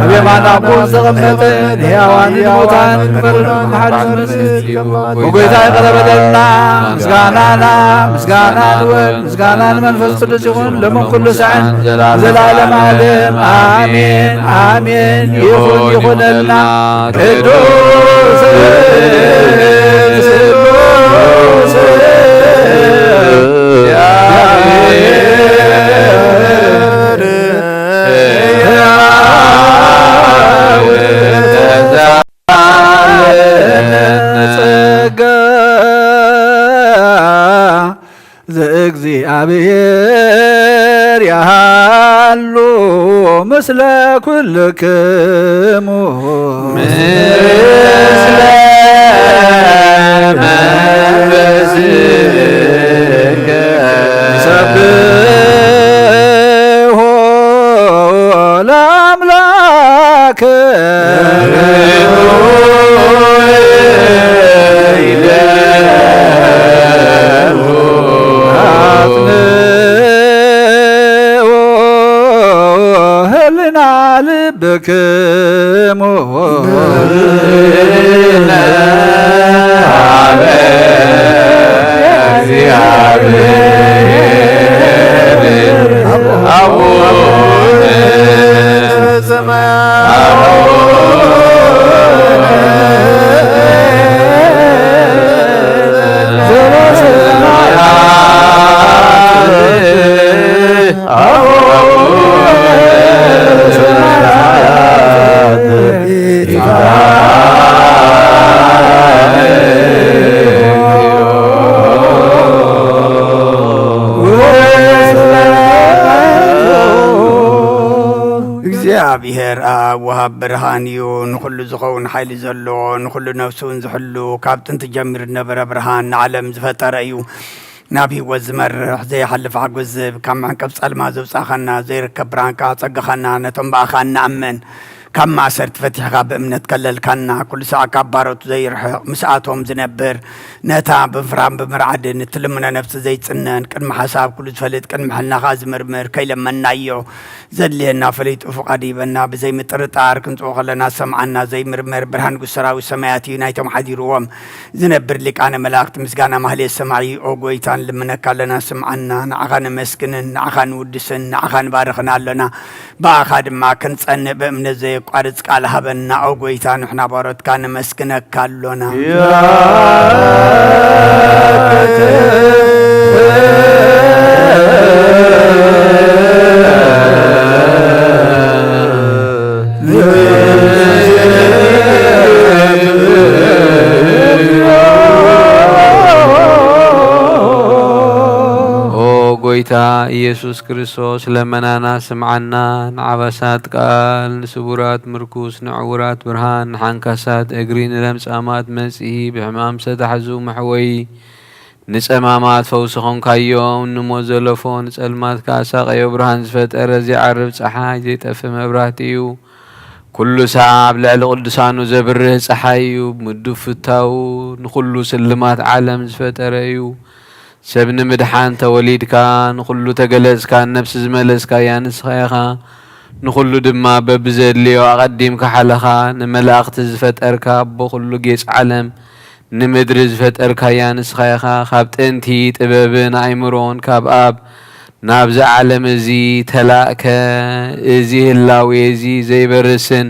ኣብ የማን ኣቦ ዝተቐመጠ፣ ንሕያዋንን ንሙታንን ክፈርድ ክመሓድር ዝመጽእ፣ ብጎይታ ይቕረ በለልና። ምስጋናና ምስጋና ንወልድ፣ ምስጋና ንመንፈስ ቅዱስ ይኹን፣ ሎምን ኩሉ ሳዕን፣ ዘላለም ዓለም። ኣሜን፣ ኣሜን። ይኹን፣ ይኹነልና። ቅዱስ ስሉስ ጸጋ ዘእግዚኣብሔር ያሃሉ ምስለ ኩልክሙ። ምስለ መንፈስከ። ንሰብሖ ለአምላክ። አጽንዑ ህልና ልብክሙ። እግዚኣብሔር ኣብ ወሃብ ብርሃን እዩ። ንኹሉ ዝኸውን ሓይሊ ዘለዎ፣ ንኹሉ ነፍሱ እውን ዝሕሉ፣ ካብ ጥንቲ ጀሚሩ ዝነበረ ብርሃን፣ ንዓለም ዝፈጠረ እዩ። ናብ ህይወት ዝመርሕ፣ ዘይሓልፍ ሓጎስ ዝህብ፣ ካብ መዕንቀፍ ጸልማ ዘውጻእኻና፣ ዘይርከብ ብርሃን ከኣ ኣጸጋኻና፣ ነቶም ብኣኻ እንኣምን፣ ካብ ማእሰርቲ ፈቲሕኻ ብእምነት ከለልካና፣ ኩሉ ሳዕ ካብ ባሮቱ ዘይርሕቕ፣ ምስኣቶም ዝነብር፣ ነታ ብምፍራን ብምርዓድን እትልምኖ ነፍሲ ዘይጽነን፣ ቅድሚ ሓሳብ ኩሉ ዝፈልጥ፣ ቅድሚ ሕልና ከኣ ዝምርምር፣ ከይለመንናዮ ዘድልየና ፈሊጡ ፍቓዱ ይበና። ብዘይምጥርጣር ክንጽዎ ከለና ዝሰምዓና ዘይምርመር ብርሃን ንጉስ ሰራዊት ሰማያት እዩ። ናይቶም ሓዲርዎም ዝነብር ሊቃነ መላእክት ምስጋና ማህሌት ሰማዒ። ኦ ጎይታ፣ ንልምነካ ኣለና፣ ስምዓና። ንዓኻ ነመስግንን ንዓኻ ንውድስን ንዓኻ ንባርኽን ኣሎና። ብኣኻ ድማ ክንጸንእ ብእምነት ዘየቋርጽ ቃል ሃበና። ኦ ጎይታ፣ ንሕና ባሮትካ ነመስግነካ ኣሎና። ኦ ጎይታ ኢየሱስ ክርስቶስ፣ ለመናና ስምዓና። ንዓባሳት ቃል፣ ንስቡራት ምርኩስ፣ ንዕውራት ብርሃን፣ ንሓንካሳት እግሪ፣ ንለምጻማት መጽኢ፣ ብሕማም ዝተታሕዙ መሕወዪ፣ ንጸማማት ፈውሲ ኾንካዮም። ንሞት ዘለፎ ንጸልማት ከኣ ሳቐዮ ብርሃን ዝፈጠረ ዘይዓርብ ጸሓይ፣ ዘይጠፍእ መብራህቲ እዩ። ኩሉ ሳዕ ኣብ ልዕሊ ቅዱሳኑ ዘብርህ ጸሓይ እዩ። ምዱብ ፍታዉ ንኹሉ ስልማት ዓለም ዝፈጠረ እዩ። ሰብ ንምድሓን ተወሊድካ፣ ንኹሉ ተገለጽካ፣ ነፍሲ ዝመለስካያ ንስኻ ኢኻ። ንኹሉ ድማ በብዘድልዮ ኣቐዲምካ ሓለኻ። ንመላእኽቲ ዝፈጠርካ፣ ኣቦ ኩሉ ጌጽ ዓለም፣ ንምድሪ ዝፈጠርካያ ንስኻ ኢኻ። ካብ ጥንቲ ጥበብን ኣእምሮን ካብ ኣብ ናብዚ ዓለም እዚ ተላእከ። እዚ ህላዌ እዚ ዘይበርስን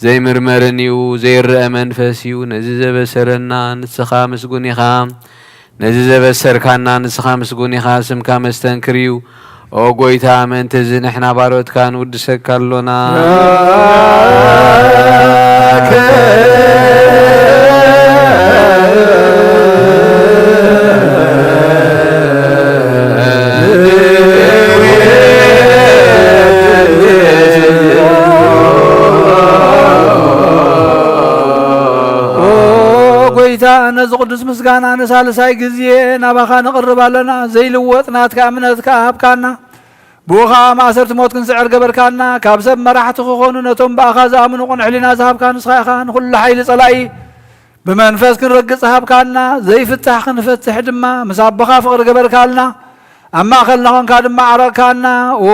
ዘይምርመርን እዩ፣ ዘይረአ መንፈስ እዩ። ነዚ ዘበሰረና ንስኻ ምስጉን ኢኻ። ነዚ ዘበሰርካና ንስኻ ምስጉን ኢኻ፣ ስምካ መስተንክር እዩ። ኦ ጐይታ፣ ምእንቲ እዚ ንሕና ባሮትካ ንውድሰካ ኣሎና። ኦ ጎይታ፣ ነዚ ቅዱስ ምስጋና ንሳልሳይ ግዜ ናባኻ ነቕርብ ኣለና። ዘይልወጥ ናትካ እምነት ከኣ ሃብካና። ብኡ ኸኣ ማእሰርቲ ሞት ክንስዕር ገበርካና። ካብ ሰብ መራሕቲ ክኾኑ ነቶም ብኣኻ ዝኣምኑ ቅኑዕ ሕሊና ዝሃብካ ንስኻ ኢኻ። ንኹሉ ሓይሊ ጸላኢ ብመንፈስ ክንረግጽ ሃብካና። ዘይፍታሕ ክንፈትሕ ድማ ምስ ኣቦኻ ፍቕሪ ገበርካልና። ኣብ ማእከልና ኾንካ ድማ ዓረቕካና። ኦ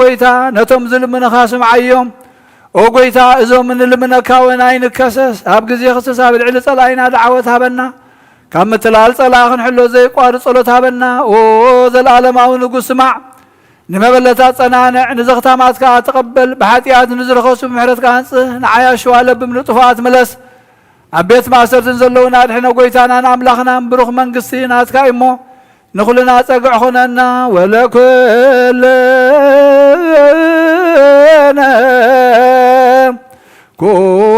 ጎይታ፣ ነቶም ዝልምኑኻ ስምዓዮም። ኦ ጎይታ፣ እዞም ንልምነካ እውን ኣይንከሰስ። ኣብ ግዜ ክስስ ኣብ ልዕሊ ጸላኢና ደዓወት ሃበና። ካብ ምትላል ጸላኢ ክንሕሎ ዘይቋርጽ ጸሎት ሃበና። ኦ ዘለኣለማዊ ንጉስ፣ ስማዕ። ንመበለታት ጸናንዕ፣ ንዘኽታማት ከኣ ተቐበል። ብሓጢኣት ንዝረኸሱ ብምሕረትካ ኣንጽህ። ንዓያሹ ኣለብም ንጥፉኣት ምለስ። ኣብ ቤት ማእሰርቲ ንዘለዉና ኣድሕኖ። ጎይታናን ኣምላኽናን፣ ብሩኽ መንግስቲ ናትካ እዩ እሞ፣ ንኹልና ጸግዒ ኹነና። ወለኩልነ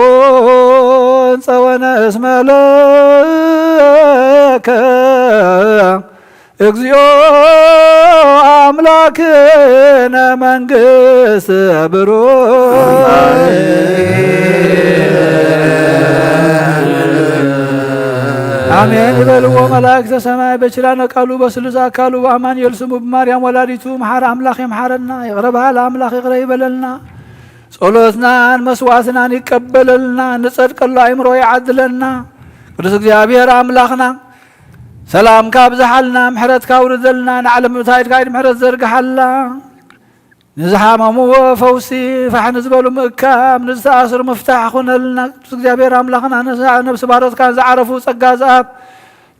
ኩን ጸወነ እስመ ለከ እግዚኦ ኣምላክነ መንግስት ብሩክ። ኣሜን ይበልዎ መላእክተ ሰማይ በችላነ ቃሉ በስሉስ ኣካሉ በአማኑኤል ስሙ ብማርያም ወላዲቱ። መሓር ኣምላኽ ይምሓረና፣ ይቕረ በሃል ኣምላኽ ይቕረ ይበለልና፣ ጸሎትናን መስዋዕትናን ይቀበለልና፣ ንጸድቀሉ ኣእምሮ ይዓድለና። ቅዱስ እግዚኣብሔር ኣምላኽና ሰላምካ ኣብዝሓልና፣ ምሕረትካ ኣውርደልና፣ ንዓለም ምእንቲ ኢድካ ኢድ ምሕረት ዘርግሓላ። ንዝሓመምዎ ፈውሲ፣ ፋሕ ንዝበሉ ምእካብ፣ ንዝተኣስሩ ምፍታሕ ኩነልና። ቅዱስ እግዚኣብሔር ኣምላኽና፣ ነሳ-፣ ነብሲ ባሮትካ ንዝዓረፉ ጸጋ ዝኣብ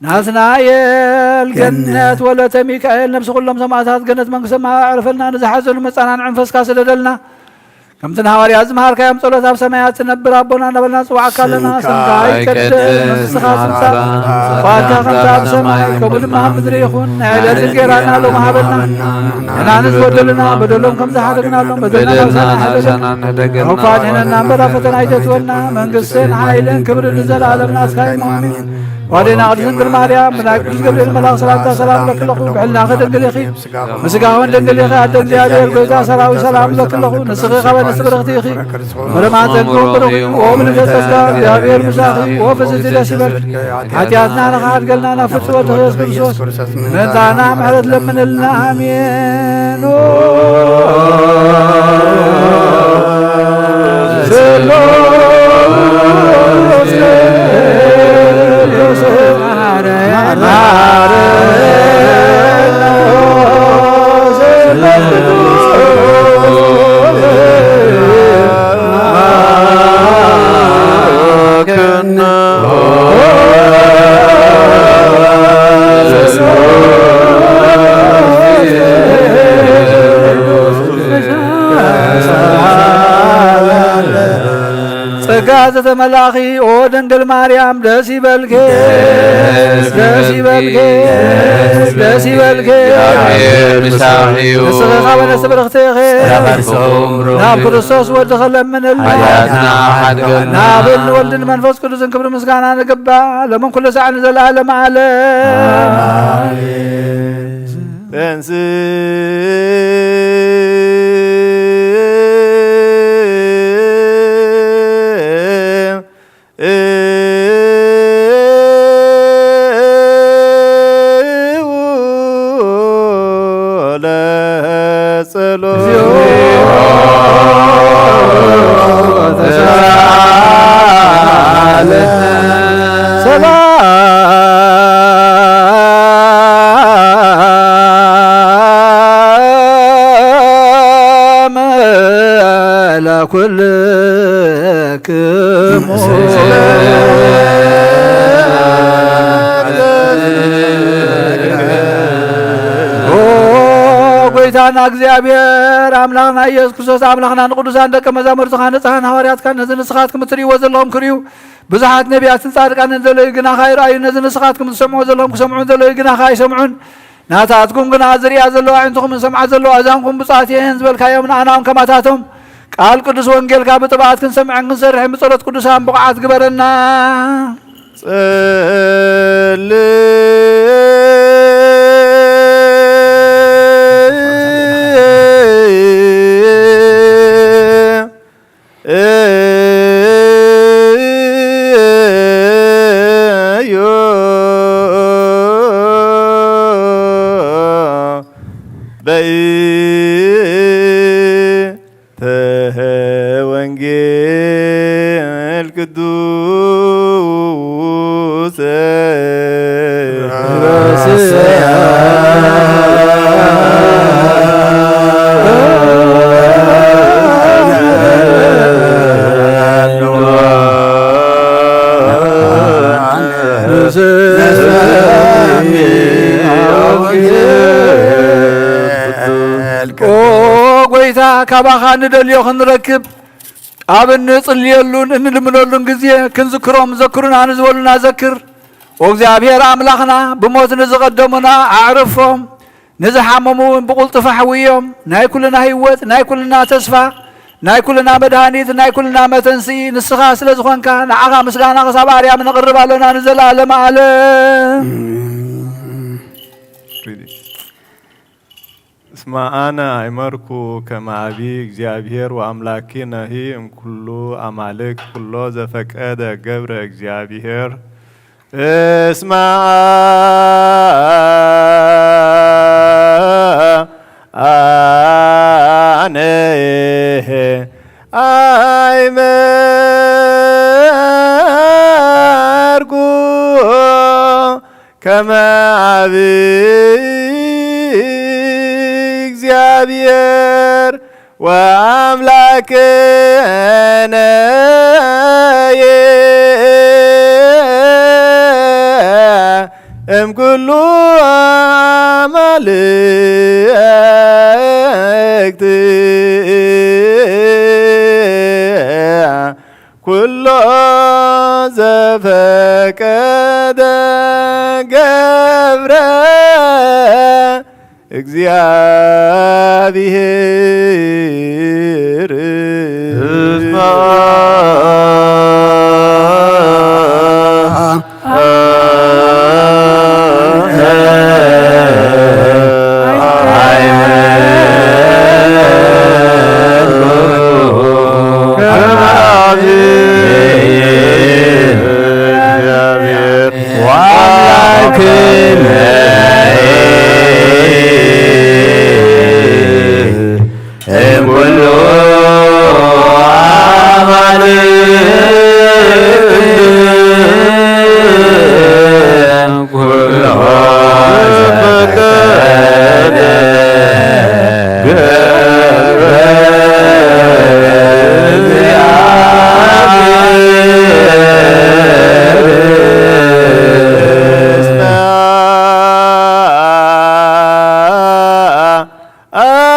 ናትናኤል ገነት፣ ገነት ወለተ ሚካኤል፣ ነብሲ ኩሎም ሰማእታት ገነት መንግስተ ሰማያት ኣዕርፈልና። ንዝሓዘኑ መጻናንዒ መንፈስካ ስደደልና። ከምቲ ንሃዋርያት ዝመሃርካዮም ጸሎት ኣብ ሰማያት ትነብር ኣቦና እናበልና ንጽውዓካ ኣለና። ስምካ ስምካ ይቀደስ፣ ይቀደስ፣ መንግስትኻ ትምጻእ፣ ናትካ ፍቓድካ ከምቲ ኣብ ሰማይ ከምኡ ድማ ኣብ ምድሪ ይኹን። ናይ ዕለት እንጌራና ሎሚ ሃበና። ንሕና ንዝበደሉና በደሎም ከም ዝሓደግናሎም በደልና በደልና ሳናሕደገና ንሕደገና ካብ ክፋ ድሕነና እምበር ኣብ ፈተና ኣይተእትወና። መንግስትን ሓይልን ክብርን ንዘለኣለም ናትካ እዩ። ኣሜን። ዋዴና ቅድስት ድንግል ማርያም ብናይ ቅዱስ ገብርኤል መልኣኽ ሰላምታ ሰላም ለክለኹ። ብሕልናኺ ድንግል ኢኺ፣ ብስጋኺ እውን ድንግል ኢኺ። ኣደ እግዚኣብሔር ጎይታ ሰራዊት ሰላም ለክለኹ። ንስኺ ካብ ኣንስቲ ብርኽቲ ኢኺ፣ ፍረ ማህፀንኪ እውን ብሩኽ እዩ። ኦ ምልዕተ ጸጋ እግዚኣብሔር ምሳኺ፣ ኦ ፍስሕቲ ደስ ይበልኪ። ሓጢኣትና ንኽሓድገልና ናብ ፍጹም ወድኺ ኢየሱስ ክርስቶስ ምእንታና ምሕረት ለምንልና። ኣሜን። ጸጋ ዘተመላኺ ኦ ድንግል ማርያም ደስ ይበልኪ፣ ደስ ይበልኪ፣ ደስ ይበልኪ። እግዚኣብሔር ምሳኺ እዩ። ንስኺ ካብ ኣንስቲ ብርኽቲ ኢኺ። ጸጋ ሰው ምሩኽ ናብ እዩ። ክርስቶስ ወድኺ ለምንልና። ሓጢኣትና ሓድገልና። ናብን ወልድን መንፈስ ቅዱስን ክብሪ ምስጋና ንግባእ፣ ሎምን ኩሉ ሳዕ ንዘለዓለም ዓለም። ኣሜን። ተንስ ሰላም ለኩልክሙ። ኦ ጎይታና እግዚኣብሔር ኣምላኽና ኢየሱስ ክርስቶስ፣ ኣምላኽና ንቅዱሳን ደቀ መዛሙርትኻ ንጽሓን ሃዋርያትካ ነዚ ንስኻትኩም እትርእይዎ ዘለኹም ክርእዩ ብዙሓት ነቢያትን ጻድቃንን ዘለዩ ግናኻ ኣይረኣዩ። ነዚ ንስኻትኩም ትሰምዑ ዘለኹም ክሰምዑ ዘለዩ ግናኻ ኣይሰምዑን። ናታትኩም ግና ዝርእያ ዘለዋ ኣዒንትኹም ዝሰምዓ ዘለዋ ኣእዛንኩም ብፁዓት እየን ዝበልካዮም ንኣና እውን ከማታቶም ቃል ቅዱስ ወንጌልካ ብጥብዓት ክንሰምዕን ክንሰርሕን ብጸሎት ቅዱሳን ብቑዓት ግበረና። ጸልእ በእንተ ወንጌል ቅዱስ ኦ ጎይታ፣ ካባኻ ንደልዮ ክንረክብ ኣብ እንጽልየሉን እንልምነሉን ግዜ ክንዝክሮም ዘክሩና ንዝበሉና ዘክር። ኦ እግዚኣብሔር ኣምላኽና፣ ብሞት ንዝቐደሙና ኣዕርፎም፣ ንዝሓመሙ እውን ብቕልጡፍ ኣሕውዮም። ናይ ኩልና ህይወት፣ ናይ ኩልና ተስፋ፣ ናይ ኩልና መድሃኒት፣ ናይ ኩልና መተንስኢ ንስኻ ስለ ዝኾንካ፣ ንዓኻ ምስጋና ክሳብ ኣርያም ነቕርብ ኣሎና ንዘለኣለመ ዓለም። እስመ አነ አይመርኩ ከመ አቢ እግዚአብሔር ወአምላኪ ነሂ እምኩሉ አማልክት ኩሎ ዘፈቀደ ገብረ እግዚአብሔር። እስመ አነ አይመርኩ ከመ አብ እግዚአብሔር ወአምላክነ እምኩሉ አማልክት ኩሎ ዘፈቀደ ገብረ እግዚአብሔር።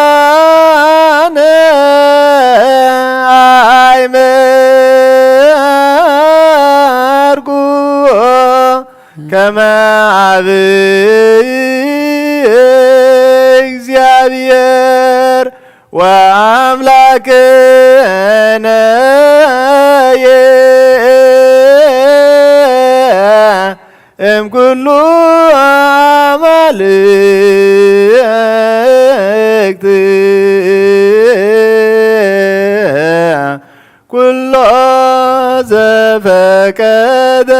አነ አይመርኩ ከመ አብ እግዚአብሔር ወአምላክነ እምኩሉ አማልክት ኩሎ ዘፈቀደ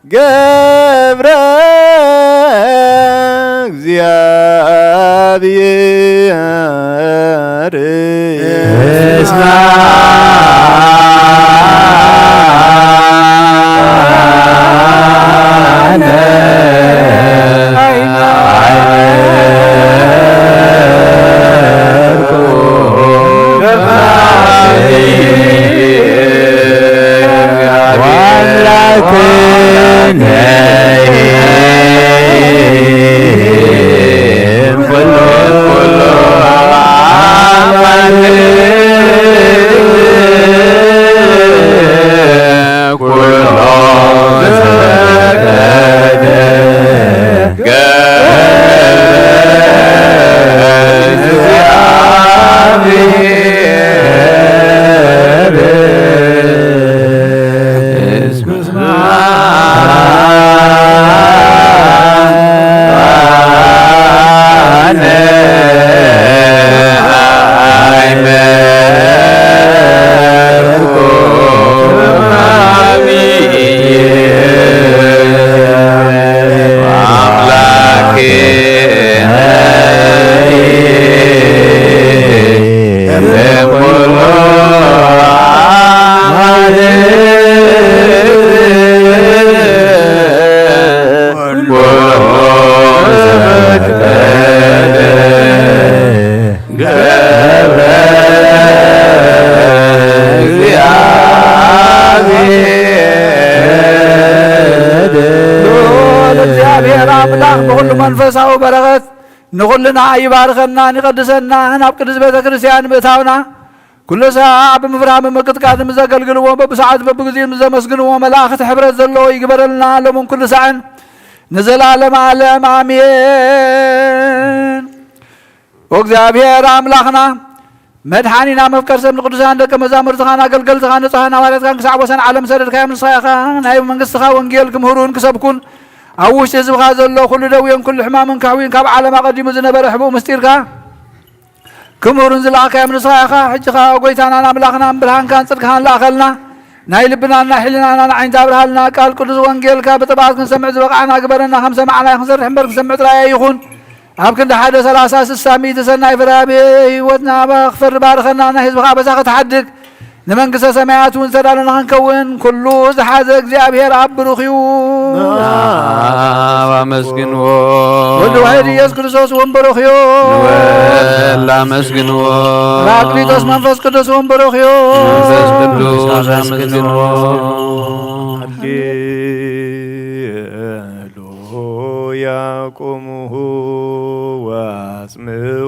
ገብረ እግዚአብሔር። እስመ አነ ኣምላኽ ብኹሉ መንፈሳዊ በረኸት ንኹልና ይባርከና፣ ይቐድሰና፣ ናብ ቅድስት ቤተ ክርስቲያን ምእታውና፣ ኩሉ ሰዓት ብምፍራህ ብምቅጥቃጥ ምስ ዘገልግልዎ፣ በብሰዓት በብግዜኡ ምስ ዘመስግንዎ፣ መላእኽቲ ሕብረት ዘለዎ ይግበረልና፣ ሎምን ኩሉ ሳዕን ንዘለዓለመ ዓለም፣ ኣሜን። ወእግዚኣብሔር ኣምላኽና፣ መድሓኒና፣ መፍቀር ሰብ ንቅዱሳን ደቀ መዛሙርትኻን ኣገልገልትኻን ንጹሓን ሃዋርያትካን ክሳዕ ወሰን ዓለም ሰደድካዮም፣ ንስኻ ኢኻ። ናይ መንግስትኻ ወንጌል ክምህሩን ክሰብኩን፣ ኣብ ውሽጢ ህዝብኻ ዘሎ ኩሉ ደዌን ኩሉ ሕማምን ከሕውይን፣ ካብ ዓለም ኣቐዲሙ ዝነበረ ሕቡእ ምስጢርካ ክምህሩን ዝለኣኽካዮም ንስኻ ኢኻ። ሕጂ ኸኣ፣ ጎይታናን ኣምላኽናን፣ ብርሃንካን ጽድቅኻን ለኣኸልና። ናይ ልብናን ናይ ሕልናናን ዓይኒ ኣብርሃልና። ቃል ቅዱስ ወንጌልካ ብጥብዓት ክንሰምዕ ዝበቕዓና ግበረና። ከም ሰማዕናዮ ክንሰርሕ እምበር፣ ክንሰምዕ ጥራይ ኣይኹን። ኣብ ክንዲ ሓደ፣ ሰላሳ፣ ስሳ፣ ሚእቲ ሰናይ ፍረ ኣብ ህይወትና ክፈሪ ባርኸና። ናይ ህዝብኻ ኣበሳ ክትሓድግ፣ ንመንግስተ ሰማያት እውን ዝተዳለና ክንከውን፣ ኩሉ ዝሓዘ እግዚኣብሔር ኣብ ብሩኽ እዩ። ኣብ ኣመስግንዎ። ወልድ ዋሕድ ኢየሱስ ክርስቶስ እውን ብሩኽ እዩ። ንወልድ ኣመስግንዎ። ጳራቅሊጦስ መንፈስ ቅዱስ እውን ብሩኽ እዩ። መንፈስ ቅዱስ ኣመስግንዎ። ሃሌሉያ ቁምሁ ወአጽምዑ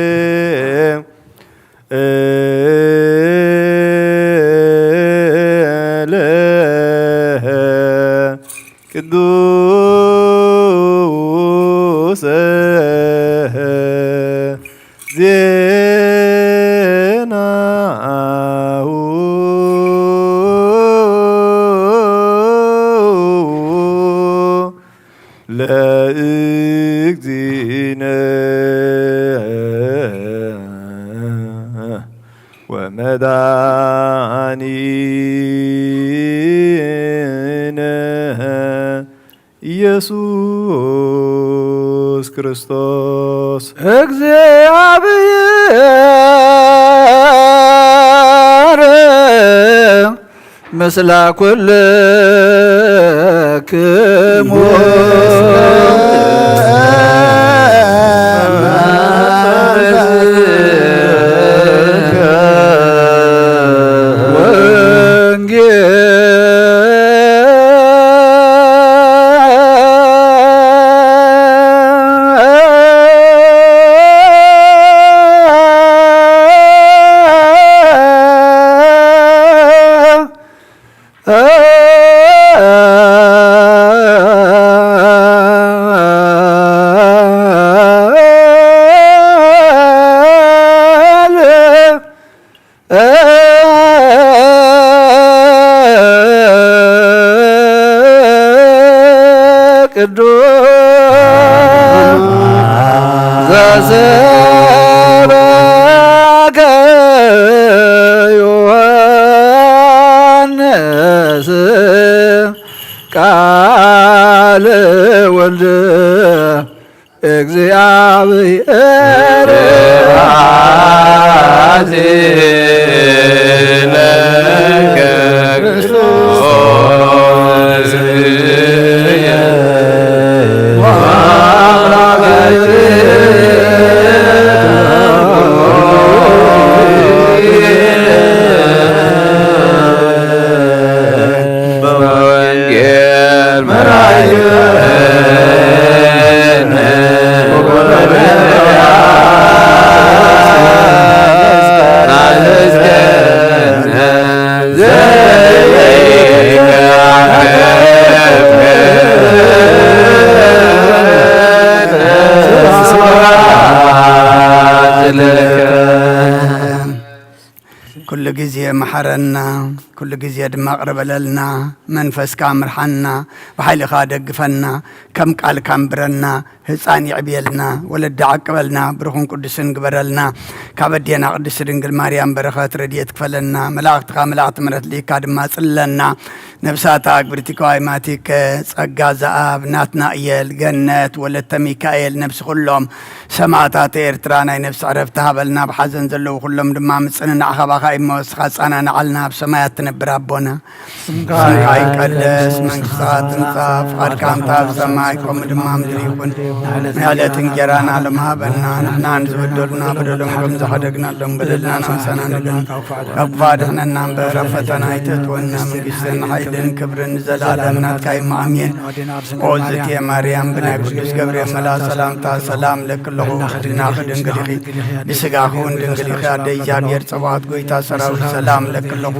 ወንጌል ቅዱስ ዜናሁ ለእግዚእነ ወመድኃኒነ ኢየሱስ ክርስቶስ። እግዚኣብሔር ምስለ ኩልክሙ። ወንጌል ቅዱስ ዘሰበከ ዮሐንስ ቃለ ወልድ። እግዚኣብሔር በወንጌል መራሕነ ኩሉ ግዜ መሓረና፣ ኩሉ ግዜ ድማ ቅረ በለልና። መንፈስካ ምርሓና፣ ብሓይልኻ ደግፈና፣ ከም ቃልካ ኣንብረና፣ ህፃን የዕብየልና፣ ወለዲ ዓቅበልና፣ ብሩኽን ቅዱስን ግበረልና። ካብ ኣዴና ቅድስት ድንግል ማርያም በረኸት ረድኤት ክፈለና፣ መላእኽትኻ መላእኽቲ ምሕረት ልኢካ ድማ ጽለና። ነብሳታ ኣግብርቲ ከዋይማቲከ ጸጋ ዘኣብ ናትናእየል ገነት ወለተ ሚካኤል ነብሲ ኩሎም ሰማዕታት ኤርትራ ናይ ነብሲ ዕረፍቲ ሃበልና። ብሓዘን ዘለዉ ኩሎም ድማ ምጽንናዕ ካባኻ እሞ ንስኻ ጻናናዓልና ኣብ ሰማያት ትነብር ኣቦና፣ ስምካ ይቀደስ፣ መንግስትኻ ትምጻእ፣ ፍቓድካ እንተ ኣብ ሰማይ ከምኡ ድማ ምድሪ ይኹን። ናይ ዕለት እንጀራና ሎም ሃበና፣ ንሕና ንዝበደሉና በደሎም ከም ዝሓደግናሎም በደልና ኣምሳና ንግን፣ ካብ ክፉእ ኣድሕነና እምበር ኣብ ፈተና ኣይተእትወና፣ መንግስትን ሓይልን ክብርን ንዘለኣለም ናትካ እዩ። ኣሜን። ኦ ዝእቲ ማርያም፣ ብናይ ቅዱስ ገብርኤል መልኣክ ሰላምታ ሰላም ለኪ ኣለኹ፣ ብሕልናኺ ድንግል ኢኺ፣ ብስጋኺ እውን ድንግል ኢኺ። ኣደ እግዚኣብሔር ጸባኦት፣ ጎይታ ሰራዊት፣ ሰላም ለኪ ኣለኹ፣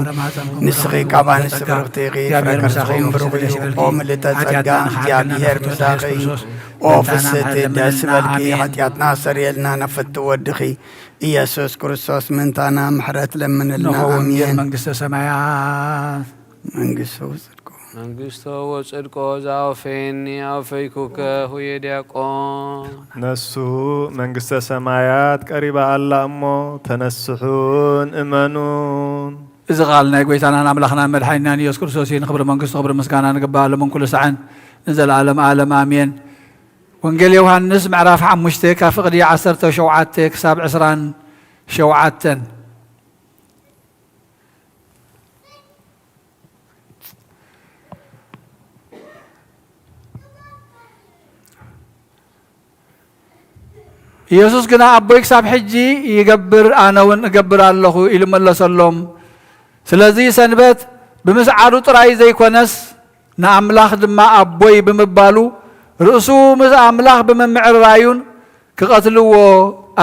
ንስኺ ካብ ኣንስቲ ብርኽቲ ኢኺ፣ ፍረ ከርስኺ እውን ብሩኽ እዩ። ኦ ምልእተ ጸጋ፣ እግዚኣብሔር ምሳኺ እዩ። ኦ ፍስሕቲ፣ ደስ በልኪ፣ ሓጢኣትና ኣስተሰርየልና፣ ናብ ፍትው ወድኺ ኢየሱስ ክርስቶስ ምእንታና ምሕረት ለምንልና። ንኸውን ኣሜን። መንግስተ ሰማያት መንግስቱ ጽድቁ። መንግስቶ ወጽድቆ ዘአውፈየኒ አውፈይኩከ ሁየ ዲያቆን። ነሱ መንግስተ ሰማያት ቀሪባ ኣላ እሞ ተነስሑን እመኑን። እዚ ቃል ናይ ጎይታናን ኣምላኽናን መድሓኒናን ኢየሱስ ክርስቶስ እዩ። ንኽብሪ መንግስቱ ክብሪ ምስጋና ንግባእ ሎምን ኩሉ ሰዓን ንዘለኣለም ዓለም ኣሜን። ወንጌል ዮሃንስ ምዕራፍ ሓሙሽተ ካብ ፍቕዲ ዓሰርተ ሸውዓተ ክሳብ ዕስራን ሸውዓተን። ኢየሱስ ግና ኣቦይ ክሳብ ሕጂ ይገብር፣ ኣነ እውን እገብር ኣለኹ ኢሉ መለሰሎም። ስለዚ ሰንበት ብምስዓሩ ጥራይ ዘይኮነስ ንኣምላኽ ድማ ኣቦይ ብምባሉ ርእሱ ምስ ኣምላኽ ብምምዕርራዩን ክቐትልዎ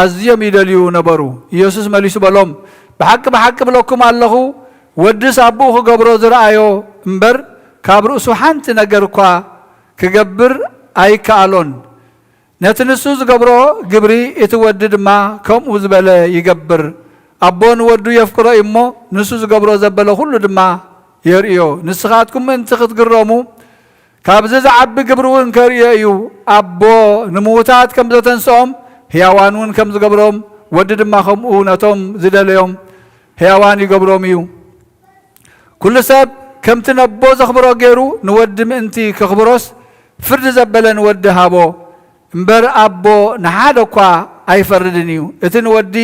ኣዝዮም ይደልዩ ነበሩ። ኢየሱስ መሊሱ በሎም፣ ብሓቂ ብሓቂ እብለኩም ኣለኹ፣ ወድስ ኣቦኡ ክገብሮ ዝረኣዮ እምበር ካብ ርእሱ ሓንቲ ነገር እኳ ክገብር ኣይከኣሎን። ነቲ ንሱ ዝገብሮ ግብሪ እቲ ወዲ ድማ ከምኡ ዝበለ ይገብር። ኣቦ ንወዱ የፍቅሮ እዩ እሞ ንሱ ዝገብሮ ዘበለ ኩሉ ድማ የርእዮ። ንስኻትኩም ምእንቲ ክትግረሙ ካብዚ ዝዓቢ ግብሪ እውን ከርእዮ እዩ። ኣቦ ንምዉታት ከም ዘተንስኦም ህያዋን እውን ከም ዝገብሮም ወዲ ድማ ከምኡ ነቶም ዝደለዮም ህያዋን ይገብሮም እዩ። ኩሉ ሰብ ከምቲ ነቦ ዘኽብሮ ገይሩ ንወዲ ምእንቲ ከኽብሮስ ፍርዲ ዘበለ ንወዲ ሃቦ እምበር ኣቦ ንሓደ እኳ ኣይፈርድን እዩ። እቲ ንወዲ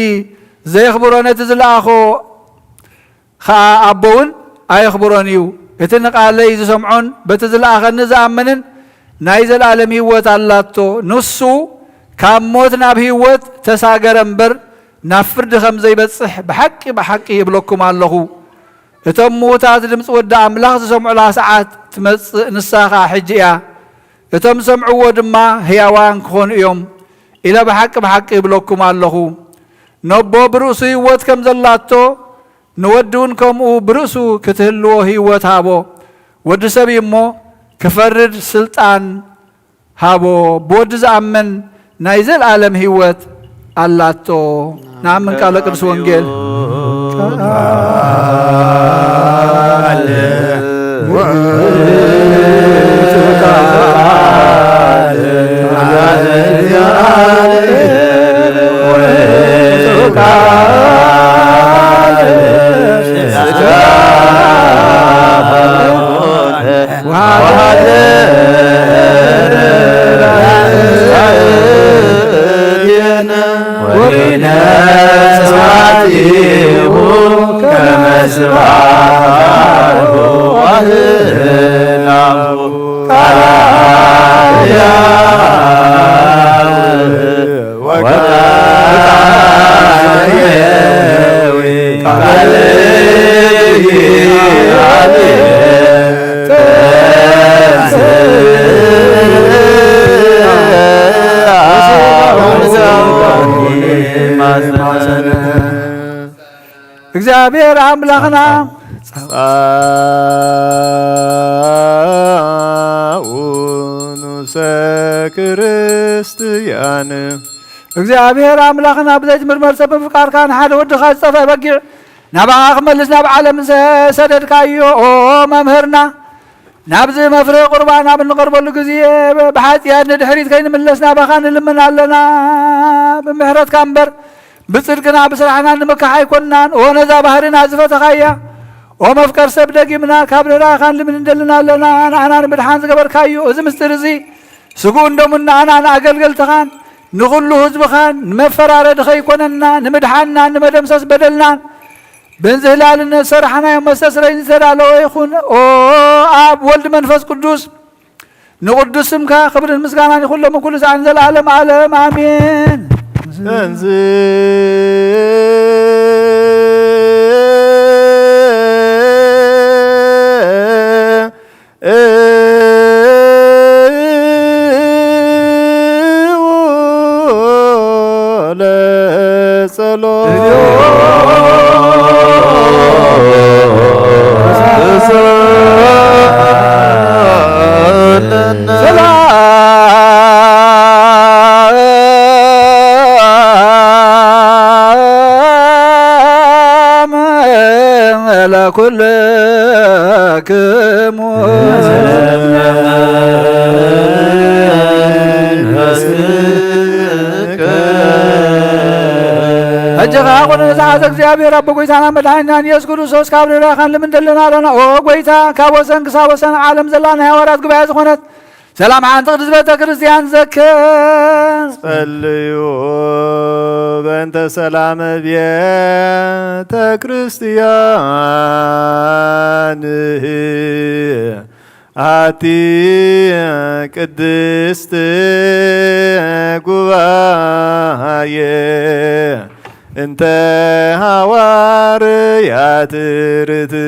ዘየኽብሮ ነቲ ዝለኣኾ ኸኣ ኣቦ እውን ኣየኽብሮን እዩ። እቲ ንቓለይ ዝሰምዖን በቲ ዝለኣኸኒ ዝኣምንን ናይ ዘለኣለም ህይወት ኣላቶ። ንሱ ካብ ሞት ናብ ህይወት ተሳገረ እምበር ናብ ፍርዲ ከም ዘይበጽሕ ብሓቂ ብሓቂ እብለኩም ኣለኹ። እቶም ምዉታት ድምፂ ወዲ ኣምላኽ ዝሰምዑላ ሰዓት ትመጽእ፣ ንሳ ኸኣ ሕጂ እያ። እቶም ዝሰምዕዎ ድማ ህያዋን ክኾኑ እዮም ኢለ ብሓቂ ብሓቂ እብለኩም ኣለኹ። ነቦ ብርእሱ ህይወት ከም ዘላቶ ንወዲ እውን ከምኡ ብርእሱ ክትህልዎ ህይወት ሃቦ። ወዲ ሰብ እዩ እሞ ክፈርድ ስልጣን ሃቦ። ብወዲ ዝኣምን ናይ ዘለኣለም ህይወት ኣላቶ። ንኣምን ቃለ ቅዱስ ወንጌል። እግዚኣብሔር ኣምላኽና ጻውኑ ሰክርስትያን እግዚኣብሔር ኣምላኽና ብዘይትምርመር ሰብ ምፍቃርካ ንሓደ ወድኻ ዝጠፍአ በጊዕ ናባኻ ክመልስ ናብ ዓለም ሰደድካዮ። ኦ መምህርና፣ ናብዚ መፍርሂ ቁርባን ኣብ እንቐርበሉ ግዜ ብሓጢኣት ንድሕሪት ከይንምለስ ናባኻ ንልምን ኣለና። ብምሕረትካ እምበር ብጽድቅና ብስራሕና ንምካሕ ኣይኮንናን። ኦ ነዛ ባህርና ዝፈተኻያ፣ ኦ መፍቀር ሰብ ደጊምና ካብ ርህራኻን ልምን እንደልን ኣለና። ንዓና ንምድሓን ዝገበርካዮ እዚ ምስጢር እዚ ስግኡ እንደሙ ንዓና ንኣገልገልትኻን ንኹሉ ህዝብኻን ንመፈራረዲ ከይኮነና ንምድሓንናን ንመደምሰስ በደልናን በዚ ህላልነት ሰራሕናዮ መስተስረይ ዝተዳለወ ይኹን። ኦ ኣብ ወልድ መንፈስ ቅዱስ ንቅዱስ ስምካ ክብርን ምስጋናን ይኹን ሎሚ ኩሉ ሰዓት ንዘለዓለም ዓለም ኣሜን። እንዝ ለጸሎት ሰላም ለኩልክሙ። ሕጂ ኸዓ ኩሉ ንዝሓዘ እግዚኣብሔር ኣቦ ጎይታና መድሓኒናን ኢየሱስ ክርስቶስ ካብ ርህራኸን ልምን ደለና ኣለና። ኦ ጎይታ፣ ካብ ወሰን ክሳብ ወሰን ዓለም ዘላ ናይ ሃዋርያት ጉባኤ ዝኾነት ሰላም ሓንቲ ቅድስት ቤተ ክርስቲያን ዘክር። ጸልዩ በእንተ ሰላም ቤተ ክርስቲያን ኣቲ ቅድስት ጉባኤ እንተ ሃዋርያት ርትዕት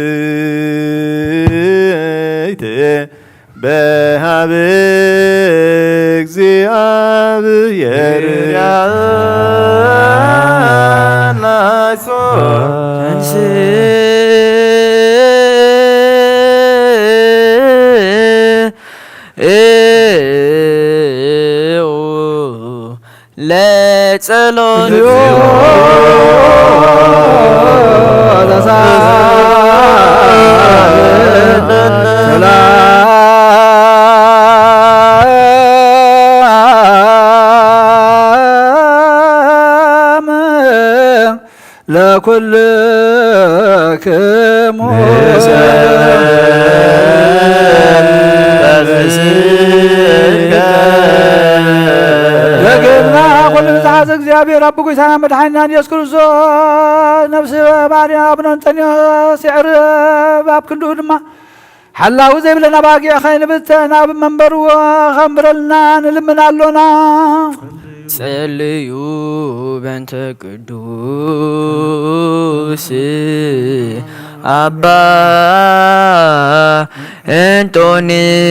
በሃብ እግዚኣብሔር። ለጸሎት ሰላም ለኩልክሙ። ደግምና ኩሉ ዝሓዘ እግዚኣብሔር ኣቦ ጎይታና መድሓኒናን ኢየሱስ ክርስቶስ ነፍሲ ማርያም ኣብኖን ጠንዮስ የዕርብ ኣብ ክንድኡ ድማ ሓላዊ ዘይብለን ኣባጊዕ ኸይንብተን ኣብ መንበርዎ ኸንብረልና ንልምን ኣሎና። ጸልዩ በእንተ ቅዱስ ኣባ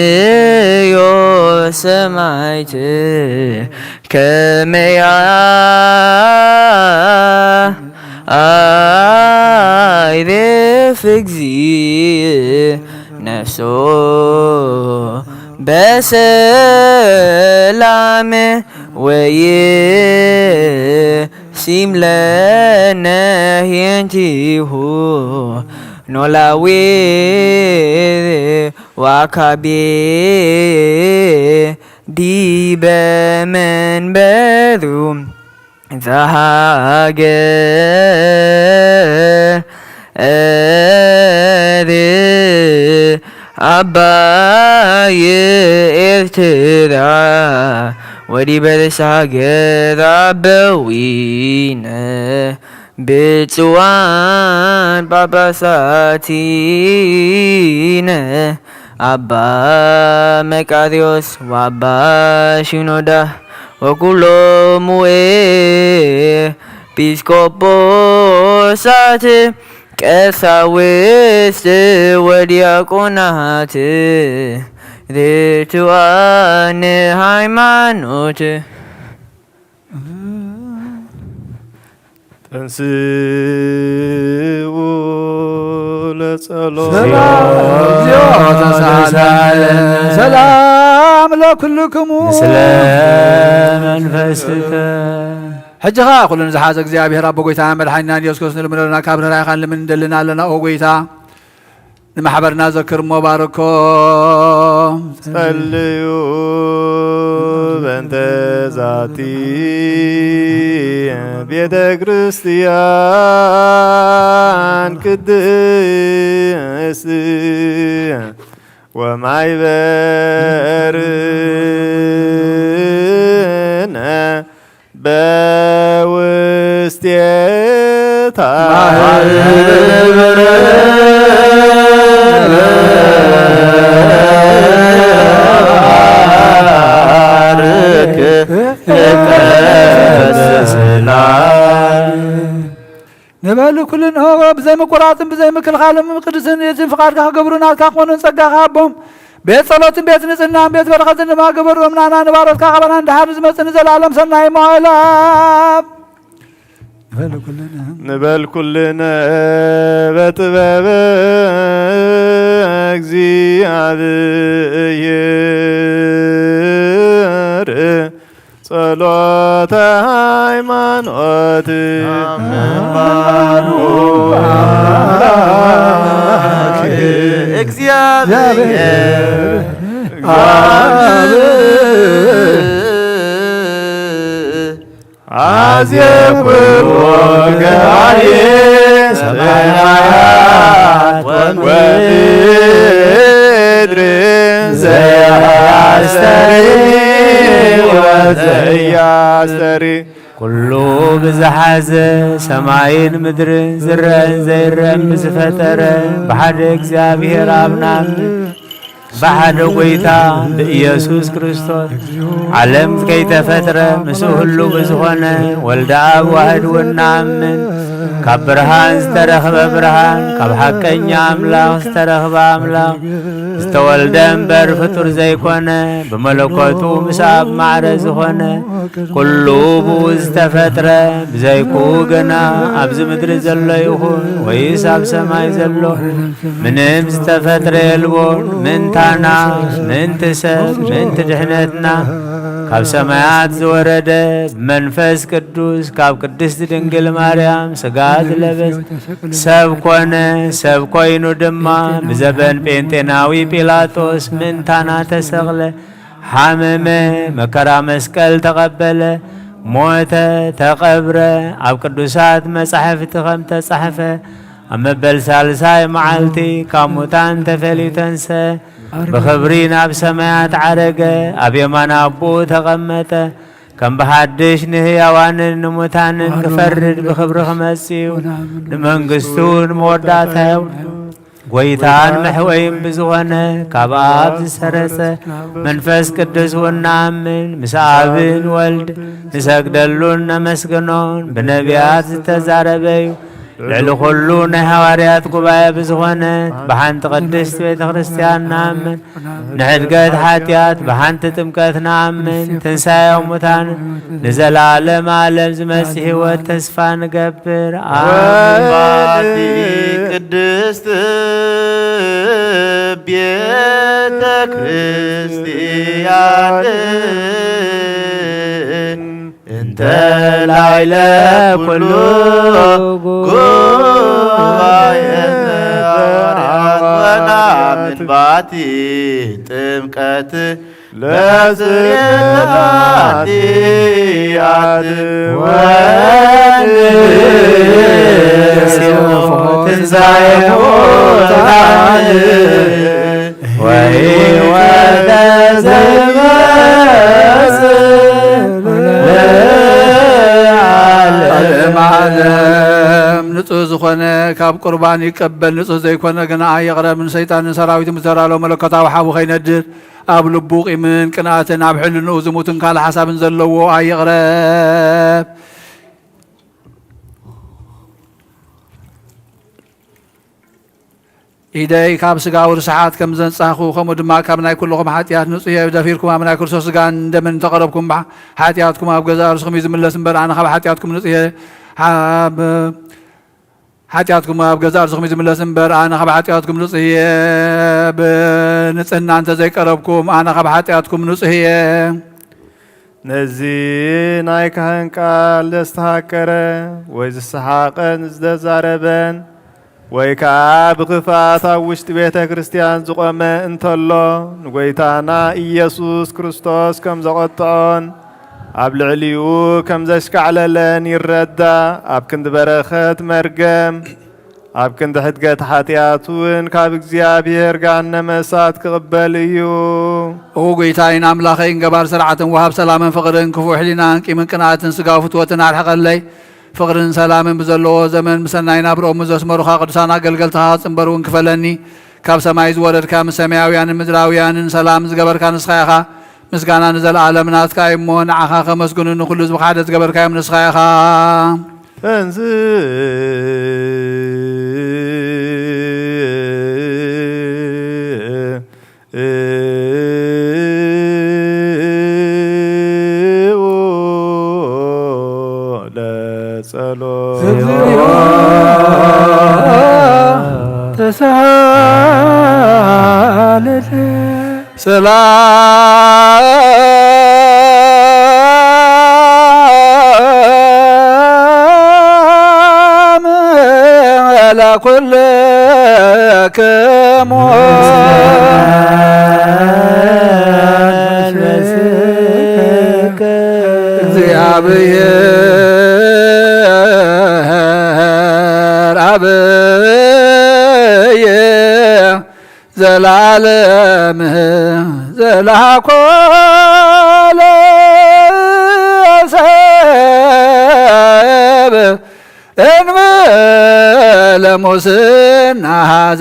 እንጦንዮስ ሰማዕት ከመያ ኣይሬፍ እግዚእ ነፍሶ በሰላም ወይሲም ለነ ሄንቲሁ ኖላዊ ዋካቤ ዲበ መንበሩ ዘሃገር ኣባይ ኤርትራ ወዲበ ርእሰ ሃገር ኣበዊነ ብፁዓን ጳጳሳቲነ ኣባ መቃርዮስ ወኣባ ሺኖዳ ወኩሎሙ ኤጲስቆጶሳት ቀሳውስት ወዲያቆናት ርቱዓን ሃይማኖት። ተንስኡ ለጸሎት። ሰላም እግዚኦ ተሳሃለ። ሰላም ለኩልክሙ። ምስለ መንፈስከ። ሕጂ ኸኣ ኩሉ ንዝሓዘ እግዚኣብሔር ኣቦ ጎይታና መድሓኒና ኢየሱስ ክርስቶስ ንልምነና ካብ ርህራይኻ ንልምን እንደልና ኣለና። ኦ ጎይታ ንማሕበርና ዘክር እሞ ባርኮ። ጸልዩ በእንተ ዛቲ ቤተ ክርስቲያን ቅድስት ወማይበርነ በውስቴታ ባርክ ቀደስና። ንበል ኩልንኦ ብዘይ ምቁራጽን ብዘይ ምክልኻልን ቅድስትን ፍቓድካ ክገብሩ ናትካ ክኾኑን ጸጋኻ ሃቦም። ቤት ጸሎትን ቤት ንጽህናን ቤት በረኸትን ድማ ግበሮም። ናና ንባሮትካ ካባና ንድሓር ዝመጽእ ንዘለኣለም ሰናይ መዋእላ። ንበል ኩልና። ንበል ኩልነ በጥበብ እግዚኣብሔር ጸሎተ ሃይማኖት። ኣመን ባሉ ኣምላክ እግዚኣብሔር ኣብ ኣዜ ኩሉ ገባሬ ሰማያት ወምድር ዘያስተሪ ወዘያስተሪ። ኩሉ ብዝሓዘ ሰማይን ምድርን ዝረአን ዘይረአን ብዝፈጠረ ብሓደ እግዚኣብሔር ኣብ ናምን ብሓደ ጐይታ ብኢየሱስ ክርስቶስ ዓለም ከይተፈጥረ ምስኡ ህሉ ብዝኾነ ወልደ ኣብ ዋህድ እውን ንኣምን። ካብ ብርሃን ዝተረኽበ ብርሃን፣ ካብ ሓቀኛ ኣምላኽ ዝተረኽበ ኣምላኽ፣ ዝተወልደ እምበር ፍጡር ዘይኮነ፣ ብመለኮቱ ምስ ኣብ ማዕረ ዝኾነ፣ ኩሉ ብኡ ዝተፈጥረ፣ ብዘይክኡ ግና ኣብዚ ምድሪ ዘሎ ይኹን ወይስ ኣብ ሰማይ ዘሎ ምንም ዝተፈጥረ የልቦን። ምእንታና፣ ምእንቲ ሰብ፣ ምእንቲ ድሕነትና ካብ ሰማያት ዝወረደ፣ ብመንፈስ ቅዱስ ካብ ቅድስት ድንግል ማርያም ሥጋ ዝለበስ ሰብ ኮነ። ሰብ ኮይኑ ድማ ብዘበን ጴንጤናዊ ጲላጦስ ምእንታና ተሰቕለ፣ ሓመመ፣ መከራ መስቀል ተቐበለ፣ ሞተ፣ ተቐብረ፣ ኣብ ቅዱሳት መጻሕፍቲ ከም ተጻሕፈ፣ ኣብ መበል ሳልሳይ መዓልቲ ካብ ሙታን ተፈልዩ ተንሰ፣ ብኽብሪ ናብ ሰማያት ዓረገ፣ ኣብ የማን ኣቦኡ ተቐመጠ። ከም ብሓድሽ ንህያዋንን ንሙታንን ክፈርድ ብኽብሪ ክመጽእ እዩ። ንመንግስቱ ንመወዳእታ የብሉ። ጐይታን መሕወይን ብዝኾነ ካብ ኣብ ዝሰረጸ መንፈስ ቅዱስ እውን ንኣምን። ምስ ኣብን ወልድ ንሰግደሉን ነመስግኖን ብነቢያት ዝተዛረበ እዩ። ልዕሊ ኩሉ ናይ ሃዋርያት ጉባኤ ብዝኾነት ብሓንቲ ቅድስት ቤተ ክርስቲያን ንኣምን። ንሕድገት ሓጢኣት ብሓንቲ ጥምቀት ንኣምን። ትንሳኤ ሙታን ንዘለዓለም ዓለም ዝመጽእ ህይወት ተስፋ ንገብር። ኣሜን። ወባቲ ቅድስት ቤተ ክርስቲያን እንተ ላዕለ ኩሉ ጉባኤ ሃዋርያት ወናምን ባቲ ጥምቀት ለስርየት ኃጢአት ወንሴፎ ትንሣኤ ሙታን ወሕይወተ ዘይመጽእ ለዓለመ ዓለም። ንጹሕ ዝኾነ ካብ ቁርባን ይቀበል፣ ንጹሕ ዘይኮነ ግና የቕረብ። ንሰይጣንን ሰራዊቱን ብዝተዳለወ መለኮታዊ ሓዊ ከይነድድ፣ ኣብ ልቡ ቂምን ቅንኣትን፣ ኣብ ሕልንኡ ዝሙትን ካልእ ሓሳብን ዘለዎ ኣይቕረብ። ኢደይ ካብ ስጋዊ ርስሓት ከም ዘንጻኹ፣ ከምኡ ድማ ካብ ናይ ኩልኹም ሓጢኣት ንጹህ እየ። ደፊርኩም ኣብ ናይ ክርስቶስ ስጋን ደምን እንተቐረብኩም፣ ሓጢኣትኩም ኣብ ገዛእ ርእስኹም እዩ ዝምለስ እምበር፣ ኣነ ካብ ሓጢኣትኩም ንጹህ እየ። ሓ-፣ ብ-፣ ሓጢኣትኩም ኣብ ገዛእ ርእስኹም እዩ ዝምለስ እምበር፣ ኣነ ካብ ሓጢኣትኩም ንጹህ እየ። ብንጽህና እንተ ዘይቀረብኩም፣ ኣነ ካብ ሓጢኣትኩም ንጹህ እየ። ነዚ ናይ ካህን ቃል ዘስተሃቀረ ወይ ዝሰሓቐን ዝተዛረበን ወይ ከኣ ብኽፍኣት ኣብ ውሽጢ ቤተ ክርስቲያን ዝቖመ እንተሎ፣ ንጐይታና ኢየሱስ ክርስቶስ ከም ዘቐጥዖን ኣብ ልዕሊኡ ከም ዘሽካዕለለን ይረዳእ። ኣብ ክንዲ በረኸት መርገም፣ ኣብ ክንዲ ሕድገት ሓጢኣት እውን ካብ እግዚኣብሔር ገሃነመ እሳት ክቕበል እዩ። ኦ ጐይታይን ኣምላኸይን፣ ገባር ስርዓትን ወሃብ ሰላምን ፍቕርን፣ ክፉእ ሕሊናን ቂምን ቅንኣትን ስጋዊ ፍትወትን ኣርሕቐለይ። ፍቕርን ሰላምን ብዘለዎ ዘመን ብሰናይ ናብርኦም ዘስመሩኻ ቅዱሳን ኣገልገልትኻ ክጽንበር እውን ክፈለኒ። ካብ ሰማይ ዝወረድካ ምስ ሰማያውያንን ምድራውያንን ሰላም ዝገበርካ ንስኻ ኢኻ። ምስጋና ንዘለዓለም ናትካ እዩ እሞ፣ ንዓኻ ከመስግኑ ንኹሉ ህዝቢ ሓደ ዝገበርካዮም ንስኻ ኢኻ። ተንስ ለጸሎት። እግዚኦ ተሳለለ። ሰላም ለኩልክሙ። እግዚአብሔር አብየ ዘላለም ዘላኮ ለሰብ እንበለ ሙስና።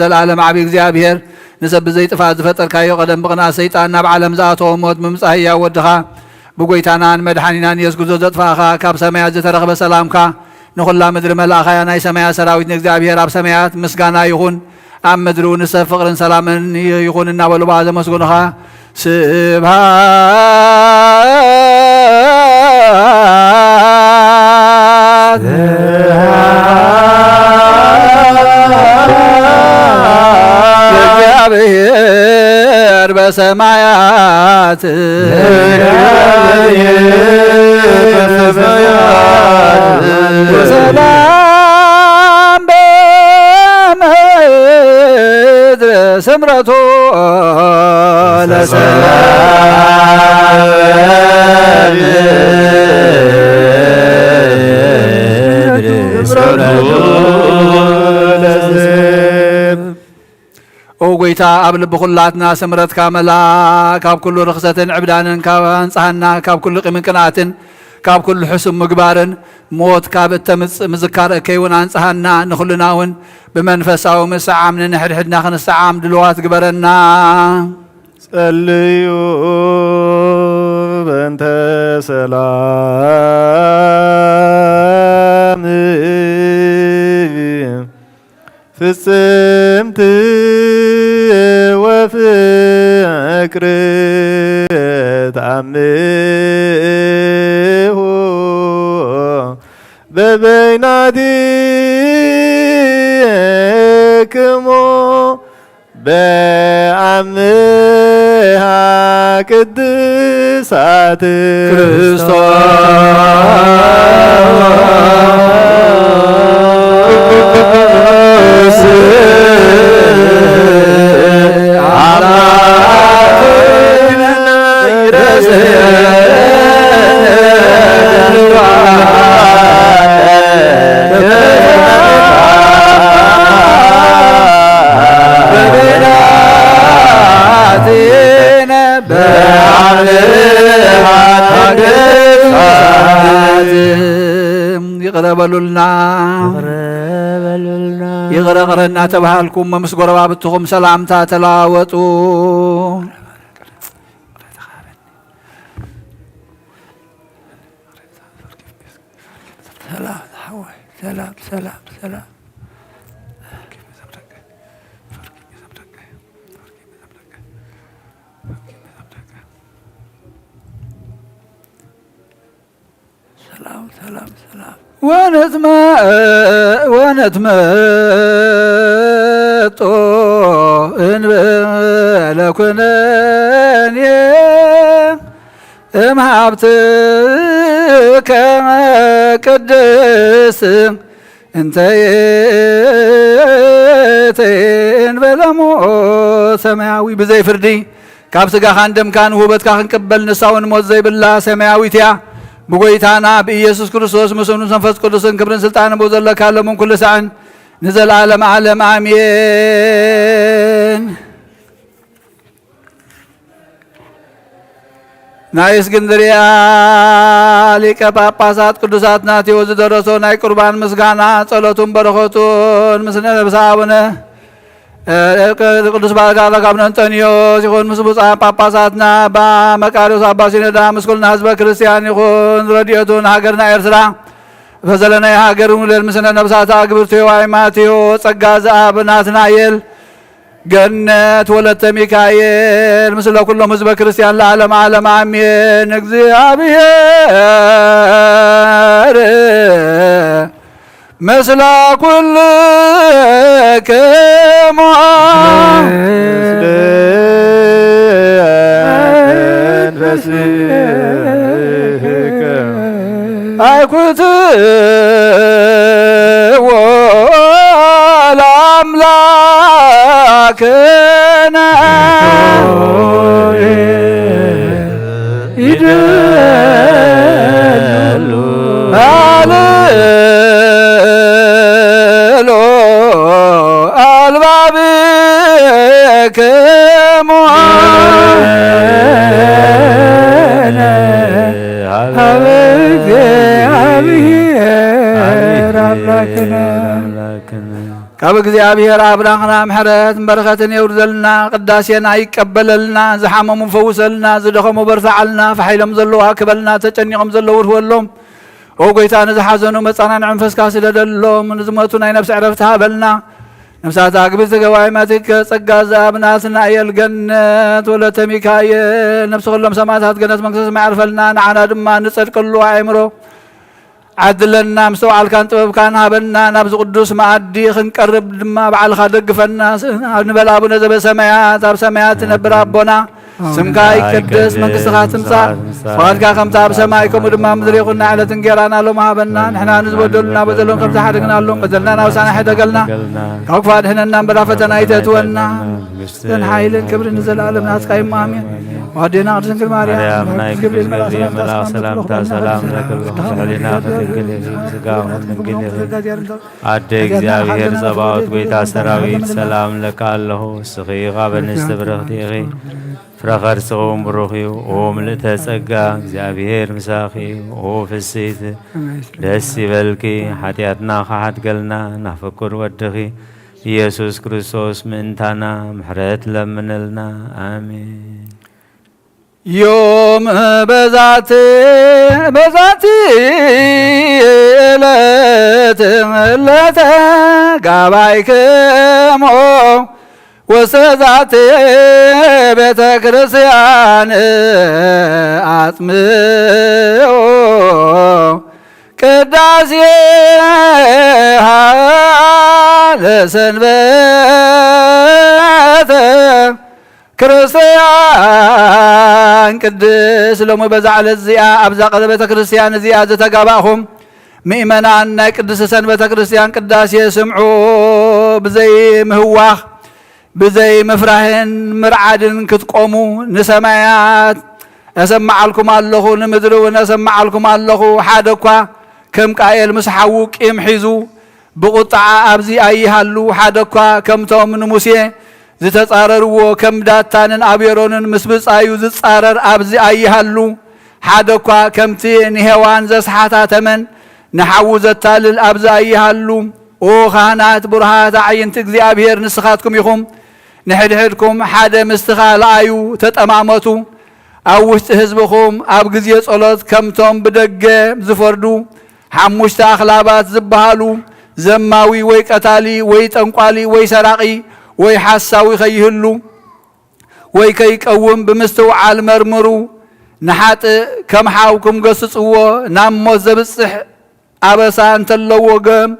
ዘላለም ዓቢ እግዚኣብሔር፣ ንሰብ ብዘይ ጥፋት ዝፈጠርካዮ፣ ቀደም ብቕንኣት ሰይጣን ናብ ዓለም ዝኣተወ ሞት ብምምጻእ ህያው ወድኻ ብጎይታናን መድሓኒናን የሱስ ክርስቶስ ዘጥፋእኻ፣ ካብ ሰማያት ዝተረኽበ ሰላምካ ንኹላ ምድሪ መልኣኻያ። ናይ ሰማያት ሰራዊት ንእግዚኣብሔር ኣብ ሰማያት ምስጋና ይኹን፣ ኣብ ምድሪ እውን ንሰብ ፍቕርን ሰላምን ይኹን እናበሉ ብኣ ዘመስግኑኻ። ስብሃት ለእግዚኣብሔር በሰማያት። ወሰላም በምድር ስምረቱ ለሰላም። ኦ ጎይታ፣ ኣብ ልቢ ኩላትና ስምረትካ መላ። ካብ ኩሉ ርኽሰትን ዕብዳንን ካብ ኣንጽሃና፣ ካብ ኩሉ ቂምን ቅንኣትን፣ ካብ ኩሉ ሕሱም ምግባርን፣ ሞት ካብ እተምጽእ ምዝካር እከይ እውን ኣንጽሃና። ንኹልና እውን ብመንፈሳዊ ምስዓም ንንሕድሕድና ክንሰዓም ድልዋት ግበረና። ጸልዩ በእንተ ሰላም ፍጽምት ወፍቅር ተአምሁ በበይናቲክሙ በአምሃ ቅድሳት። ክርስቶስ ይቕረ በሉልና። ይቕረ በሉልና። ይቕረ ቅረ እናተባሃልኩም ምስ ጎረባብትኹም ሰላምታ ተለዋወጡ። ሰላም ሓወይ፣ ሰላም፣ ሰላም፣ ሰላም። ሰላም፣ ሰላም፣ ሰላም። ወነትመ-፣ ወነትመጦ እንበለ ኩነኔ እምሃብትከ ቅድስት እንተ ይእቲ እንበለ ሞት ሰማያዊ። ብዘይ ፍርዲ ካብ ስጋኻን ደምካን ውህበትካ ክንቅበል፣ ንሳ እውን ሞት ዘይብላ ሰማያዊት እያ። ብጎይታና ብኢየሱስ ክርስቶስ ምስኡን ምስ መንፈስ ቅዱስን ክብርን ስልጣንን ብኡ ዘለካ ሎምን ኩሉ ሳዕን ንዘለዓለም ዓለም ኣሜን። ናይ እስክንድርያ ሊቀ ጳጳሳት ቅዱስ ኣትናቴዎስ ዝደረሶ ናይ ቁርባን ምስጋና፣ ጸሎቱን በረኸቱን ምስለ ነብሰ ኣቡነ፣ እ፣ ቅዱስ ፓትርያርክ ኣቡነ እንጠንዮስ ይኹን፣ ምስ ብፁዓን ጳጳሳትና ኣባ መቃርዮስ ኣባ ሲኖዳ፣ ምስ ኩልና ህዝበ ክርስቲያን ይኹን። ረድኤቱ ንሃገርና ኤርትራ፣ በዘለናይ ሃገር ውለድ ምስለ ነብሳታ ግብርትዮ ኣይማትዮ፣ ጸጋ ዘኣብ ናትናኤል፣ ገነት ወለተ ሚካኤል፣ ምስለ ኩሎም ህዝበ ክርስቲያን ለዓለም ዓለም ኣሜን። እግዚኣብሔር ምስለ ኩልክሙ። ኣይኩትዎ ለኣምላክነ። ይደሉ። ኣልሎ ኣልባብክሙ። ሀበ እግዚአብሔር ኣምላክነ። ካብ እግዚኣብሔር ኣምላኽና ምሕረትን በረኸትን የውርደልና፣ ቅዳሴና ይቀበለልና፣ ዝሓመሙ ፈውሰልና፣ ዝደኸሙ በርትዓልና፣ ፋሕ ኢሎም ዘለዉ ኣክበልና፣ ተጨኒቖም ዘለዉ ርህወሎም። ኦ ጎይታ፣ ንዝሓዘኑ መጻናንዒ መንፈስካ ስደደሎም፣ ንዝሞቱ ናይ ነፍሲ ዕረፍቲ ሃበልና። ነፍሳት ኣግብርቲ ገባይ ማቲከ ጸጋ ዘኣብናት ናእየል ገነት ወለተ ሚካኤል፣ ነፍሲ ኩሎም ሰማዕታት ገነት መንግስተ ሰማይ ኣዕርፈልና፣ ንዓና ድማ ንጸድቀሉ ኣእምሮ ዓድለና። ምስተውዓልካን ጥበብካን ሃበና። ናብዚ ቅዱስ መኣዲ ክንቀርብ ድማ ባዕልኻ ደግፈና። ንበል ኣቡነ ዘበሰማያት፣ ኣብ ሰማያት ትነብር ኣቦና፣ ስምካ ይቀደስ፣ መንግስትኻ ትምጻእ፣ ፍቓድካ ከምቲ ኣብ ሰማይ ከምኡ ድማ ኣብ ምድሪ ይኹን። ዕለት እንጌራና ሎም ሃበና። ንሕና ንዝበደሉና በደሎም ከምዝሓደግናሎም በደልና ናብሳና ሕደገልና፣ ካብ ክፉእ ኣድሕነና እምበር ኣብ ፈተና ኣይተእትወና። መንግስትን ሓይልን ክብርን ንዘለኣለም ናትካ እዩ። ኣሜን። ኣዴና ቅድስት ድንግል ማርያም፣ ማርያም ናይ ቅዱስ ገብርኤል መልኣክ ሰላምታ ሰላም ለኪ፣ ሰላም ለኪ፣ ብዝሕ ሕሊና ድንግል ኢኺ፣ ብስጋ እውን ድንግል ኢኺ። ኣደ እግዚኣብሔር ጸባኦት፣ ጎይታ ሰራዊት፣ ሰላም ለኪ ኣለኹ። እስኺ ካብ ኣንስቲ ብርኽቲ ኢኺ፣ ፍረ ከርስኺ እውን ብሩኽ እዩ። ኦ ምልእተ ጸጋ፣ እግዚኣብሔር ምሳኺ እዩ። ኦ ፍስሕቲ፣ ደስ ይበልኪ፣ ሓጢኣትና ክሓድገልና፣ ናፍቁር ወድኺ ኢየሱስ ክርስቶስ ምእንታና ምሕረት ለምነልና። ኣሜን። ዮም በዛቲ፣ በዛቲ ዕለት ዕለተ ጋባይክሞ ውስተ ዛቲ ቤተ ክርስቲያን ኣጽምዑ ቅዳሴሃ ለሰንበት ክርስቲያን ቅድስ። ሎሚ በዛ ዕለት እዚኣ ኣብዛ ቤተ ክርስቲያን እዚኣ ዝተጋባእኹም ምእመናን ናይ ቅድስቲ ሰንበተ ክርስቲያን ቅዳሴ ስምዑ። ብዘይ ምህዋኽ ብዘይ ምፍራህን ምርዓድን ክትቆሙ ንሰማያት እሰምዓልኩም ኣለኹ፣ ንምድሪ እውን እሰምዓልኩም ኣለኹ። ሓደ እኳ ከም ቃኤል ምስ ሓዉ ቂም ሒዙ ብቑጥዓ ኣብዚ ኣይሃሉ። ሓደ እኳ ከምቶም ንሙሴ ዝተጻረርዎ፣ ከም ዳታንን ኣቤሮንን ምስ ብጻዩ ዝጻረር ኣብዚ ኣይሃሉ። ሓደ እኳ ከምቲ ንሄዋን ዘስሓታ ተመን ንሓዉ ዘታልል ኣብዚ ኣይሃሉ። ኦ ካህናት ብሩሃት ኣዕይንቲ እግዚኣብሔር ንስኻትኩም ኢኹም። ንሕድሕድኩም ሓደ ምስቲ ካልኣዩ ተጠማመቱ። ኣብ ውሽጢ ህዝብኹም ኣብ ግዜ ጸሎት ከምቶም ብደገ ዝፈርዱ ሓሙሽተ ኣኽላባት ዝበሃሉ ዘማዊ ወይ ቀታሊ ወይ ጠንቋሊ ወይ ሰራቒ ወይ ሓሳዊ ከይህሉ ወይ ከይቀውም ብምስትውዓል መርምሩ። ንሓጥእ ከም ሓውኩም ገስጽዎ፣ ናብ ሞት ዘብጽሕ ኣበሳ እንተለዎ ገም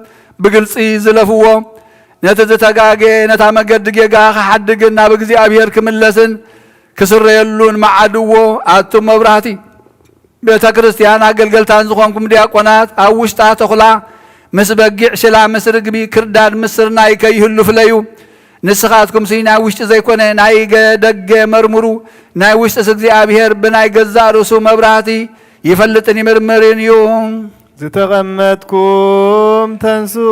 ብግልጺ ዝለፍዎ። ነቲ ዝተጋገየ ነታ መገዲ ጌጋ ክሓድግን ናብ እግዚኣብሔር ክምለስን ክስረየሉን መዓድዎ። ኣቱም መብራህቲ ቤተ ክርስቲያን ኣገልገልታን ዝኾንኩም ዲያቆናት፣ ኣብ ውሽጣ ተኹላ ምስ በጊዕ፣ ሽላ ምስ ርግቢ፣ ክርዳድ ምስ ስርናይ ከይህሉ ፍለዩ። ንስኻትኩምሲ ናይ ውሽጢ ዘይኮነ ናይ ገ-፣ ደገ መርምሩ። ናይ ውሽጥስ እግዚኣብሔር ብናይ ገዛእ ርእሱ መብራህቲ ይፈልጥን ይምርምርን እዩ። ዝተቐመጥኩም ተንስኡ።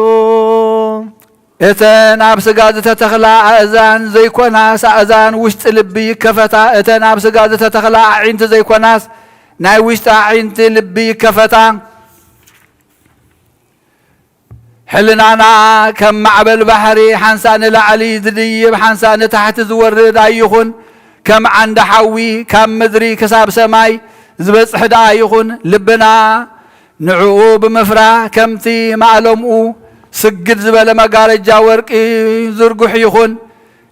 እተን ኣብ ስጋ ዝተተኽላ ኣእዛን ዘይኮናስ ኣእዛን ውሽጢ ልቢ ይከፈታ። እተን ኣብ ስጋ ዝተተኽላ ኣዒንቲ ዘይኮናስ ናይ ውሽጢ ኣዒንቲ ልቢ ይከፈታ። ሕልናና ከም ማዕበል ባሕሪ ሓንሳእ ንላዕሊ ዝድይብ ሓንሳእ ንታሕቲ ዝወርድ ኣይኹን። ከም ዓንዲ ሓዊ ካብ ምድሪ ክሳብ ሰማይ ዝበጽሕ ደኣ ይኹን። ልብና ንዕኡ ብምፍራህ ከምቲ ማእለምኡ ስግድ ዝበለ መጋረጃ ወርቂ ዝርጉሕ ይኹን።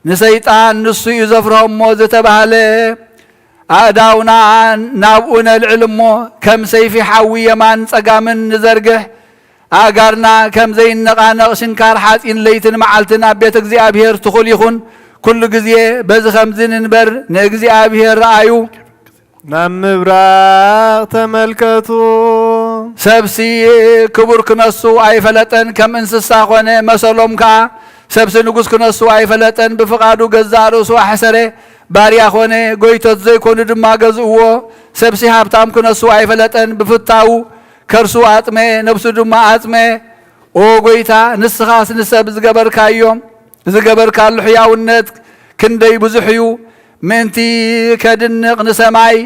ንሰይጣን ንሱ እዩ ዘፍርሆ እሞ ዝተባህለ ኣእዳውና ናብኡ ነልዕል እሞ ከም ሰይፊ ሓዊ የማን ጸጋምን ንዘርግሕ። ኣእጋርና ከም ዘይነቓነቕ ሽንካር ሓጺን ለይትን መዓልትን ኣብ ቤት እግዚኣብሔር ትኹል ይኹን። ኩሉ ግዜ በዚ ከምዚ ንንበር ንእግዚኣብሔር ረኣዩ። ናብ ምብራቕ ተመልከቱ። ሰብሲ ክቡር ክነሱ ኣይፈለጠን፣ ከም እንስሳ ኾነ፣ መሰሎም ከኣ ሰብሲ ንጉስ ክነሱ ኣይፈለጠን፣ ብፍቓዱ ገዛእ ርእሱ ኣሕሰረ፣ ባርያ ኾነ፣ ጎይቶት ዘይኮኑ ድማ ገዝእዎ። ሰብሲ ሃብታም ክነሱ ኣይፈለጠን፣ ብፍታዉ ከርሱ ኣጥመ፣ ነብሱ ድማ ኣጥመ። ኦ ጎይታ፣ ንስኻስ ንሰብ ዝገበርካዮ፣ ዝገበርካሉ ሕያውነት ክንደይ ብዙሕ እዩ። ምእንቲ ከድንቕ ንሰማይ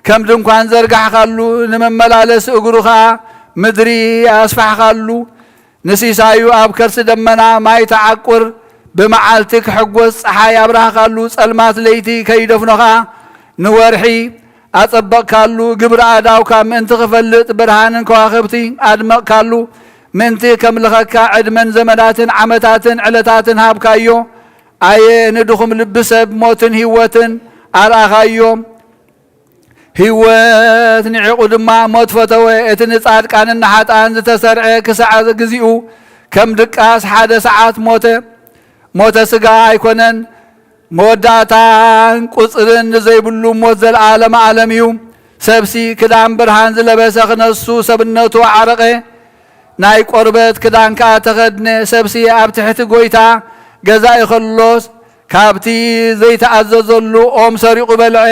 ከም ድንኳን ዘርጋሕካሉ፣ ንመመላለሲ እግሩ ኸኣ ምድሪ ኣስፋሕካሉ። ንሲሳዩ ኣብ ከርሲ ደመና ማይ ተዓቁር፣ ብመዓልቲ ክሕጎስ ጸሓይ ኣብራህካሉ፣ ጸልማት ለይቲ ከይደፍኖ ኸኣ ንወርሒ ኣጸበቕካሉ። ግብሪ ኣእዳውካ ምእንቲ ክፈልጥ ብርሃንን ከዋኽብቲ ኣድመቕካሉ። ምእንቲ ከምልኸካ ዕድመን ዘመናትን ዓመታትን ዕለታትን ሃብካዮ። ኣየ ንድኹም ልቢ ሰብ ሞትን ህይወትን ኣርኣኻዮ። ህይወት ንዒቑ ድማ ሞት ፈተወ። እቲ ንጻድቃንን ንሓጥኣን ዝተሰርዐ ክሳዕ ግዚኡ ከም ድቃስ ሓደ ሰዓት ሞተ። ሞተ ስጋ ኣይኮነን፣ መወዳእታን ቁጽርን ንዘይብሉ ሞት ዘለዓለመ ዓለም እዩ። ሰብሲ ክዳን ብርሃን ዝለበሰ ክነሱ ሰብነቱ ኣዕረቐ፣ ናይ ቆርበት ክዳን ከኣ ተኸድነ። ሰብሲ ኣብ ትሕቲ ጎይታ ገዛኢ ከሎስ ካብቲ ዘይተኣዘዘሉ ኦም ሰሪቑ በልዐ።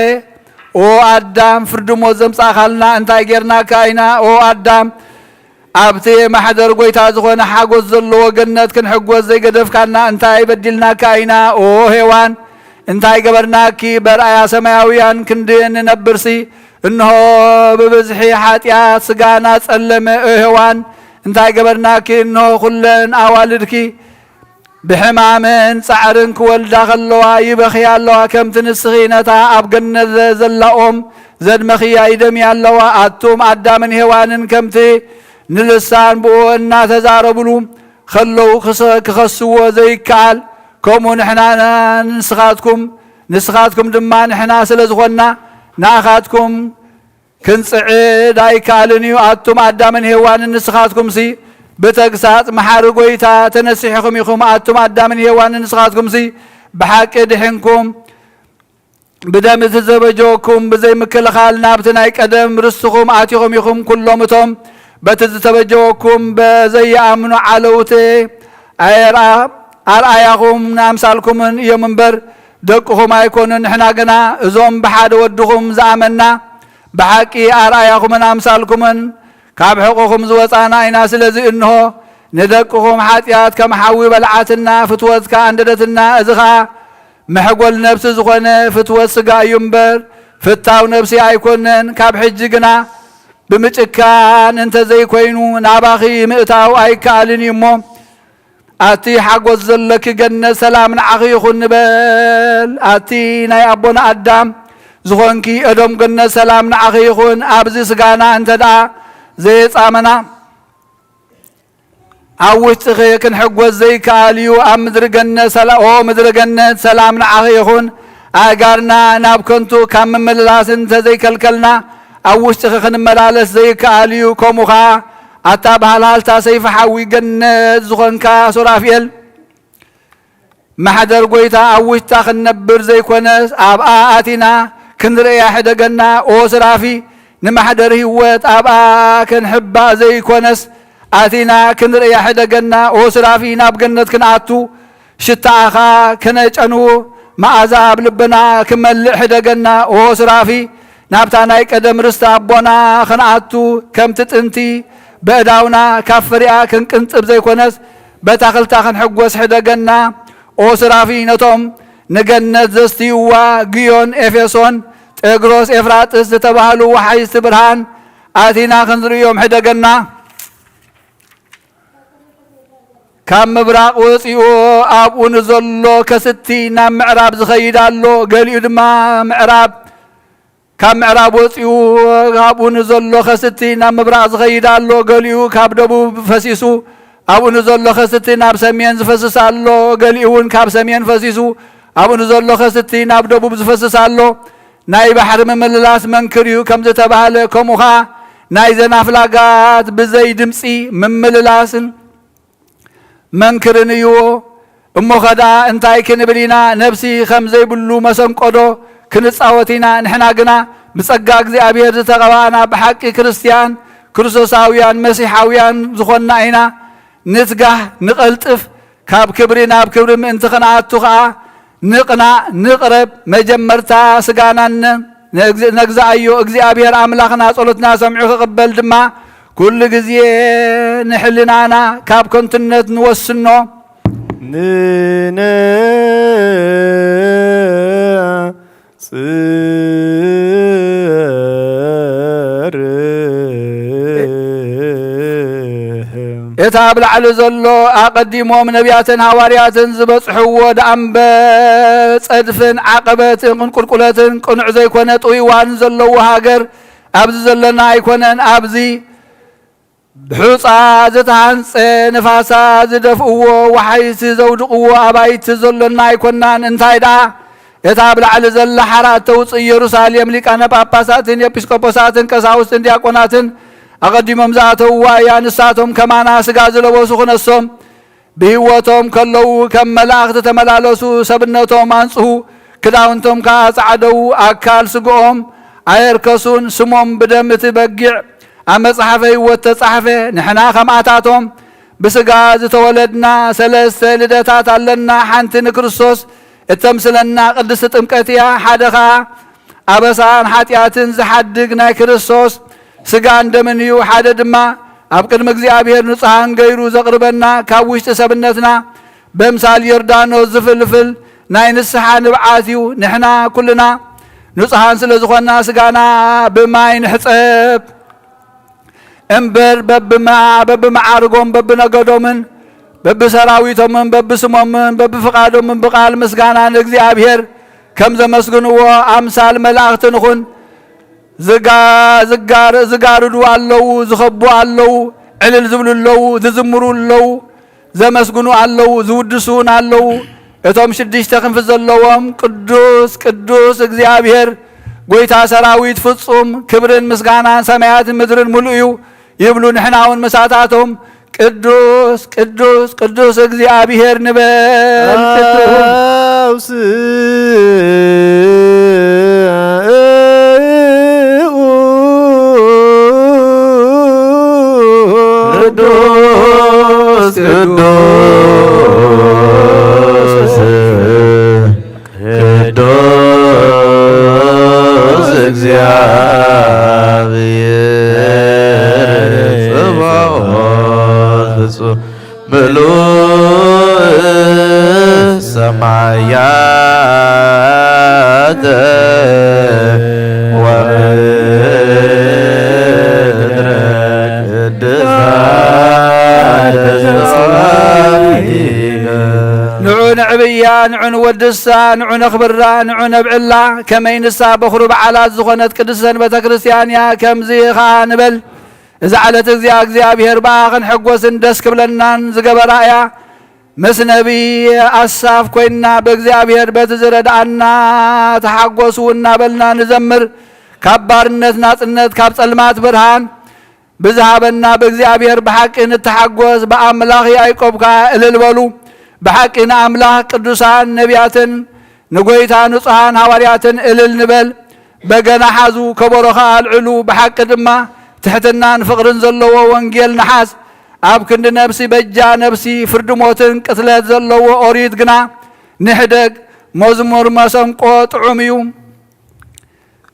ኦ ኣዳም፣ ፍርዲ ሞት ዘምጻእካልና እንታይ ጌርናካ ኢና? ኦ ኣዳም፣ ኣብቲ ማሕደር ጎይታ ዝኾነ ሓጎስ ዘለዎ ገነት ክንሕጎስ ዘይገደፍካና እንታይ በዲልናካ ኢና? ኦ ሄዋን፣ እንታይ ገበርናኪ? በርኣያ ሰማያውያን ክንዲ እንነብርሲ፣ እንሆ ብብዝሒ ሓጢኣት ስጋና ጸለመ። ኦ ሄዋን፣ እንታይ ገበርናኪ? እንሆ ኩለን ኣዋልድኪ ብሕማምን ጻዕርን ክወልዳ ከለዋ ይበኽያ ኣለዋ። ከምቲ ንስኺ ነታ ኣብ ገነት ዘላ ኦም ዘድመኽያ ይደምያ ኣለዋ። ኣቱም ኣዳምን ሄዋንን ከምቲ ንልሳን ብኡ እናተዛረቡሉ ከለዉ ክሰ-፣ ክኸስዎ ዘይከኣል፣ ከምኡ ንሕና ንስኻትኩም፣ ንስኻትኩም ድማ ንሕና ስለ ዝኾንና ንኣኻትኩም ክንጽዕድ ኣይከኣልን እዩ። ኣቱም ኣዳምን ሄዋንን ንስኻትኩምሲ ብተግሳጽ መሓሪ ጐይታ ተነሲሕኹም ኢኹም። ኣቱም ኣዳምን ሄዋንን ንስኻትኩምሲ ብሓቂ ድሒንኩም፣ ብደም እቲ ዝተበጀወኩም ብዘይ ምክልኻል ናብቲ ናይ ቀደም ርስትኹም ኣቲኹም ኢኹም። ኩሎም እቶም በቲ ዝተበጀወኩም በዘይኣምኑ ዓለውቲ ኣየርኣ-፣ ኣርኣያኹምን ኣምሳልኩምን እዮም እምበር ደቅኹም ኣይኮኑን። ንሕና ግና እዞም ብሓደ ወድኹም ዝኣመንና ብሓቂ ኣርኣያኹምን ኣምሳልኩምን ካብ ሕቖኹም ዝወጻና ኢና። ስለዚ እንሆ ንደቅኹም ሓጢኣት ከም ሓዊ በልዓትና፣ ፍትወት ከኣ ኣንደደትና። እዚ ኸኣ መሕጎል ነፍሲ ዝኾነ ፍትወት ስጋ እዩ እምበር ፍታው ነፍሲ ኣይኮነን። ካብ ሕጂ ግና ብምጭካን እንተ ዘይኮይኑ ናባኺ ምእታው ኣይከኣልን እዩ እሞ፣ ኣቲ ሓጎስ ዘለኪ ገነት ሰላም ንዓኺ ይኹን ንበል። ኣቲ ናይ ኣቦና ኣዳም ዝኾንኪ ኤዶም ገነት ሰላም ንዓኺ ይኹን። ኣብዚ ስጋና እንተ ደኣ ዘየጻመና ኣብ ውሽጥኺ ክንሕጎስ ዘይከኣል እዩ። ኣብ ምድሪ ገነት ሰላ-፣ ኦ ምድሪ ገነት ሰላም ንዓኺ ይኹን። ኣእጋርና ናብ ከንቱ ካብ ምምልላስ እንተ ዘይከልከልና ኣብ ውሽጥኺ ክንመላለስ ዘይከኣል እዩ። ከምኡ ኸኣ ኣታ ብሃልሃልታ ሰይፊ ሓዊ ገነት ዝኾንካ ሱራፊኤል፣ ማሕደር ጐይታ ኣብ ውሽጣ ክንነብር ዘይኮነስ ኣብኣ ኣቲና ክንርእያ ሕደገና። ኦ ሱራፊ፣ ንማሕደር ህይወት ኣብኣ ክንሕባእ ዘይኮነስ ኣቲና ክንርእያ ሕደገና። ኦ ሱራፊ፣ ናብ ገነት ክንኣቱ ሽታኣኻ ከነጨኑ መኣዛ ኣብ ልብና ክመልእ ሕደገና። ኦ ሱራፊ፣ ናብታ ናይ ቀደም ርስቲ ኣቦና ክንኣቱ ከምቲ ጥንቲ በእዳውና ካብ ፍሪኣ ክንቅንጥብ ዘይኮነስ በታ ክልታ ክንሕጎስ ሕደገና። ኦ ስራፊ፣ ነቶም ንገነት ዘስትይዋ ግዮን ኤፌሶን፣ ጤግሮስ፣ ኤፍራጥስ ዝተባህሉ ወሓይዝቲ ብርሃን ኣቲና ክንርእዮም ሕደገና። ካብ ምብራቕ ወፂኡ ኣብኡ ንዘሎ ከስቲ ናብ ምዕራብ ዝኸይድ ኣሎ። ገሊኡ ድማ ምዕራብ ካብ ምዕራብ ወፂኡ ኣብኡ ንዘሎ ከስቲ ናብ ምብራቕ ዝኸይድ ኣሎ። ገሊኡ ካብ ደቡብ ፈሲሱ ኣብኡ ንዘሎ ከስቲ ናብ ሰሜን ዝፈስስ ኣሎ። ገሊኡ እውን ካብ ሰሜን ፈሲሱ ኣብኡ ንዘሎ ከስቲ ናብ ደቡብ ዝፈስስ ኣሎ። ናይ ባሕሪ ምምልላስ መንክር እዩ ከም ዝተባህለ፣ ከምኡ ኸዓ ናይ ዘናፍላጋት ብዘይ ድምፂ ምምልላስን መንክርን እዩ። እሞ ኸዳ እንታይ ክንብል ኢና? ነፍሲ ከም ዘይብሉ መሰንቆዶ ክንጻወት ኢና? ንሕና ግና ብጸጋ እግዚኣብሔር ዝተቐባእና ብሓቂ ክርስትያን፣ ክርስቶሳውያን፣ መሲሓውያን ዝኾንና ኢና። ንትጋህ፣ ንቐልጥፍ፣ ካብ ክብሪ ናብ ክብሪ ምእንቲ ክንኣቱ ኸኣ ንቕናእ፣ ንቕረብ። መጀመርታ ስጋና ነ-፣ ነግዝ-፣ ነግዛኣዮ። እግዚኣብሔር ኣምላኽና ጸሎትና ሰሚዑ ክቕበል ድማ ኩሉ ግዜ ንሕልናና ካብ ከንቱነት ንወስኖ። ንነጽርህ። እቲ ኣብ ላዕሊ ዘሎ ኣቐዲሞም ነቢያትን ሃዋርያትን ዝበጽሕዎ ደኣምበር ጸድፍን ዓቐበትን ቁልቁለትን ቅኑዕ ዘይኮነ ጥውይዋን ዘለዎ ሃገር ኣብዚ ዘለና ኣይኮነን። ኣብዚ ብሑጻ ዝተሃንጸ፣ ንፋሳት ዝደፍእዎ፣ ወሓይዝቲ ዘውድቕዎ ኣባይቲ ዘሎና ኣይኮናን። እንታይ ደኣ፣ እታ ኣብ ላዕሊ ዘላ ሓራ እተውጽእ ኢየሩሳሌም፣ ሊቃነ ጳጳሳትን ኤጲስቆጶሳትን ቀሳውስትን ዲያቆናትን ኣቐዲሞም ዝኣተውዋ እያ። ንሳቶም ከማና ስጋ ዝለበሱ ክነሶም፣ ብህይወቶም ከለዉ ከም መላእኽቲ ተመላለሱ፣ ሰብነቶም ኣንጽሁ፣ ክዳውንቶም ከኣ ጻዕደዉ፣ ኣካል ስግኦም ኣየርከሱን። ስሞም ብደም እቲ በጊዕ ኣብ መጽሓፈ ህይወት ተጻሕፈ። ንሕና ከምኣታቶም ብስጋ ዝተወለድና ሰለስተ ልደታት ኣለና። ሓንቲ ንክርስቶስ እተምስለና ቅድስቲ ጥምቀት እያ። ሓደ ኸኣ ኣበሳን ሓጢኣትን ዝሓድግ ናይ ክርስቶስ ስጋን ደምን እዩ። ሓደ ድማ ኣብ ቅድሚ እግዚኣብሔር ንጹሃን ገይሩ ዘቕርበና ካብ ውሽጢ ሰብነትና በምሳል ዮርዳኖስ ዝፍልፍል ናይ ንስሓ ንብዓት እዩ። ንሕና ኩልና ንጹሃን ስለ ዝኾንና ስጋና ብማይ ንሕጸብ እምበር በብማ-፣ በብመዓርጎም በብነገዶምን በብሰራዊቶምን በብስሞምን በብፍቓዶምን ብቓል ምስጋና ንእግዚኣብሔር ከም ዘመስግንዎ ኣምሳል መላእኽቲ ንኹን። ዝጋ-፣ ዝጋር-፣ ዝጋርዱ ኣለዉ፣ ዝኸቡ ኣለዉ፣ ዕልል ዝብሉ ኣለዉ፣ ዝዝምሩ ኣለዉ፣ ዘመስግኑ ኣለዉ፣ ዝውድሱ እውን ኣለዉ። እቶም ሽዱሽተ ክንፊ ዘለዎም ቅዱስ ቅዱስ እግዚኣብሔር ጐይታ ሰራዊት ፍጹም ክብርን ምስጋናን ሰማያትን ምድርን ምሉእ እዩ ይብሉ። ንሕና እውን ምሳታቶም ቅዱስ ቅዱስ ቅዱስ እግዚኣብሔር ንበል። ቅዱስ ቅዱስ ቅዱስ ቅዱስ እግዚአብሔር ጽባኦት ፍጹም ምሉእ ሰማያተ ወምድረ ቅድስተ ስብሐቲከ። ንዑ ነዕብያ፣ ንዑ ንወድሳ፣ ንዑ ነኽብራ፣ ንዑ ነብዕላ። ከመይ ንሳ በኹሪ በዓላት ዝኾነት ቅድስት ሰንበተ ክርስቲያን እያ። ከምዚ ኸኣ ንበል። እዛ ዕለት እዚኣ እግዚኣብሔር ብኣ ክንሕጎስን ደስ ክብለናን ዝገበራ እያ። ምስ ነቢይ ኣሳፍ ኮይንና ብእግዚኣብሔር በቲ ዝረድኣና ተሓጎሱ እናበልና ንዘምር። ካብ ባርነት ናጽነት፣ ካብ ጸልማት ብርሃን ብዝሃበና ብእግዚኣብሔር ብሓቂ ንተሓጎስ፣ ብኣምላኽ ያዕቆብ ከኣ እልል በሉ። ብሓቂ ንኣምላኽ ቅዱሳን ነቢያትን ንጐይታ ንጹሓን ሃዋርያትን እልል ንበል። በገና ሓዙ፣ ከበሮ ኸኣ ኣልዕሉ። ብሓቂ ድማ ትሕትናን ፍቕርን ዘለዎ ወንጌል ንሓዝ። ኣብ ክንዲ ነፍሲ በጃ ነፍሲ፣ ፍርዲ ሞትን ቅትለት ዘለዎ ኦሪት ግና ንሕደግ። መዝሙር መሰንቆ ጥዑም እዩ።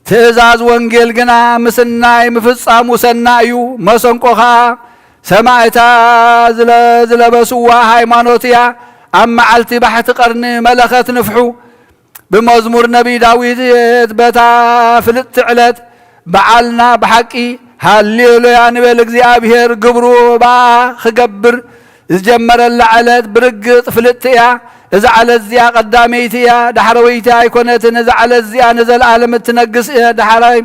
ትእዛዝ ወንጌል ግና ምስናይ ምፍጻሙ ሰናይ እዩ። መሰንቆ ኸኣ ሰማዕታ ዝለ-፣ ዝለበስዋ ሃይማኖት እያ። ኣብ መዓልቲ ባሕቲ ቀርኒ መለኸት ንፍሑ። ብመዝሙር ነቢይ ዳዊት በታ ፍልጥቲ ዕለት በዓልና ብሓቂ ሃሌሉያ ንበል፣ እግዚኣብሔር ግብሩ ብኣ ክገብር ዝጀመረላ ዕለት ብርግጽ ፍልጥቲ እያ። እዛ ዕለት እዚኣ ቀዳመይቲ እያ፣ ዳሕረወይቲ ኣይኮነትን። እዛ ዕለት እዚኣ ንዘለኣለም እትነግስ እያ። ዳሕራይ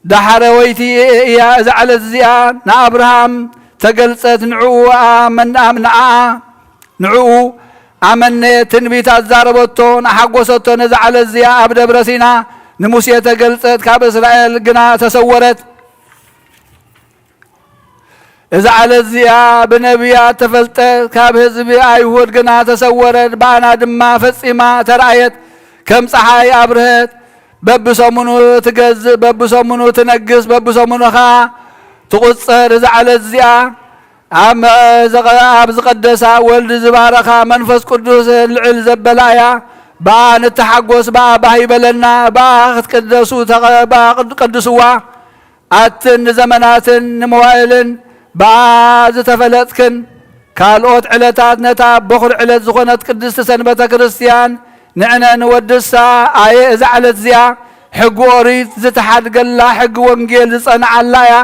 ዳሕረወይቲ እያ። እዛ ዕለት እዚኣ ንኣብርሃም ተገልጸት፣ ንዕኡ ኣመን-፣ ንዓ-፣ ንዕኡ ኣመነየት፣ ትንቢት ኣዛረበቶን ኣሓጎሰቶን። እዛ ዕለት እዚኣ ኣብ ደብረ ሲና ንሙሴ ተገልጸት፣ ካብ እስራኤል ግና ተሰወረት። እዛ ዕለት እዚኣ ብነቢያት ተፈልጠት፣ ካብ ህዝቢ ኣይሁድ ግና ተሰወረት፣ ብኣና ድማ ፈጺማ ተራእየት። ከም ጸሓይ ኣብርሀት፣ በብሰሙኑ ትገዝእ፣ በብሰሙኑ ትነግስ፣ በብሰሙኑ ኸኣ ትቑጸር። እዛ ዕለት እዚኣ ኣብ መ-፣ ዘቐ-፣ ኣብ ዝቐደሳ፣ ወልድ ዝባረኻ፣ መንፈስ ቅዱስ ልዕል ዘበላ እያ። ብኣ ንተሓጎስ፣ ብኣ ባህ ይበለና፣ ብኣ ክትቅደሱ ተቐ-፣ ብኣ ቅድ-፣ ቀድስዋ። ኣትን ንዘመናትን ንመዋእልን ብኣ ዝተፈለጥክን፣ ካልኦት ዕለታት ነታ በኹር ዕለት ዝኾነት ቅድስቲ ሰንበተ ክርስቲያን ንዕነ ንወድሳ። ኣየ እዛ ዕለት እዚኣ ሕጊ ኦሪት ዝተሓድገላ፣ ሕጊ ወንጌል ዝጸንዓላ እያ።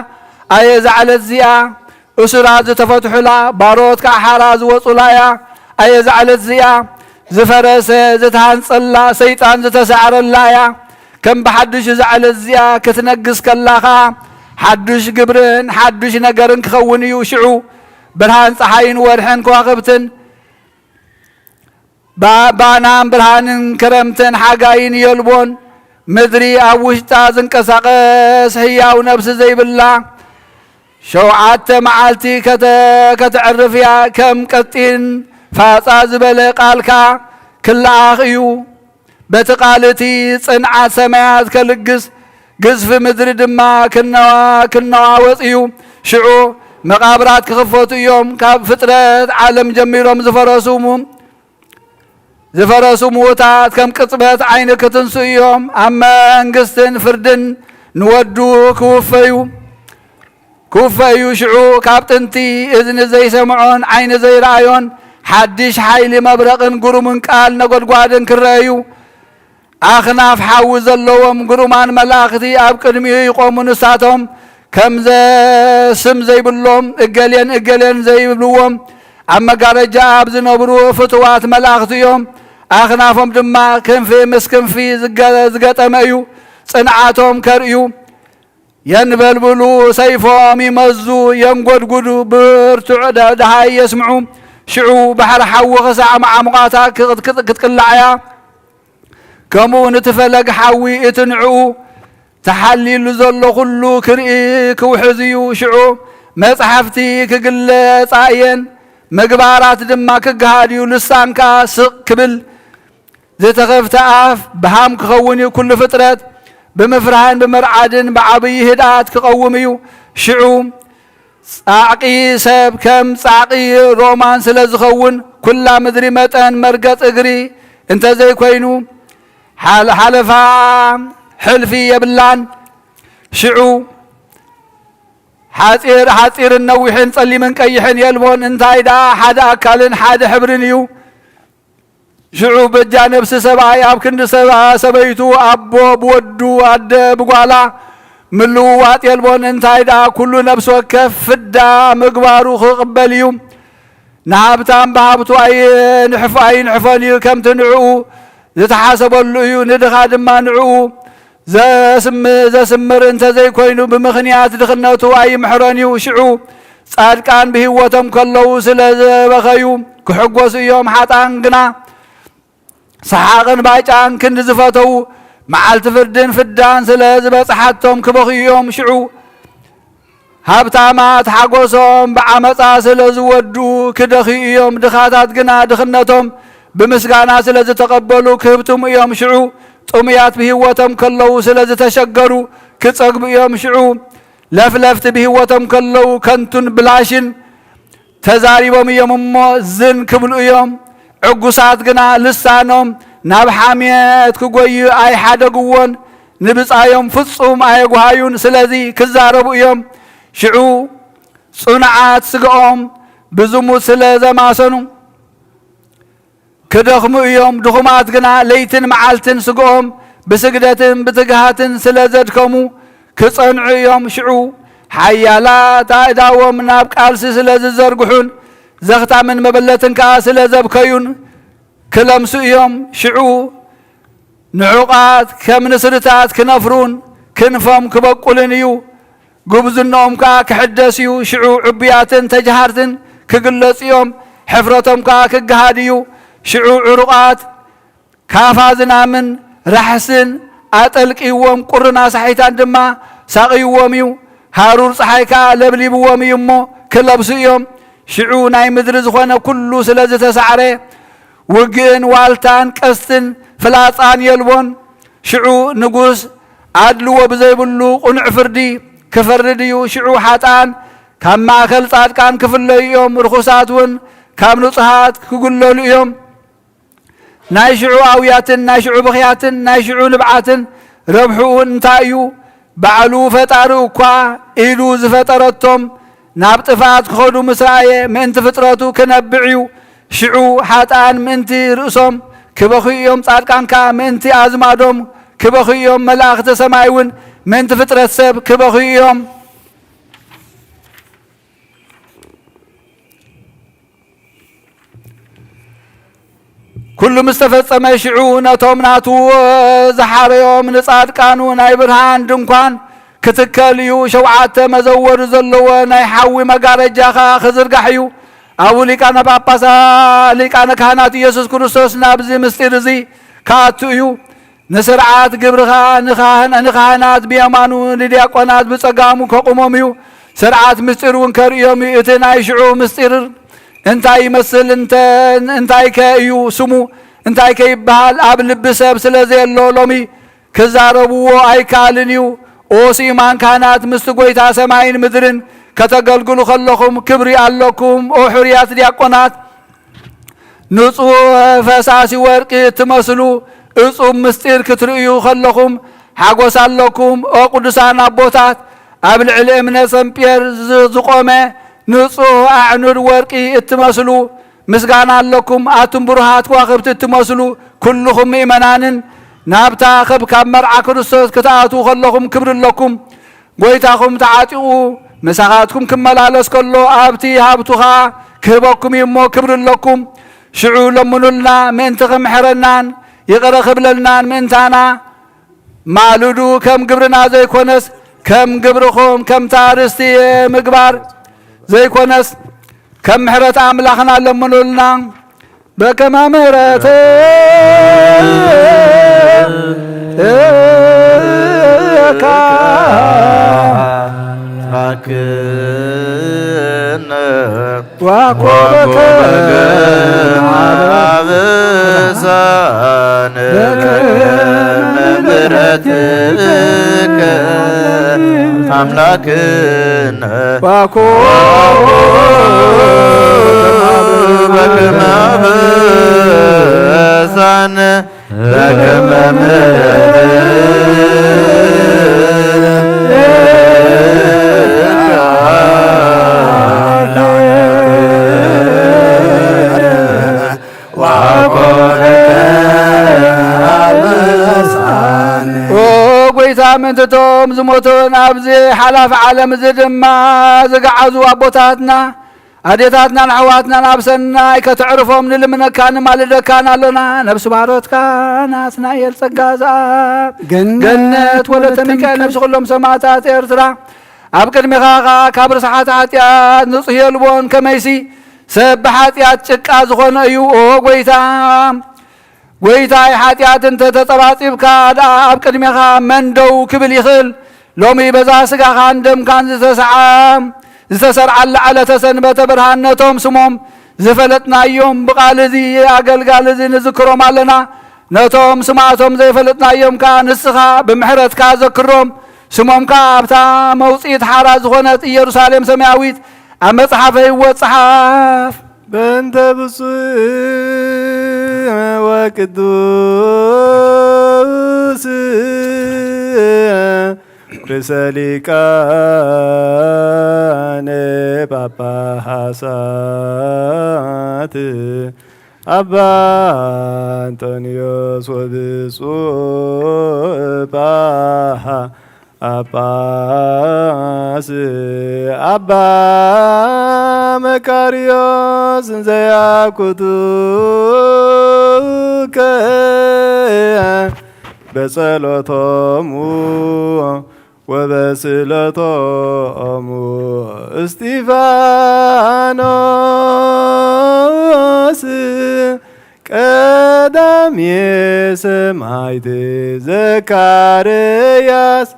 ኣየ እዛ ዕለት እዚኣ እሱራት ዝተፈትሑላ፣ ባሮት ከዓ ሓራ ዝወጹላ እያ። ኣየ እዛ ዕለት እዚኣ ዝፈረሰ ዝተሃንጸላ፣ ሰይጣን ዝተሳዕረላ እያ። ከም ብሓድሽ እዛ ዕለት እዚኣ ክትነግስ ከላ ኸኣ፣ ሓድሽ ግብርን ሓድሽ ነገርን ክኸውን እዩ። ሽዑ ብርሃን ጸሓይን ወርሕን ከዋኽብትን ባ-፣ ባናን ብርሃንን ክረምትን ሓጋይን የልቦን። ምድሪ ኣብ ውሽጣ ዝንቀሳቐስ ህያው ነብሲ ዘይብላ፣ ሸውዓተ መዓልቲ ከተ-፣ ከተዕርፍ እያ። ከም ቀጢን ፋጻ ዝበለ ቃልካ ክለኣኽ እዩ። በቲ ቃል እቲ ጽንዓት ሰማያት ከልግስ፣ ግዝፊ ምድሪ ድማ ክነዋ-፣ ክነዋወጽ እዩ። ሽዑ መቓብራት ክኽፈቱ እዮም። ካብ ፍጥረት ዓለም ጀሚሮም ዝፈረሱ ሙ-፣ ዝፈረሱ ምዉታት ከም ቅጽበት ዓይኒ ክትንስኡ እዮም። ኣብ መንግስትን ፍርድን ንወዱ ክውፈዩ፣ ክውፈዩ። ሽዑ ካብ ጥንቲ እዝኒ ዘይሰምዖን ዓይኒ ዘይረኣዮን ሓድሽ ሓይሊ መብረቕን ግሩምን ቃል ነጎድጓድን ክረአዩ። ኣኽናፍ ሓዊ ዘለዎም ግሩማን መላእኽቲ ኣብ ቅድሚኡ ይቖሙ። ንሳቶም ከም ዘ-፣ ስም ዘይብሎም እገሌን እገሌን ዘይብልዎም ኣብ መጋረጃ ኣብ ዝነብሩ ፍቱዋት መላእኽቲ እዮም። ኣኽናፎም ድማ ክንፊ ምስ ክንፊ ዝገ-፣ ዝገጠመ እዩ። ጽንዓቶም ከርእዩ የንበልብሉ፣ ሰይፎም ይመዙ፣ የንጎድጉዱ፣ ብርቱዕ ደ-፣ ደሃይ የስምዑ። ሽዑ ባሕሪ ሓዊ ክሳዕ መዓሙቓታ ክቕት-፣ ክቕት-፣ ክትቅላዕ እያ። ከምኡ ነቲ ፈለግ ሓዊ እቲ ንዕኡ ተሓሊሉ ዘሎ ኩሉ ክርኢ ክውሕዝ እዩ። ሽዑ መጻሕፍቲ ክግለጻ እየን፣ ምግባራት ድማ ክገሃድ እዩ። ልሳንካ ስቕ ክብል፣ ዝተኸፍተ ኣፍ ብሃም ክኸውን እዩ። ኩሉ ፍጥረት ብምፍራህን ብምርዓድን ብዓብዪ ህድኣት ክቐውም እዩ። ሽዑ ጻዕቂ ሰብ ከም ጻዕቂ ሮማን ስለ ዝኸውን፣ ኩላ ምድሪ መጠን መርገጽ እግሪ እንተዘይኮይኑ፣ ሓል-፣ ሓለፋ ሕልፊ የብላን። ሽዑ ሓጺር፣ ሓጺርን ነዊሕን ጸሊምን ቀይሕን የልቦን። እንታይ ደኣ ሓደ ኣካልን ሓደ ሕብርን እዩ። ሽዑ በጃ ነብሲ ሰብኣይ ኣብ ክንዲ ሰባ-፣ ሰበይቱ፣ ኣቦ ብወዱ፣ ኣደ ብጓላ ምልውዋጥ የልቦን። እንታይ ደኣ ኩሉ ነብሲ ወከፍ ፍዳ ምግባሩ ክቕበል እዩ። ንሃብታም ብሃብቱ ኣይንሕፍ-፣ ኣይንሕፎን እዩ፣ ከምቲ ንዕኡ ዝተሓሰበሉ እዩ። ንድኻ ድማ ንዕኡ ዘስም-፣ ዘስምር እንተዘይኮይኑ፣ ብምኽንያት ድኽነቱ ኣይምሕሮን እዩ። ሽዑ ጻድቃን ብህይወቶም ከለዉ ስለ ዝበኸዩ ክሕጎሱ እዮም። ሓጥኣን ግና ሰሓቕን ባጫን ክንዲ ዝፈተዉ፣ መዓልቲ ፍርድን ፍዳን ስለ ዝበጽሓቶም ክበኽዩ እዮም። ሽዑ ሃብታማት ሓጎሶም ብዓመጻ ስለ ዝወዱ ክደኽዩ እዮም። ድኻታት ግና ድኽነቶም ብምስጋና ስለ ዝተቐበሉ ክህብትሙ እዮም። ሽዑ ጥሙያት ብህይወቶም ከለዉ ስለ ዝተሸገሩ ክጸግቡ እዮም። ሽዑ ለፍለፍቲ ብህይወቶም ከለዉ ከንቱን ብላሽን ተዛሪቦም እዮም እሞ ዝን ክብሉ እዮም። ዕጉሳት ግና ልሳኖም ናብ ሓሜት ክጎዩ ኣይሓደግዎን፣ ንብጻዮም ፍጹም ኣየጉሃዩን። ስለዚ ክዛረቡ እዮም። ሽዑ ጽኑዓት ስጋኦም ብዝሙት ስለ ዘማሰኑ ክደኽሙ እዮም። ድኹማት ግና ለይትን መዓልትን ስጋኦም ብስግደትን ብትግሃትን ስለ ዘድከሙ ክጸንዑ እዮም። ሽዑ ሓያላት ኣእዳዎም ናብ ቃልሲ ስለ ዝዘርግሑን ዘኽታምን መበለትን ከኣ ስለ ዘብከዩን ክለምሱ እዮም። ሽዑ ንዑቓት ከም ንስርታት ክነፍሩን ክንፎም ክበቁልን እዩ። ጉብዝንኦም ከኣ ክሕደስ እዩ። ሽዑ ዕቡያትን ተጀሃርትን ክግለጹ እዮም። ሕፍረቶም ከኣ ክገሃድ እዩ። ሽዑ ዕሩቓት ካፋ ዝናምን ራሕስን ኣጠልቅይዎም፣ ቁርን ኣሳሒታን ድማ ሳቕይዎም እዩ። ሃሩር ጸሓይ ከኣ ለብሊብዎም እዩ እሞ ክለብሱ እዮም። ሽዑ ናይ ምድሪ ዝኾነ ኩሉ ስለ ዝተሳዕረ፣ ውግእን ዋልታን ቀስትን ፍላጻን የልቦን። ሽዑ ንጉስ ኣድልዎ ብዘይብሉ ቕኑዕ ፍርዲ ክፈርድ እዩ። ሽዑ ሓጥኣን ካብ ማእከል ጻድቃን ክፍለዩ እዮም፣ ርኹሳት እውን ካብ ንጹሃት ክጉለሉ እዮም። ናይ ሽዑ ኣውያትን ናይ ሽዑ ብኽያትን ናይ ሽዑ ንብዓትን ረብሕኡ እንታይ እዩ? ባዕሉ ፈጣሪ እኳ ኢዱ ዝፈጠረቶም ናብ ጥፍኣት ክኸዱ ምስ ረኣየ፣ ምእንቲ ፍጥረቱ ክነብዕ እዩ። ሽዑ ሓጥኣን ምእንቲ ርእሶም ክበኽዩ እዮም፣ ጻድቃን ከኣ ምእንቲ ኣዝማዶም ክበኽዩ እዮም። መላእኽቲ ሰማይ እውን ምእንቲ ፍጥረት ሰብ ክበኽዩ እዮም። ኩሉ ምስ ተፈጸመ፣ ሽዑ ነቶም ናቱ ዝሓረዮም ንጻድቃኑ ናይ ብርሃን ድንኳን ክትከል እዩ። ሸውዓተ መዘወሪ ዘለዎ ናይ ሓዊ መጋረጃ ኸኣ ክዝርጋሕ እዩ። ኣብኡ ሊቃነ ጳጳሳት ሊቃነ ካህናት ኢየሱስ ክርስቶስ ናብዚ ምስጢር እዚ ክኣቱ እዩ። ንስርዓት ግብርኻ ንኻህን-፣ ንካህናት ብየማኑ ንዲያቆናት ብጸጋሙ ከቑሞም እዩ። ስርዓት ምስጢር እውን ከርእዮም እዩ። እቲ ናይ ሽዑ ምስጢር እንታይ ይመስል? እንተ-፣ እንታይ ከ እዩ ስሙ? እንታይ ከ ይበሃል? ኣብ ልቢ ሰብ ስለ ዘየሎ ሎሚ ክዛረብዎ ኣይከኣልን እዩ። ኦ ስዩማን ካህናት፣ ምስቲ ጐይታ ሰማይን ምድርን ከተገልግሉ ከለኹም ክብሪ ኣለኩም። ኦ ሕሩያት ዲያቆናት፣ ንጹህ ፈሳሲ ወርቂ እትመስሉ እጹብ ምስጢር ክትርእዩ ከለኹም ሓጎስ ኣለኩም። ኦ ቅዱሳን ኣቦታት፣ ኣብ ልዕሊ እምነ ሰምጴር ዝ-፣ ዝቖመ ንጹህ ኣዕኑድ ወርቂ እትመስሉ ምስጋና ኣለኩም። ኣቱም ብሩሃት ከዋኽብቲ እትመስሉ ኩልኹም ምእመናንን ናብታ ኽብካብ መርዓ ክርስቶስ ክትኣትዉ ከለኹም ክብሪ ኣለኩም። ጐይታኹም ተዓጢቑ ምሳኻትኩም ክመላለስ ከሎ ኣብቲ ሃብቱ ኸኣ ክህበኩም እዩ እሞ ክብሪ ኣለኩም። ሽዑ ለምኑልና ምእንቲ ክምሕረናን ይቕረ ክብለልናን ምእንታና። ማልዱ ከም ግብርና ዘይኮነስ ከም ግብርኹም ከምታ ርስቲ ምግባር ዘይኮነስ ከም ምሕረት ኣምላኽና ለምኑልና። በከመ ምሕረትከ ኣምላክነ ወኮበከ አበሳነ በከመ ምሕረትከ አምላክነ ወኮበከ አበሳነ በከመ ምሕረትከ ወኮበከ አበሳነ። ኦ ጐይታ፣ ምእንትቶም ዝሞቱን ኣብዚ ሓላፊ ዓለም እዚ ድማ ዝገዓዙ ኣቦታትና ኣዴታትናን ኣሕዋትናን ኣብ ሰናይ ከተዕርፎም ንልምነካን ንማልደካን ኣሎና። ነፍሲ ባሮትካ ናትናኤል ጸጋ ዘኣብ ገነት ገነት ወለተ ወለተ ሚካኤል ሚካኤል። ነፍሲ ኩሎም ሰማዕታት ኤርትራ ኣብ ቅድሜኻ ኸኣ ካብ ርስሓት ሓጢኣት ንጹህ የልቦን። ከመይሲ ሰብ ብሓጢኣት ጭቃ ዝኾነ እዩ። ኦ ጐይታ፣ ጐይታይ፣ ሓጢኣት እንተ ተጸባጺብካ ደኣ ኣብ ቅድሜኻ መን ደው ክብል ይኽእል? ሎሚ በዛ ስጋኻን ደምካን ዝተሰዓ-፣ ዝተሰርዓላ ዕለተ ሰንበተ ብርሃን ነቶም ስሞም ዝፈለጥናዮም ብቓል እዚ ኣገልጋሊ እዚ ንዝክሮም ኣለና። ነቶም ስማቶም ዘይፈለጥናዮም ከኣ ንስኻ ብምሕረትካ ዘክሮም። ስሞም ከኣ ኣብታ መውጽኢት ሓራ ዝኾነት ኢየሩሳሌም ሰማያዊት ኣብ መጽሓፈ ህይወት ጸሓፍ። በእንተ ብፁዕ ወቅዱስ ርእሰ ሊቃነ ጳጳሳት ኣባ እንጦንዮስ ወብፁዕ ጳጳስ ኣባ መቃርዮስ እንዘ ያኩቱከ በጸሎቶሙ ወበስእለቶሙ እስጢፋኖስ ቀዳሜ ሰማዕት ዘካርያስ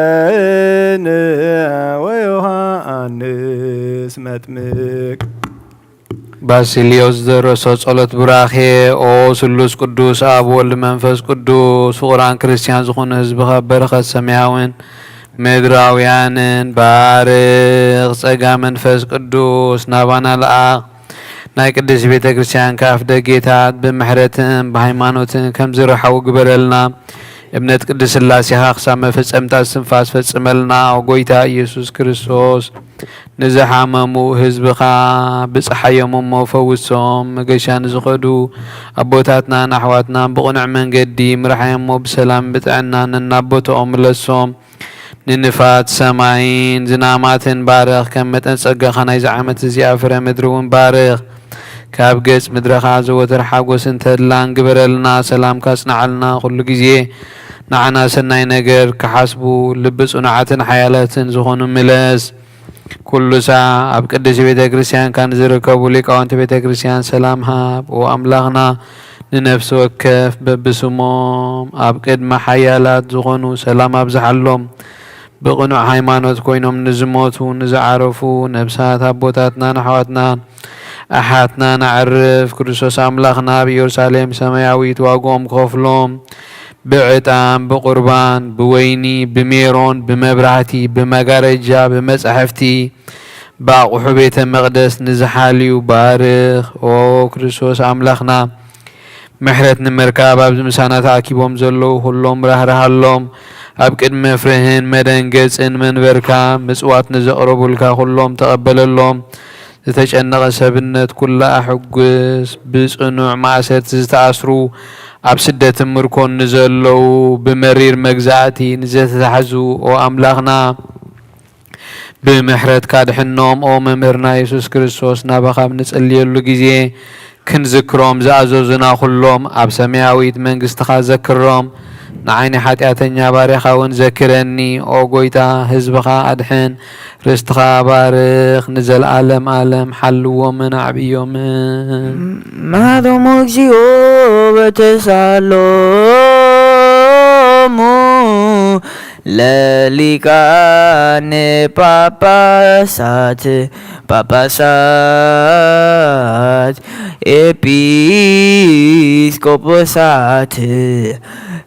ካህን ወዮሃንስ መጥምቅ። ባሲልዮስ ዝደረሶ ጸሎት ቡራኬ። ኦ ስሉስ ቅዱስ ኣብ ወልድ መንፈስ ቅዱስ ፍቑራን ክርስቲያን ዝኾኑ ህዝብኻ በረኸት ሰማያውን ምድራውያንን ባርኽ። ጸጋ መንፈስ ቅዱስ ናባና ለኣኽ። ናይ ቅድስት ቤተ ክርስቲያን ከኣፍ ደጌታት ብምሕረትን ብሃይማኖትን ከም ዝረሓዉ ግበረልና። እምነት ቅድስት ሥላሴኻ ክሳብ መፈጸምታ እስትንፋስ ፈጽመልና። ኦ ጎይታ ኢየሱስ ክርስቶስ፣ ንዝሓመሙ ህዝብኻ ብጽሓዮም እሞ ፈውሶም። መገሻ ንዝኸዱ ኣቦታትናን ኣሕዋትናን ብቕኑዕ መንገዲ ምርሓዮም እሞ ብሰላም ብጥዕና ነናቦትኦም ምለሶም። ንንፋት ሰማይን ዝናማትን ባርኽ። ከም መጠን ጸጋኻ ናይዚ ዓመት እዚኣ ፍረ ምድሪ እውን ባርኽ። ካብ ገጽ ምድርኻ ዘወትር ሓጎስን ተድላን ግበረልና። ሰላምካ ጽንዓልና። ኩሉ ግዜ ንዓና ሰናይ ነገር ክሓስቡ ልቢ ጽኑዓትን ሓያላትን ዝኾኑ ምለስ። ኩሉ ሳዕ ኣብ ቅድስቲ ቤተ ክርስቲያንካ ንዝርከቡ ሊቃውንቲ ቤተ ክርስቲያን ሰላም ሃብ። ኦ ኣምላኽና፣ ንነፍሲ ወከፍ በብስሞም ኣብ ቅድሚ ሓያላት ዝኾኑ ሰላም ኣብዝሓሎም። ብቕኑዕ ሃይማኖት ኮይኖም ንዝሞቱ ንዝዓረፉ ነብሳት ኣቦታትናን ኣሕዋትናን ኣሓትናን ኣዕርፍ። ክርስቶስ ኣምላኽና ኣብ ኢየሩሳሌም ሰማያዊት ዋግኦም ክኸፍሎም ብዕጣን፣ ብቁርባን፣ ብወይኒ፣ ብሜሮን፣ ብመብራህቲ፣ ብመጋረጃ፣ ብመጻሕፍቲ፣ ብኣቑሑ ቤተ መቕደስ ንዝሓልዩ ባርኽ። ኦ ክርስቶስ ኣምላኽና፣ ምሕረት ንምርካብ ኣብዚ ምሳና ተኣኪቦም ዘለዉ ኩሎም ራህርሃሎም። ኣብ ቅድሚ መፍርህን መደንገጽን መንበርካ ምጽዋት ንዘቕረቡልካ ኩሎም ተቐበለሎም። ዝተጨነቐ ሰብነት ኩላ ኣሕጉስ። ብጽኑዕ ማእሰርቲ ዝተኣስሩ፣ ኣብ ስደትን ምርኮን ንዘለዉ፣ ብመሪር መግዛእቲ ንዘተታሕዙ፣ ኦ ኣምላኽና፣ ብምሕረትካ ድሕኖም። ኦ መምህርና የሱስ ክርስቶስ፣ ናባኻ ኣብ ንጽልየሉ ግዜ ክንዝክሮም ዝኣዘዙና ኩሎም ኣብ ሰማያዊት መንግስትኻ ዘክሮም። ንዓይ ንሓጢኣተኛ ባርያኻ እውን ዘክረኒ። ኦ ጎይታ፣ ህዝብኻ ኣድሕን፣ ርስትኻ ባርኽ፣ ንዘለኣለም ኣለም ሓልዎምን ኣዕብዮምን። ማሮሙ እግዚኦ በተሳሎሙ ለሊቃነ ጳጳሳት ጳጳሳት ኤጲስቆጶሳት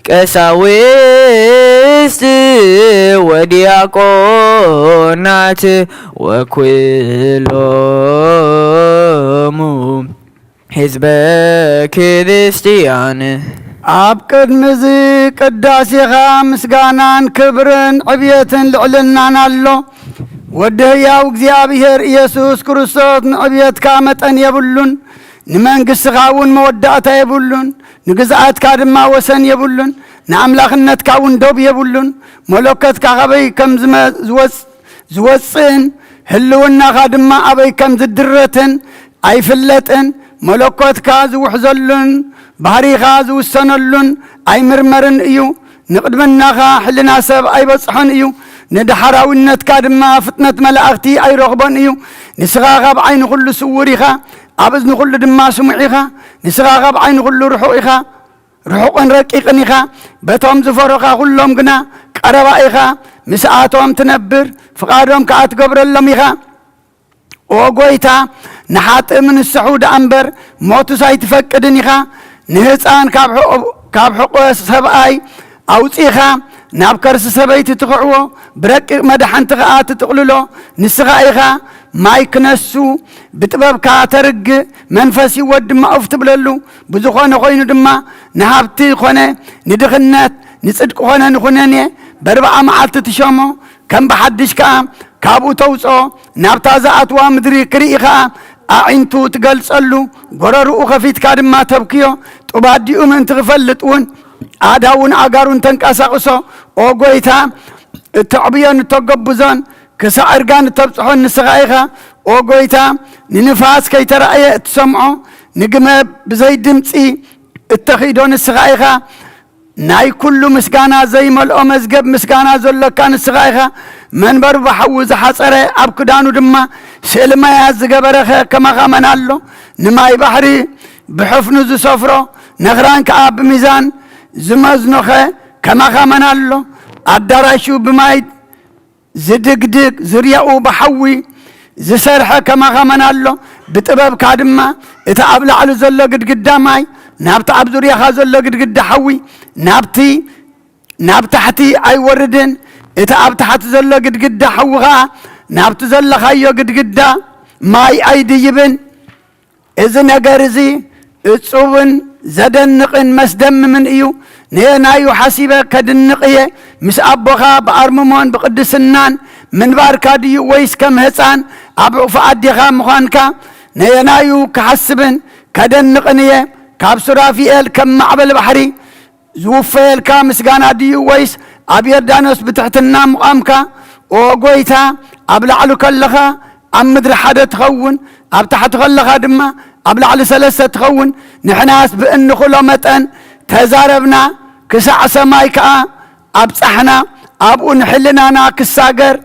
ቀሳውስት ወዲያቆናት ወኩሎሙ ህዝበ ክርስቲያን። ኣብ ቅድሚ እዚ ቅዳሴኻ ምስጋናን ክብርን ዕብየትን ልዕልናን ኣሎ። ወዲ ህያው እግዚኣብሔር ኢየሱስ ክርስቶስ ንዕብየትካ መጠን የብሉን፣ ንመንግሥትኻ እውን መወዳእታ የብሉን፣ ንግዝኣትካ ድማ ወሰን የብሉን፣ ንኣምላኽነትካ እውን ዶብ የብሉን። መለኮትካ ካበይ ከም ዝመ-፣ ዝወጽ-፣ ዝወጽእን ህልውናኻ ድማ ኣበይ ከም ዝድረትን ኣይፍለጥን። መለኮትካ ዝውሕዘሉን ባህሪኻ ዝውሰነሉን ኣይምርመርን እዩ። ንቕድምናኻ ሕልና ሰብ ኣይበጽሖን እዩ፣ ንደሓራዊነትካ ድማ ፍጥነት መላእኽቲ ኣይረኽቦን እዩ። ንስኻ ካብ ዓይኒ ኩሉ ስዉር ኢኻ፣ ኣብ እዝኒ ኩሉ ድማ ስሙዕ ኢኻ። ንስኻ ካብ ዓይኒ ኩሉ ርሑቕ ኢኻ፣ ርሑቕን ረቂቕን ኢኻ። በቶም ዝፈሩኻ ኩሎም ግና ቀረባ ኢኻ። ምስኣቶም ትነብር፣ ፍቓዶም ከኣ ትገብረሎም ኢኻ። ኦ ጐይታ፣ ንሓጥእ ምንስሑ ደኣ እምበር ሞቱስ ኣይትፈቅድን ኢኻ። ንህፃን ካብ ሕቑ-፣ ካብ ሕቖ ሰብኣይ ኣውፂእኻ ናብ ከርሲ ሰበይቲ ትኽዕዎ፣ ብረቂቕ መድሓንቲ ኸዓ ትጥቕልሎ ንስኻ ኢኻ። ማይ ክነሱ ብጥበብካ ተርግእ፣ መንፈስ ህይወት ድማ ኡፍ ትብለሉ። ብዝኾነ ኾይኑ ድማ ንሃብቲ ኾነ ንድኽነት፣ ንጽድቂ ኾነ ንኹነኔ በርብዓ መዓልቲ ትሸሞ፣ ከም ብሓድሽ ከኣ ካብኡ ተውጽኦ፣ ናብታ ዝኣትዋ ምድሪ ክርኢ ከኣ ኣዒንቱ ትገልጸሉ፣ ጎረርኡ ከፊትካ ድማ ተብክዮ፣ ጡብ ኣዲኡ ምእንቲ ክፈልጥ እውን ኣእዳውን ኣእጋሩን ተንቀሳቕሶ። ኦ ጐይታ፣ እተዕብዮን እተገብዞን ክሳዕ እርጋን እተብጽሖን ንስኻ ኢኻ። ኦ ጐይታ፣ ንንፋስ ከይተራእየ እትሰምዖ፣ ንግመ ብዘይ ድምጺ እተኺዶ ንስኻ ኢኻ። ናይ ኩሉ ምስጋና ዘይመልኦ መዝገብ ምስጋና ዘሎካ ንስኻ ኢኻ። መንበሩ ብሓዊ ዝሓጸረ፣ ኣብ ክዳኑ ድማ ስእሊ ማያት ዝገበረኸ ከማኻ መን ኣሎ? ንማይ ባሕሪ ብሕፍኑ ዝሰፍሮ፣ ነኽራን ከኣ ብሚዛን ዝመዝኖኸ ከማኻ መን ኣሎ? ኣዳራሹ ብማይ ዝድግድግ፣ ዙርያኡ ብሓዊ ዝሰርሐ ከማኻ መን ኣሎ? ብጥበብካ ድማ እቲ ኣብ ላዕሊ ዘሎ ግድግዳ ማይ ናብቲ ኣብ ዙርያኻ ዘሎ ግድግዳ ሓዊ፣ ናብቲ ናብ ታሕቲ ኣይወርድን፣ እቲ ኣብ ታሕቲ ዘሎ ግድግዳ ሓዊ ኸኣ ናብቲ ዘለኻዮ ግድግዳ ማይ ኣይድይብን። እዚ ነገር እዚ እጹብን ዘደንቕን መስደምምን እዩ። ነየናዩ ሓሲበ ከድንቕ እየ? ምስ ኣቦኻ ብኣርምሞን ብቕድስናን ምንባርካ ድዩ፣ ወይስ ከም ህጻን ኣብ ሕቑፊ ኣዴኻ ምዃንካ? ነየናዩ ክሓስብን ከደንቕን እየ? ካብ ሱራፊኤል ከም ማዕበል ባሕሪ ዝውፈየልካ ምስጋና ድዩ፣ ወይስ ኣብ ዮርዳኖስ ብትሕትና ምቋምካ? ኦ ጐይታ፣ ኣብ ላዕሊ ከለኻ ኣብ ምድሪ ሓደ ትኸውን፣ ኣብ ታሕቲ ከለኻ ድማ ኣብ ላዕሊ ሰለስተ ትኸውን። ንሕናስ ብእንኽሎ መጠን ተዛረብና፣ ክሳዕ ሰማይ ከኣ ኣብጻሕና፣ ኣብኡ ንሕልናና ክሳገር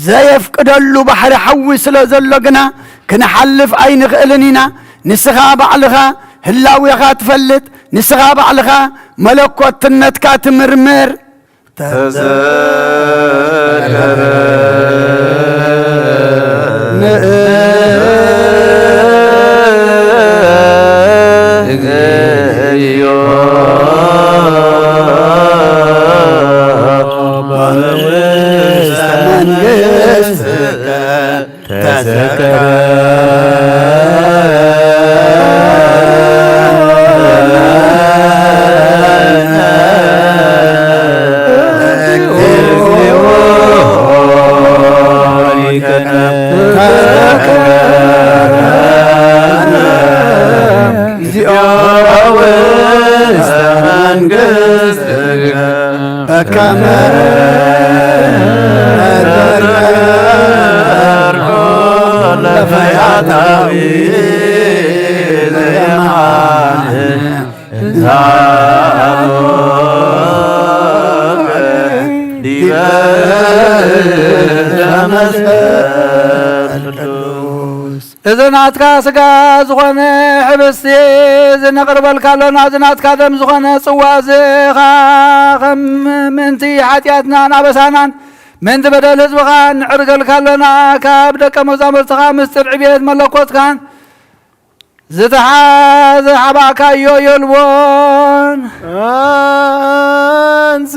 ዘየፍቅደሉ ባሕሪ ሓዊ ስለ ዘሎ ግና ክንሓልፍ ኣይንኽእልን ኢና። ንስኻ ባዕልኻ ህላዌኻ ትፈልጥ፣ ንስኻ ባዕልኻ መለኮትነትካ ትምርምር። ተዘከረ ንእዮ በውስተ መንግሥትከ ተዘከረ እግዚኦ ውስተ መንግሥትከ በከመ ለፈያታዊ ዘየማን ዲበ መስቀል ቅዱስ። እዚ ናትካ ስጋ ዝኾነ ሕብስቲ፣ እዚ ነቕርበልካ ኣሎና። እዚ ናትካ ደም ዝኾነ ጽዋ፣ እዚ ኸኣ ከም ምእንቲ ሓጢኣትናን ኣበሳናን ምእንቲ በደል ህዝብኻ ንዕርገልካ ኣሎና። ካብ ደቀ መዛሙርትኻ ምስጢር ዕቤት መለኮትካን ዝተሓዘ ሓባእካዮ የልቦን። ኣንስ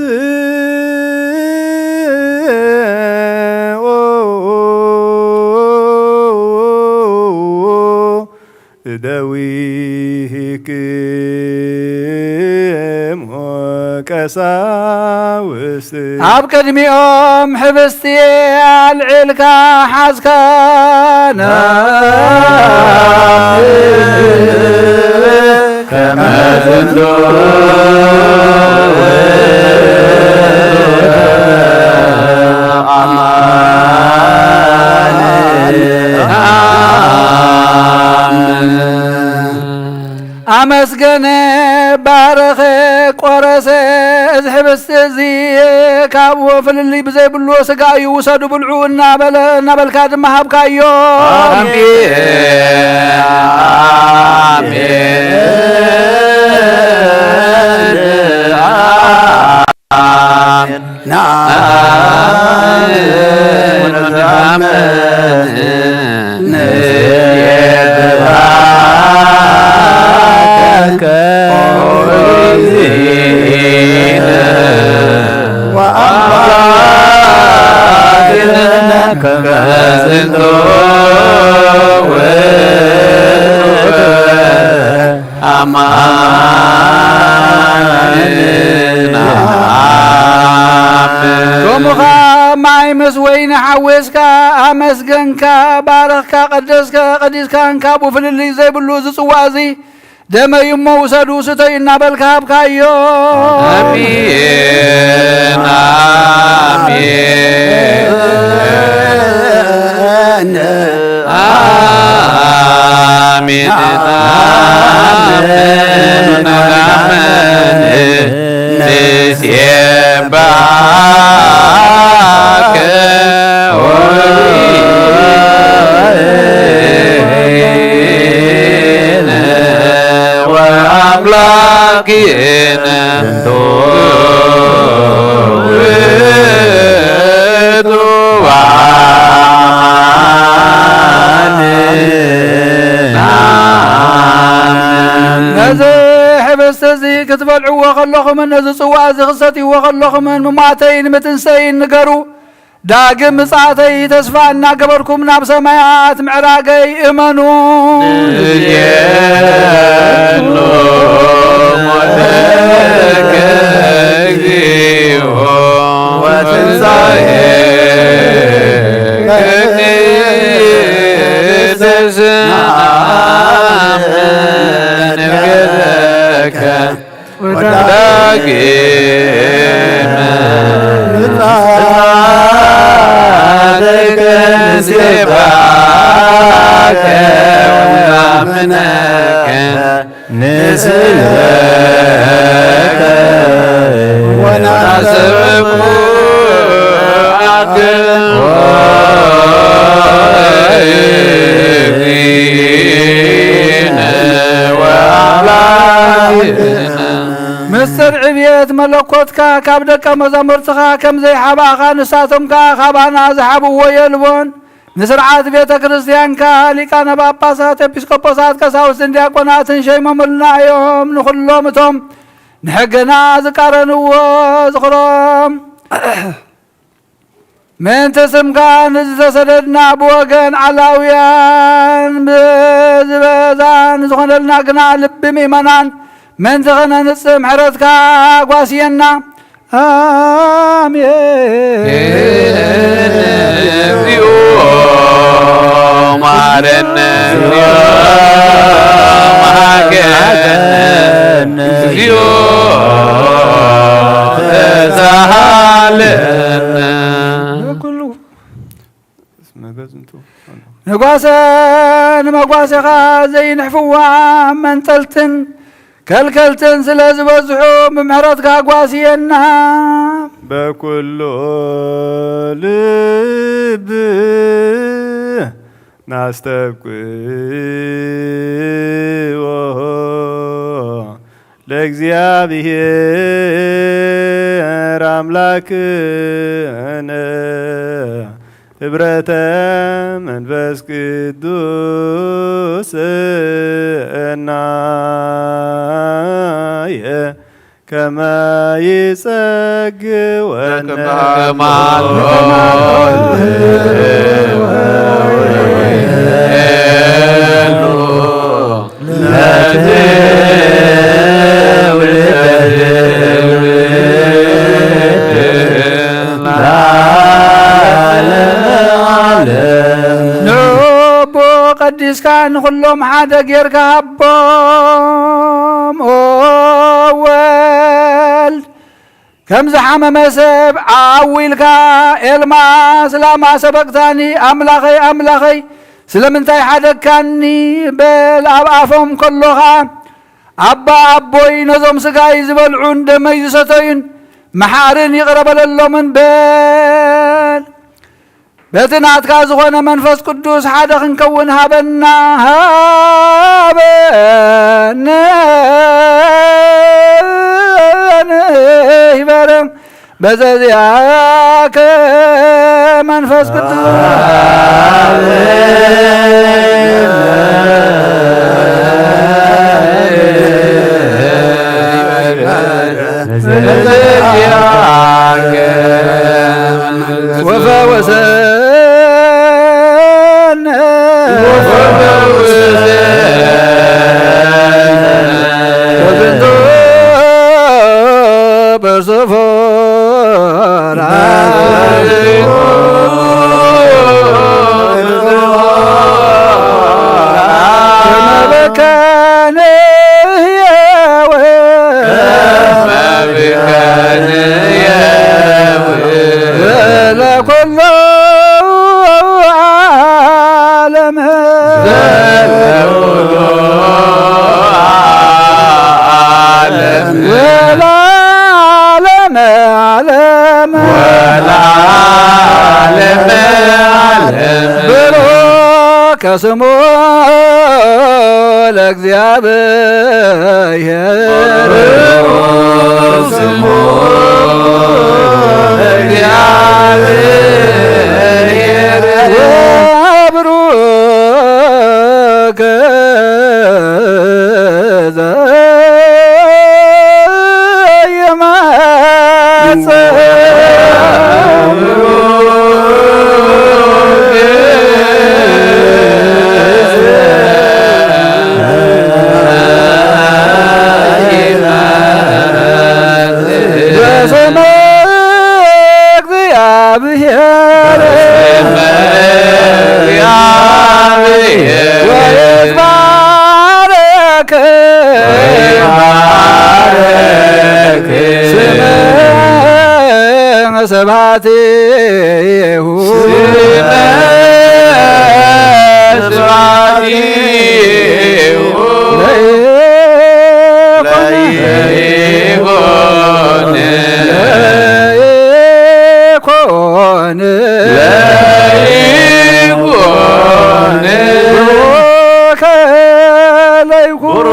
እደዊህክሙ ቀሳውስት። ኣብ ቅድሚኦም ሕብስቲ ኣልዒልካ ሓዝካ። ከመ ዝንቱ ኣመስገነ፣ ባረኸ፣ ቆረሰ። እዚ ሕብስቲ እዚ ካብኡ ፍልልይ ብዘይብሉ ስጋ እዩ፣ ውሰዱ ብልዑ እናበለ፣ እናበልካ ድማ ሃብካዮ። ኣሜን። ኣሜን። ባረኽካ፣ ቀደስከ፣ ቀዲስካን ካብኡ ፍልልይ ዘይብሉ እዚ ጽዋእ እዚ ደመይ እሞ ውሰዱ፣ ስተዩ እናበልካ ሃብካዮ። ኣሜን፣ ኣሜን፣ ኣሜን፣ ኣሜን። ንሴባከ ወአምላኪነ ነዚ ሕብስቲ እዚ ክትበልዕዎ ከለኹምን ነዚ ጽዋእ እዚ ክትሰትይዎ ከለኹምን ምሟተይን ምትንሰይን ንገሩ። ዳግም ምጽኣተይ ተስፋ እናገበርኩም ናብ ሰማያት ምዕራገይ እመኑ። ንዜኑ ሞተከ እግዚኦ ወትንሳኤከ ወዳግመ ምጽኣትከ ንሴባከ ወናምነከ ንስእለከ ወናስብኩ ኣክብሮ ምስጢር ዕብየት መለኮትካ ካብ ደቀ መዛሙርትኻ ከም ዘይሓባእኻ፣ ንሳቶም ከኣ ካባና ዝሓብእዎ የልቦን። ንስርዓት ቤተ ክርስቲያንካ ሊቃነ ጳጳሳት፣ ኤጲስቆጶሳት፣ ቀሳውስትን ዲያቆናትን ሸይሞምልና እዮም። ንኹሎም እቶም ንሕግና ዝቃረንዎ ዝኽሮም። ምእንቲ ስምካ ንዝተሰደድና ብወገን ዓላውያን ብዝበዛ ንዝኾነልና ግና ልቢ ምእመናን ምእንቲ ኸነንጽህ ምሕረትካ ጓስየና። ኣሜን። እግዚኦ መሐረነ፣ እግዚኦ መሐረነ፣ እግዚኦ ተሳሃለነ። በኩሉ እስመ በዝንቱ ንጓሰ ንመጓሰኻ ዘይንሕፍዋ መንጠልትን ከልከልትን ስለ ዝበዝሑ ብምሕረትካ ጓስየና። በኩሉ ልብ ናስተብቅዎ ለእግዚኣብሔር ኣምላክነ ህብረተ መንፈስ ቅዱስ እናየ ከመ ይጸግወነ ንቦ ቀዲስካ ንኹሎም ሓደ ጌርካ ሃቦም። ኦ ወልድ፣ ከም ዝሓመመ ሰብ ዓው ኢልካ፣ ኤልማስ ላማ ሰበቅታኒ፣ ኣምላኸይ ኣምላኸይ ስለምንታይ ሓደግካኒ በል። ኣብ ኣፎም ከሎ ኸኣ ኣባ ኣቦይ፣ ነዞም ስጋይ ዝበልዑን ደመይ ዝሰተዩን መሓርን ይቕረ በለሎምን በል። በቲ ናትካ ዝኾነ መንፈስ ቅዱስ ሓደ ክንከውን ሃበና፣ ሃበነ ይበረ። በዘዚኣከ መንፈስ ቅዱስ ወፈወሰነ በዝንቱ በርሶፎራ ወለዓለመ ዓለም። ወለዓለመ ዓለም። ብሩክ ስሙ ለእግዚአብሔር። ብሩክ ስሙ ለእግዚአብሔር። ወብሩክ ዘየማጽእ። በስመ እግዚአብሔር። ወይትባረክ። ስምህ ስብሐቲሁ። ለይኩን። ለይኩን። ቡሩከ ለይኩን።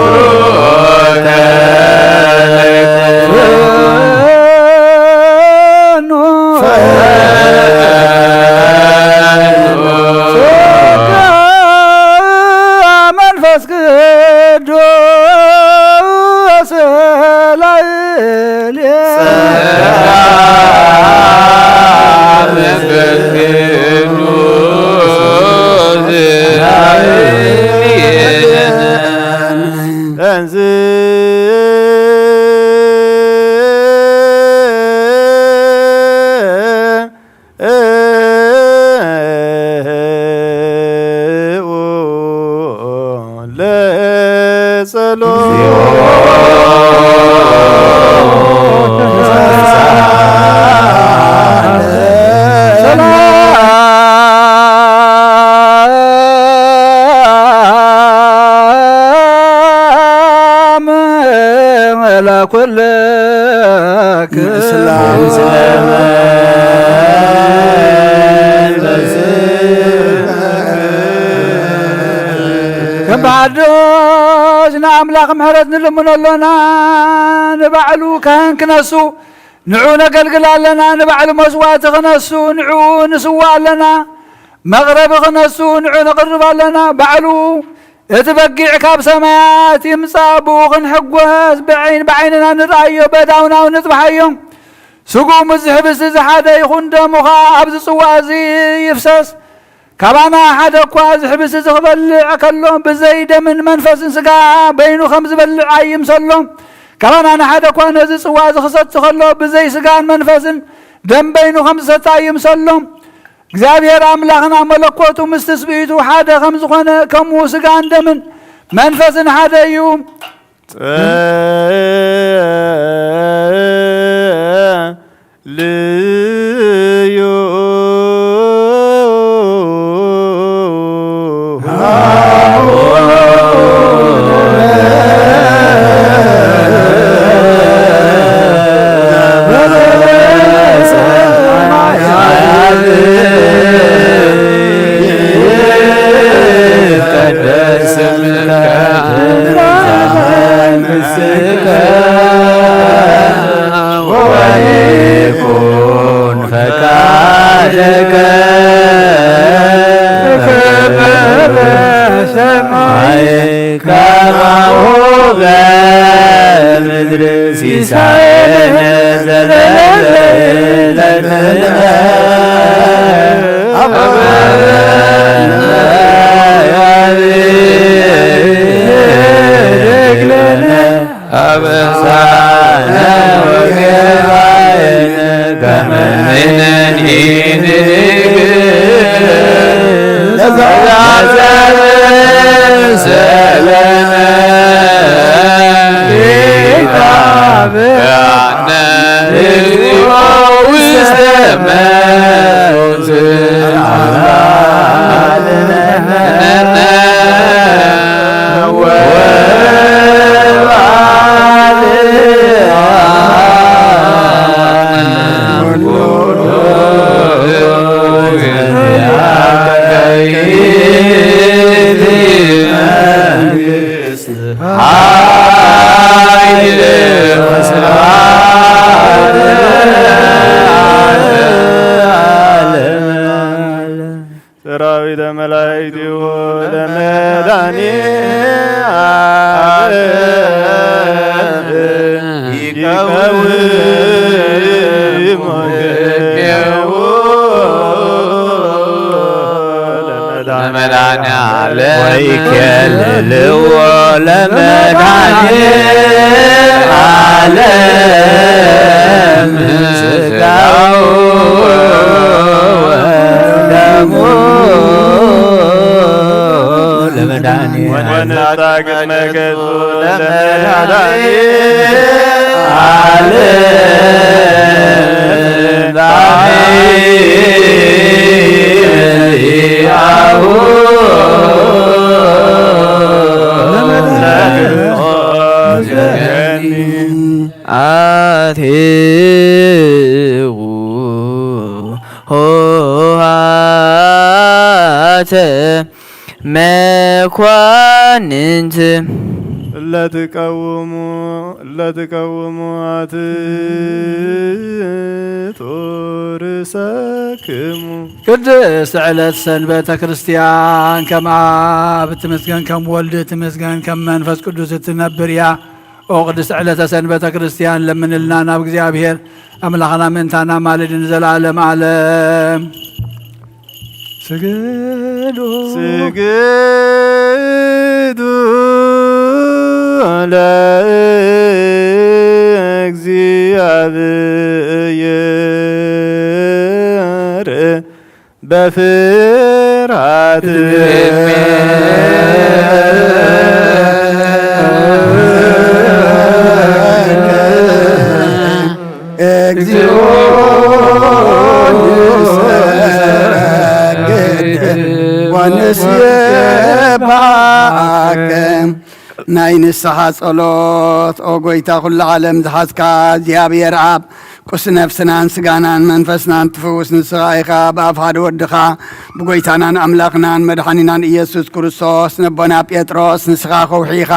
ፈኑ። ጸጋ መንፈስ ቅዱስ ላዕሌነ። ጸጋ መንፈስ ቅዱስ ላዕሌነ። እንዝ ለጸሎት። ሰላም ለኩልክ። ከም ብሓድሽ ንኣምላኽ ምሕረት ንልምኖ ኣሎና። ንባዕሉ ካህን ክነሱ ንዑ ነገልግል ኣለና። ንባዕሉ መስዋእቲ ክነሱ ንዑ ንስዋእ ኣለና። መቕረቢ ክነሱ ንዑ ነቕርብ ኣለና። ባዕሉ እቲ በጊዕ ካብ ሰማያት ይምጻእ፣ ብኡ ክንሕጎስ፣ ብዓይን-፣ ብዓይንና ንርኣዮ፣ በእዳውና እውን ንጥብሓዮ። ስግኡ ምስ ዝሕብስ እዚ ሓደ ይኹን፣ ደሙ ኸኣ ኣብዚ ጽዋእ እዚ ይፍሰስ። ካባና ሓደ እኳ ዝሕብስ እዚ ክበልዕ ከሎ፣ ብዘይ ደምን መንፈስን ስጋ በይኑ ከም ዝበልዕ ኣይምሰሎ። ካባና ንሓደ እኳ ነዚ ጽዋእ እዚ ክሰቲ ከሎ፣ ብዘይ ስጋን መንፈስን ደም በይኑ ከም ዝሰቲ ኣይምሰሎ። እግዚኣብሔር ኣምላኽና መለኮቱ ምስ ትስብእቱ ሓደ ከም ዝኾነ፣ ከምኡ ስጋን ደምን መንፈስን ሓደ እዩ። ጸልዩ። ይትቀደስ ስምከ ወይኩን ፈቃድከ በከመ በሰማይ ከማሁ በምድር። ሲሳየነ ዘለለዕለትነ ሀበነ ሀበነ አበሳነ ወጌጋየነ ከመ ንሕነኒ ንግበር ለዘለዓለመ። ይትባበአነ እግዚኦ ውስተ ዳንኤል ይቀውም ለመድኃኔዓለም ወይኬልልዎ ለመድኃኔዓለም ሥጋው ወደሙ ለመድኃኔዓለም ወንታግት መገቱ ለመድኃኔዓለም አትሁ ሆሃተ መኳንንት ለትቀውሙ ለትቀውሙ አትቶ ርእሰክሙ። ቅድስት ዕለት ሰንበተ ክርስቲያን ከም ኣብ ትመስገን ከም ወልድ ትመስገን ከም መንፈስ ቅዱስ እትነብር እያ። ኦ ቅድስት ዕለተ ሰንበተ ክርስቲያን ለምንልና ናብ እግዚኣብሔር ኣምላኽና ምእንታና ማልድ ንዘለዓለም ዓለም። ስግዱ ስግዱ ለእግዚኣብሔር በፍርሃት እግዚኦ ንሰግድ ወንስየባከ። ናይ ንስሓ ጸሎት። ኦ ጎይታ ኩሉ ዓለም ዝሓዝካ እግዚኣብሔር ኣብ ቁስ ነፍስናን ስጋናን መንፈስናን ትፍውስ ንስኻ ኢኻ። ብኣፍ ሓደ ወድኻ ብጎይታናን ኣምላኽናን መድሓኒናን ኢየሱስ ክርስቶስ ነቦና ጴጥሮስ ንስኻ ከውሒ ኢኻ።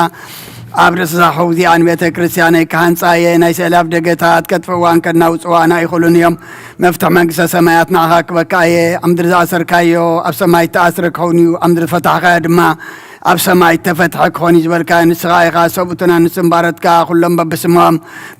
ኣብ ርእስኻ ሕውዚኣን ቤተ ክርስቲያነይ ክሃንጻ እየ። ናይ ስእላፍ ደገታት ከጥፍእዋን ከናውጽዋን ኣይኽእሉን እዮም። መፍትሕ መንግስተ ሰማያት ንዓኻ ክበካ እየ። ኣብ ምድሪ ዝኣሰርካዮ ኣብ ሰማይ እተኣስረ ክኸውን እዩ። ኣብ ምድሪ ዝፈታሕካዮ ድማ ኣብ ሰማይ እተፈትሐ ክኾን እዩ ዝበልካዮ ንስኻ ኢኻ። ሰብኡትና ንስም ባረትካ ኩሎም በብስሞም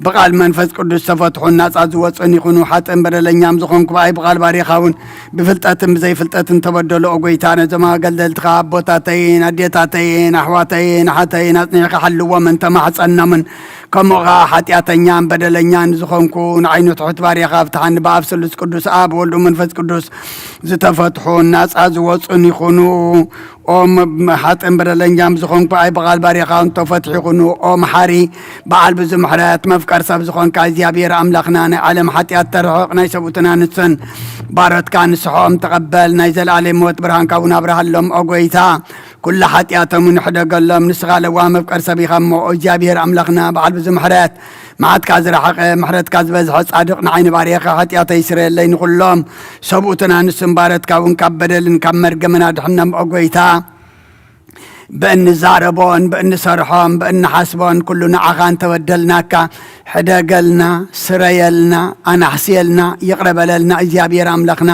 ብቓል መንፈስ ቅዱስ ዝተፈትሑን ናጻ ዝወጹን ይኹኑ። ሓጥእን በደለኛም ዝኾንኩ ብኣይ ብቓል ባሪኻ እውን ብፍልጠትን ብዘይፍልጠትን ተበደሉ። ኦ ጎይታ፣ ነዞም ኣገልገልትኻ ኣቦታተይን ኣዴታተይን ኣሕዋተይን ኣሓተይን ኣጽኒዕካ ሓልዎምን ተማሕጸኖምን። ከምኡ ኸኣ ሓጢኣተኛን በደለኛን ዝኾንኩ ንዓይኑ ትሑት ባሪኻ ፍትሓኒ። ብኣብ ስሉስ ቅዱስ ኣብ ወልዱ መንፈስ ቅዱስ ዝተፈትሑን ናጻ ዝወጹን ይኹኑ። ኦም ሓጥእን በደለኛም ዝኾንኩ ኣይ ብቓል ባሪኻ እንተፈትሑ ይኹኑ። ኦም ሓሪ በዓል ብዙ ምሕረት መፍቀር ሰብ ዝኾንካ እግዚኣብሔር ኣምላኽና ናይ ዓለም ሓጢኣት ተርሕቕ ናይ ሰብኡትና ንስን ባሮትካ ንስሖም ተቐበል። ናይ ዘለኣለም ህይወት ብርሃንካ እውን ኣብርሃሎም ኦ ጎይታ። ኩሉ ሓጢኣቶም እውን ሕደገሎም። ንስኻ ለዋህ መፍቀር ሰብ ኢኻ እሞ ኦ እግዚኣብሔር ኣምላኽና በዓል ብዙ ምሕረት መዓትካ ዝረሓቐ ምሕረትካ ዝበዝሐ ጻድቕ ንዓይ ንባርያኻ ሓጢኣተይ ስረየለይ ንኹሎም ሰብኡትን ኣንስትን ባረትካ እውን ካብ በደልን ካብ መርገምን ኣድሕኖም ኦ ጎይታ። ብእንዛረቦን ብእንሰርሖን ብእንሓስቦን ኩሉ ንዓኻ እንተበደልናካ ሕደገልና፣ ስረየልና፣ ኣናሕስየልና፣ ይቕረ በለልና እግዚኣብሔር ኣምላኽና።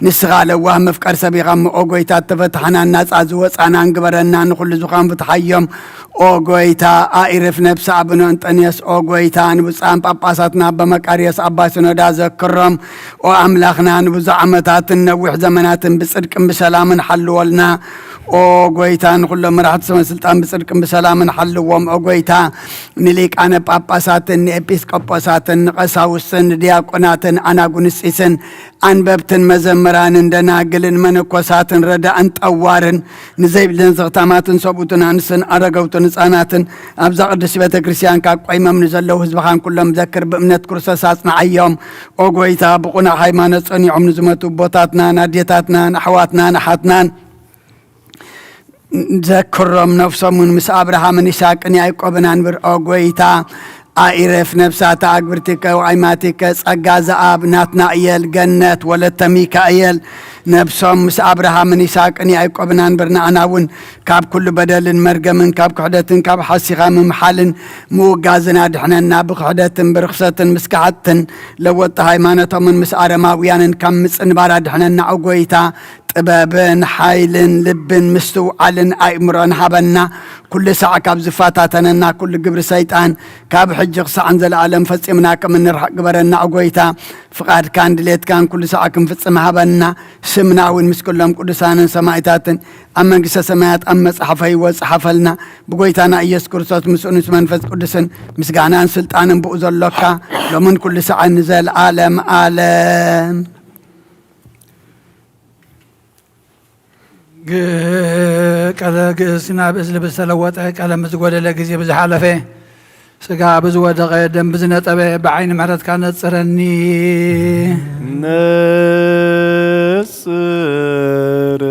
ንስኻ ለዋህ መፍቀር ሰብ ኢኻ እሞ ኦ ጎይታ እተፈታሕናን ናጻ ዝወጻናን ግበረና። ንኹሉ ዝኾን ፍትሓዮም ኦ ጎይታ። ኣኢርፍ ነብሲ ኣቡነ እንጠንዮስ ኦ ጎይታ። ንብፁዓን ጳጳሳትና ኣባ መቃርዮስ ኣባ ሲኖዳ ዘክሮም ኦ ኣምላኽና። ንብዙሕ ዓመታትን ነዊሕ ዘመናትን ብጽድቅን ብሰላምን ሓልወልና ኦ ጎይታ። ንኹሎም መራሕቲ ሰበ ስልጣን ብጽድቅን ብሰላምን ሓልዎም ኦ ጎይታ። ንሊቃነ ጳጳሳትን ንኤጲስቆጶሳትን ንቐሳውስትን ንዲያቆናትን ኣናጉንስጢስን ኣንበብትን መዘምራንን ደናግልን መነኮሳትን ረዳእን ጠዋርን ንዘይብለን ዘኽታማትን ሰብኡትን ኣንስትን ኣረገውትን ህፃናትን ኣብዛ ቅድስቲ ቤተ ክርስቲያን ካብ ቆይሞም ንዘለዉ ህዝብኻን ኩሎም ዘክር። ብእምነት ክርስቶስ ኣጽንዓዮም ኦ ጎይታ። ብቑኑዕ ሃይማኖት ጸኒዖም ንዝመቱ ኣቦታትናን ኣዴታትናን ኣሕዋትናን ኣሓትናን ዘክሮም። ነፍሶም እውን ምስ ኣብርሃምን ይስሐቅን ያዕቆብን ኣንብር ኦ ጎይታ። ኣኢረፍ ነፍሳተ ኣግብርቲከ ወኣይማቲከ ጸጋ ዘኣብ ናትናእየል ገነት ወለተ ሚካኤል ነብሶም ምስ ኣብርሃምን ይስሐቅን ያዕቆብን ኣንብር፣ ንኣና እውን ካብ ኩሉ በደልን መርገምን ካብ ክሕደትን ካብ ሓሲኻ ምምሓልን ምውጋዝን ኣድሕነና። ብክሕደትን ብርኽሰትን ምስ ከሓድትን ለወጥቲ ሃይማኖቶምን ምስ ኣረማውያንን ካብ ምጽንባር ኣድሕነና። ኦ ጎይታ፣ ጥበብን ሓይልን ልብን ምስትውዓልን ኣእምሮን ሃበና። ኩሉ ሳዕ ካብ ዝፈታተነና ኩሉ ግብሪ ሰይጣን ካብ ሕጂ ክሳዕ ንዘለኣለም ፈጺምና ከም እንርሕቕ ግበረና። ኦ ጎይታ፣ ፍቓድካን ድሌትካን ኩሉ ሳዕ ክንፍጽም ሃበና። ስምና እውን ምስ ኩሎም ቅዱሳንን ሰማዕታትን ኣብ መንግስተ ሰማያት ኣብ መጽሓፈ ህይወት ጸሓፈልና። ብጎይታና ኢየሱስ ክርስቶስ ምስኡን ምስ መንፈስ ቅዱስን ምስጋናን ስልጣንን ብኡ ዘሎካ ሎምን ኩሉ ሳዕን ንዘለኣለም ኣለም። ግ-፣ ቀለ ግእዝ ናብ እዝሊ ብዝተለወጠ፣ ቀለም ብዝጎደለ፣ ግዜ ብዝሓለፈ፣ ስጋ ብዝወደቐ፣ ደም ብዝነጠበ፣ ብዓይኒ ምሕረትካ ነጽረኒ። ነጽር።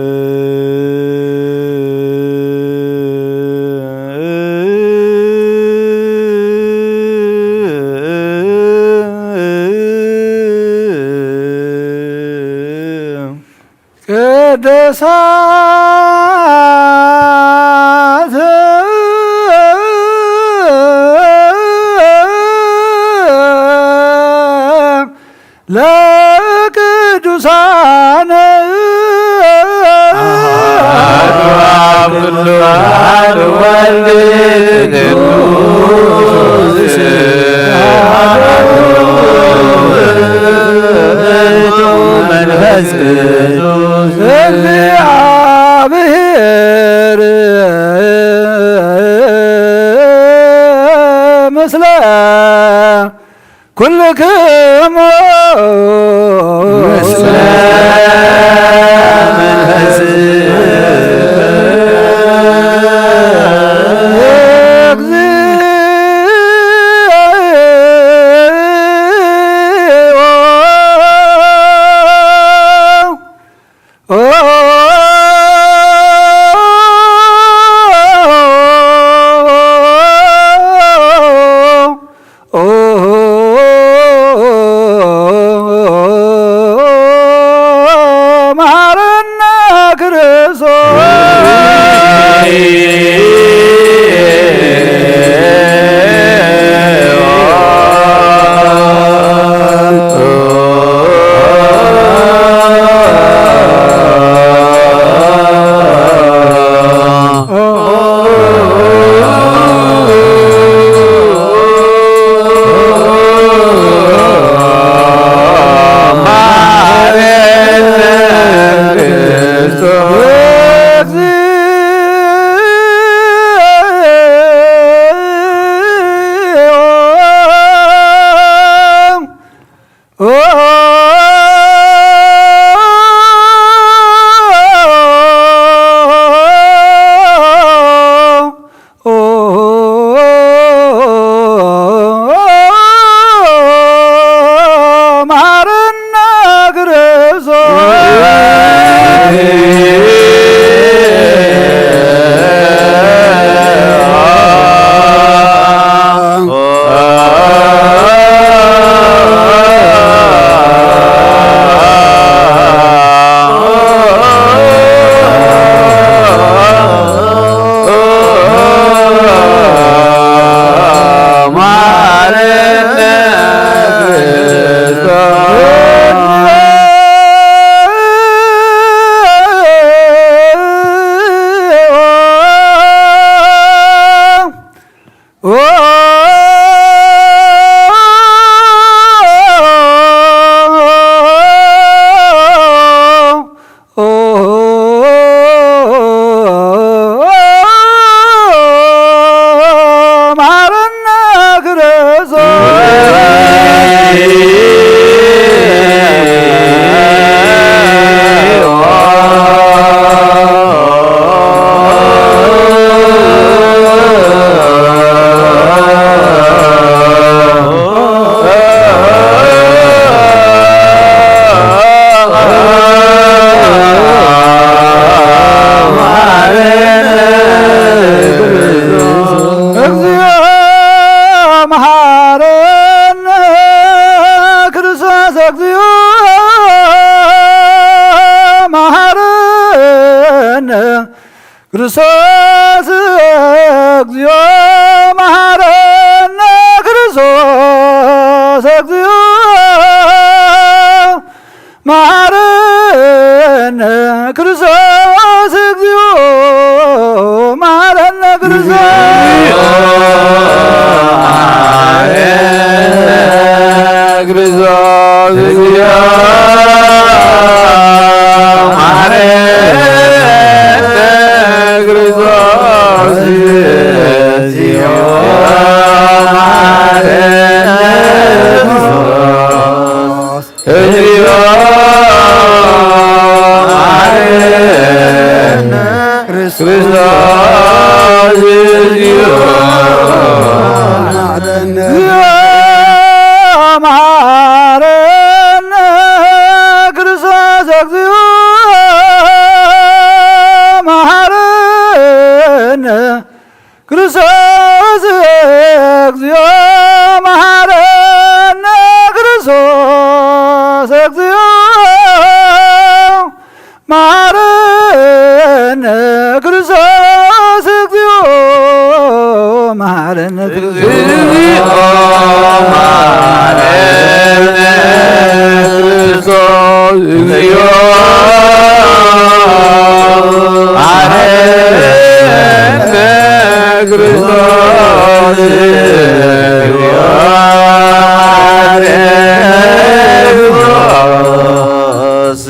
ቅዱሳት ለቅዱሳን አሐዱ አብ ኩሉ አሐዱ ወልድ ቅዱስ አሐዱ መንፈስ ቅዱስ እግዚአብሔር ምስለ ኩልክሙ ምስለ መንፈስ እግዚኦ። መሐረነ ክርስቶስ። መሐረነ ክርስቶስ። መሐረነ ክርስቶስ። ክርስቶስ እግዚኦ መሐረነ፣ ክርስቶስ እግዚኦ መሐረነ፣ ክርስቶስ እግዚኦ መሐረነ፣ ክርስቶስ መሐረነ፣ ክርስቶስ እግዚኦ መሐረነ፣ ክርስቶስ እግዚኦ መሐረነ፣ ክርስቶስ እግዚኦ መሐረነ፣ ክርስቶስ እግዚኦ መሐረነ፣ ክርስቶስ እግዚኦ መሐረነ፣ ክርስቶስ እግዚኦ መሐረነ፣ ክርስቶስ እግዚኦ መሐረነ፣ ክርስቶስ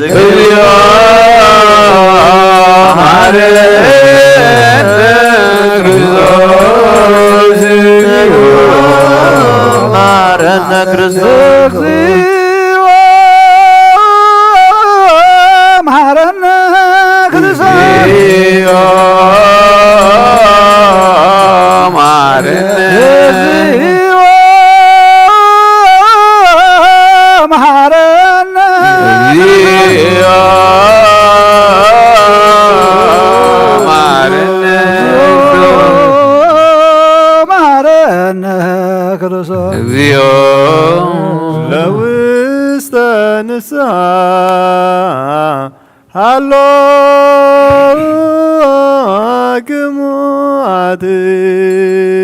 እግዚኦ መሐረነ፣ ክርስቶስ እግዚኦ መሐረነ፣ ክርስቶስ እግዚኦ መሐረነ፣ ክርስቶስ እግዚኦ መሐረነ፣ እግዚኦ መሐረነ፣ እግዚኦ መሐረነ፣ መሐረነ፣ ክርስቶስ እግዚኦ ለውስተ ንስሐ ሃሎክሙ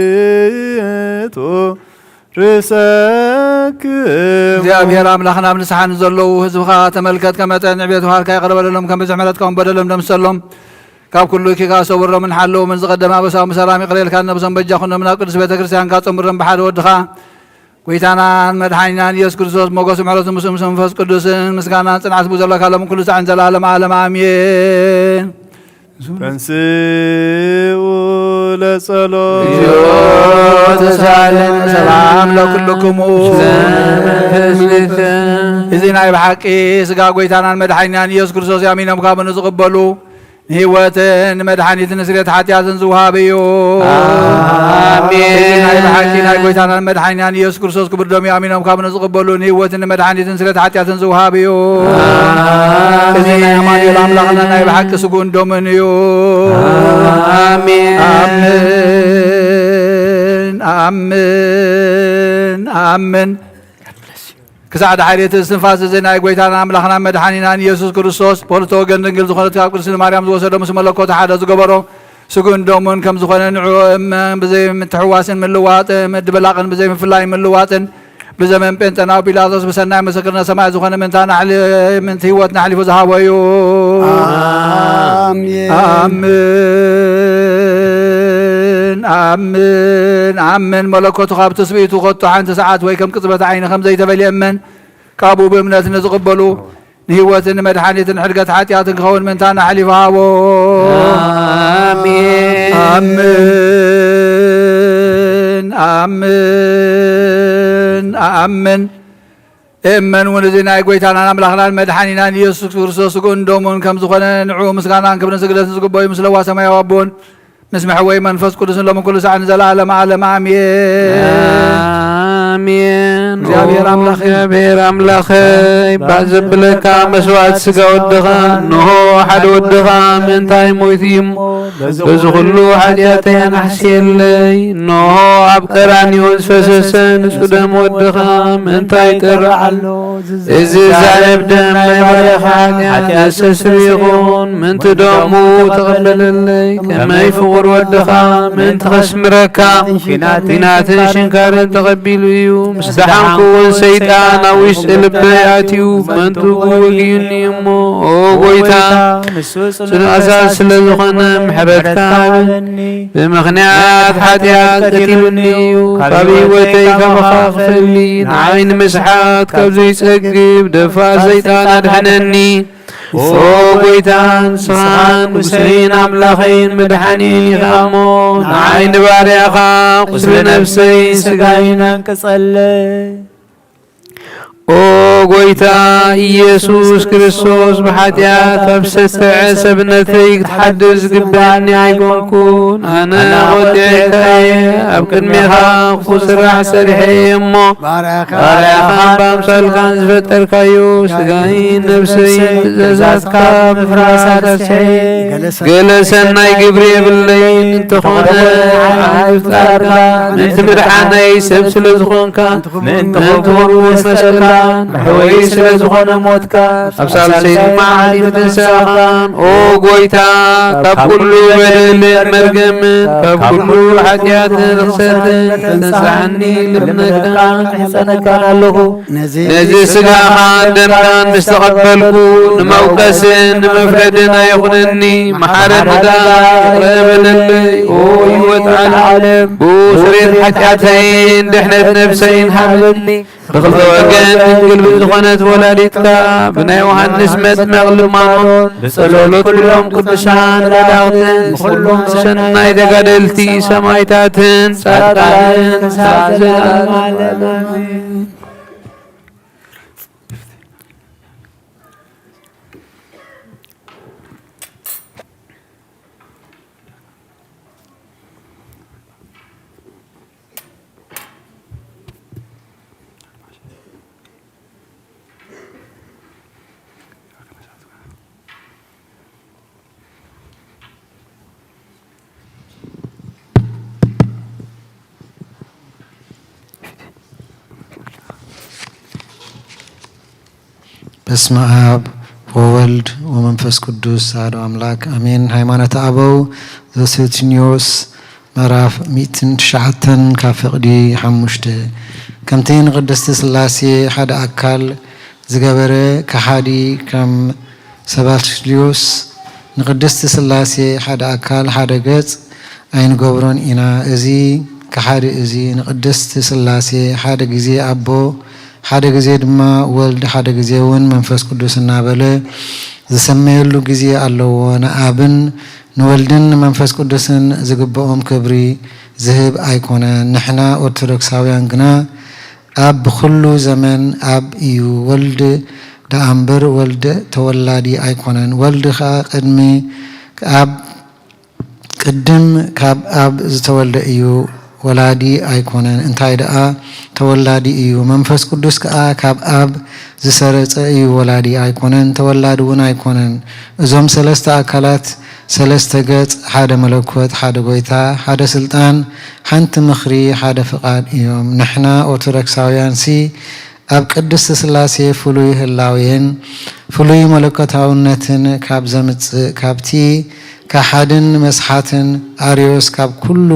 ኣትቱ ርእሰክሙ። እግዚኣብሔር ኣምላኽና፣ ኣብ ንስሓ ንዘለዉ ህዝብኻ ተመልከት፣ ከመጠን ዕቤት ውሃልካ ይቕረ በለሎም፣ ከም ብዝሒ ምሕረትካ እውን በደሎም ደምሰሎም። ካብ ኩሉ ኪኻ ሰውሮምን ሓለዎምን፣ ዝቐደመ ኣበሳኦም ብሰላም ይቕረ ኢልካ፣ ነብሶም በጃ ኩኖም ናብ ቅድስት ቤተ ክርስቲያንካ ጸምሮም ብሓደ ወድኻ ጎይታናን መድሓኒናን ኢየሱስ ክርስቶስ ሞገስ ምሕረቱ ምስ ምስ መንፈስ ቅዱስን ምስጋናን ጽንዓት ብዘለካ ሎም ኩሉ ሳዕን ዘላለም ዓለም ኣሜን። ተንስኡ ለጸሎት። እግዚኦ ተሳለነ። ሰላም ለኩልክሙ። ለመንፈስክም። እዚ ናይ ብሓቂ ስጋ ጎይታናን መድሓኒናን ኢየሱስ ክርስቶስ ያሚኖም ካብ ንዝቕበሉ ንህይወትን ንመድሓኒትን ንስርየት ሓጢኣትን ዝወሃብ እዩ። ኣሜን። እዚ ናይ ብሓቂ ናይ ጎይታናን መድሓኒናን ኢየሱስ ክርስቶስ ክቡር ደሙ ኣሚኖም ካብ ንዝቕበሉ ንህይወትን ንመድሓኒትን ስርየት ሓጢኣትን ዝወሃብ እዩ። ኣሜን። እዚ ናይ ኣማኑኤል ኣምላኽና ናይ ብሓቂ ስጉእን ደሙን እዩ። ኣሜን። ኣምን፣ ኣምን፣ ኣምን። ክሳዕ ድሓር እቲ እስትንፋስ እዚ ናይ ጎይታና ኣምላኽና መድሓኒናን ኢየሱስ ክርስቶስ፣ በልቶ ወገን ድንግል ዝኾነት ካብ ቅድስቲ ማርያም ዝወሰዶ ምስ መለኮቱ ሓደ ዝገበሮ ስግኡን ደሙን ከም ዝኾነ ንዑ እመን ብዘይምትሕዋስን ምልዋጥን፣ ምድብላቕን ብዘይምፍላይ ምልዋጥን፣ ብዘመን ጴንጠናዊ ጲላጦስ ብሰናይ ምስክርነት ሰማይ ዝኾነ ምንታ ናሕሊ-፣ ምንቲ ህይወት ናሕሊፉ ዝሃቦ እዩ። ኣሜን። ኣምን፣ ኣምን፣ ኣምን። መለኮቱ ካብ ትስብእቱ ከቶ ሓንቲ ሰዓት ወይ ከም ቅጽበት ዓይኒ ከም ዘይተፈልየ እመን። ካብኡ ብእምነት ንዝቕበሉ ንህይወትን ንመድሓኒትን ሕድገት ሓጢኣትን ክኸውን ምንታን ኣሕሊፉ ሃቦ። ኣሜን። ኣምን፣ ኣምን፣ ኣኣምን። እመን እውን እዚ ናይ ጎይታናን ኣምላኽናን መድሓኒናን ኢየሱስ ክርስቶስ ስግኡን ደሙን ከም ዝኾነ ንዕኡ ምስጋናን ክብርን ስግደትን ዝግበዩ ምስ ለዋ ሰማያዊ ኣቦን ምስ መሕወይ መንፈስ ቅዱስን ሎሚ ኩሉ ሳዕ ንዘለዓለመ ዓለም ኣሜን። ኣሜን። እግዚኣብሔር ኣምላኸይ፣ እግዚኣብሔር ኣምላኸይ፣ ባህ ዘብለካ መስዋዕት ስጋ ወድኻ፣ እንሆ ሓደ ወድኻ ምእንታይ ሞይቱ እዩ እሞ፣ በዚ ኩሉ ሓጢኣተይ ኣናሕስየለይ። እንሆ ኣብ ቀራንዮ ዝፈሰሰ ንጹህ ደም ወድኻ ምእንታይ ይጠርዕ ኣሎ። እዚ ዛረብ ደም ናይ ባርያኻ ሓጢኣት ዘስተስርይ ይኹን። ምእንቲ ደሙ ተቐበለለይ። ከመይ ፍቑር ወድኻ ምእንቲ ከስምረካ ኲናትን ሽንካርን ተቐቢሉ እዩ። ምስ ደሓንኩ እውን ሰይጣን ኣብ ውሽጢ ልበይ ኣትዩ መንቱ ወጊኡኒ እሞ፣ ኦ ጎይታ፣ ጽኑዕ ኣዛዝ ስለ ዝኾነ ምሕረትካ ሃበኒ። ብምኽንያት ሓጢኣት ቀቲሉኒ እዩ። ካብ ህይወተይ ካባኻ ክፈሊ፣ ንዓይ ንምስሓት ካብ ዘይጸግብ ደፋር ሰይጣን ኣድሕነኒ። ኦ ጎይታ፣ ንስኻን ንጉሰይን ኣምላኸይን መድሓኒን ኢኻ እሞ፣ ንዓይ ንባርያኻ ቁስሊ ነፍሰይን ስጋይን ኣንቅጸለይ። ኦ ጎይታ ኢየሱስ ክርስቶስ፣ ብሓጢኣት ኣብ ዝተትዐ ሰብነተይ ክትሓድስ ዝግብኣኒ ኣይኮንኩን። ኣነ ኾጢዐካ እየ፣ ኣብ ቅድሜኻ ክፉእ ስራሕ ሰሪሐ እየ እሞ፣ ባርያኻን ብኣምሳልካን ዝፈጠርካዮ ስጋይን ነፍሰይን ትእዛዛትካ ምፍራስ ኣርሲሐ። ገለ ሰናይ ግብሪ የብለይን፣ እንተኾነ ንዓይ ምፍጣርካ ምእንቲ ምድሓነይ ሰብ ስለ ዝኾንካ፣ ምእንቲ ክቡር መስቀልካን መሕወዪ ስለ ዝኾነ ሞትካ፣ ኣብ ሳልሰይቲ መዓልቲ ትንሳእኻን፣ ኦ ጎይታ፣ ካብ ኩሉ በደልን መርገምን ካብ ኩሉ ሓጢኣትን ርኽሰትን ተንስሓኒ ልምነካን ሕጸነካን ኣለኹ። ነዚ ስጋኻን ደምካን ምስ ተቐበልኩ፣ ንመውቀስን ንመፍረድን ኣይኹነኒ። መሓረኒ ደኣ፣ ይቕረ በለለይ። ኦ ህይወት ዓለም፣ ብኡ ስርየት ሓጢኣተይን ድሕነት ነፍሰይን ሃበኒ። ብኽልተ ወገን ድንግል ብዝኾነት ወላዲትካ፣ ብናይ ዮሃንስ መጥመቕ ልማኖን፣ ብጸሎት ኩሎም ቅዱሳን መላእኽትን፣ ንኹሎም ሰናይ ተጋደልቲ ሰማዕታትን ጻድቃንን ስብሐት ዘለዓለመ ዓለም። ኣሜን። በስመ ኣብ ወወልድ ወመንፈስ ቅዱስ ኣሐዱ ኣምላክ ኣሜን። ሃይማኖተ ኣበው ዘሱንቲዮስ ምዕራፍ ሚእትን ትሽዓተን ካብ ፍቕዲ ሓሙሽተ። ከምቲ ንቅድስቲ ስላሴ ሓደ ኣካል ዝገበረ ከሓዲ ከም ሰባስልዮስ ንቅድስቲ ስላሴ ሓደ ኣካል ሓደ ገጽ ኣይንገብሮን ኢና። እዚ ከሓዲ እዚ ንቅድስቲ ስላሴ ሓደ ግዜ ኣቦ፣ ሓደ ግዜ ድማ ወልድ፣ ሓደ ግዜ እውን መንፈስ ቅዱስ እናበለ ዝሰመየሉ ግዜ ኣለዎ። ንኣብን ንወልድን ንመንፈስ ቅዱስን ዝግብኦም ክብሪ ዝህብ ኣይኮነን። ንሕና ኦርቶዶክሳውያን ግና ኣብ ብኹሉ ዘመን ኣብ እዩ። ወልድ ደኣ እምበር ወልድ ተወላዲ ኣይኮነን። ወልድ ኸኣ ቅድሚ ኣብ ቅድም ካብ ኣብ ዝተወልደ እዩ፣ ወላዲ ኣይኮነን። እንታይ ደኣ ተወላዲ እዩ። መንፈስ ቅዱስ ከኣ ካብ ኣብ ዝሰረጸ እዩ፣ ወላዲ ኣይኮነን፣ ተወላዲ እውን ኣይኮነን። እዞም ሰለስተ ኣካላት፣ ሰለስተ ገጽ፣ ሓደ መለኮት፣ ሓደ ጎይታ፣ ሓደ ስልጣን፣ ሓንቲ ምኽሪ፣ ሓደ ፍቓድ እዮም። ንሕና ኦርቶዶክሳውያንሲ ኣብ ቅድስቲ ስላሴ ፍሉይ ህላዌን ፍሉይ መለኮታውነትን ካብ ዘምጽእ ካብቲ ከሓድን መስሓትን ኣርዮስ ካብ ኩሉ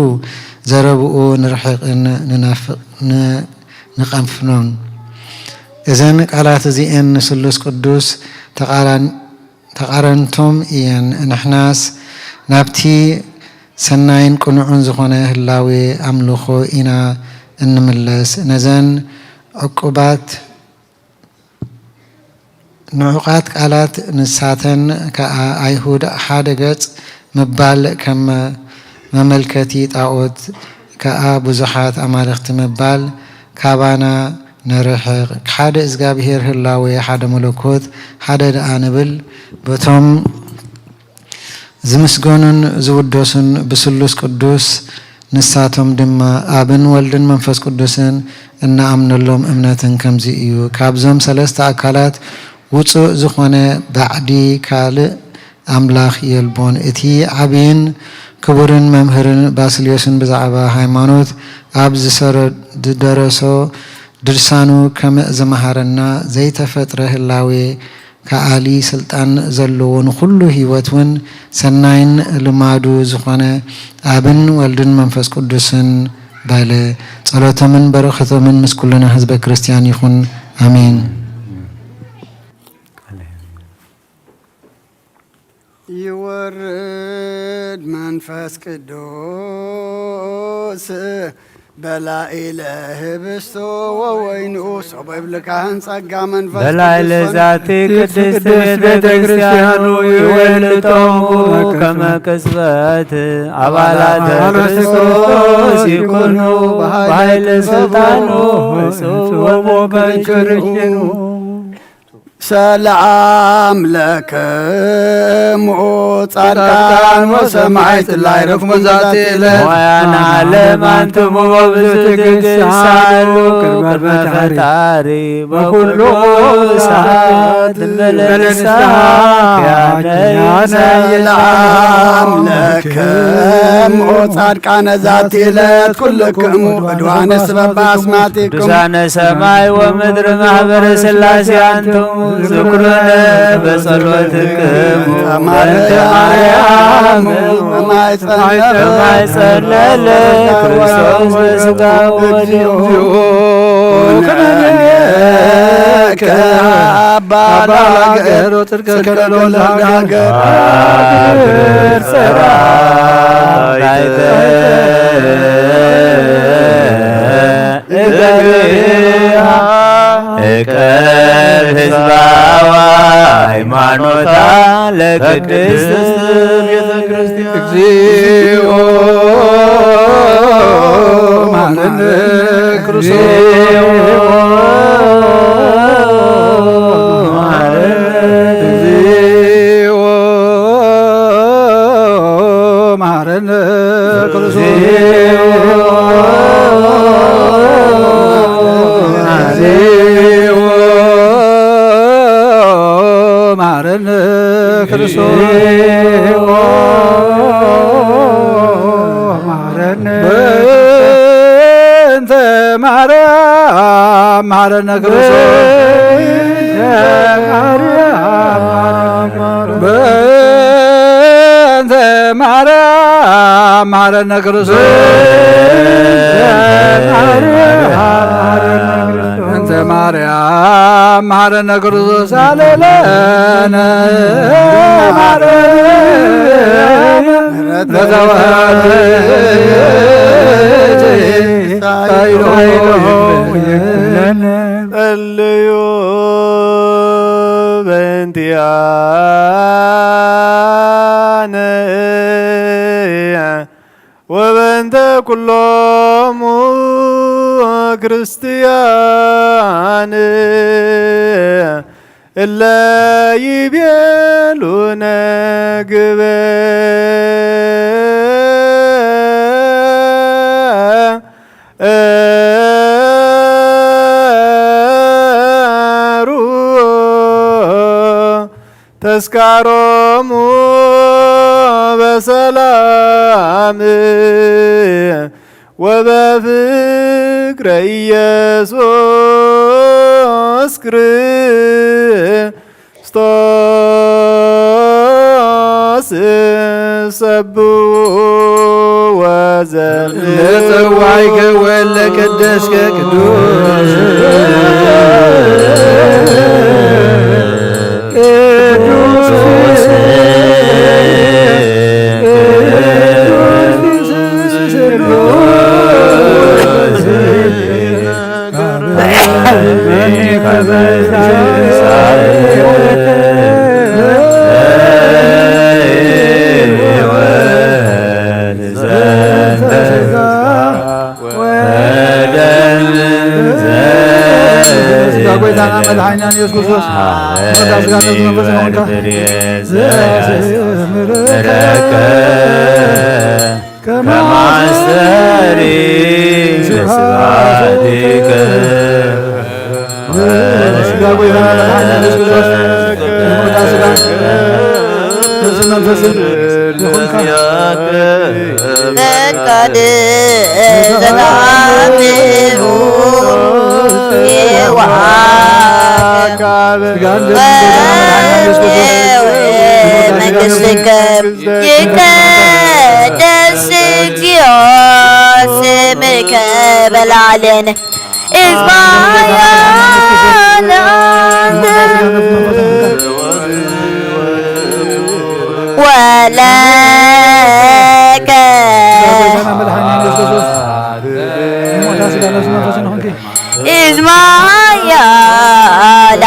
ዘረብኡ ንርሕቕን ንናፍቕ-፣ ን-፣ ንቐንፍኖን። እዘን ቃላት እዚኤን ንስሉስ ቅዱስ ተቓራን-፣ ተቓረንቶም እየን። ንሕናስ ናብቲ ሰናይን ቅኑዕን ዝኾነ ህላዌ ኣምልኾ ኢና እንምለስ። ነዘን ዕቁባት ንዑቓት ቃላት ንሳተን ከኣ ኣይሁድ ሓደ ገጽ ምባል ከም መመልከቲ ጣኦት ከኣ ብዙሓት ኣማልኽቲ ምባል ካባና ንርሕቕ። ሓደ እግዚኣብሔር ህላዌ፣ ሓደ መለኮት፣ ሓደ ደኣ ንብል። በቶም ዝምስገኑን ዝውደሱን ብስሉስ ቅዱስ ንሳቶም ድማ ኣብን ወልድን መንፈስ ቅዱስን እንኣምነሎም እምነትን ከምዚ እዩ። ካብዞም ሰለስተ ኣካላት ውጹእ ዝኾነ ባዕዲ ካልእ ኣምላኽ የልቦን። እቲ ዓብይን ክቡርን መምህርን ባስልዮስን ብዛዕባ ሃይማኖት ኣብ ዝሰረ-፣ ዝደረሶ ድርሳኑ ከም ዝመሃረና፣ ዘይተፈጥረ ህላዌ ከኣሊ ስልጣን ዘለዎ ንኹሉ ህይወት እውን ሰናይን ልማዱ ዝኾነ ኣብን ወልድን መንፈስ ቅዱስን በለ። ጸሎቶምን በረኸቶምን ምስ ኩልና ህዝበ ክርስቲያን ይኹን። ኣሜን። ይወርድ መንፈስ ቅዱስ በላዕለ ህብስቱ ወወይኑ ሰቦ ይብልካህን ጸጋ መንፈስ በላዕለ ቅዱስ ዛቲ ቅድስት ቤተ ክርስቲያኑ ይወልጦሙ ከመ ቅጽበት ኣባላተ ክርስቶስ ይኩኑ በኃይለ ስልጣኑ እጽዎሙ ከንክርሽኑ። ሰላም ለክሙ ጻድቃን ወሰማዕት ላዕሌክሙ ዛቲ ዕለት። ሞያን ዓለም ኣንትሙ በብዝትግሳሉ ቅድመ ፈጣሪ በኩሉ ሰዓት በለንስሓ ሰላም ለክሙ ጻድቃነ ዛቲ ዕለት ኩልክሙ ዕድዋነ ስበብ ኣስማቲክሙ። ቅዱሳነ ሰማይ ወምድር ማህበረ ሥላሴ ኣንትሙ ዝክሩነ በጸሎትክሙ በእንተ ማርያም በማይጸነለ ክርስቶስ በስጋ ወዲሁ ኩነኔከ አባ ለሀገር ወጽድቀ ከለሎ ለሀገር። እቀብ ህዝባዋ ሃይማኖታ ለቅድስት ቤተ ክርስቲያን። እግዚኦ መሐረነ ክርስቶስ። እግዚኦ መሐረነ ክርስቶስ። እግዚኦ መሐረነ ክርስቶስ። መሐረነ በእንተ ማርያም መሐረነ ክርስቶስ። በእንተ ማርያም መሐረነ ክርስቶስ። እንተ ማርያም መሐረነ ክርስቶስ አለለነ ማርያም ለተዋህዶ ጸልዩ በእንቲአነ ወበእንተ ኩሎሙ ክርስቲያን እለ ይቤሉነ ግበሩ ተስካሮሙ በሰላም ወበፍቅረ ኢየሱስ ክርስቶስ ሰብሑ ወዘምር። ለጸዋዕከ ወለቀደስከ ቅዱስ ቅዱስ ስጋ ጎይታና መድኃኒና ኢየሱስ ክርስቶስ ስጋ መንፈስ ነውና። ከማስተሪ ስብሐቲከ። ስጋ ጎይታና መድኃኒና ኢየሱስ ክርስቶስ የሞታ ስጋ ነፍስን መንፈስን ይኹንካ። ፈቃድ ዘተአምሩ የዋሃከ ስጋን ደምን ጎይታና መድኃኒና ኢየሱስ ክርስቶስ የሞታ ስጋ ነፍስን መንፈስን ይቀደስ እግዚኦ ስምከ በላለን እዝባያና ወለከ እዝማያላ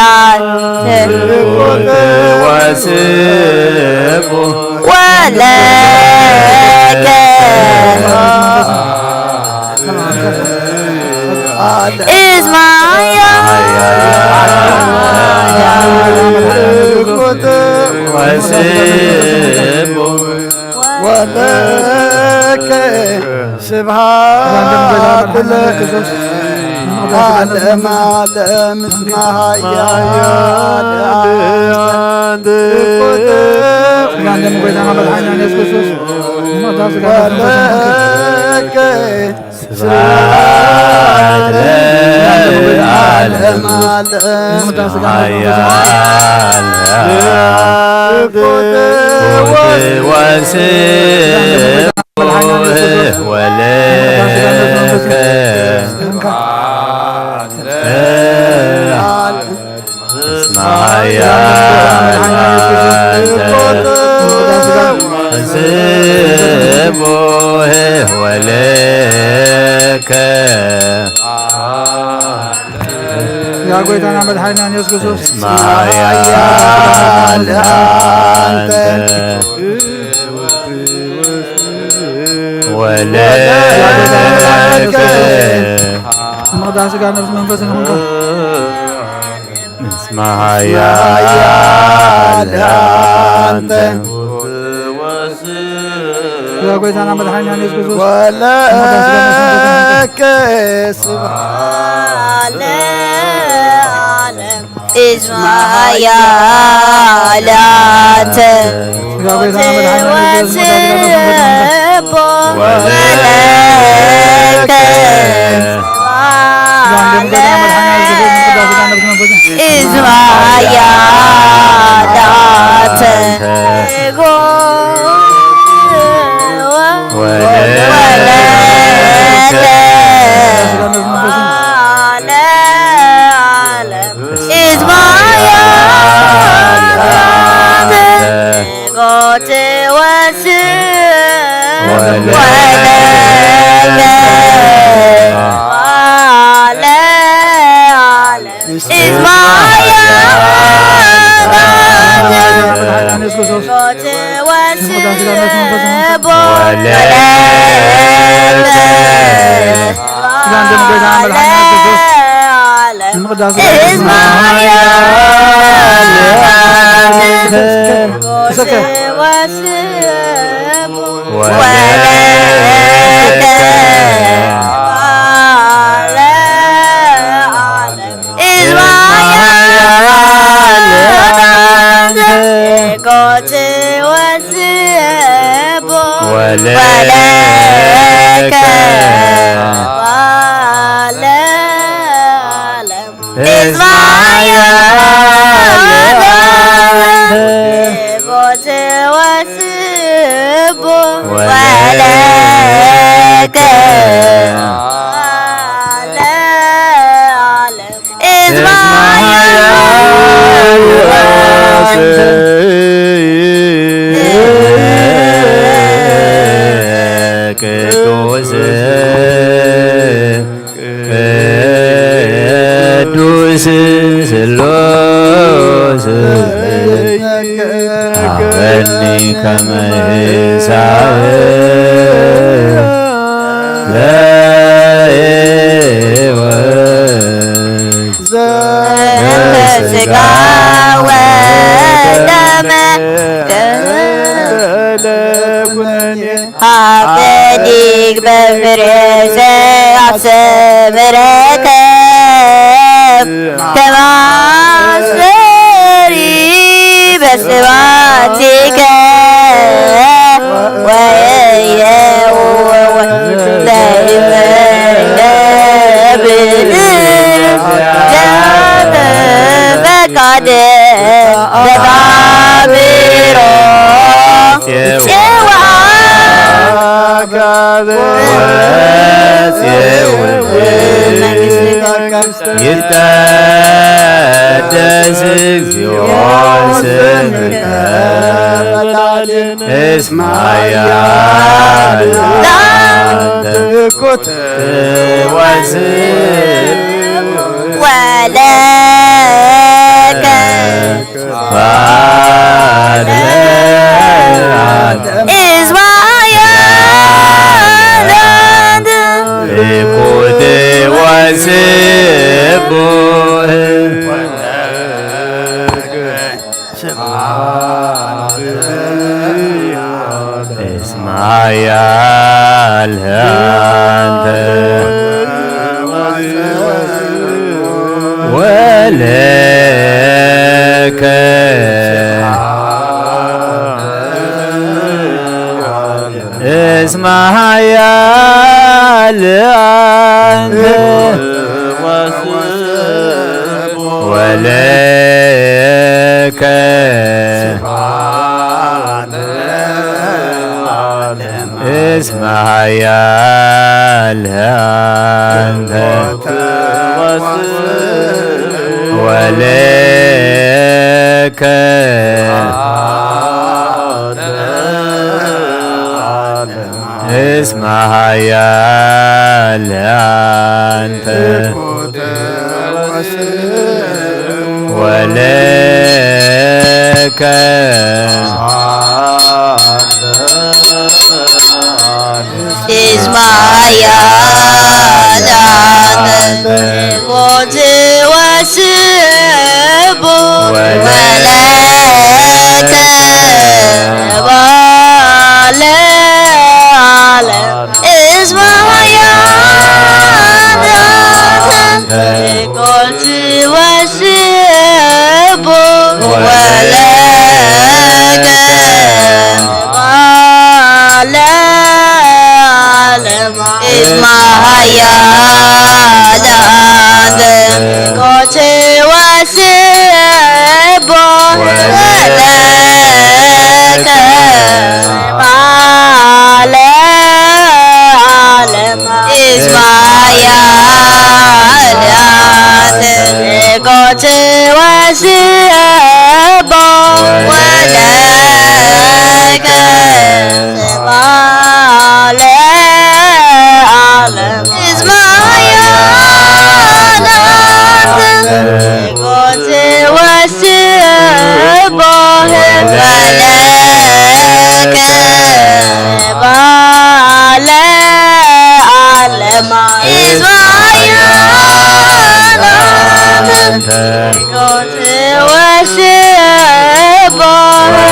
ወለከ እዝማያ ወለከ ስብሐት ለዓለመ ዓለም። እስመ ኃያል አንተ ወለከ ስብሐት ለዓለመ ዓለም። እስመ ኃያል አንተ ወስብሐት ወለከ እስመ ኃያል አንተ ወስብሐት ወለከ። ያ ጎይታና መድኃኒና ኢየሱስ ክርስቶስ እስመ ኃያል አንተ ወለከ። ንቕዳሴ ስጋ ነፍስ መንፈስ ንኹንካ። እስመ ኃያል አንተ። ያ ጎይታና መድኃኒና ኢየሱስ ክርስቶስ ወለከ ስብሐት ለዓለም። እስመ ኃያል አንተ ወስብሐት ወለከ እስመ ኃያል አንተ ወለከ እስመ ኃያል አንተ ወለከ እስመ ኃያል አንተ ወለከ ወለከ እስመ ኃያል አንተ ወለከ እስመ ኃያል አንተ ቅዱስ ቅዱስ ስሉስ ሀበኒ ከመ ይሳብ ለሕይወት ዘእንተ ሥጋ ወደመ ሀበኒ ፍሬ ዘያሰምረከ ተማሰሪ በስባቲከ ወየውወወ ለይመለብል ፈቃድ በቃብሮ ጽዋ ይትቀደስ እግዚኦ ስምከ እስመ ኃያል አንተ ትኩት ወስብ ወለከ ባለ እስመ ኃያል አንተ ትኩት ወስቡህ እስመ ኃያል አንተ ወለከ እስመ ኃያል አንተ ወለከ እስመ ኃያል አንተ ወለከ እስመ ኃያል አንተ ወለከ እስመ ኃያል አንተ ትኩት ወስቡህ ወለከ ባለ ዓለም እስመ ኃያል አንተ ትኩት ወስቡህ ወለከ ባለ ዓለም እስመ ኃያል አንተ ትኩት ወስቡህ ወለከ ባለ ዓለም እስመ ኃያል አንተ ትኩት ወስቡህ ወለከ ባለ ዓለም እስመ ኃያል አንተ ትኩት ወስቡህ ወለከ ባለ ዓለም እስመ ኃያል አንተ ትኩት ወስቡህ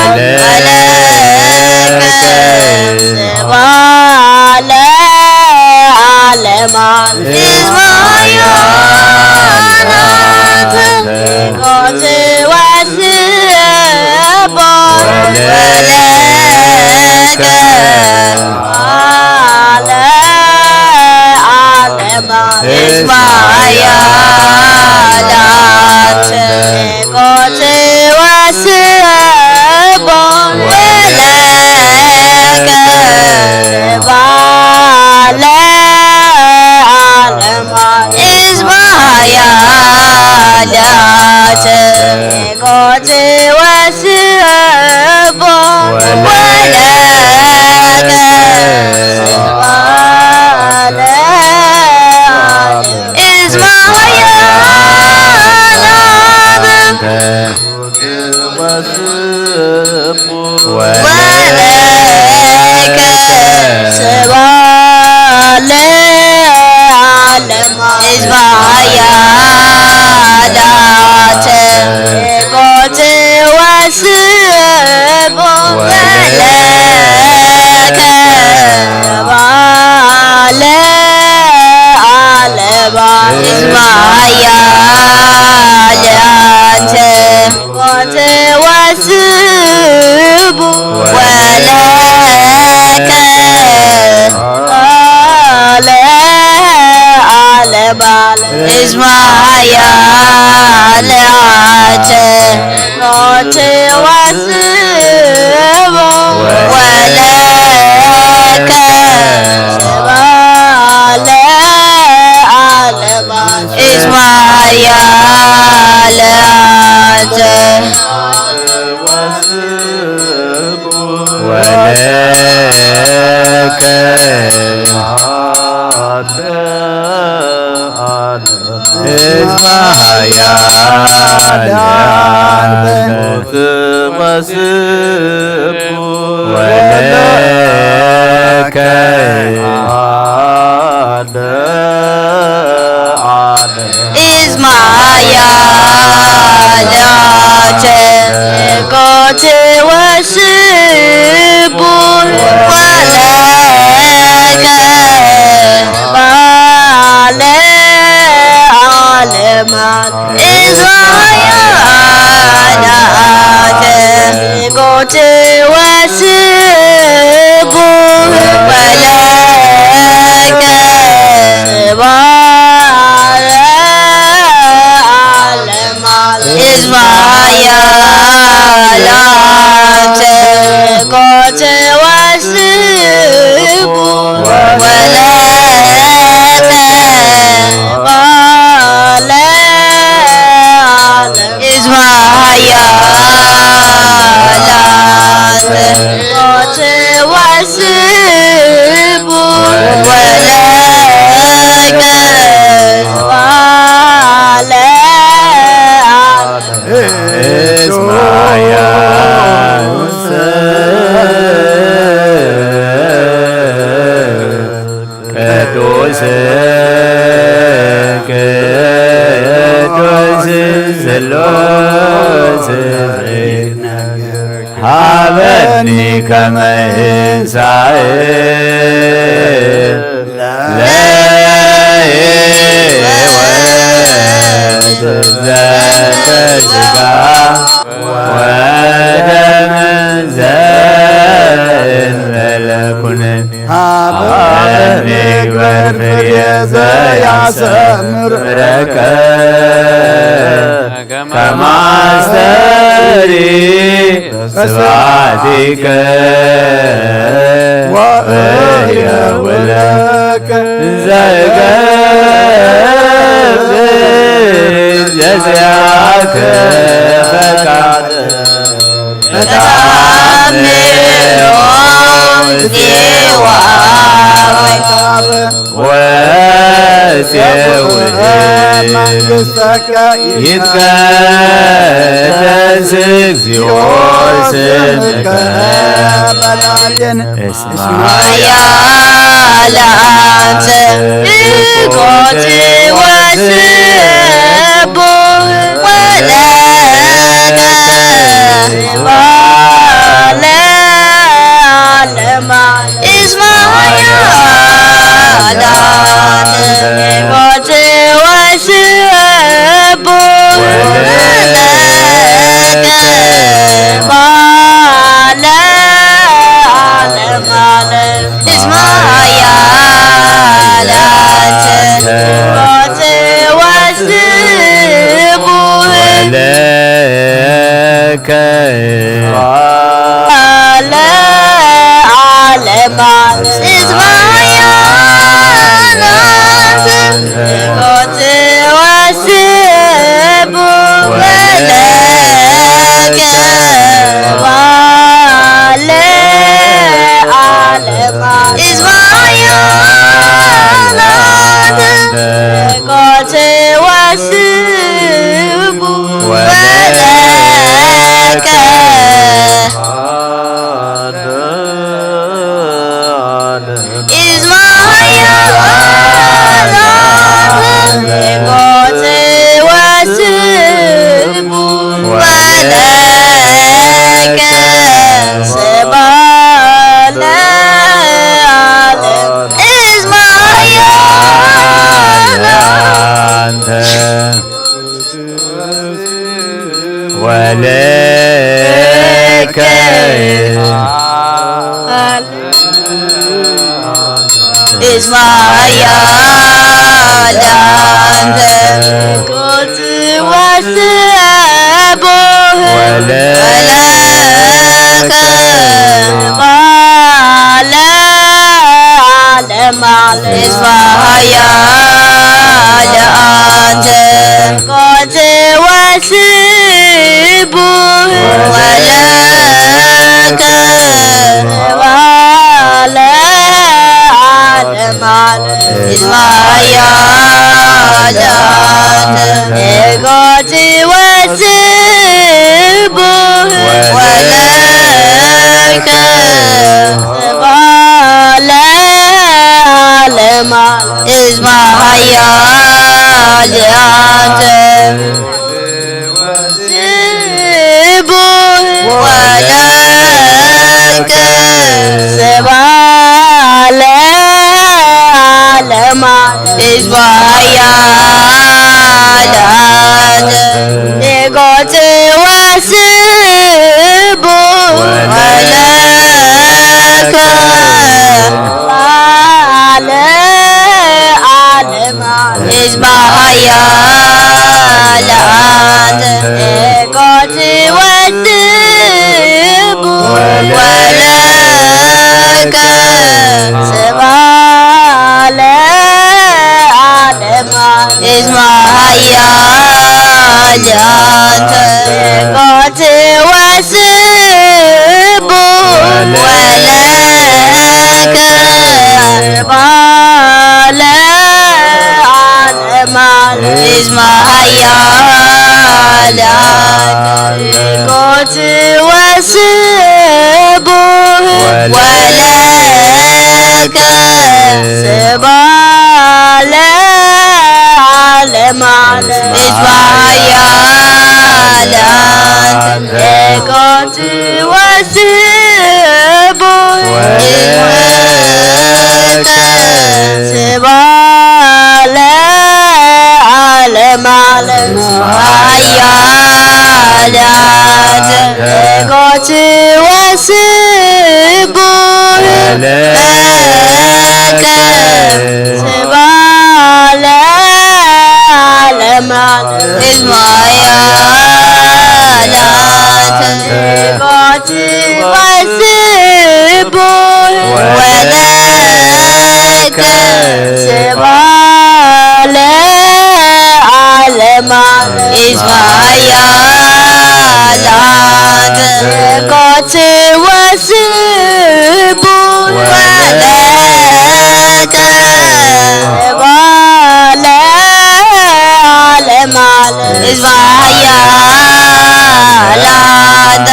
ወለከ ባለ ዓለም እስመ ኃያል አንተ ትኩት ወስቡህ ወለከ ባለ ዓለም እስመ ኃያል አንተ ትኩት ወስቡህ ወለከ ባለ ዓለም እስመ ኃያል አንተ ትኩት ወስቡህ ወለከ ባለ ዓለም እስመ ኃያል አንተ ወለከ ስብሐት ለዓለመ ዓለም እስመ ኃያል አንተ ትኩት ወስቡሕ ወለከ ስብሐት እስማ ሓያል ኣንተ ሞት ወስቦ ወለከ ስብሐት ለዓለመ ዓለም። እስማ ሓያል ኣንተ ወለከ እስማ ሓያል ኣንተ ወለከ እስማ ሓያል ኣንተ ሞት ወስቦ ወለከ ስብሐት ለዓለመ ዓለም። እስማ ሓያል ኣንተ ሞት ወስቦ ወለከ ስብሐት ለዓለመ ዓለም። እስማ ሓያል ኣንተ ሞት ወስቦ ወለከ ስብሐት ለዓለም። እስማ ሓያል ኣንተ ሞት ወስቦ ወለከ ስብሐት ለዓለም። እስማ ሓያል ቅዱስ ቅዱስ ስሉስ ዘይትነግር ሃበኒ ከመ እንሳኤ ለሕይወት ዘንተ ሥጋ ወደም ዘእንበለ ኩነኔ ሃበኒ ግበር ፍሬ ዘያሰምረከ ከማስተሪ ስብሐቲከ ወእየውለከ ዘገብር ዘዚአከ ፈቃድ እተአምኖ ዜዋ ወሴው መንግሥተከ ይትቀደስ እግዚኦ ስምከ በላዕሌነ እስማ ሓያል ኣንተ ሞት ወስቦ ወለከ ስብሐት ለዓለመ ዓለም። እስማ ሓያል ኣንተ ሞት ወስቦ ወለከ ስብሐት ለዓለመ ዓለም። እስማ ሓያል ኣንተ ሞት ወስቦ ወለከ ለዓለመ ዓለም። እስማ ሓያል ኣንተ ሞት ወስቦ ወለከ ስብሐት ለዓለመ ዓለም። እስማ ሓያል ኣንተ ሞት ወስቦ ወለከ ስብሐት ለዓለመ ዓለም። እስማ ሓያል ኣንተ ሞት ወስቦ ወለከ ስብሐት ለዓለም። እስማ ሓያል ኣንተ ወለከ እስማ ሓያል ለአንተ። ወትወስቦ ወለከ ባለ ዓለም። እስመ ኃያል አንተ። ወትወስቦ ወለከ ባለ ዓለም። እስመ ኃያል አንተ። ወትወስቦ ወለከ ባለ ዓለም። እስመ ኃያል አንተ። ስቡሕ ወለከ ስብሐት ለዓለመ። እስመ ኃያል አንተ። ወትወስቦ ወለከ ባለ ዓለም። እስመ ኃያል አንተ። ወትወስቦ ወለከ ስብሐት ለዓለመ። እስመ ኃያል አንተ። ወትወስቦ ወለከ ባለ ዓለማት። እስመ ኃያል አንተ። ወትወስቦ ወለከ ስብሐት ለዓለማት። እስመ ኃያል አንተ። ወትወስቦ ወለከ ስብሐት ለዓለማት። እስመ ኃያል አንተ። ወትወስቦ ወለከ ስብሐት ለዓለማት። እስመ ኃያል አንተ። ወትወስቦ ወለከ ስብሐት ለዓለማት። እስመ ኃያል አንተ። ወትወስቦ ወለከ ስብሐት ለዓለማት። እስመ ኃያል አንተ።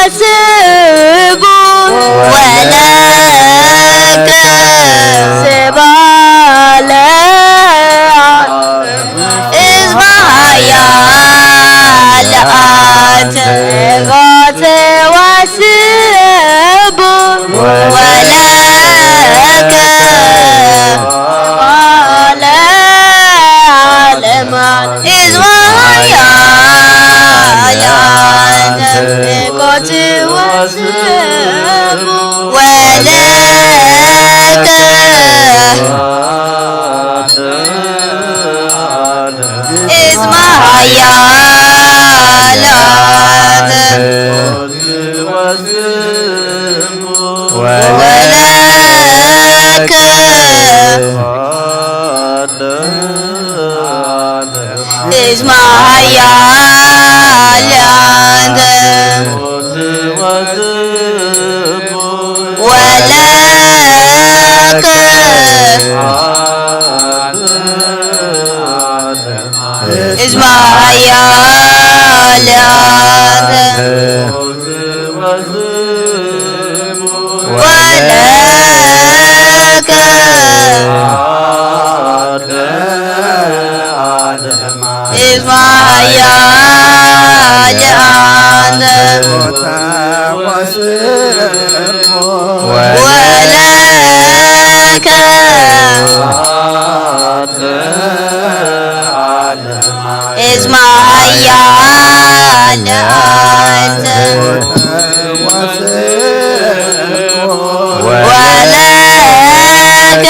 ወትወስቦ ወለከ ስብሐት ለዓለማት። እስመ ኃያል አንተ። ወትወስቦ ወለከ ለዓለማት። እስመ ኃያል አንተ። ወትወስቦ ወለከ እስመ ኃያል አንተ። ወለከ እስመ ኃያል አንተ። ወለከ እስመ ኃያል አንተ። ወለከ እስመ ኃያል አንተ። ወለከ እስመ ኃያል አንተ። ወለከ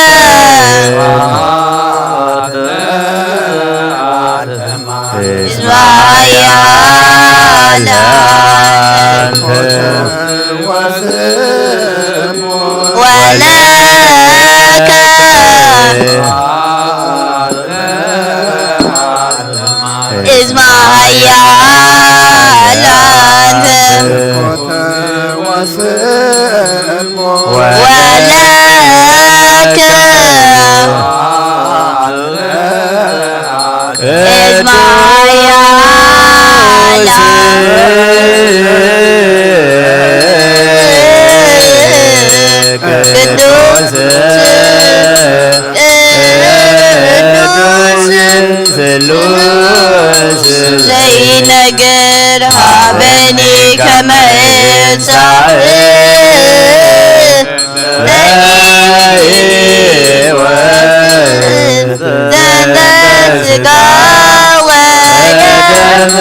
እግር ሃበኒ ከመ እሳእ ለሕይወት ዘንተ ስጋ ወደም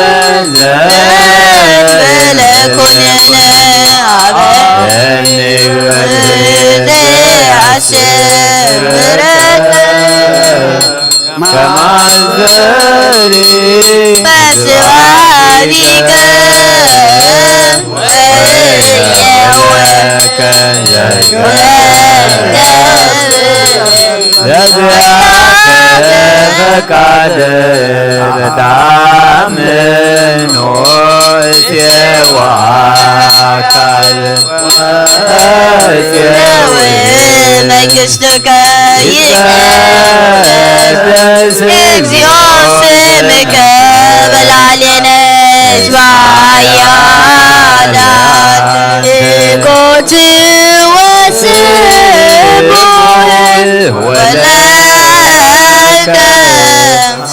ዘንበለ ኩነነ ሃበኒ ዘይአስምረከ ከማዘሪ በስብሐቲከ ወየወከ ዘዚአከ ፈቃድ በታምን ወእሴዋ አካል መንግሥትከ ይትቀደስ እግዚኦ ስምከ በላዕሌነ እስመ ኃያል ኮት ወስቡሕ ወለከ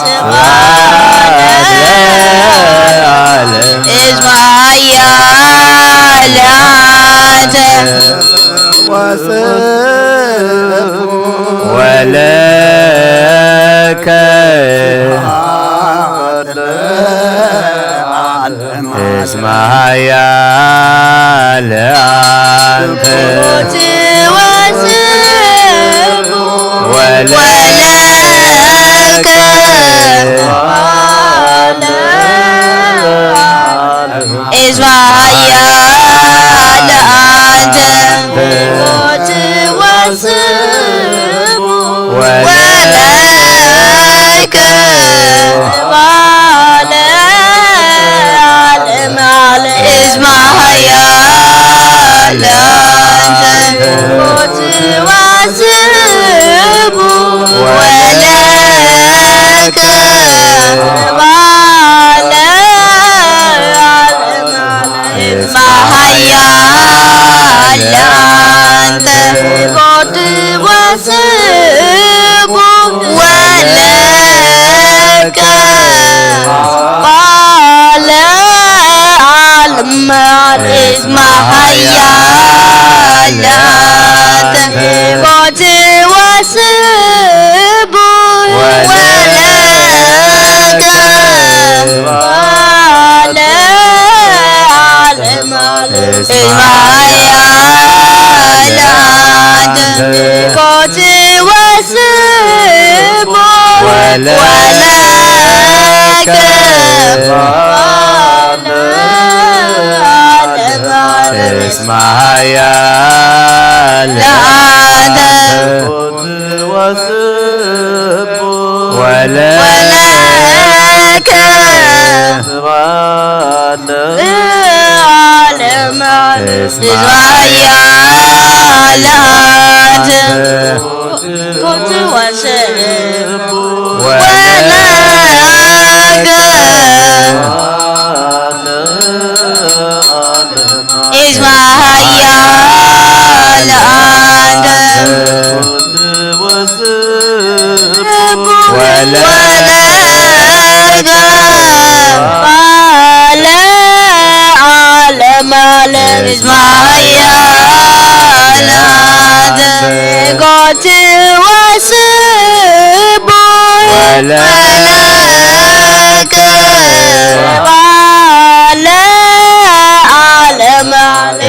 ስብሐት ለዓለም። እስመ ኃያል አንተ ወለከ እስመ ኃያል አንተ ወለከ እስመ ኃያል አንተ ወለከ እስመ ኃያል አንተ ወስቡሕ ወለከ እስመ ኃያል አንተ ወስቡሕ ወለከ ባለ ዓለም እስመ ኃያል አንተ ወስቡሕ ወለከ ባለ ዓለም እስመ ኃያል አንተ ወስቡሕ ወለከ እስመ ኃያል ለአንተ ወለከ ለዓለመ ዓለም እስመ ኃያል ለአንተ ወለከ እስመ ኃያል አንተ ወለከ ባለ ዓለም ዓለም እስመ ኃያል አንተ ወስቡሕ ወለከ ባለ ዓለም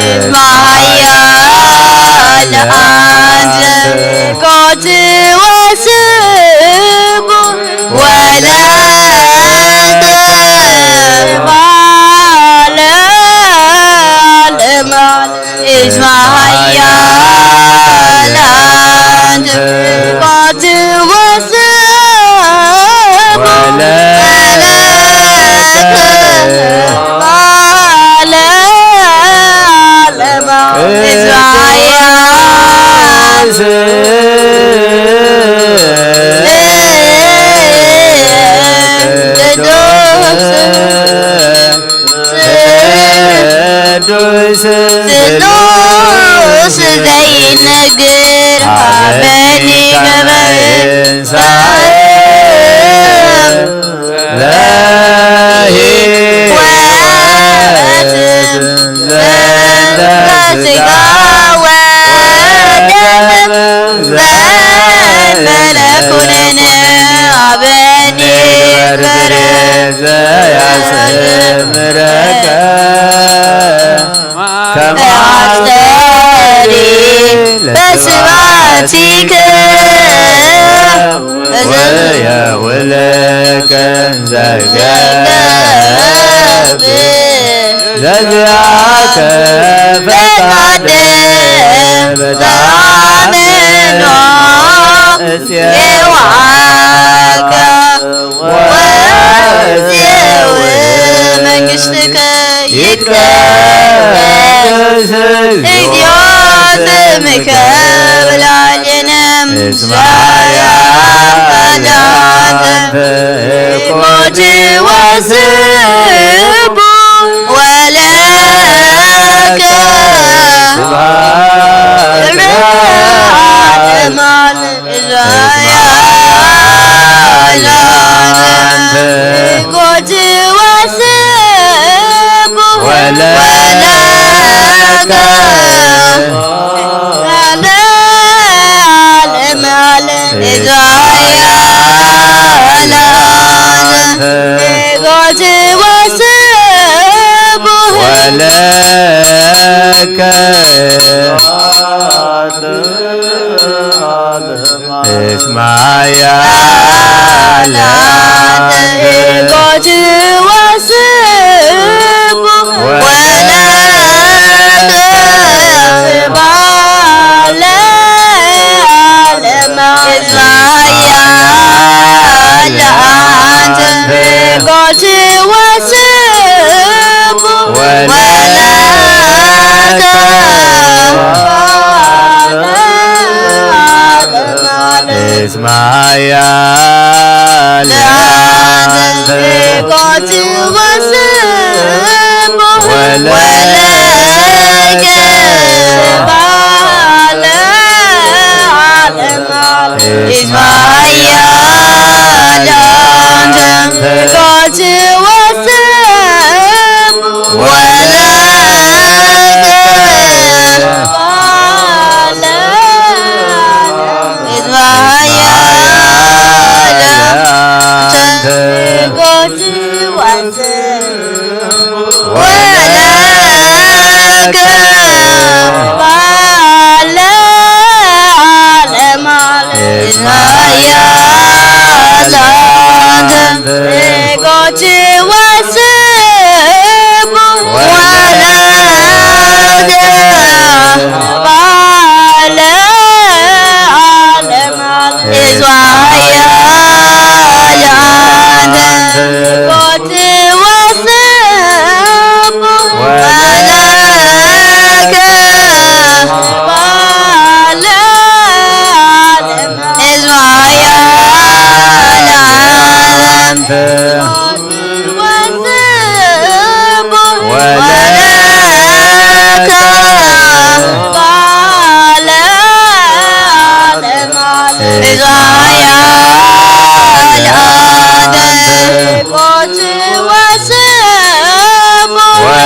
እስመ ኃያል አንተ ወስቡሕ ወለከ ባለ ዓለም እስመ ኃያል አንተ ወስቡሕ ወለከ ባለ ዓለም እስመ ኃያል ቅዱስ ቅዱስ ዘይነግር ሀበኒ ከመ ትንሣኤ ለሕይወት ምረከ ከማስተሪ በስባቲከ ወየውለከ ዘገብ ዘዚአከ ፈቃደ በታመኖ እጽዋከ ወእዜው መንግስትከ ይትቀደስ እግዚኦ ስምከ ብላሌነ ምስራያ ቃላት ኮቲ ወስቡ ወለከ ስብሐት ለዓለመ ዓለም። እስማያ እስማያ ለአንተ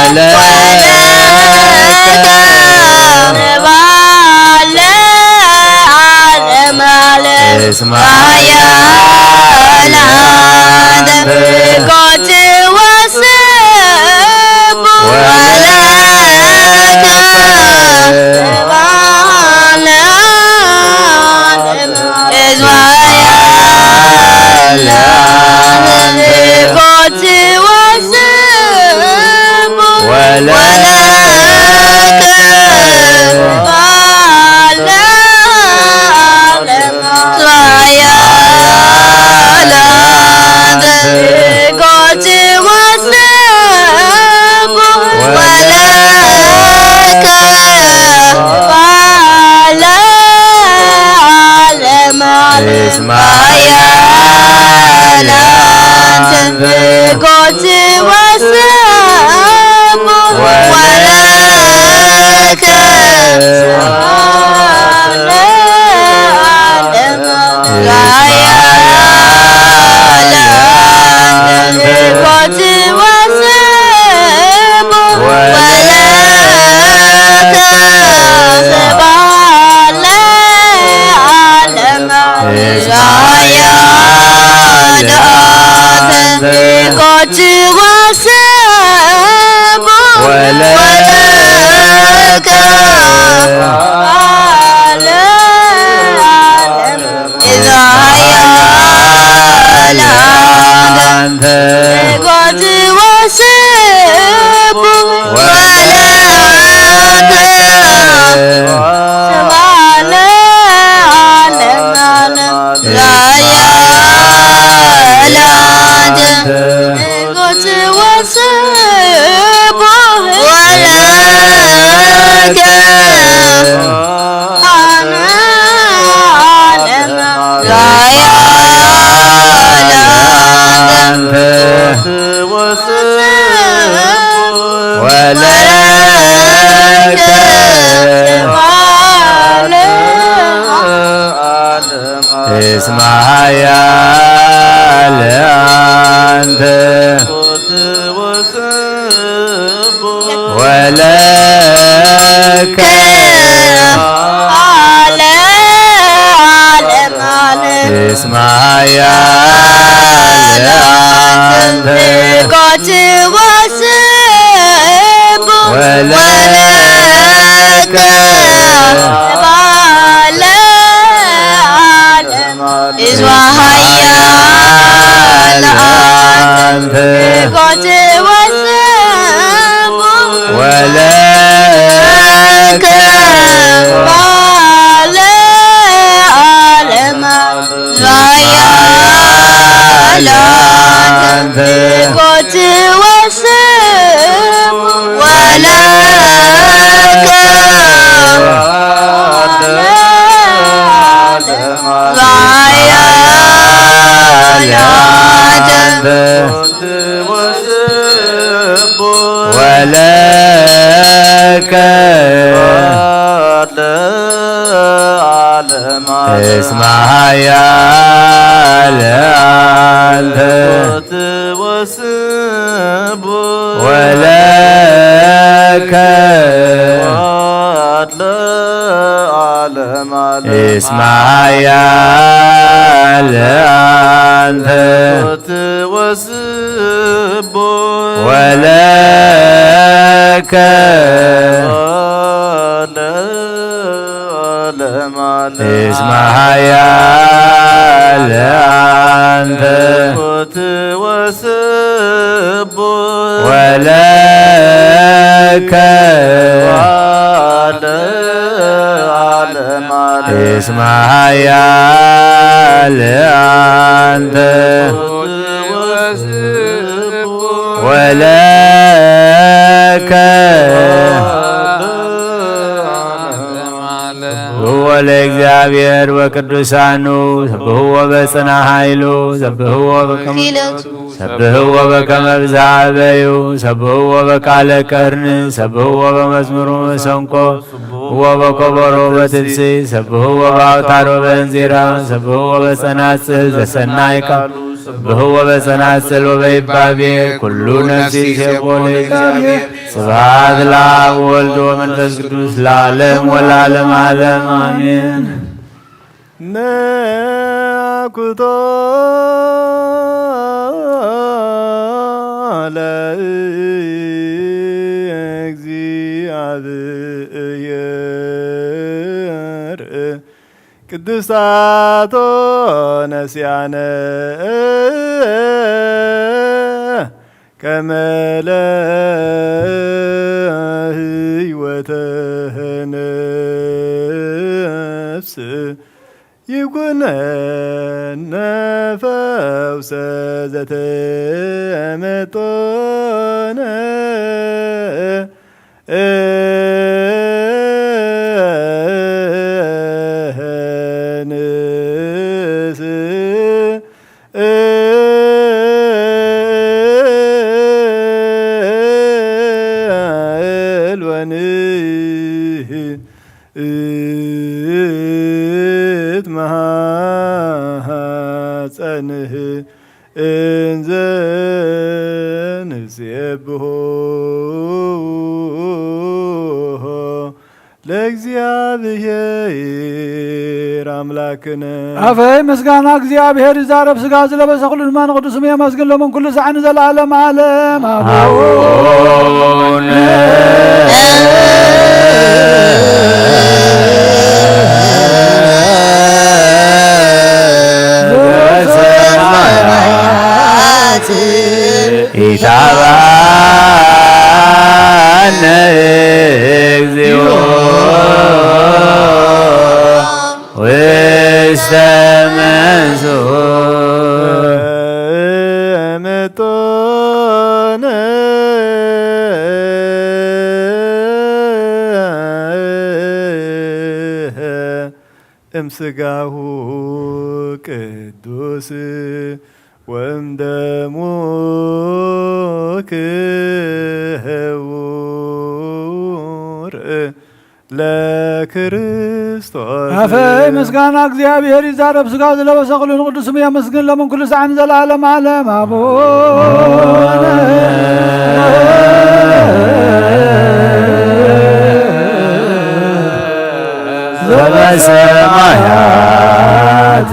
ወለከ እስማያ ለአንተ ዓለም ዓለም እዛ ሓያል ኣንተ ንጎት ወስቡ ወለተ ስብሐት ለዓለም ዓለም እዛ ሓያል ኣንተ ንጎት ወስቡ ወለተ እስመ ኃያል አንተ ወለከ ዓለም ዓለም እስመ ኃያል አንተ ንጎት ወስቡ ወለከ ባለ ዓለም እስመ ኃያል አንተ ንጎት ወስቡ ወለከ ባለ ዓለም ኃያል አንተ ንጎት ወስቡ ወለከ ኃያል አንተ ወለከ እስመ ኃያል አንተ ወለከ እስመ ኃያል አንተ ወለከ እስመ ኃያል አንተ ወለከ እስመ ኃያል አንተ ወለከ ስብሖ ለእግዚአብሔር ወቅዱሳኑ ስብሕዎ በጽና ኃይሉ ስብሕዎ በከመ ሰብህዎ በከመ ብዝሃ በዩ ሰብህዎ በቃለ ቀርን ሰብህዎ በመዝሙሩ መሰንቆ ሰብህዎ በኮቦሮ በትብሲ ሰብህዎ በአውታሮ በእንዚራ ሰብህዎ በጸናጽል ዘሰናይ ቃሉ ሰብህዎ በጸናጽል ወበይባቤ ኩሉ ነፍሲ ሴቦ ለእግዚአብሔር። ስብሐት ለአብ ወወልድ ወመንፈስ ቅዱስ ለዓለም ወለዓለም ዓለም አሜን። ነኩቶ ለእግዚአብሔር ቅዱሳቶ ነሲያነ ከመ ለህይወተ ነፍስ ይኩነነ ፈውሰ ዘተመጦነ ንስእል ወንእት መሐፀንህ እንዘ ንሴብሖ ለእግዚአብሔር አምላክነ። አፈይ ምስጋና እግዚኣብሔር ይዛረብ ስጋ ዝለበሰ ኩሉ ድማ ንቅዱስ ስሙ የመስግን ሎምን ኩሉ ሳዕ ንዘለዓለም ዓለም። አቡነ ተመንሱ ምጦነ እምስጋሁ ቅዱስ ወእምደሙ ክቡር ለክርስቶስ። ኣፈይ ምስጋና እግዚኣብሔር ይዛረብ፣ ስጋ ዝለበሰ ኩሉ ንቅዱስ ስሙ የመስግን፣ ለምን ኩሉ ሳዕ ንዘለዓለም ዓለም ኣቡነ። ዘበሰማያት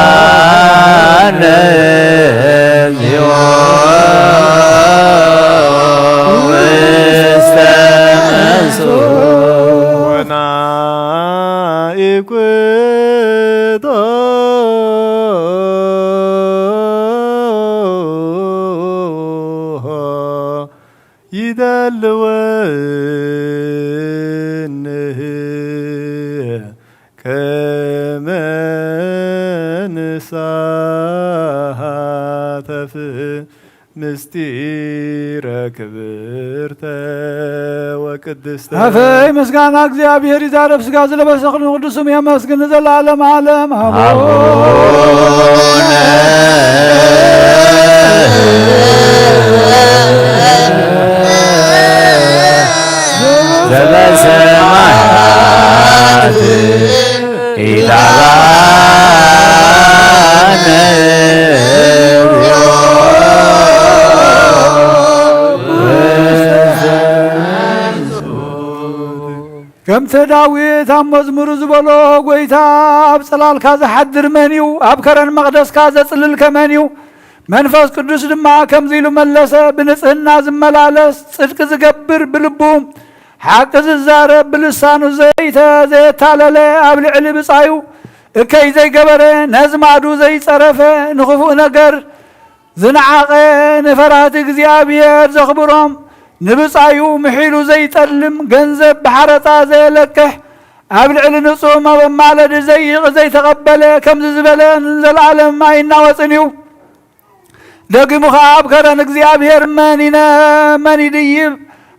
አቅርበነ እግዚኦ ውስተ መንሱ ወናኢኩቶ ይደልወንህ ከመ ንሳተፍ ምስጢረ ክብርተ ወቅድስተ። ኣፈይ ምስጋና እግዚኣብሔር ይዛረብ፣ ስጋ ዝለበሰ ኩሉ ንቅዱስ ስሙ የመስግን፣ ንዘለዓለም ዓለም ኣቡነ። አቡነ ዘበሰማያት ኢታብአነ ከምቲ ዳዊት ኣብ መዝሙሩ ዝበሎ፣ ጎይታ ኣብ ጽላልካ ዝሓድር መን እዩ? ኣብ ከረን መቕደስካ ዘጽልል ከመን እዩ? መንፈስ ቅዱስ ድማ ከምዚ ኢሉ መለሰ፣ ብንጽህና ዝመላለስ፣ ጽድቂ ዝገብር፣ ብልቡ ሓቂ ዝዛረብ፣ ብልሳኑ ዘይተ ዘየታለለ፣ ኣብ ልዕሊ ብጻዩ እከይ ዘይገበረ፣ ነዝማዱ ዘይጸረፈ፣ ንኽፉእ ነገር ዝነዓቐ፣ ንፈራህቲ እግዚኣብሔር ዘኽብሮም፣ ንብጻዩ ምሒሉ ዘይጠልም፣ ገንዘብ ብሓረጣ ዘየለቅሕ፣ ኣብ ልዕሊ ንጹህ መማለዲ ዘይይቕ ዘይተቐበለ፣ ከምዚ ዝበለ ንዘለኣለም ኣይናወጽን እዩ። ደጊሙ ኸኣ ኣብ ከረን እግዚኣብሔር መን ይነ-፣ መን ይድይብ?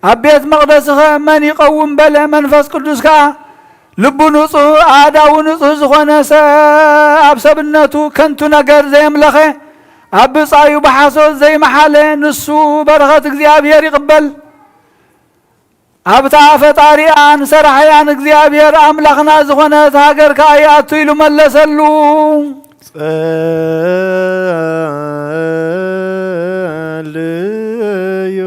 ኣብ ቤት መቕደስኸ መን ይቐውም? በለ። መንፈስ ቅዱስ ከኣ ልቡ ንጹህ፣ ኣእዳዉ ንጹህ ዝኾነ ሰብ፣ ኣብ ሰብነቱ ከንቱ ነገር ዘየምለኸ፣ ኣብ ብጻዩ ብሓሶት ዘይመሓለ፣ ንሱ በረኸት እግዚኣብሔር ይቕበል። ኣብታ ፈጣሪኣን ሰራሕያን እግዚኣብሔር ኣምላኽና ዝኾነት ሃገር ከኣ ይኣቱ ኢሉ መለሰሉ። ጸልዩ።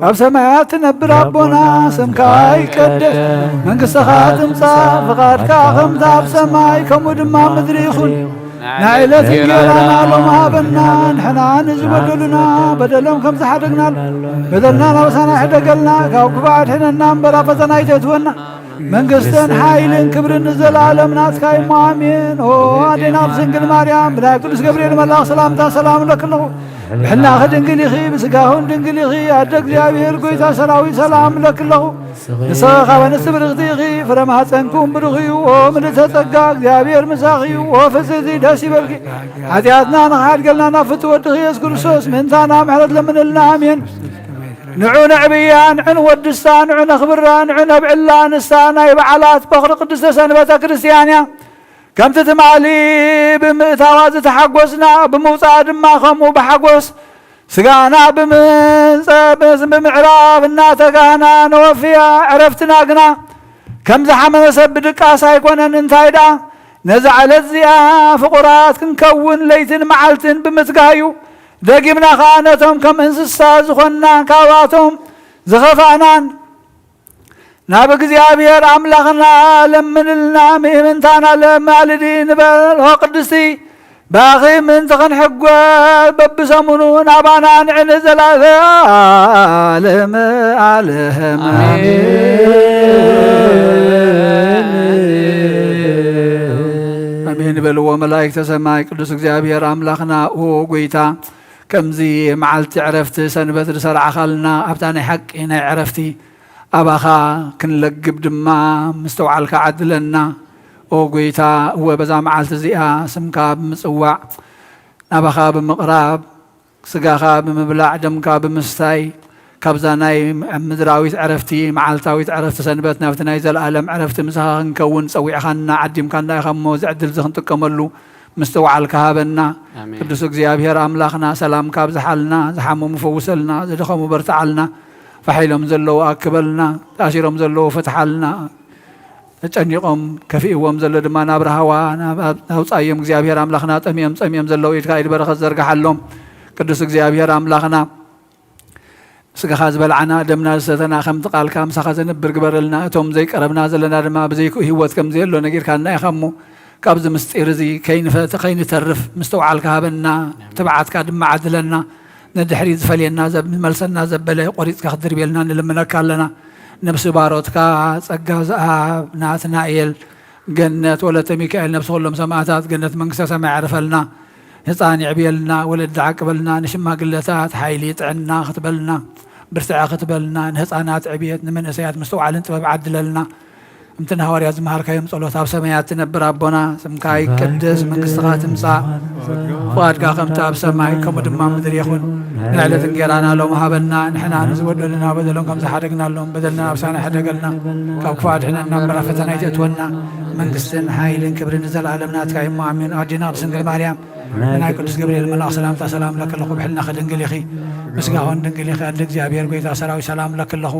ኣብ ሰማያት ትነብር ኣቦና፣ ስምካ ይቀደስ፣ መንግስትኻ ትምጻእ፣ ፍቓድካ ከምታ ኣብ ሰማይ ከምኡ ድማ ምድሪ ይኹን። ናይ ዕለት እንጌራና ሎም ሃበና፣ ንሕና ንዝበደሉና በደሎም ከም ዝሓደግናል፣ በደልና ናበሳና ይሕደገልና፣ ካብ ክፉእ ኣድሕነና እምበር ኣብ ፈተና ኣይተእትወና። መንግስትን ሓይልን ክብርን ንዘለኣለም ናትካ እሞ ኣሜን። ኦ ኣዴና ቅድስት ድንግል ማርያም፣ ብናይ ቅዱስ ገብርኤል መልኣኽ ሰላምታ ሰላም እለኪ ኣለኹ። ብሕልናኺ ድንግል ኢኺ፣ ብስጋኹን ድንግል ኢኺ። ኣደ እግዚኣብሔር፣ ጎይታ ሰራዊት፣ ሰላም እለኪ ኣለኹ። ንስኺ ካብ ኣንስቲ ብርኽቲ ኢኺ፣ ፍረ ማህፀንኩም ብሩኽ እዩ። ኦ ምልዕተ ጸጋ፣ እግዚኣብሔር ምሳኺ እዩ። ኦ ፍስሕቲ፣ ደስ ይበልኪ። ሓጢኣትና ንኽሓድገልና ናብ ፍቱ ወድኺ የሱስ ክርስቶስ ምእንታና ምሕረት ለምንልና። ኣሜን። ንዑ ነዕብያ፣ ንዑ ንወድሳ፣ ንዑ ነኽብራ፣ ንዑ ነብዕላ። ንሳ ናይ በዓላት በኹሪ ቅድስተ ሰንበተ ክርስትያን እያ። ከምቲ ትማሊ ብምእታዋ ዝተሓጎስና፣ ብምውፅኣ ድማ ከምኡ ብሓጎስ ስጋና ብምንፀ-፣ ብምዕራፍ እናተጋህና ነወፍያ። ዕረፍትና ግና ከም ዝሓመመ ሰብ ብድቃስ ኣይኮነን። እንታይ ደኣ ነዛ ዕለት እዚኣ ፍቑራት ክንከውን ለይትን መዓልትን ብምትጋህ እዩ። ደጊምና ኸዓ ነቶም ከም እንስሳ ዝኾንና ካብኣቶም ዝኸፋእናን ናብ እግዚኣብሔር ኣምላኽና ለምንልና ምእምንታና ለማልዲ ንበል። ኦ ቅድስቲ ብኣኺ ምእንቲ ክንሕጎስ በብሰሙኑ ናባና ንዕን ዘለዓለመ ዓለም። ኣሜን። ኣሜን በልዎ መላእክተ ሰማይ። ቅዱስ እግዚኣብሔር ኣምላኽና ኦ ጎይታ ከምዚ መዓልቲ ዕረፍቲ ሰንበት ዝሰራዕኻልና ኣብታ ናይ ሓቂ ናይ ዕረፍቲ ኣባኻ ክንለግብ ድማ ምስትውዓልካ ዓድለና። ኦ ጎይታ፣ እወ በዛ መዓልቲ እዚኣ ስምካ ብምጽዋዕ ናባኻ ብምቕራብ ስጋኻ ብምብላዕ ደምካ ብምስታይ ካብዛ ናይ ምድራዊት ዕረፍቲ መዓልታዊት ዕረፍቲ ሰንበት ናብቲ ናይ ዘለኣለም ዕረፍቲ ምሳኻ ክንከውን ጸዊዕኻና ዓዲምካና ኢኻ እሞ እዚ ዕድል እዚ ክንጥቀመሉ ምስትውዓልካ ሃበና። ኣሜን። ቅዱስ እግዚኣብሔር ኣምላኽና ሰላምካ ኣብዝሓልና፣ ዝሓመሙ ፈውሰልና፣ ዝደኸሙ በርትዓልና፣ ፋሕ ኢሎም ዘለዉ ኣክበልና፣ ተኣሲሮም ዘለዉ ፍትሓልና፣ ተጨኒቖም ከፊእዎም ዘሎ ድማ ናብ ራህዋ ናብ-፣ ናውጻዮም እግዚኣብሔር ኣምላኽና። ጠምዮም ጸምዮም ዘለዉ ኢድካ ኢድ በረኸት ዘርግሓሎም። ቅዱስ እግዚኣብሔር ኣምላኽና ስጋኻ ዝበልዓና ደምና ዝሰተና ከምቲ ቃልካ ምሳኻ ዘንብር ግበረልና። እቶም ዘይቀረብና ዘለና ድማ ብዘይክኡ ህይወት ከም ዘየሎ ነጊርካና ኢኻ እሞ ካብዚ ምስጢር እዚ ከይንፈተ-፣ ከይንተርፍ ምስትውዓልካ ሃበና። ትብዓትካ ድማ ዓድለና። ንድሕሪት ዝፈልየና ዘብ-፣ ዝመልሰና ዘበለ ቆሪጽካ ክትድርብየልና ንልምነካ ኣለና። ነብሲ ባሮትካ ጸጋ ዝኣብ ናትናኤል ገነት ወለተ ሚካኤል ነብሲ ኩሎም ሰማእታት ገነት መንግስተ ሰማይ ኣዕርፈልና። ህፃን ይዕብየልና፣ ወለዲ ዓቅበልና፣ ንሽማግለታት ሓይሊ ጥዕና ክትበልና፣ ብርትዐ ክትበልና፣ ንህፃናት ዕብየት፣ ንመንእሰያት ምስትውዓልን ጥበብ ዓድለልና። ከምቲ ንሃዋርያት ዝመሃርካዮም ጸሎት፣ ኣብ ሰማያት ትነብር ኣቦና፣ ስምካ ይቀደስ፣ መንግስትኻ ትምጻእ፣ ፍቓድካ ከምቲ ኣብ ሰማይ፣ ከምኡ ድማ ኣብ ምድሪ ይኹን። ንዕለት እንጌራና ሎም ሃበና፣ ንሕና ንዝበደሉና በደሎም ከም ዝሓደግናሎም፣ በደልና ኣብ ሳና ሕደገልና፣ ካብ ክፉእ ኣድሕነና፣ እምበር ኣብ ፈተና ኣይተእትወና። መንግስትን ሓይልን ክብርን ንዘለኣለም ናትካ እዩ እሞ፣ ኣሜን። ኣዴና ቅድስት ድንግል ማርያም፣ ብናይ ቅዱስ ገብርኤል መልኣኽ ሰላምታ ሰላም ለኪ ኣለኹ፣ ብሕልናኺ ድንግል ኢኺ፣ ብስጋኽን ድንግል ኢኺ፣ ኣደ እግዚኣብሔር ጎይታ ሰራዊት ሰላም ለኪ ኣለኹ።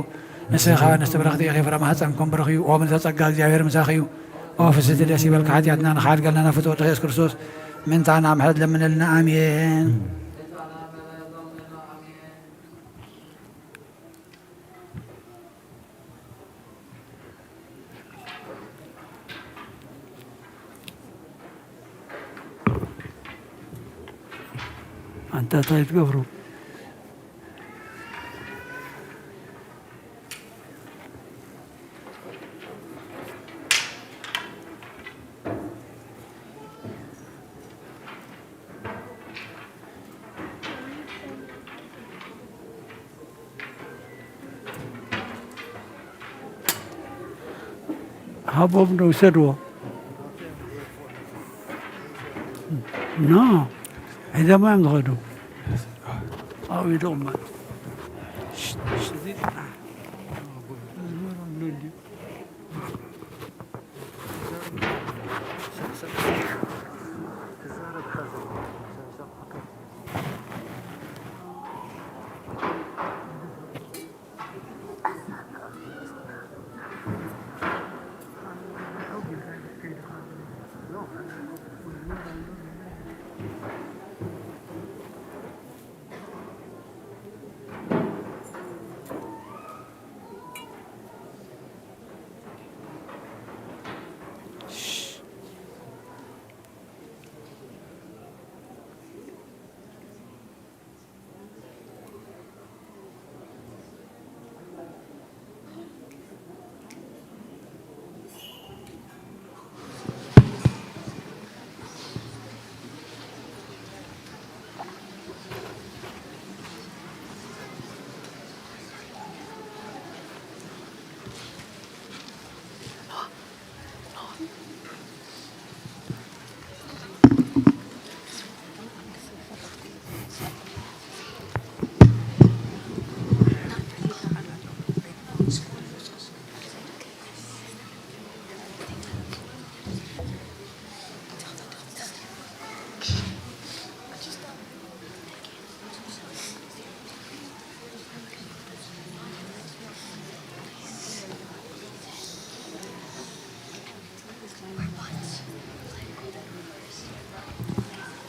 ንስኺ ኸኣ ንስቲ ብርኽቲ ኢኺ፣ ፍረ ማህፀንኩም ብሩኽ እዩ። ኦ ምልዕተ ጸጋ እግዚኣብሔር ምሳኺ እዩ። ኦ ፍስሕቲ ደስ ይበልኪ፣ ሓጢኣትና ንኽሓድገልና ናብ ፍትወ ወድኺ የሱስ ክርስቶስ ምእንታና ምሕረት ለምንልና። ኣሜን። ኣንታ እንታይ ትገብሩ? ሃቦም ዶ ውሰድዎ? ኖ፣ ሒዞም እዮም ዝኸዱ። ኣብኡ ይድቕማ።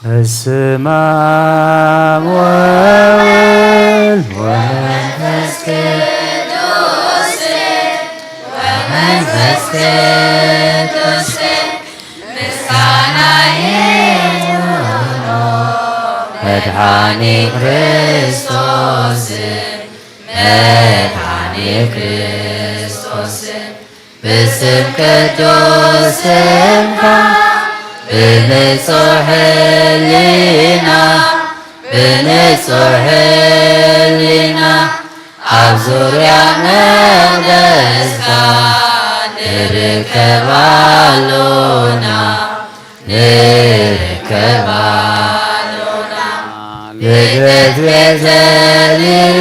በስመ አብ ወወልድ ወመንፈስ ቅዱስ ወመንፈስ ቅዱስ ምስጋና ይሁኖ መድኃኒ ክርስቶስ መድኃኒ ክርስቶስ ብስም ቅዱስ ስምካ ብንጹሕ ሕሊና ብንጹሕ ሕሊና ኣብ ዙርያ መቕደስካ ንርከብ ኣሎና፣ ንርከብ ኣሎና። ልደት ቤተልሔም፣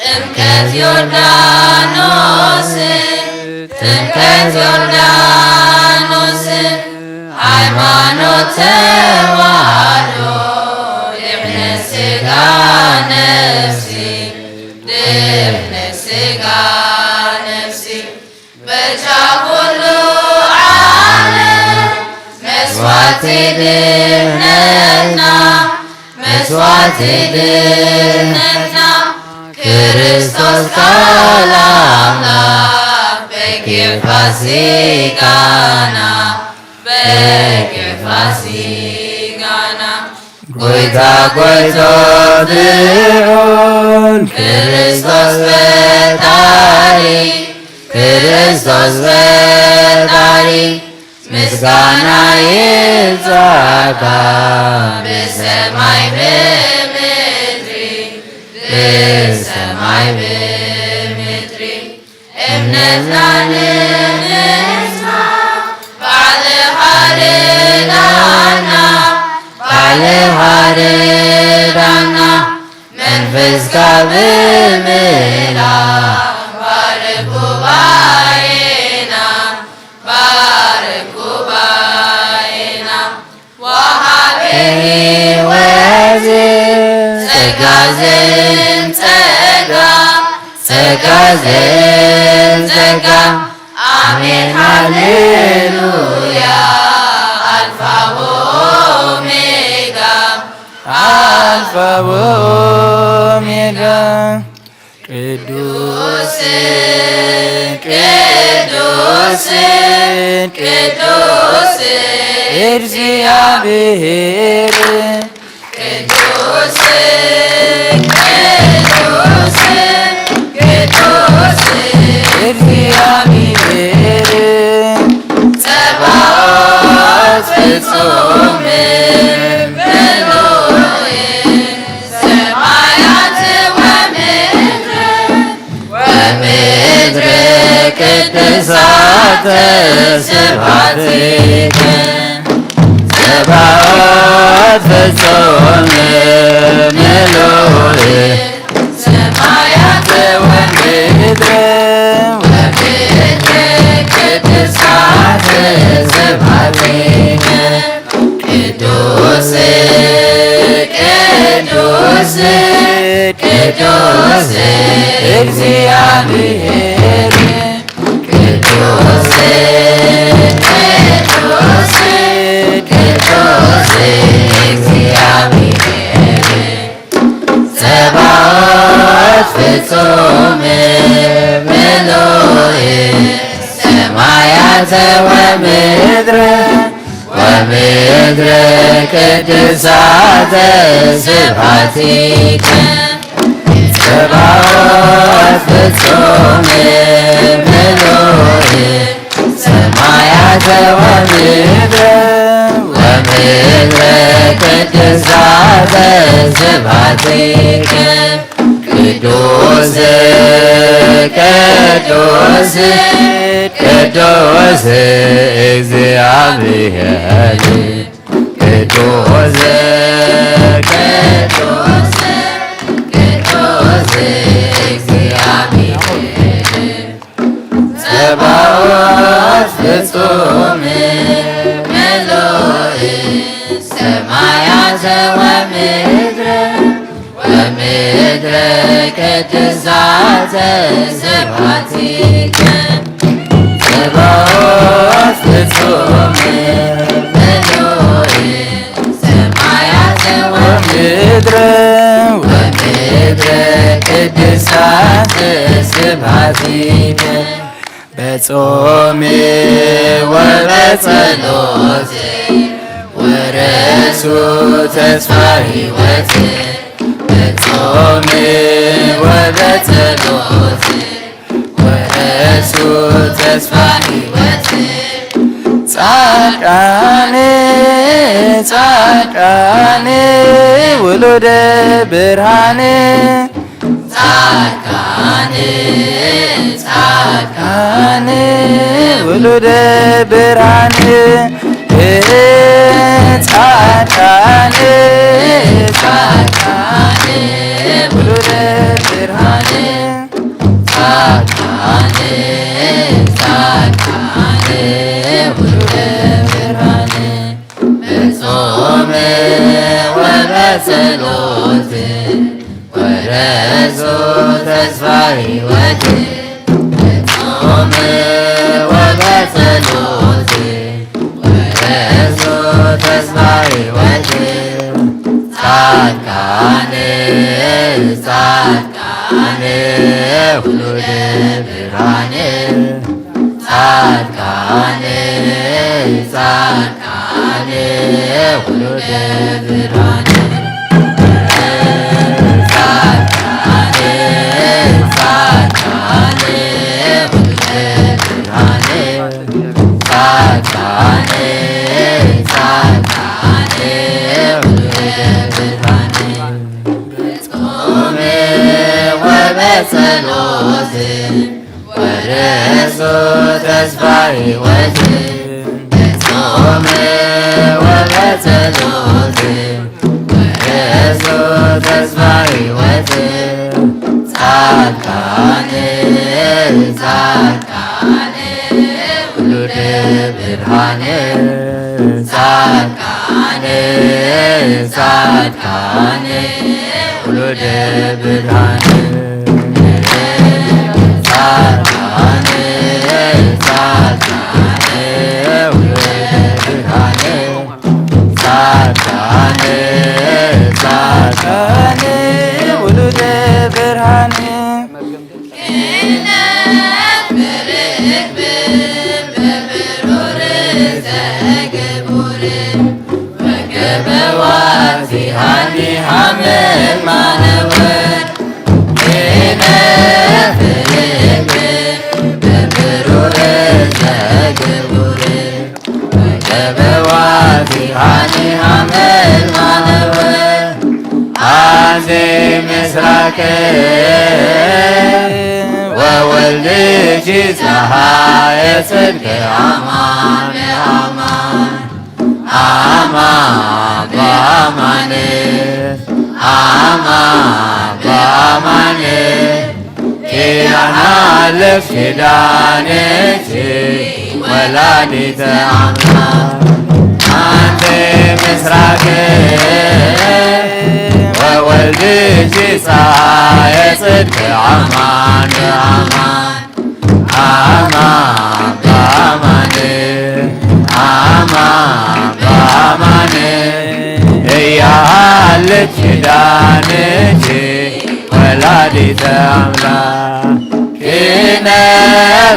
ጥምቀት ዮርዳኖስ፣ ጥምቀት ዮርዳኖስ፣ ሃይማኖት ተዋህዶ፣ ድሕነት ስጋ ነፍሲ፣ ድሕነት ስጋ ነፍሲ፣ በጃ ኩሉ ዓለም፣ መስዋዕቲ ድሕነትና፣ መስዋዕቲ ድሕነትና፣ ክርስቶስ ቃል ኣምላኽ፣ በጊዕ ፋሲካና፣ በጊዕ ፋሲካና። ጎይታ ጎይቶት ልዑል፣ ክርስቶስ ፈጣሪ፣ ክርስቶስ ፈጣሪ፣ ምስጋና ይብጻሕካ ብሰማይ ብምድሪ፣ ብሰማይ ብምድሪ። እምነትና ንምጽና ባዕልኻ ርዳና፣ ባዕልኻ ርዳና። መንፈስካ ብምልኣት ባርክ ጉባኤና፣ ባርክ ጉባኤና። ወሃቤ ሕይወት ጸጋ ዘንጸጋ፣ ጸጋ ዘንጸጋ። ኣሜን ሃሌሉያ። ኣልፋ ወኦሜጋ፣ ኣልፋ ወኦሜጋ። ቅዱስ ቅዱስ ቅዱስ እግዚኣብሔር፣ ቅዱስ ቅዱስ ቅዱስ እግዚኣብሔር፣ ጸባኦት ፍጹም ምሉእ ሰማያት ወምድር፣ ወምድር ቅድሳተ ስብሐቲከ። ጸባኦት ፍጹም ምሉእ ሰማያት ወምድር፣ ወምድር ቅድሳተ ስብሐቲከ። ቅዱስ ቅዱስ ቅዱስ እግዚኣብሔር፣ ቅዱስ ቅዱስ ቅዱስ እግዚኣብሔር፣ ጸባኦት ፍጹም ምሉእ ሰማያት ወምድር፣ ወምድር ቅድሳተ ስብሐቲከ። ጸባኦት ፍጹም ምሉእ ሰማያት ወምድር፣ ወምድር ቅድሳተ ስብሐቲከ። ቅዱስ ቅዱስ ቅዱስ እግዚኣብሔር፣ ቅዱስ ቅዱስ ቅዱስ እግዚኣብሔር፣ ጸባኦት ፍጹም ምሉእ ሰማያት ወምድር፣ ወምድር ቅድሳተ ስብሐቲከ። ጸባኦት ፍጹም ምሉእ ሰማያት ወምድር፣ ወምድር ቅድሳተ ስብሐቲከ። በጾሜ ወበጸሎቴ ወረሱ ተስፋ ሕይወት። በጾሜ ወበጸሎቴ ወረሱ ተስፋ ሕይወት። ጻድቃኔ ጻድቃን ውሉደ ብርሃን ጻድቃን ጻድቃን ውሉደ ብርሃን ጻድቃን ጻድቃን ውሉደ ብርሃን ጻድቃን ጻድቃን ውሉደ ብርሃን በጾም ወበጸሎት ወረሱ ተስፋ ሕይወት በጾም ወበጸሎት ወረሱ ተስፋ ሕይወት ጻድቃን ጻድቃን ውሉደ ብርሃን ጻድቃን ጻድቃን ውሉደ ብርሃን ጻድቃን ጻድቃን ውሉደ ብርሃን ጻድቃን ጻድቃን ውሉደ ብርሃን በጾም ወበጸሎት ወርሱ ተስፋ ሕይወት በጾም ወበጸሎት ወርሱ ተስፋ ሕይወት ጻድቃን ጻድቃን ውሉደ ብርሃን ጻድቃን ጻድቃን ውሉደ ብርሃን ጻድቃን ጻድቃን ውሉደ ብርሃን ጻድቃን ጻድቃን ውሉደ ብርሃን ገበዋቲሃኒ ሐመል ማነወ ኪነ ፍልግ በብሩር ዘግቡር ገበዋቲሃኒ ሐመል ማነወ አዜ ምስራቅ ወወልድኪ ፀሐየ ጽድቅ አማን በአማን አማን በአማን አማን በአማን ኪዳነ አልፍ ኪዳንኪ ወላዲተ አምላክ አንቲ ምስራቅ ወወልድኪ ፀሐየ ጽድቅ አማን በአማን አማን በአማን አማን በአማን እያሃልት ኪዳንኪ ወላዲተ አምላክ ኪነ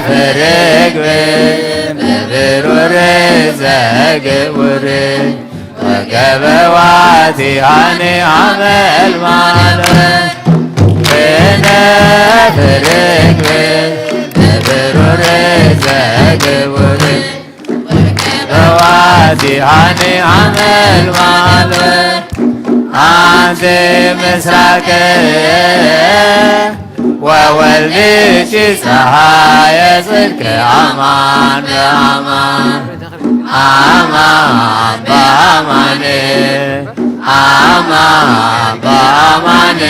ፍርግብ በብሩር ዘግቡር ወገበዋቲሃኒ ሐመልማል ኪነ ፍርግብ በብሩር ዘግቡር ወገበዋቲሃኒ ሐመልማል አንቲ ምስራቅ ወወልድኪ ፀሐየ ጽድቅ አማን በአማን አማን በአማን አማን በአማን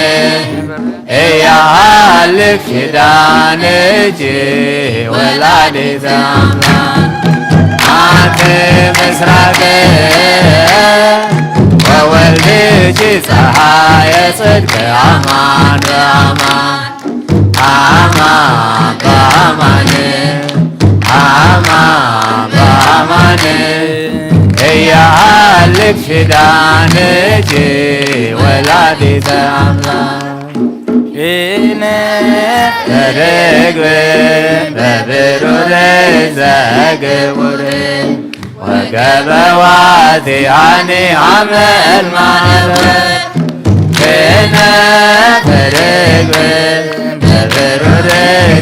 እያሃልክ ኪዳንኪ ወላዲተ አምላክ አንቲ ምስራቅ ወወልድኪ ፀሐየ ጽድቅ አማን በአማን አማን በአማን አማን በአማን እያሃልክ ኪዳንኪ ወላዲተ አምላክ ኪነ ርግብ በብሩር ዘግቡር ወገበዋቲሃኒ ሐመልማል ኪነ ርግብ በብሩር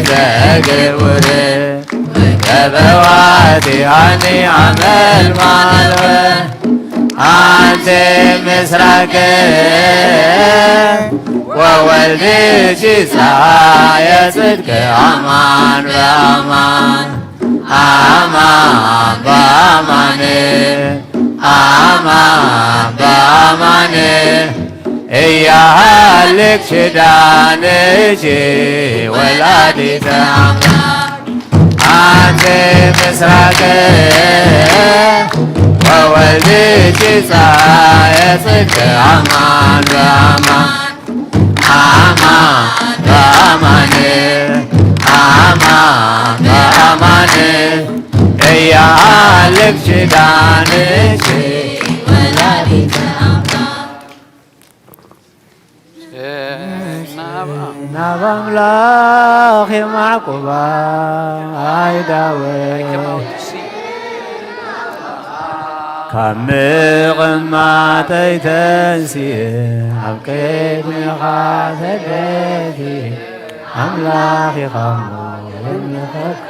ዘግቡር ለበዋቲሃኒ ሓመልማል ኣንቲ ምስራቅ ወወልድኪ ፀሃየ ጽድቅ ኣማን በኣማን ኣማን በኣማን ኣማን በኣማን እያሃልክ ሽዳንቺ ወላዲተ ኣምላክ ኣንቲ ምስራቅ ወወልድኪ ፀሃየ ጽድቅ ኣማን በኣማን ኣማን በኣማን ኣማን በኣማን እያሃልክ ሽዳንቺ ወላዲተ ኣምላክ ናብ ኣምላኽ የማዕቁባ ኣይዳወይ ካብ ምቕማጠይ ተንሲእ ኣብ ቅድሜኻ ተደፊ ኣምላኽ ኢኻ እሞ የምልኸካ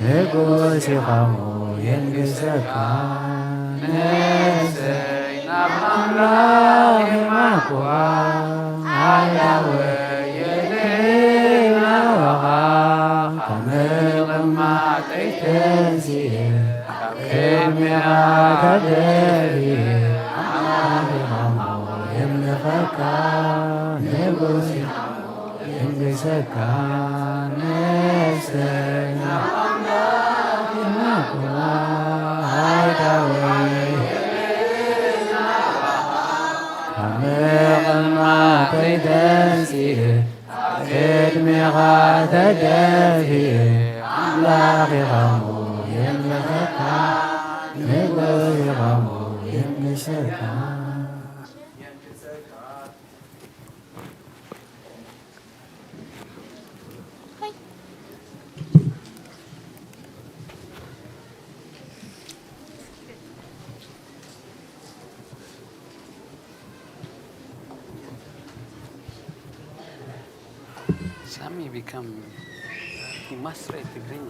ንጉስ ኢኻ እሞ የንግሰካ ነፍሰይ ናብ ኣምላኽ የማዕኩባ ኣይዳወይ የድሕናዋኻ ካብ ምቕማጠይ ተንሲእ ኣብ ቅድሜኻ ተደፊ ኣምላኽ ኢኻ እሞ የምልኸካ ንጉስ ኢኻ የንግሰካ ነፍሰይ ናብ ኣምላኽ የማዕኩባ ኣይዳወይ ካብ ምቕማጠይ ተንሲእ ኣብ ቅድሜኻ ተደፊ ኣምላኽ ኢኻ እሞ የምልኸካ ንጉስ ኢኻ እሞ የንግሰካ ሳሚ become he must write ትግርኛ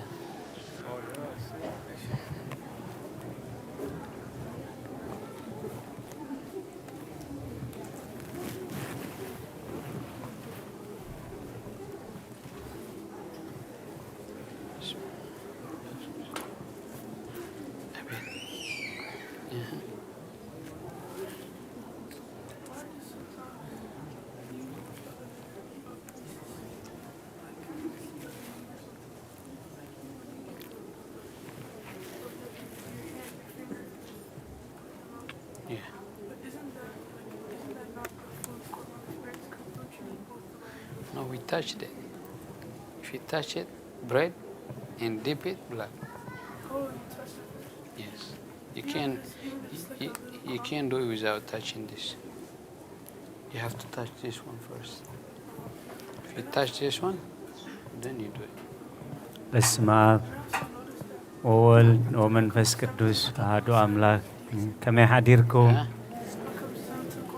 Yeah. No, we touched it. If you touch it, bread, and dip it, blood. Yes. You can, you, you can do it without touching this. You have to touch this one first. If you touch this one, then you do it. በስመ አብ ወወልድ ወመንፈስ ቅዱስ አሐዱ አምላክ። ከመይ ሓዲርኩም?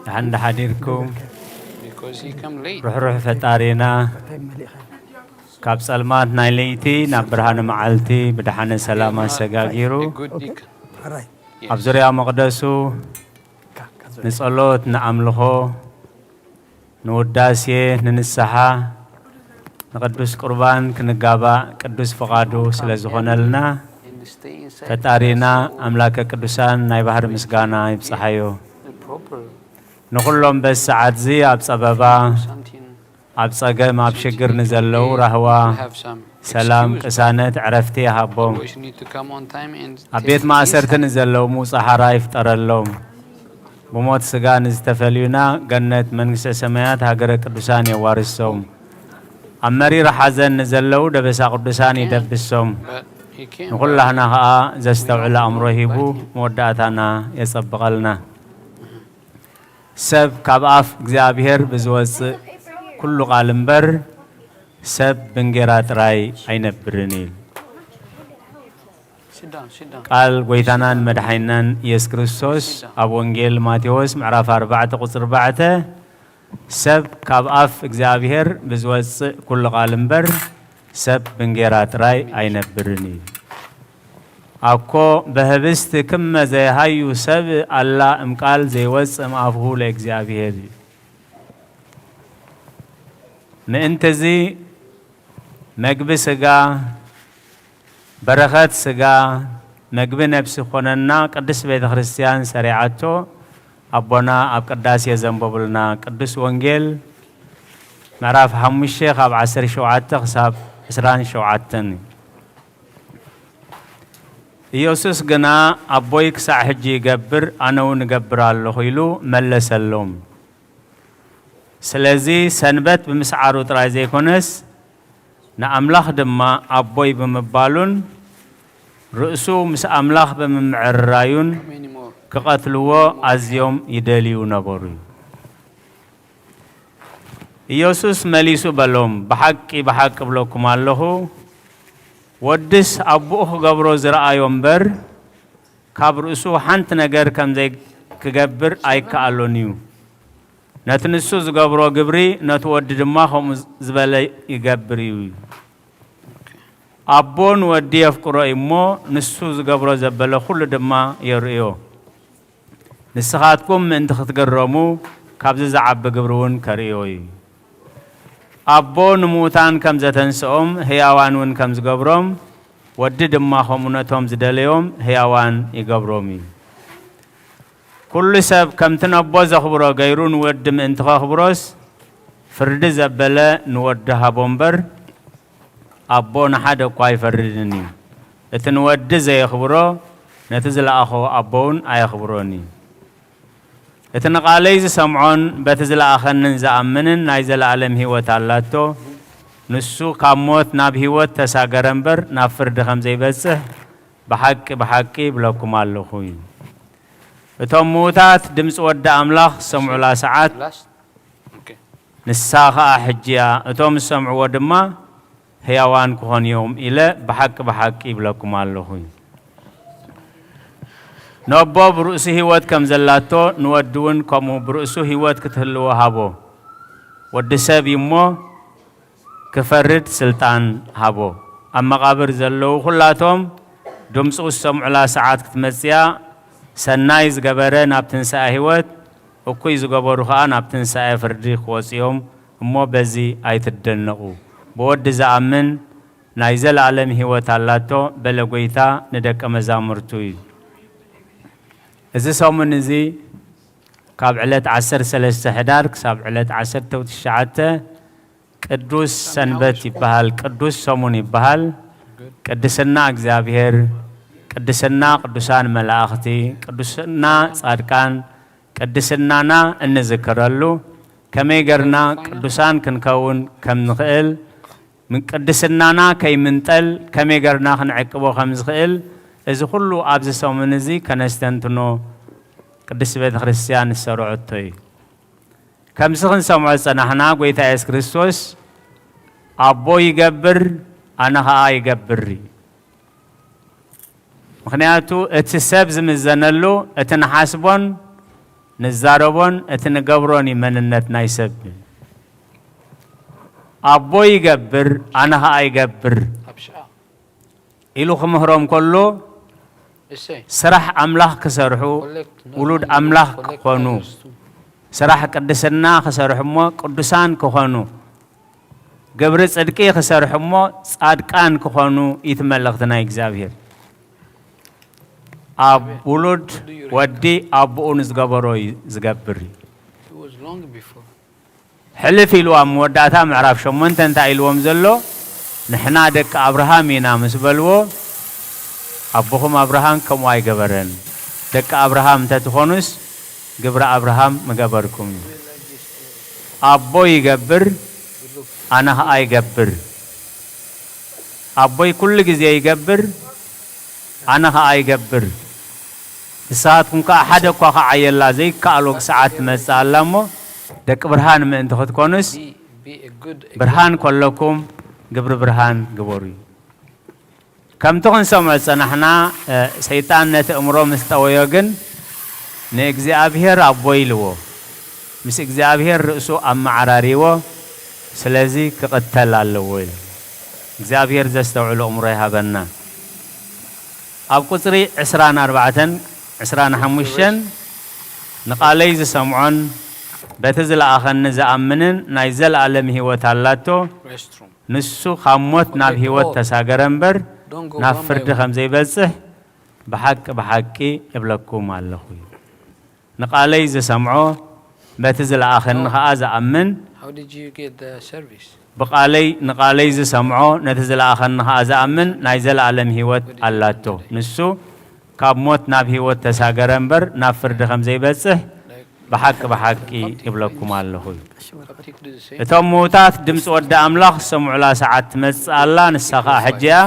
ደሓን ዶ ሓዲርኩም? Because he come late. ርሕሩሕ ፈጣሪና ካብ ጸልማት ናይ ለይቲ ናብ ብርሃነ መዓልቲ ብደሓነ ሰላም ኣሰጋጊሩ ኣብ ዙርያ መቕደሱ ንጸሎት፣ ንኣምልኾ፣ ንውዳሴ፣ ንንስሓ፣ ንቅዱስ ቁርባን ክንጋባእ ቅዱስ ፍቓዱ ስለ ዝኾነልና ፈጣሪና ኣምላከ ቅዱሳን ናይ ባህሪ ምስጋና ይብጽሓዮ። ንኹሎም በዚ ሰዓትዚ ኣብ ጸበባ፣ ኣብ ጸገም፣ ኣብ ሽግር ንዘለዉ ራህዋ፣ ሰላም፣ ቅሳነት፣ ዕረፍቲ ይሃቦም። ኣብ ቤት ማእሰርቲ ንዘለዉ ምውጻእ ሓራ ይፍጠረሎም። ብሞት ስጋ ንዝተፈልዩና ገነት መንግስተ ሰማያት ሃገረ ቅዱሳን የዋርሶም። ኣብ መሪር ሓዘን ንዘለዉ ደበሳ ቅዱሳን ይደብሶም። ንኹላህና ኸኣ ዘስተውዕል ኣእምሮ ሂቡ መወዳእታና የጸብቐልና። ሰብ ካብ ኣፍ እግዚኣብሔር ብዝወጽእ ኩሉ ቃል እምበር ሰብ ብእንጌራ ጥራይ ኣይነብርን እዩ። ቃል ጐይታናን መድሓኒናን ኢየሱስ ክርስቶስ ኣብ ወንጌል ማቴዎስ ምዕራፍ ኣርባዕተ ቁጽሪ ኣርባዕተ፣ ሰብ ካብ ኣፍ እግዚኣብሔር ብዝወጽእ ኩሉ ቃል እምበር ሰብ ብእንጌራ ጥራይ ኣይነብርን እዩ። ኣኮ በህብስት ክመ ዘይሃዩ ሰብ ኣላ እምቃል ዘይወፅእ እምኣፍሁ ለእግዚኣብሔር እዩ። ምእንትዚ መግቢ ስጋ፣ በረኸት ስጋ፣ መግቢ ነፍሲ ክኾነና ቅድስት ቤተ ክርስቲያን ሰሪዓቶ ኣቦና ኣብ ቅዳሴ ዘንበቡልና ቅዱስ ወንጌል ምዕራፍ ሓሙሽተ ካብ ዓሰርተ ሸውዓተ ክሳብ ዕስራን ሸውዓተን እዩ። ኢየሱስ ግና ኣቦይ ክሳዕ ሕጂ ይገብር፣ ኣነ እውን እገብር ኣለኹ ኢሉ መለሰሎም። ስለዚ ሰንበት ብምስዓሩ ጥራይ ዘይኮነስ ንኣምላኽ ድማ ኣቦይ ብምባሉን ርእሱ ምስ ኣምላኽ ብምምዕርራዩን ክቐትልዎ ኣዝዮም ይደልዩ ነበሩ። ኢየሱስ መሊሱ በሎም፣ ብሓቂ ብሓቂ እብለኩም ኣለኹ፣ ወድስ ኣቦኡ ክገብሮ ዝረኣዮ እምበር ካብ ርእሱ ሓንቲ ነገር ከም ዘይክገብር ኣይከኣሎን እዩ። ነቲ ንሱ ዝገብሮ ግብሪ ነቲ ወዲ ድማ ከምኡ ዝበለ ይገብር እዩ። ኣቦ ንወዲ የፍቅሮ እዩ እሞ ንሱ ዝገብሮ ዘበለ ኩሉ ድማ የርእዮ። ንስኻትኩም ምእንቲ ክትግረሙ ካብዚ ዝዓቢ ግብሪ እውን ከርእዮ እዩ። ኣቦ ንምዉታን ከም ዘተንስኦም ህያዋን እውን ከም ዝገብሮም ወዲ ድማ ከምኡ ነቶም ዝደለዮም ህያዋን ይገብሮም እዩ። ኩሉ ሰብ ከምቲ ነቦ ዘኽብሮ ገይሩ ንወዲ ምእንቲ ከኽብሮስ ፍርዲ ዘበለ ንወዲ ሃቦ እምበር ኣቦ ንሓደ እኳ ኣይፈርድን እዩ። እቲ ንወዲ ዘየኽብሮ ነቲ ዝለኣኾ ኣቦ እውን ኣየኽብሮን እዩ። እቲ ንቓለይ ዝሰምዖን በቲ ዝለኣኸንን ዝኣምንን ናይ ዘለኣለም ህይወት ኣላቶ። ንሱ ካብ ሞት ናብ ህይወት ተሳገረ እምበር ናብ ፍርዲ ከም ዘይበጽሕ ብሓቂ ብሓቂ ይብለኩም ኣለኹ እዩ። እቶም ምዉታት ድምፂ ወዲ ኣምላኽ ዝሰምዑላ ሰዓት ንሳ ኸኣ ሕጂ እያ፣ እቶም ዝሰምዕዎ ድማ ህያዋን ክኾኑ እዮም ኢለ ብሓቂ ብሓቂ ይብለኩም ኣለኹ። ነቦ ብርእሱ ህይወት ከም ዘላቶ ንወዲ እውን ከምኡ ብርእሱ ህይወት ክትህልዎ ሃቦ። ወዲ ሰብ እዩ እሞ ክፈርድ ስልጣን ሃቦ። ኣብ መቓብር ዘለዉ ኩላቶም ድምፁ ዝሰምዑላ ሰዓት ክትመፅያ ሰናይ ዝገበረ ናብ ትንሳኤ ህይወት፣ እኩይ ዝገበሩ ኸኣ ናብ ትንሳኤ ፍርዲ ክወጽኡ እዮም እሞ በዚ ኣይትደነቑ። ብወዲ ዝኣምን ናይ ዘለኣለም ህይወት ኣላቶ በለ ጐይታ ንደቀ መዛሙርቱ እዩ። እዚ ሰሙን እዚ ካብ ዕለት ዓሰርተ ሰለስተ ሕዳር ክሳብ ዕለት ዓሰርተ ትሽዓተ ቅዱስ ሰንበት ይበሃል፣ ቅዱስ ሰሙን ይበሃል። ቅድስና እግዚኣብሔር፣ ቅድስና ቅዱሳን መላእኽቲ፣ ቅድስና ጻድቃን፣ ቅድስናና እንዝክረሉ፣ ከመይ ገርና ቅዱሳን ክንከውን ከም ንኽእል፣ ምን ቅድስናና ከይምንጠል ከመይ ገርና ክንዕቅቦ ከም ዝኽእል፣ እዚ ኩሉ ኣብዚ ሰሙን እዚ ከነስተንትኖ ቅድስቲ ቤተ ክርስቲያን ዝሰርዐቶ እዩ። ከምዚ ክንሰምዖ ዝጸናሕና ጐይታ የሱስ ክርስቶስ ኣቦ ይገብር ኣነ ኸኣ ይገብር እዩ። ምኽንያቱ እቲ ሰብ ዝምዘነሉ እቲ ንሓስቦን ንዛረቦን እቲ ንገብሮን እዩ መንነት ናይ ሰብ። ኣቦ ይገብር ኣነ ኸኣ ይገብር ኢሉ ክምህሮም ከሎ ስራሕ ኣምላኽ ክሰርሑ ውሉድ ኣምላኽ ክኾኑ ስራሕ ቅድስና ክሰርሑ እሞ ቅዱሳን ክኾኑ ግብሪ ጽድቂ ክሰርሑ እሞ ጻድቃን ክኾኑ እዩ እቲ መልእኽቲ ናይ እግዚኣብሔር። ኣብ ውሉድ ወዲ ኣቦኡ ንዝገበሮ እዩ ዝገብር እዩ። ሕልፍ ኢሉ ኣብ መወዳእታ ምዕራፍ ሸሞንተ እንታይ ኢልዎም ዘሎ? ንሕና ደቂ ኣብርሃም ኢና ምስ በልዎ፣ ኣቦኹም ኣብርሃም ከምኡ ኣይገበረን። ደቂ ኣብርሃም እንተትኾኑስ ግብሪ ኣብርሃም ምገበርኩም እዩ። ኣቦ ይገብር፣ ኣነ ኸኣ ይገብር። ኣቦይ ኩሉ ግዜ ይገብር፣ ኣነ ኸኣ ይገብር። ንስኻትኩም ከኣ ሓደ እኳ ክዓየላ ዘይከኣሎ ሰዓት ትመጽእ ኣላ እሞ፣ ደቂ ብርሃን ምእንቲ ክትኮኑስ፣ ብርሃን ከለኩም ግብሪ ብርሃን ግበሩ እዩ። ከምቲ ክንሰምዖ ዝጸናሕና፣ እ፣ ሰይጣን ነቲ እምሮ ምስ ጠወዮ ግን፣ ንእግዚኣብሔር ኣቦ ኢልዎ፣ ምስ እግዚኣብሔር ርእሱ ኣመዓራርይዎ፣ ስለዚ ክቕተል ኣለዎ ኢሉ። እግዚኣብሔር ዘስተውዕል ኣእምሮ ይሃበና። ኣብ ቁጽሪ ዕስራን ኣርባዕተን ዕስራን ሓሙሽተን ንቓለይ ዝሰምዖን በቲ ዝለኣኸኒ ዝኣምንን ናይ ዘለኣለም ህይወት ኣላቶ። ንሱ ካብ ሞት ናብ ህይወት ተሳገረ እምበር ናብ ፍርዲ ከም ዘይበጽሕ ብሓቂ ብሓቂ እብለኩም ኣለኹ። ንቓለይ ዝሰምዖ በቲ ዝለኣኸኒ ከኣ ዝኣምን፣ How did you get the service? ብቓለይ ንቓለይ ዝሰምዖ ነቲ ዝለኣኸኒ ከኣ ዝኣምን ናይ ዘለኣለም ህይወት ኣላቶ። ንሱ ካብ ሞት ናብ ህይወት ተሳገረ እምበር ናብ ፍርዲ ከም ዘይበጽሕ ብሓቂ ብሓቂ እብለኩም ኣለኹ። Haptic do the same. እቶም ምዉታት ድምፂ ወዲ ኣምላኽ ዝሰምዑላ ሰዓት ትመጽእ ኣላ፣ ንሳ ኸኣ ሕጂ እያ።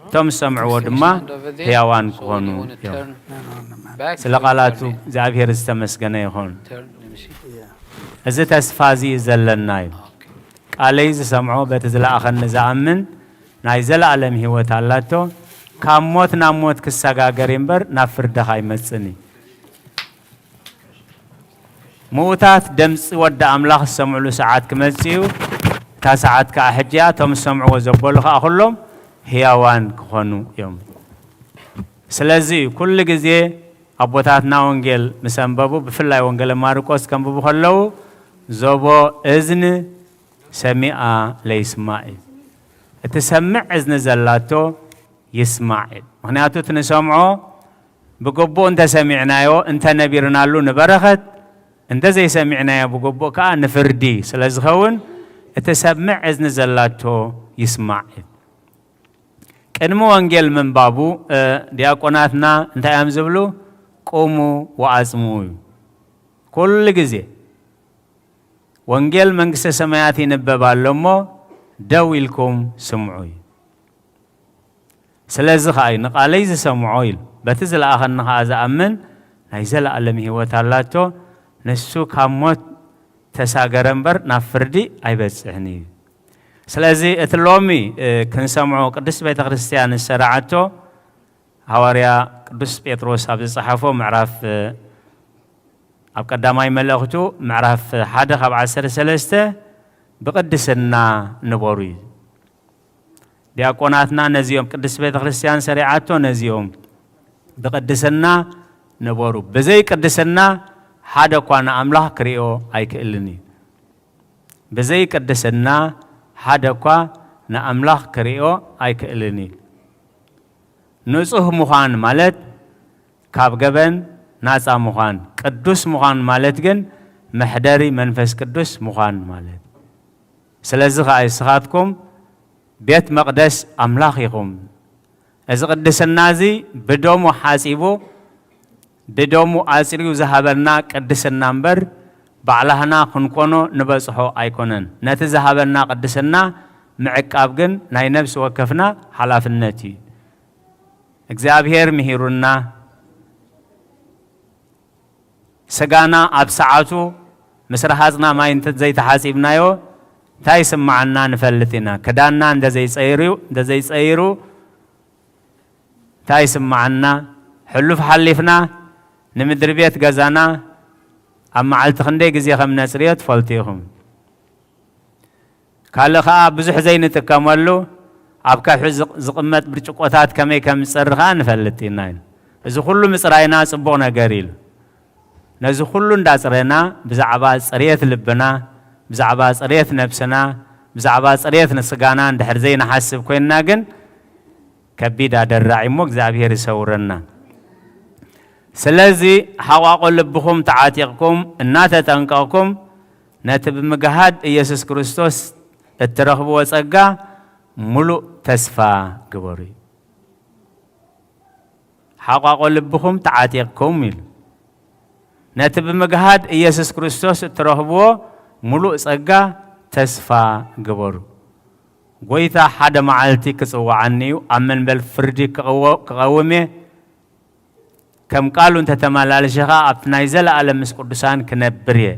እቶም ዝሰምዕዎ ድማ ህያዋን ክኾኑ እዮም። Back ስለ ቃላቱ እግዚኣብሔር ዝተመስገነ ይኹን። Turn, let me see. እዚ ተስፋ እዚ እዩ ዘለና እዩ። Okay. ቃለይ ዝሰምዖ በቲ ዝለኣኸኒ ዝኣምን ናይ ዘለኣለም ህይወት ኣላቶ። ካብ ሞት ናብ ሞት ክሰጋገር እምበር ናብ ፍርድኻ ኣይመጽእን እዩ። ምዉታት ደምፂ ወዲ ኣምላኽ ዝሰምዕሉ ሰዓት ክመጽእ እዩ። እታ ሰዓት ከኣ ሕጂ እያ። እቶም ዝሰምዕዎ ዘበሉ ከኣ ኩሎም ህያዋን ክኾኑ እዮም። ስለዚ እዩ ኩሉ ግዜ ኣቦታትና ወንጌል ምስ ኣንበቡ፣ ብፍላይ ወንጌለ ማርቆስ ከንብቡ ከለዉ፣ ዞቦ እዝን ሰሚኣ ለይስማዕ እዩ። እቲ ሰምዕ እዝኒ ዘላቶ ይስማዕ እዩ። ምኽንያቱ እቲ ንሰምዖ ብግቡእ እንተሰሚዕናዮ፣ እንተነቢርናሉ ንበረኸት፣ እንተዘይሰሚዕናዮ ብግቡእ ከኣ ንፍርዲ ስለ ዝኸውን፣ እቲ ሰምዕ እዝኒ ዘላቶ ይስማዕ እዩ። ቅድሚ ወንጌል ምንባቡ፣ እ፣ ዲያቆናትና እንታይ እዮም ዝብሉ? ቁሙ ወኣጽምኡ እዩ። ኩሉ ግዜ ወንጌል መንግስተ ሰማያት ይንበብ ኣሎ እሞ ደው ኢልኩም ስምዑ እዩ። ስለዚ ኸኣ እዩ ንቓለይ ዝሰምዖ ኢሉ፣ በቲ ዝለኣኸኒ ኸኣ ዝኣምን ናይ ዘለኣለም ህይወት ኣላቶ፣ ንሱ ካብ ሞት ተሳገረ እምበር ናብ ፍርዲ ኣይበጽሕን እዩ። ስለዚ እቲ ሎሚ፣ እ፣ ክንሰምዖ ቅድስት ቤተ ክርስቲያን ዝሰራዓቶ ሃዋርያ ቅዱስ ጴጥሮስ ኣብ ዝጸሓፎ ምዕራፍ፣ እ፣ ኣብ ቀዳማይ መልእኽቱ ምዕራፍ ሓደ ካብ ዓሰርተ ሰለስተ ብቕድስና ንበሩ እዩ። ዲያቆናትና ነዚኦም ቅድስት ቤተ ክርስቲያን ሰሪዓቶ ነዚኦም ብቕድስና ንበሩ። ብዘይ ቅድስና ሓደ እኳ ንኣምላኽ ክርእዮ ኣይክእልን እዩ። ብዘይ ቅድስና ሓደ እኳ ንኣምላኽ ክርእዮ ኣይክእልን እዩ። ንጹህ ምዃን ማለት ካብ ገበን ናጻ ምዃን፣ ቅዱስ ምዃን ማለት ግን መሕደሪ መንፈስ ቅዱስ ምዃን ማለት። ስለዚ ኸኣ ንስኻትኩም ቤት መቕደስ ኣምላኽ ኢኹም። እዚ ቅድስና እዚ ብደሙ ሓጺቡ፣ ብደሙ ኣጽርዩ ዝሃበና ቅድስና እምበር፣ ባዕላህና ክንኮኖ ንበጽሖ ኣይኮነን። ነቲ ዝሃበና ቅድስና ምዕቃብ ግን ናይ ነፍሲ ወከፍና ሓላፍነት እዩ። እግዚኣብሔር ምሂሩና፣ ስጋና ኣብ ሰዓቱ ምስ ረሃጽና ማይ እንተ ዘይተሓጺብናዮ፣ እንታይ ይስምዓና ንፈልጥ ኢና። ክዳንና እንተ ዘይጸይሩ፣ እንተ ዘይጸይሩ፣ እንታይ ይስምዓና። ሕሉፍ ሓሊፍና ንምድሪ ቤት ገዛና ኣብ መዓልቲ ክንደይ ግዜ ከም ነጽርዮ ትፈልጡ ኢኹም። ካልእ ኸኣ ብዙሕ ዘይንጥቀመሉ ኣብ ከውሒ ዝቕ-፣ ዝቕመጥ ብርጭቆታት ከመይ ከም ዝጸሪ ኸኣ ንፈልጥ ኢና። እዚ ኩሉ ምጽራይና ጽቡቕ ነገር እዩ። ነዚ ኩሉ እንዳጽረና ብዛዕባ ጽሬት ልብና፣ ብዛዕባ ጽሬት ነብስና፣ ብዛዕባ ጽሬት ንስጋና እንድሕር ዘይንሓስብ ኮይንና ግን ከቢድ ኣደራዒ እሞ እግዚኣብሔር ይሰውረና። ስለዚ ሓቋቆ ልብኹም ተዓጢቕኩም እናተጠንቀቕኩም ነቲ ብምግሃድ ኢየሱስ ክርስቶስ እትረኽብዎ ጸጋ ምሉእ ተስፋ ግበሩ። ሓቋቆ ልብኹም ተዓጢቕኩም ኢሉ። ነቲ ብምግሃድ ኢየሱስ ክርስቶስ እትረኽብዎ ምሉእ ጸጋ ተስፋ ግበሩ። ጎይታ ሓደ መዓልቲ ክጽውዓኒ እዩ፣ ኣብ መንበል ፍርዲ ክቕወ-፣ ክቐውም እየ። ከም ቃሉ እንተተመላልሸ ኸኣ ኣብቲ ናይ ዘለኣለም ምስ ቅዱሳን ክነብር እየ።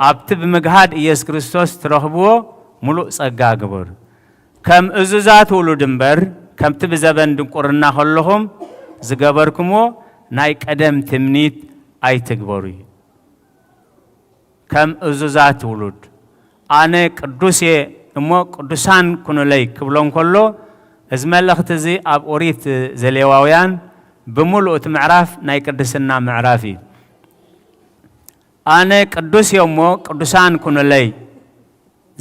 ኣብቲ ብምግሃድ ኢየሱስ ክርስቶስ ትረኽብዎ ምሉእ ጸጋ ግበሩ። ከም እዙዛት ውሉድ እምበር፣ ከምቲ ብዘበን ድንቁርና ከለኹም ዝገበርኩምዎ ናይ ቀደም ትምኒት ኣይትግበሩ እዩ። ከም እዙዛት ውሉድ፣ ኣነ ቅዱስ እየ፣ እሞ ቅዱሳን ኩኑለይ ክብሎም ከሎ፣ እዚ መልእኽቲ እዚ ኣብ ኦሪት ዘሌዋውያን ብምሉእ እቲ ምዕራፍ ናይ ቅድስና ምዕራፍ እዩ። ኣነ ቅዱስ እየ እሞ ቅዱሳን ኩኑለይ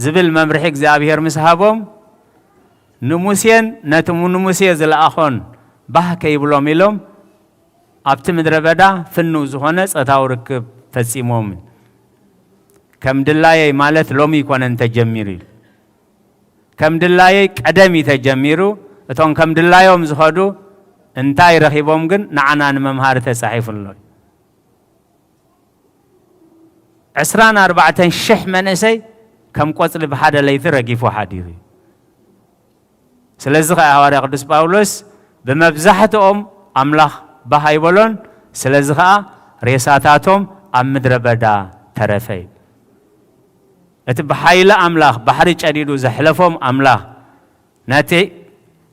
ዝብል መምርሒ እግዚኣብሔር ምስ ሃቦም፣ ንሙሴን ነቲ ሙ-፣ ንሙሴ ዝለኣኾን ባህ ከይብሎም ኢሎም ኣብቲ ምድረ በዳ ፍኑው ዝኾነ ጾታዊ ርክብ ፈጺሞም። ከም ድላየይ ማለት ሎሚ ኣይኮነን ተጀሚሩ እዩ። ከም ድላየይ ቀደም እዩ ተጀሚሩ። እቶም ከም ድላዮም ዝኸዱ እንታይ ረኺቦም ግን ንዓና ንመምሃሪ ተጻሒፉ ኣሎ። ዕስራን ኣርባዕተን ሽሕ መንእሰይ ከም ቆጽሊ ብሓደ ለይቲ ረጊፉ ሓዲሩ እዩ። ስለዚ ኸኣ ሃዋርያ ቅዱስ ጳውሎስ ብመብዛሕትኦም ኣምላኽ ባህ ኣይበሎን፣ ስለዚ ኸኣ ሬሳታቶም ኣብ ምድረ በዳ ተረፈ እዩ። እቲ ብሓይሊ ኣምላኽ ባሕሪ ጨዲዱ ዘሕለፎም ኣምላኽ፣ ነቲ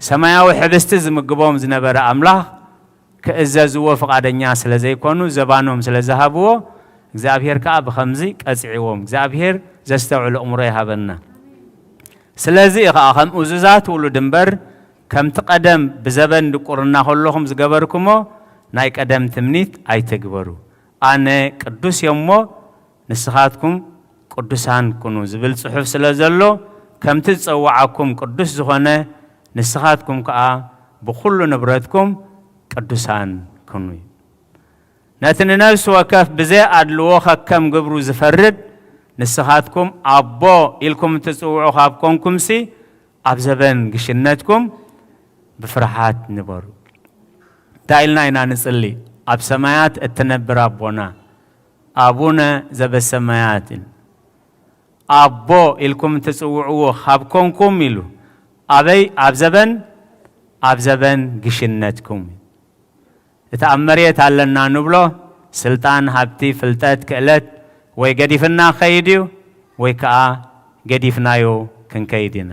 ሰማያዊ ሕብስቲ ዝምግቦም ዝነበረ ኣምላኽ ክእዘዝዎ ፍቓደኛ ስለ ዘይኮኑ፣ ዘባኖም ስለ ዝሃብዎ፣ እግዚኣብሔር ከኣ ብኸምዚ ቀጺዕዎም። እግዚኣብሔር ዘስተውዕል ኣእምሮ ይሃበና። ስለዚ እዩ ከኣ ከም እዙዛት ውሉድ እምበር፣ ከምቲ ቀደም ብዘበን ድቁርና ከለኹም ዝገበርኩሞ ናይ ቀደም ትምኒት ኣይትግበሩ። ኣነ ቅዱስ እየ እሞ ንስኻትኩም ቅዱሳን ኩኑ ዝብል ጽሑፍ ስለ ዘሎ፣ ከምቲ ዝጸውዓኩም ቅዱስ ዝኾነ፣ ንስኻትኩም ከኣ ብኹሉ ንብረትኩም ቅዱሳን ኩኑ። ነቲ ንነፍሲ ወከፍ ብዘይ ኣድልዎ ከከም ግብሩ ዝፈርድ፣ ንስኻትኩም ኣቦ ኢልኩም እትጽውዑ ካብ ኮንኩምሲ፣ ኣብ ዘበን ግሽነትኩም ብፍርሃት ንበሩ። እንታይ ኢልና ኢና ንጽሊ? ኣብ ሰማያት እትነብር ኣቦና፣ ኣቡነ ዘበሰማያት ኢል-፣ ኣቦ ኢልኩም እትጽውዕዎ ካብ ኮንኩም ኢሉ፣ ኣበይ? ኣብ ዘበን፣ ኣብ ዘበን ግሽነትኩም። እቲ ኣብ መሬት ኣለና ንብሎ ስልጣን፣ ሃብቲ፣ ፍልጠት፣ ክእለት ወይ ገዲፍና ክኸይድ እዩ ወይ ከኣ ገዲፍናዮ ክንከይድ ኢና።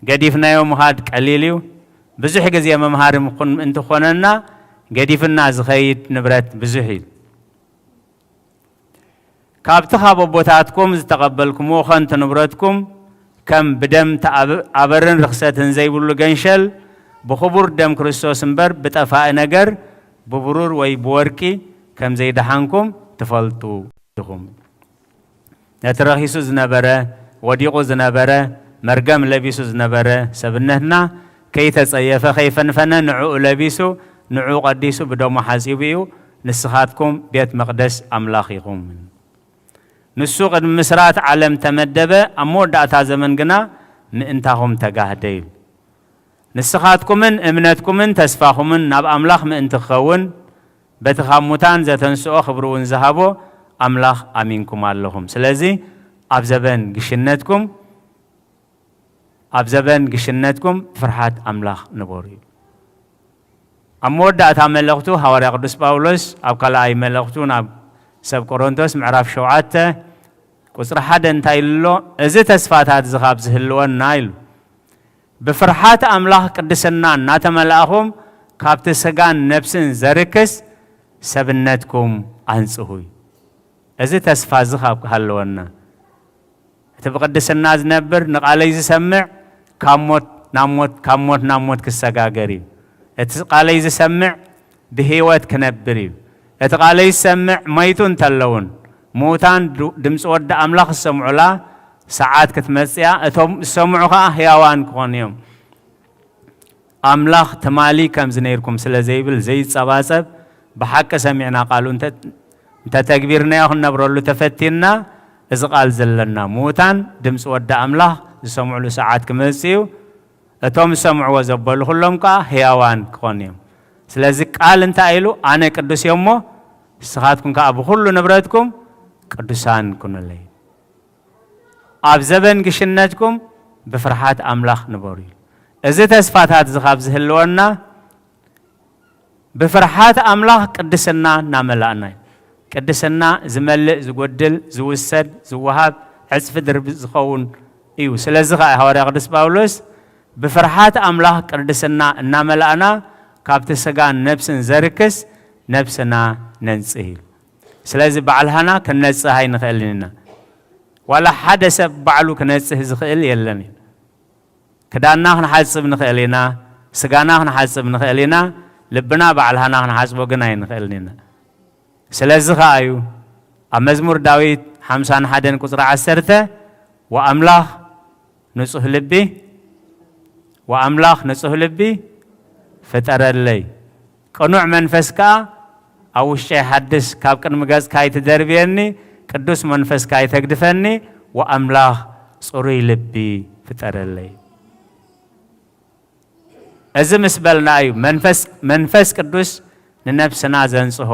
ገዲፍናዮ ምኻድ ቀሊል እዩ። ብዙሕ ግዜ መምሃሪ ምኹን-፣ እንትኾነና ገዲፍና ዝኸይድ ንብረት ብዙሕ እዩ። ካብቲ ካብ ኣቦታትኩም ዝተቐበልኩምዎ ኸንቱ ንብረትኩም፣ ከም ብደም ተኣብ-፣ ኣበርን ርኽሰትን ዘይብሉ ገንሸል፣ ብኽቡር ደም ክርስቶስ እምበር ብጠፋኢ ነገር፣ ብብሩር ወይ ብወርቂ ከም ዘይደሓንኩም ትፈልጡ ኢኹም። ነቲ ረኺሱ ዝነበረ፣ ወዲቑ ዝነበረ፣ መርገም ለቢሱ ዝነበረ ሰብነትና ከይተጸየፈ፣ ከይፈንፈነ፣ ንዕኡ ለቢሱ፣ ንዕኡ ቀዲሱ፣ ብደሙ ሓጺቡ እዩ። ንስኻትኩም ቤት መቕደስ ኣምላኽ ኢኹም። ንሱ ቅድሚ ምስራት ዓለም ተመደበ፣ ኣብ መወዳእታ ዘመን ግና ምእንታኹም ተጋህደ ኢሉ። ንስኻትኩምን እምነትኩምን ተስፋኹምን ናብ ኣምላኽ ምእንቲ ክኸውን፣ በቲ ካብ ሙታን ዘተንስኦ ክብሪ እውን ዝሃቦ ኣምላኽ ኣሚንኩም ኣለኹም። ስለዚ ኣብ ዘበን ግሽነትኩም፣ ኣብ ዘበን ግሽነትኩም ፍርሃት ኣምላኽ ንበሩ እዩ። ኣብ መወዳእታ መልእኽቱ ሃዋርያ ቅዱስ ጳውሎስ ኣብ ካልኣይ መልእኽቱ ናብ ሰብ ቆሮንቶስ ምዕራፍ ሸውዓተ ቁጽሪ ሓደ እንታይ ኢሉ ኣሎ? እዚ ተስፋታት እዚ ካብ ዝህልወና ኢሉ፣ ብፍርሓት ኣምላኽ ቅድስና እናተመላእኹም ካብቲ ስጋን ነፍስን ዘርክስ ሰብነትኩም ኣንጽሁ እዩ። እዚ ተስፋ እዚ ካብ ሃለወና፣ እቲ ብቅድስና ዝነብር ንቃለይ ዝሰምዕ ካብ ሞት ናብ ሞት፣ ካብ ሞት ናብ ሞት ክሰጋገር እዩ። እቲ ቃለይ ዝሰምዕ ብህይወት ክነብር እዩ። እቲ ቃለይ ዝሰምዕ መይቱ እንተለውን ምዉታን ድ-፣ ድምፂ ወዲ ኣምላኽ ዝሰምዑላ ሰዓት ክትመፅእ እያ። እቶም ዝሰምዑ ኸዓ ህያዋን ክኾኑ እዮም። ኣምላኽ ትማሊ ከምዚ ነይርኩም ስለ ዘይብል ዘይጸባጸብ፣ ብሓቂ ሰሚዕና ቃሉ እንተ-፣ እንተተግቢርናዮ ክንነብረሉ ተፈቲንና፣ እዚ ቃል ዘለና ምዉታን ድምፂ ወዲ ኣምላኽ ዝሰምዑሉ ሰዓት ክመጽእ እዩ። እቶም ዝሰምዕዎ ዘበሉ ኩሎም ከኣ ህያዋን ክኾኑ እዮም። ስለዚ ቃል እንታይ ኢሉ? ኣነ ቅዱስ እየ እሞ ንስኻትኩም ከኣ ብኹሉ ንብረትኩም ቅዱሳን ኩኑለይ። ኣብ ዘበን ግሽነትኩም ብፍርሓት ኣምላኽ ንበሩ እዩ። እዚ ተስፋታት እዚ ካብ ዝህልወና ብፍርሓት ኣምላኽ ቅድስና እናመላእና እዩ። ቅድስና ዝመልእ፣ ዝጎድል፣ ዝውሰድ፣ ዝወሃብ፣ ዕጽፊ ድርቢ ዝኸውን እዩ። ስለዚ ኸኣ ሃዋርያ ቅዱስ ጳውሎስ ብፍርሓት ኣምላኽ ቅድስና እናመላእና ካብቲ ስጋን ነፍስን ዘርክስ ነፍስና ነንጽህ ኢሉ። ስለዚ ባዕልሃና ክንነጽህ ኣይንኽእልን ኢና። ዋላ ሓደ ሰብ ባዕሉ ክነጽህ ዝኽእል የለን እዩ። ክዳንና ክንሓጽብ ንኽእል ኢና፣ ስጋና ክንሓጽብ ንኽእል ኢና፣ ልብና ባዕልሃና ክንሓጽቦ ግን ኣይንኽእልን ኢና። ስለዚ ኸኣ እዩ ኣብ መዝሙር ዳዊት ሓምሳን ሓደን ቁጽሪ ዓሰርተ፣ "ወኣምላኽ ንጹህ ልቢ፣ ወኣምላኽ ንጹህ ልቢ ፍጠረለይ፣ ቅኑዕ መንፈስ ከኣ ኣብ ውሽጠይ ሓድስ፣ ካብ ቅድሚ ገጽካ ኣይትደርብየኒ፣ ቅዱስ መንፈስካ ኣይተግድፈኒ፣ ወኣምላኽ ጽሩይ ልቢ ፍጠረለይ።" እዚ ምስ በልና እዩ መንፈስ፣ መንፈስ ቅዱስ ንነብስና ዘንጽሆ።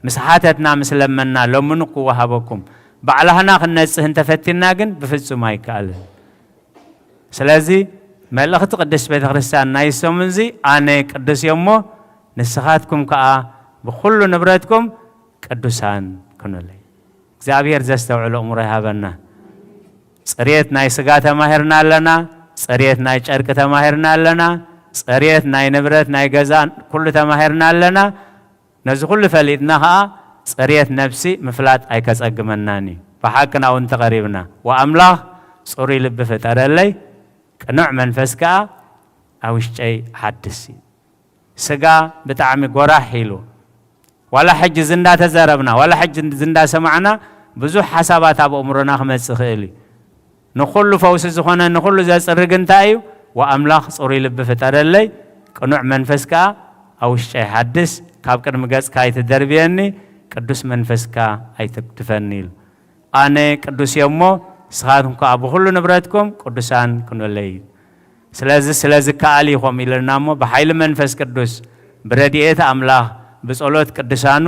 ምስ ሓተትና፣ ምስ ለመና፣ "ለምኑ ክወሃበኩም"፣ ባዕላህና ክንነጽህ እንተፈቲና ግን ብፍጹም ኣይከኣልን። ስለዚ መልእኽቲ ቅድስት ቤተ ክርስቲያን ናይ ሰሙን እዚ፣ "ኣነ ቅዱስ እየ እሞ ንስኻትኩም ከኣ ብኹሉ ንብረትኩም ቅዱሳን ኩኑለይ።" እግዚኣብሔር ዘስተውዕሎ እምሮ ይሃበና። ጽሬት ናይ ስጋ ተማሂርና ኣለና፣ ጽሬት ናይ ጨርቂ ተማሂርና ኣለና፣ ጽሬት ናይ ንብረት ናይ ገዛ ኩሉ ተማሂርና ኣለና። ነዚ ኩሉ ፈሊጥና ኸኣ ጽሬት ነፍሲ ምፍላጥ ኣይከጸግመናን እዩ። ብሓቂ ናብኡ እንተቐሪብና፣ "ወኣምላኽ ጽሩይ ልቢ ፍጠረለይ፣ ቅኑዕ መንፈስ ከኣ ኣብ ውሽጠይ ሓድስ" እዩ። ስጋ ብጣዕሚ ጎራሕ ኢሉ። ዋላ ሕጂ እዚ እንዳተዘረብና፣ ዋላ ሕጂ እዚ እንዳሰማዕና ብዙሕ ሓሳባት ኣብ ኣእምሮና ክመጽእ ይኽእል እዩ። ንኹሉ ፈውሲ ዝኾነ፣ ንኹሉ ዘጽርግ እንታይ እዩ? "ወኣምላኽ ጽሩይ ልቢ ፍጠረለይ፣ ቅኑዕ መንፈስ ከኣ ኣብ ውሽጠይ ሓድስ፣ ካብ ቅድሚ ገጽካ ኣይትደርብየኒ፣ ቅዱስ መንፈስካ ኣይትግድፈኒ" ኢሉ። "ኣነ ቅዱስ እየ እሞ ንስኻትኩም ከኣ ብኹሉ ንብረትኩም ቅዱሳን ኩኑለይ" እዩ። ስለዚ፣ ስለ ዝከኣል እዩ ከምኡ ኢሉና እሞ፣ ብሓይሊ መንፈስ ቅዱስ፣ ብረድኤት ኣምላኽ፣ ብጸሎት ቅዱሳኑ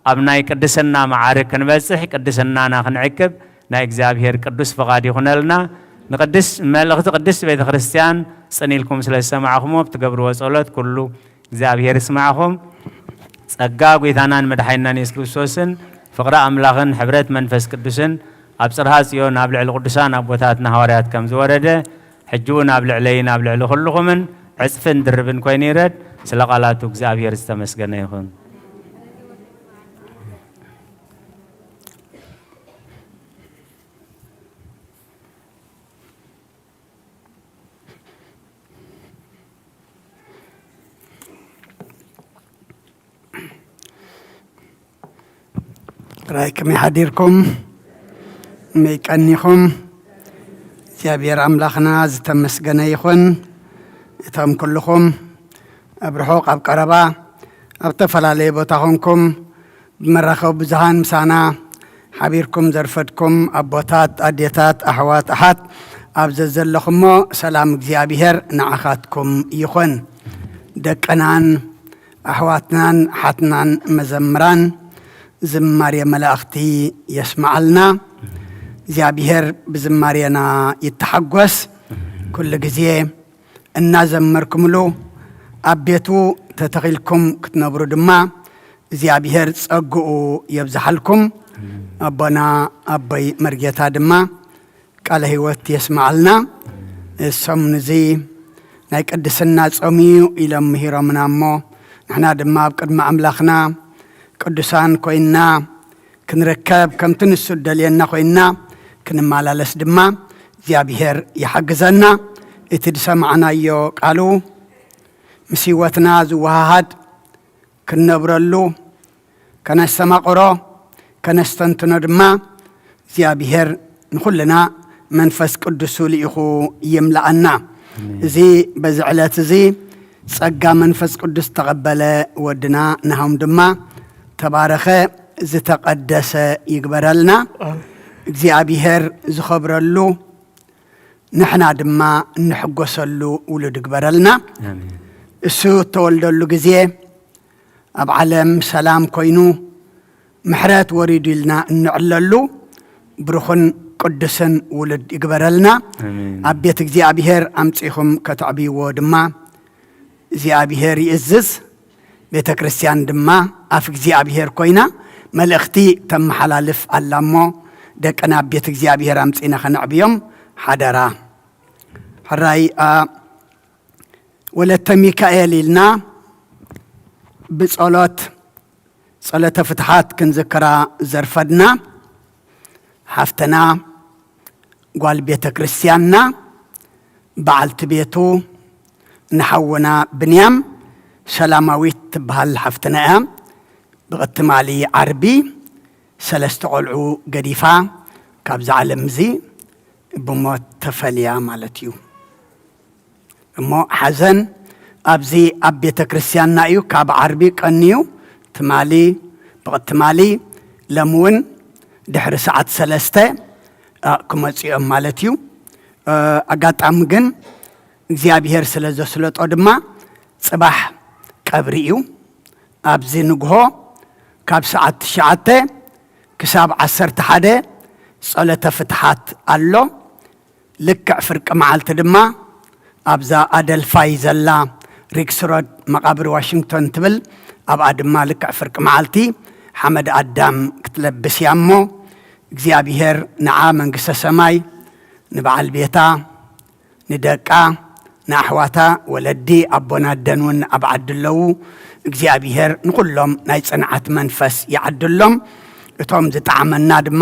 ኣብ ናይ ቅድስና መዓርግ ክንበጽሕ፣ ቅድስናና ክንዕቅብ ናይ እግዚኣብሔር ቅዱስ ፍቓድ ይኹነልና። ንቅድስ፣ መልእኽቲ ቅድስት ቤተ ክርስቲያን ጽን ኢልኩም ስለ ዝሰማዕኹሞ፣ ብትገብርዎ ጸሎት ኩሉ እግዚኣብሔር ይስማዕኹም። ጸጋ ጐይታናን መድሓኒናን የሱስ ክርስቶስን ፍቕሪ ኣምላኽን ሕብረት መንፈስ ቅዱስን ኣብ ጽርሃ ጽዮን ኣብ ልዕሊ ቅዱሳን ኣቦታትና ሃዋርያት ከም ዝወረደ፣ ሕጂ እውን ኣብ ልዕለይን ኣብ ልዕሊ ኩልኹምን ዕጽፍን ድርብን ኮይኑ ይረድ። ስለ ቃላቱ እግዚኣብሔር ዝተመስገነ ይኹን። ጥራይ ከመይ ሓዲርኩም? ከመይ ቀኒኹም? እግዚኣብሔር ኣምላኽና ዝተመስገነ ይኹን። እቶም ኩልኹም ኣብ ርሑቕ ኣብ ቀረባ ኣብ ተፈላለየ ቦታ ኾንኩም ብመራኸቢ ብዙሃን ምሳና ሓቢርኩም ዘርፈድኩም ኣቦታት፣ ኣዴታት፣ ኣሕዋት፣ ኣሓት ኣብ ዘዘለኹሞ ሰላም እግዚኣብሔር ንዓኻትኩም ይኹን። ደቅናን ኣሕዋትናን ኣሓትናን መዘምራን ዝማሬ መላእኽቲ የስምዓልና። እግዚኣብሔር ብዝማሬና ይተሓጎስ። ኩሉ ግዜ እናዘመርኩምሉ ኣብ ቤቱ ተተኺልኩም ክትነብሩ ድማ እግዚኣብሔር ጸግኡ የብዝሓልኩም። ኣቦና ኣቦይ መርጌታ ድማ ቃለ ህይወት የስምዓልና። እሶም ንዚ ናይ ቅድስና ጾም እዩ ኢሎም ምሂሮምና እሞ፣ ንሕና ድማ ኣብ ቅድሚ ኣምላኽና ቅዱሳን ኮይንና ክንርከብ፣ ከምቲ ንሱ ደልየና ኮይንና ክንመላለስ ድማ እግዚኣብሔር ይሓግዘና። እቲ ዝሰማዕናዮ ቃሉ ምስ ህይወትና ዝወሃሃድ ክንነብረሉ፣ ከነስተማቕሮ፣ ከነስተንትኖ ድማ እግዚኣብሔር ንኹልና መንፈስ ቅዱሱ ልኢኹ ይምልኣና። ኣሜን። እዚ በዚ ዕለት እዚ ጸጋ መንፈስ ቅዱስ ተቐበለ ወድና ናሆም ድማ ተባረኸ፣ ዝተቐደሰ ይግበረልና። ኣሜን። እግዚኣብሔር ዝኸብረሉ፣ ንሕና ድማ እንሕጎሰሉ ውሉድ ይግበረልና። ኣሜን። እሱ እተወልደሉ ግዜ ኣብ ዓለም ሰላም ኮይኑ፣ ምሕረት ወሪዱ ኢልና እንዕለሉ ብሩኽን ቅዱስን ውሉድ ይግበረልና። ኣሜን። ኣብ ቤት እግዚኣብሔር ኣምጺኹም ከተዕብይዎ ድማ እግዚኣብሔር ይእዝዝ። ቤተ ክርስቲያን ድማ ኣፍ እግዚኣብሔር ኮይና መልእኽቲ ተመሓላልፍ ኣላ እሞ፣ ደቅና ኣብ ቤት እግዚኣብሔር ኣምጺና ከነዕብዮም ሓደራ። ሕራይ፣ ኣ፣ ወለተ ሚካኤል ኢልና ብጸሎት፣ ጸሎተ ፍትሓት ክንዝክራ ዘርፈድና፣ ሓፍትና ጓል ቤተ ክርስቲያንና በዓልቲ ቤቱ ንሓውና ብንያም ሰላማዊት ትበሃል ሓፍትና እያ። ብቕትማሊ ዓርቢ ሰለስተ ቆልዑ ገዲፋ ካብዛ ዓለም እዚ ብሞት ተፈልያ ማለት እዩ። እሞ ሓዘን ኣብዚ ኣብ ቤተ ክርስቲያንና እዩ። ካብ ዓርቢ ቀንዩ ትማሊ ብቕትማሊ ሎሚ እውን ድሕሪ ሰዓት ሰለስተ ክመፁ እዮም ማለት እዩ። ኣጋጣሚ ግን እግዚኣብሔር ስለ ዘስለጦ ድማ ፅባሕ ቀብሪ እዩ። ኣብዚ ንግሆ ካብ ሰዓት ትሽዓተ ክሳብ ዓሰርተ ሓደ ጸሎተ ፍትሓት ኣሎ። ልክዕ ፍርቂ መዓልቲ ድማ ኣብዛ ኣደልፋይ ዘላ ሪክስ ሮድ መቓብር ዋሽንግቶን ትብል ኣብኣ ድማ ልክዕ ፍርቂ መዓልቲ ሓመድ ኣዳም ክትለብስ እያ እሞ እግዚኣብሔር ንዓ መንግስተ ሰማይ ንበዓል ቤታ ንደቃ ንኣሕዋታ ወለዲ ኣቦና ኣደን እውን ኣብ ዓዲ ኣለዉ። እግዚኣብሔር ንኹሎም ናይ ጽንዓት መንፈስ ይዓድሎም። እቶም ዝጠዓመና ድማ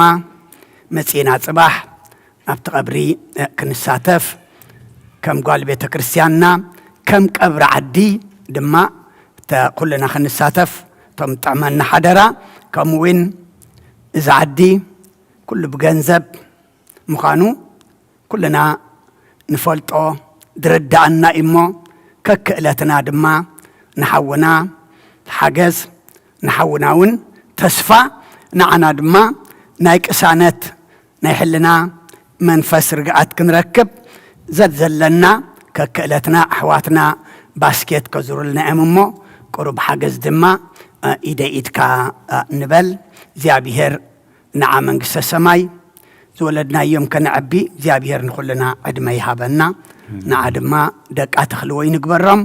መጺና ጽባሕ ኣብቲ ቀብሪ ክንሳተፍ ከም ጓል ቤተ ክርስቲያንና ከም ቀብሪ ዓዲ ድማ ኩልና ክንሳተፍ እቶም ጥዕመና ሓደራ። ከምኡ እውን እዚ ዓዲ ኩሉ ብገንዘብ ምዃኑ ኩልና ንፈልጦ ዝርዳኣና እሞ ከክእለትና ድማ ንሓውና ሓገዝ ንሓውና እውን ተስፋ ንዓና ድማ ናይ ቅሳነት ናይ ሕልና መንፈስ ርግኣት ክንረክብ ዘዘለና ከክእለትና ኣሕዋትና ባስኬት ከዙሩልና እዮም እሞ ቁሩብ ሓገዝ ድማ ኢደ ኢድካ ንበል እግዚኣብሔር ንዓ መንግስተ ሰማይ ዝወለድናዮም ከነዕቢ እግዚኣብሔር ንኹልና ዕድመ ይሃበና። ንዓ ድማ ደቃ ተኽልዎ ይንግበሮም።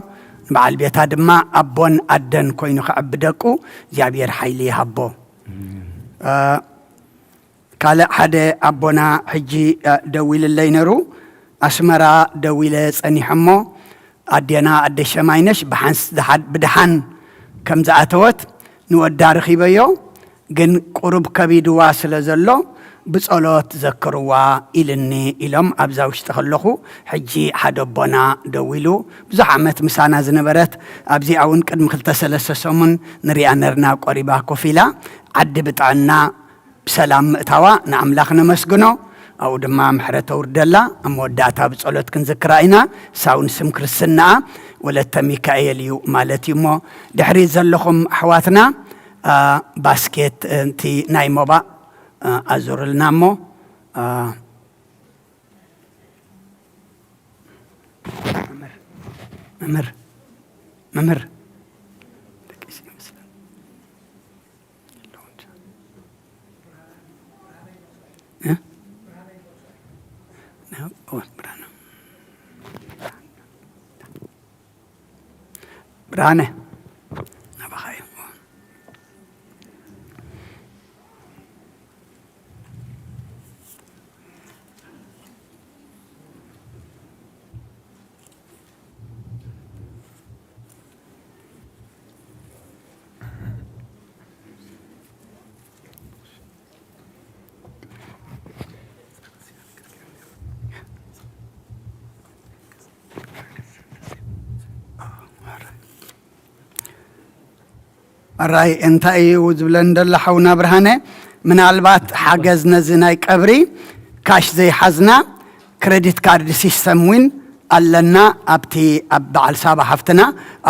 ንበዓል ቤታ ድማ ኣቦን ኣደን ኮይኑ ከዕቢ ደቁ እግዚኣብሔር ሓይሊ ይሃቦ። ካልእ ሓደ ኣቦና ሕጂ ደዊልለይ ነሩ ኣስመራ ደዊለ ጸኒሐሞ ኣዴና ኣደ ሸማይነሽ ብሓንስ ብድሓን ከም ዝኣተወት ንወዳ ርኺበዮ ግን ቁሩብ ከቢድዋ ስለ ዘሎ ብጸሎት ዘክርዋ ኢልኒ ኢሎም ኣብዛ ውሽጢ ከለኹ ሕጂ ሓደ ኣቦና ደዊሉ ብዙሕ ዓመት ምሳና ዝነበረት ኣብዚኣ እውን ቅድሚ ክልተ ሰለስተ ሰሙን ንሪኣ ነርና ቆሪባ ኮፍ ኢላ ዓዲ ብጥዕና ብሰላም ምእታዋ ንኣምላኽ ነመስግኖ ኣብኡ ድማ ምሕረት ተውርደላ ኣብ መወዳእታ ብጸሎት ክንዝክራ ኢና ሳውን ስም ክርስትናኣ ወለተ ሚካኤል እዩ ማለት እዩ እሞ ድሕሪ ዘለኹም ኣሕዋትና ባስኬት እቲ ናይ ሞባእ ኣዙርልና እሞ መምህር መምህር መምህር ብርሃነ ናባኻ እዩ። ኣራይ እንታይ እዩ ዝብለን ደሎ ሓውና ብርሃነ ምናልባት ሓገዝ ነዚ ናይ ቀብሪ ካሽ ዘይሓዝና ክረዲት ካርድ ሲስተም እውን ኣለና ኣብቲ ኣብ በዓል ሳባ ሓፍትና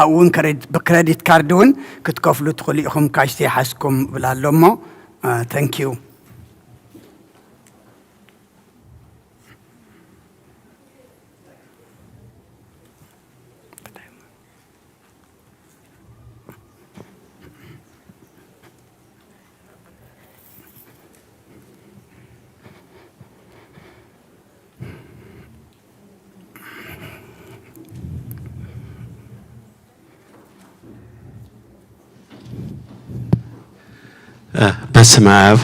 ኣብኡ እውን ብክረዲት ካርድ እውን ክትከፍሉ ትኽእሉ ኢኹም ካሽ ዘይሓዝኩም ብላ ኣሎ እሞ ተንኪዩ በስመ አብ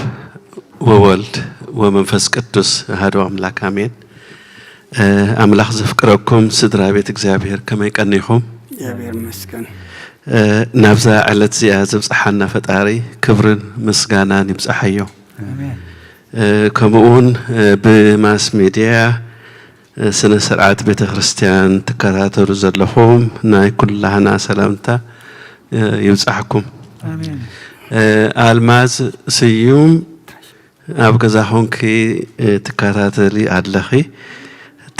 ወወልድ ወመንፈስ ቅዱስ አሐዱ አምላክ አሜን። ኣምላኽ ዘፍቅረኩም ስድራ ቤት እግዚኣብሔር ከመይ ቀኒኹም? እግዚኣብሔር ይመስገን። ናብዛ ዕለት እዚኣ ዘብጽሓና ፈጣሪ ክብርን ምስጋናን ይብጽሓዮ። ከምኡ እውን ብማስ ሚድያ ስነ ስርዓት ቤተ ክርስቲያን ትከታተሉ ዘለኹም ናይ ኩላህና ሰላምታ ይብጻሕኩም። ኣሜን። ኣልማዝ ስዩም፣ ኣብ ገዛ ኾንኪ ትከታተሊ ኣለኺ።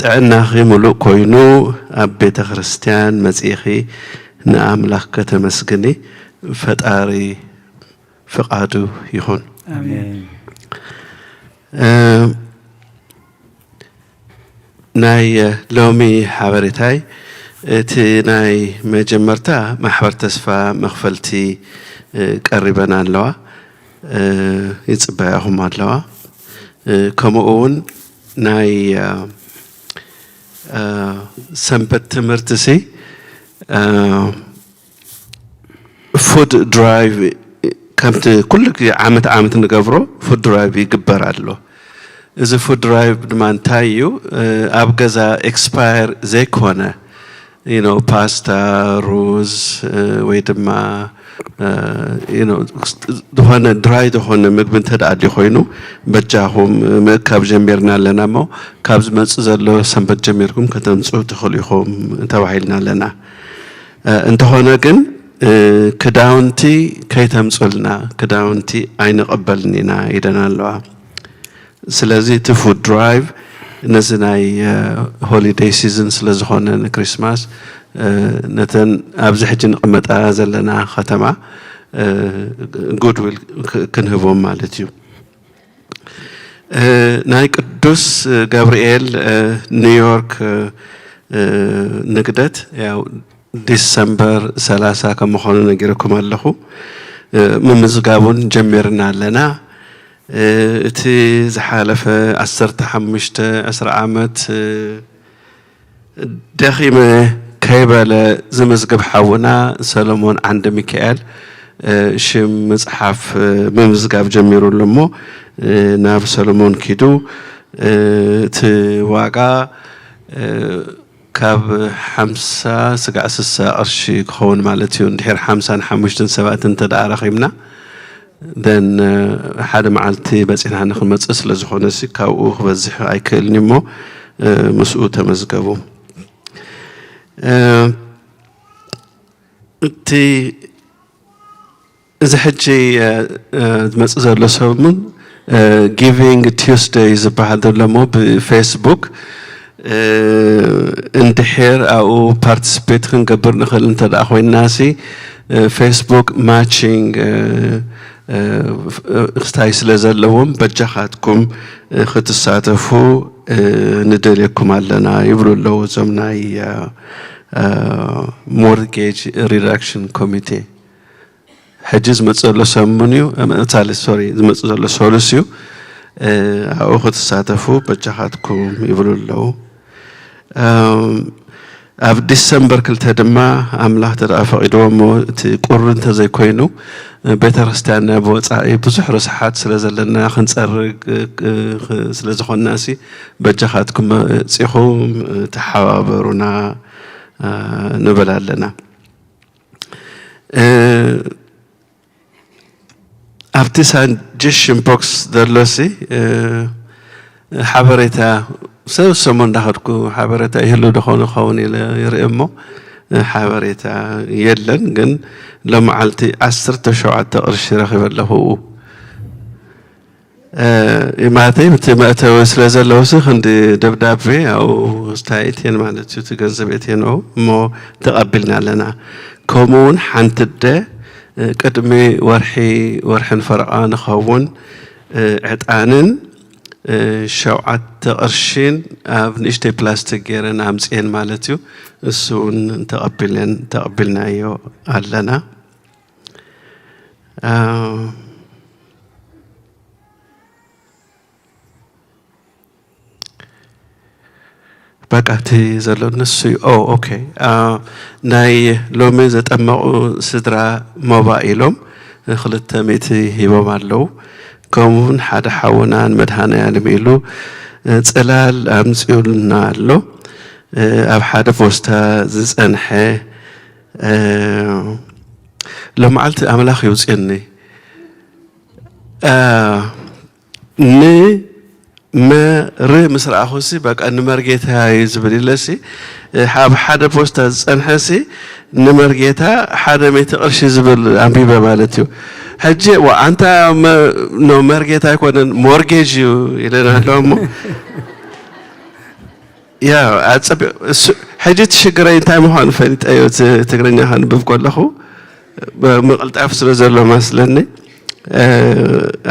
ጥዕናኺ ምሉእ ኮይኑ ኣብ ቤተ ክርስቲያን መጺእኺ ንኣምላኽ ከተመስግኒ ፈጣሪ ፍቓዱ ይኹን። ኣሜን። ናይ ሎሚ ሓበሬታይ እቲ ናይ መጀመርታ ማሕበር ተስፋ መኽፈልቲ ቀሪበን ኣለዋ፣ ይጽበያኹም ኣለዋ። ከምኡ እውን ናይ ሰንበት ትምህርቲ ሲ ፉድ ድራይቭ ከምቲ ኩሉ ግዜ ዓመት ዓመት ንገብሮ ፉድ ድራይቭ ይግበር ኣሎ። እዚ ፉድ ድራይቭ ድማ እንታይ እዩ? ኣብ ገዛ ኤክስፓየር ዘይኮነ፣ you know፣ ፓስታ፣ ሩዝ፣ ወይ ድማ you know፣ ዝኾነ ድራይ ዝኾነ ምግቢ እንተ ደኣ ኣድልዩ ኮይኑ፣ በጃኹም ምእካብ ጀሚርና ኣለና እሞ፣ ካብ ዝመጽእ ዘሎ ሰንበት ጀሚርኩም ከተምጽኡ ትኽእሉ ኢኹም ተባሂልና ኣለና። እንተኾነ ግን ክዳውንቲ ከይተምጹልና፣ ክዳውንቲ ኣይንቕበልን ኢና ኢለን ኣለዋ። ስለዚ እቲ ፉድ ድራይቭ ነዚ ናይ ሆሊደይ ሲዝን ስለ ዝኾነ፣ ንክሪስማስ፣ ነተን ኣብዚ ሕጂ ንቕመጣ ዘለና ከተማ ጉድዊል ክንህቦም ማለት እዩ። ናይ ቅዱስ ገብርኤል ኒውዮርክ ንግደት ያው ዲሰምበር ሰላሳ ከም ምዃኑ ነጊረኩም ኣለኹ። ምምዝጋቡን ጀሚርና ኣለና። እቲ ዝሓለፈ ዓሰርተ ሓሙሽተ፣ ዕስራ ዓመት ደኺመ ከይበለ ዝምዝግብ ሓውና ሰሎሞን ዓንደ ሚካኤል ሽም ምጽሓፍ ምምዝጋብ ጀሚሩ ኣሎ እሞ ናብ ሰሎሞን ኪዱ። እቲ ዋጋ ካብ ሓምሳ ስጋዕ ስሳ ቅርሺ ክኸውን ማለት እዩ። እንድሕር ሓምሳን ሓሙሽተን ሰባት እንተ ደኣ ረኺብና፣ then ሓደ መዓልቲ በጺሕና ንኽመጽእ ስለ ዝኾነ ሲ ካብኡ ክበዝሕ ኣይክእልን እዩ እሞ ምስኡ ተመዝገቡ። እቲ እዚ ሕጂ ዝመጽእ ዘሎ ሰሙን ጊቪንግ ቲውስደይ ዝበሃል ዘሎ እሞ ብፌስቡክ እንድሕር ኣብኡ ፓርቲስፔት ክንገብር ንኽእል እንተ ደኣ ኮይንና ሲ ፌስቡክ ማቺንግ ክስታይ ስለ ዘለዎም በጃኻትኩም ክትሳተፉ ንደልየኩም ኣለና ይብሉ ኣለዉ እዞም ናይ ሞርጌጅ ሪዳክሽን ኮሚቴ። ሕጂ ዝመጽእ ዘሎ ሰሙን እዩ፣ እ፣ እ፣ ሳልስ፣ ሶሪ፣ ዝመጽእ ዘሎ ሰሉስ እዩ። እ፣ ኣብኡ ክትሳተፉ በጃኻትኩም ይብሉ ኣለዉ። እም፣ ኣብ ዲሰምበር ክልተ ድማ ኣምላኽ ተደኣ ፈቒድዎ እሞ እቲ ቁሪ እንተዘይኮይኑ፣ እ፣ ቤተ ክርስቲያንና ብወጻኢ ብዙሕ ርስሓት ስለ ዘለና ክንጸርግ፣ እ፣ እ፣ ስለ ዝኾንና ሲ በጃኻትኩም መጺኹም፣ እ፣ ተሓባበሩና፣ እ፣ ንብል ኣለና። እ፣ ኣብቲ ሳጀሽን ቦክስ ዘሎሲ፣ እ፣ ሓበሬታ ሰብ ሰሞ እንዳኸድኩ ሓበሬታ ይህሉ ዶ ኾን ይኸውን ኢለ ይርኢ እሞ፣ እ፣ ሓበሬታ የለን። ግን ሎመዓልቲ ዓሰርተ ሸውዓተ ቅርሺ ረኺበ ኣለኹ። እ፣ ማለተይ፣ እቲ መእተዊ ስለ ዘለውሲ ክንዲ ደብዳቤ ኣብኡ ስታይ እትየን ማለት እዩ፣ እቲ ገንዘብ እትየን እሞ ተቐቢልና ኣለና። ከምኡ እውን ሓንቲ ኣደ፣ እ፣ ቅድሚ ወርሒ፣ ወርሕን ፈረቓ ንኸውን፣ እ፣ ዕጣንን፣ እ፣ ሸውዓተ ቅርሺን ኣብ ንእሽተይ ፕላስቲክ ገይረን ኣምፅኤን ማለት እዩ። እሱ እውን ተቐቢለን፣ ተቐቢልናዮ ኣለና። እ፣ በቃ እቲ ዘሎ ንሱ እዩ። ኦ፣ ኦኬ። አ፣ ናይ ሎሚ ዘጠመቑ ስድራ ሞባይሎም ክልተ ሚእቲ ሂቦም ኣለዉ። ከምኡውን ሓደ ሓውና ንመድሃኔ ዓለም ኢሉ፣ እ፣ ጽላል ኣምጺኡልና ኣሎ። እ፣ ኣብ ሓደ ፖስታ ዝጸንሐ፣ እ፣ ሎመዓልቲ ኣምላኽ ይውጽየኒ። እ፣ ንመር ምስ ረኣኹሲ በቃ ንመርጌታ እዩ ዝብል ኢለሲ ኣብ ሓደ ፖስታ ዝጸንሐሲ ንመርጌታ ሓደ ሚእቲ ቅርሺ ዝብል ኣንቢበ ማለት እዩ። ሕጂ ዋ ኣንታ መ- ኖ መርጌታ ኣይኮነን ሞርጌጅ እዩ ኢለና ኣለዋ እሞ ያ ኣጸቢቑ እሱ ሕጂ እቲ ሽግረይ እንታይ ምዃኑ ፈሊጠዮ እቲ ትግርኛ ከንብብ ከለኹ ምቕልጣፍ ስለ ዘሎ መስለኒ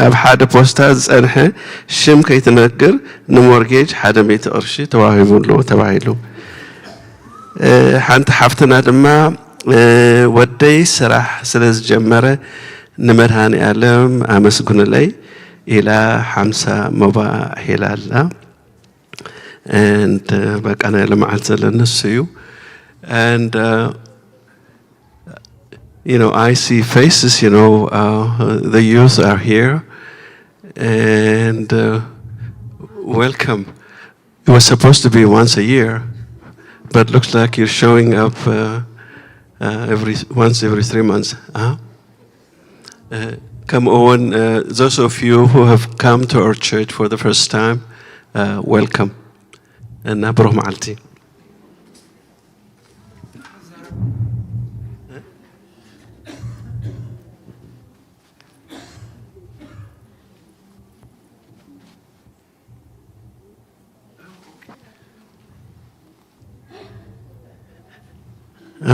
ኣብ ሓደ ፖስታ ዝጸንሐ ሽም ከይትነግር ንሞርጌጅ ሓደ ሚእቲ ቅርሺ ተዋሂቡ ኣሎ ተባሂሉ። ሓንቲ ሓፍትና ድማ ወደይ ስራሕ ስለ ዝጀመረ ንመድሃኒ ኣለም ኣመስግኑለይ ኢላ ሓምሳ ሞባእ ሒላ ኣላ። And በቃ ናይ ለመዓት ዘለና እሱ እዩ። And uh, you know, I see faces, you know, uh, the youth are here. And uh, welcome. It was supposed to be once a year, but looks like you're showing up uh, uh, every once every three months. Huh? Uh, come on, uh, those of you who have come to our church for the first time, uh, welcome. And Abraham Alti.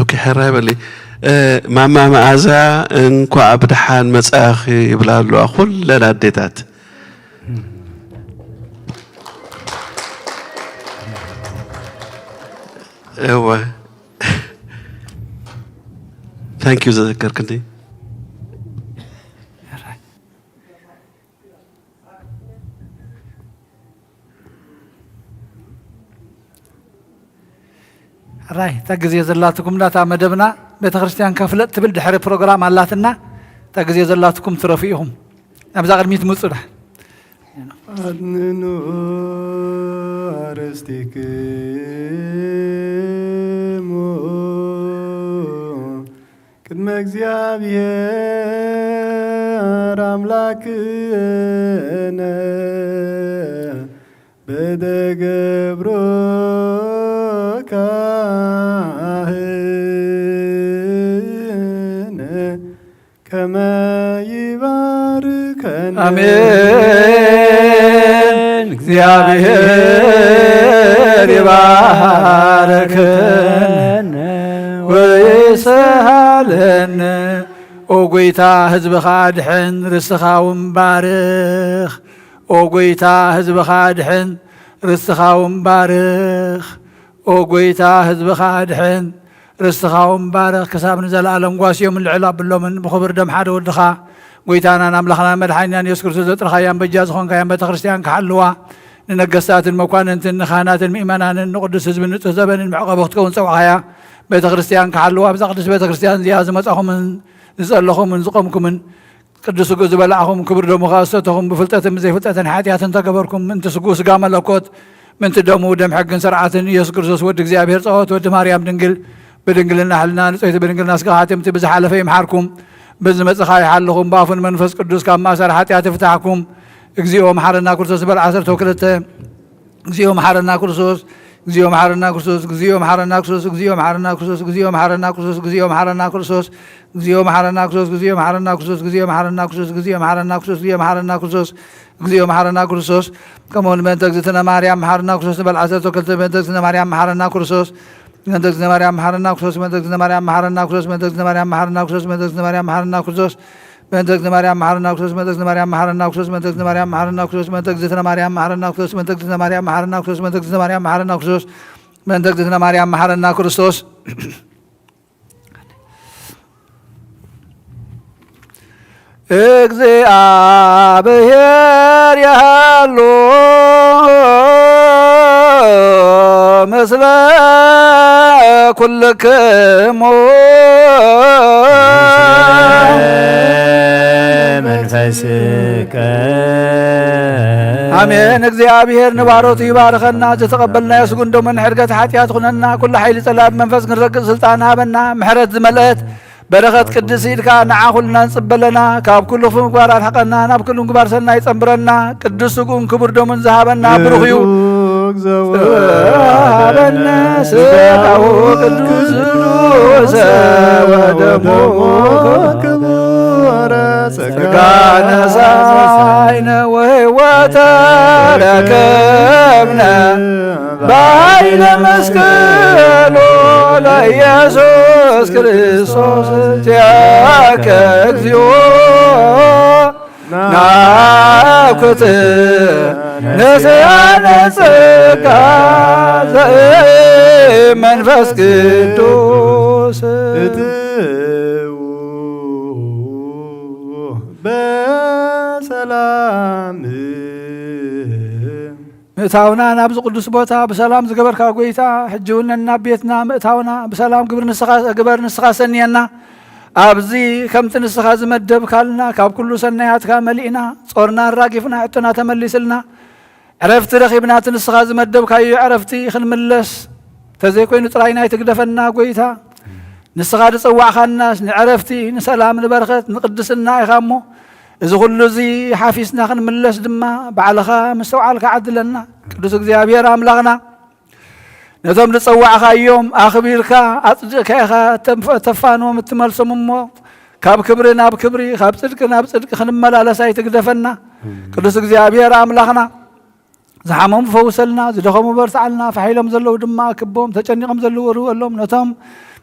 ኦኬ፣ ሕራይ በሊ። ማማ መኣዛ እንኳዕ ብደሓን መጻእኺ ይብላ ኣለዋ ኩለን ኣዴታት። እወ፣ ታንክ ዩ ዘዘከርክኒ። ራይ እታ ግዜ ዘላትኩም እታ መደብና ቤተ ክርስቲያን ከፍለጥ ትብል ድሕሪ ፕሮግራም ኣላትና እታ ግዜ ዘላትኩም ትረፉ ኢኹም ናብዛ ቅድሚት ምፁ ዳ ኣድንኑ ኣረስቲክሙ ቅድመ እግዚኣብሔር ኣምላክነ በደገብሮ ካህን ከመ ይባርከነ። ኣሜን። እግዚኣብሔር ይባርከነ ወይስሃለነ። ኦ ጎይታ ህዝብኻ ድሕን ርስኻ እውን ባርኽ። ኦ ጎይታ ህዝብኻ ድሕን ርስኻ እውን ባርኽ። ኦ ጎይታ ህዝብኻ ድሕን ርስትኻ እውን ባርኽ ክሳብ ንዘለኣለም ጓስዮምን ልዕል ኣብሎምን ብኽብር ደም ሓደ ወድኻ ጎይታናን ኣምላኽናን መድሓኒናን የሱስ ክርስቶስ ዘጥርኻያን በጃ ዝኾንካያን ቤተ ክርስትያን ክሓልዋ ንነገስታትን መኳንንትን ንኻህናትን ምእመናንን ንቕዱስ ህዝብን ንጹህ ዘበንን መዕቐቢ ክትከውን ጸውዕኻያ ቤተ ክርስትያን ክሓልዋ ኣብዛ ቅድስቲ ቤተ ክርስትያን እዚኣ ዝመጻኹምን ዝጸለኹምን ዝቖምኩምን ቅዱስ ስግኡ ዝበላዕኹም ክቡር ደሙ ከኣ ዝሰተኹም ብፍልጠትን ብዘይፍልጠትን ሓጢኣት እንተገበርኩም ምእንቲ ስግኡ ስጋ መለኮት ምእንቲ ደሙ ደም ሕግን ስርዓትን ኢየሱስ ክርስቶስ ወዲ እግዚኣብሔር ጸወት ወዲ ማርያም ድንግል ብድንግልና ሕልና ንጽሕቲ ብድንግልና ስጋ ሓትምቲ ብዝሓለፈ ይምሓርኩም ብዝመጽኻ ይሓልኹም ብኣፉን መንፈስ ቅዱስ ካብ ማእሰር ሓጢኣት ይፍታሕኩም እግዚኣብሔር መሓረና ክርስቶስ በል ዓሰርተ ክልተ እግዚኣብሔር መሓረና ክርስቶስ እግዚኣብሔር መሓረና ክርስቶስ እግዚኣብሔር መሓረና ክርስቶስ እግዚኣብሔር መሓረና ክርስቶስ እግዚኣብሔር መሓረና ክርስቶስ እግዚኣብሔር መሓረና ክርስቶስ ከምኡ እውን በእንተ እግዝእትነ ማርያም መሓረና ክርስቶስ ንበል ዓሰርተ ክልተ በእንተ እግዝእትነ ማርያም መሓረና ክርስቶስ በእንተ እግዝእትነ ማርያም መሓረና ክርስቶስ በእንተ እግዝእትነ ማርያም መሓረና ክርስቶስ በእንተ እግዝእትነ ማርያም መሓረና ክርስቶስ በእንተ እግዝእትነ ማርያም መሓረና ክርስቶስ በእንተ እግዝእትነ ማርያም መሓረና ክርስቶስ በእንተ እግዝእትነ ማርያም መሓረና ክርስቶስ በእንተ እግዝእትነ ማርያም መሓረና ክርስቶስ በእንተ እግዝእትነ ማርያም መሓረና ክርስቶስ በእንተ እግዝእትነ ማርያም መሓረና ክርስቶስ በእንተ እግዝእትነ ማርያም መሓረና ክርስቶስ እግዚኣብሔር ያሉ ምስለ ኩልክሙ መንፈስከ ኣሜን። እግዚኣብሔር ንባሮቱ ይባርኸና። ዝተቐበልናዮ ስጉን ደሙን ሕድገት ሓጢኣት ኩነና። ኩሉ ሓይሊ ጸላእት መንፈስ ክንረግጽ ስልጣን ሃበና። ምሕረት ዝመልአት በረኸት ቅድስ ኢድካ ንዓ ኩልና ንጽበለና፣ ካብ ኩሉ ክፉእ ምግባር ኣርሕቐና፣ ናብ ኩሉ ምግባር ሰናይ ጸንብረና። ቅዱስ ስግኡን ክቡር ደሙን ዝሃበና ብሩኽ እዩ። ብሩክ ዘወሃበነ ስጋሁ ቅዱስ ወደሙ ክቡር ጸጋ ነሳይነ ወሕይወተ ረከብነ ባይለ መስቀሉ ለኢየሱስ ክርስቶስ ዚአከ እግዚኦ ናኩት ነስአነ ጸጋ ዘእመንፈስ ቅዱስ። እትዉ በሰላም። ምእታውና ናብዚ ቅዱስ ቦታ ብሰላም ዝገበርካ ጐይታ፣ ሕጂ እውን ነናብ ቤትና ምእታውና ብሰላም ግብር ንስኻ፣ ግበር ንስኻ ሰንየና። ኣብዚ ከምቲ ንስኻ ዝመደብካልና ካብ ኩሉ ሰናያትካ መሊእና፣ ጾርና ኣራጊፍና፣ ሕቶና ተመሊስልና፣ ዕረፍቲ ረኺብና፣ እቲ ንስኻ ዝመደብካዮ ዕረፍቲ ክንምለስ፣ ተዘይኮይኑ ጥራይ ናይ ትግደፈና ጐይታ፣ ንስኻ ዝጸዋዕካናስ ንዕረፍቲ፣ ንሰላም፣ ንበረኸት፣ ንቅድስና ኢኻ እሞ፣ እዚ ኩሉ እዚ ሓፊስና ክንምለስ ድማ ባዕልኻ ምስትውዓልካ ዓድለና። ቅዱስ እግዚኣብሔር ኣምላኽና፣ ነቶም ዝጸዋዕካዮም ኣኽቢርካ ኣጽድቕካ ኢኻ ተንፍ-፣ ተፋንዎም እትመልሶም እሞ፣ ካብ ክብሪ ናብ ክብሪ፣ ካብ ጽድቂ ናብ ጽድቂ ክንመላለስ ኣይትግደፈና። ቅዱስ እግዚኣብሔር ኣምላኽና፣ ዝሓመሙ ፈውሰልና፣ ዝደኸሙ በርትዓልና፣ ፋሕ ኢሎም ዘለዉ ድማ ኣክቦም፣ ተጨኒቖም ዘለዉ ርወሎም። ነቶም፣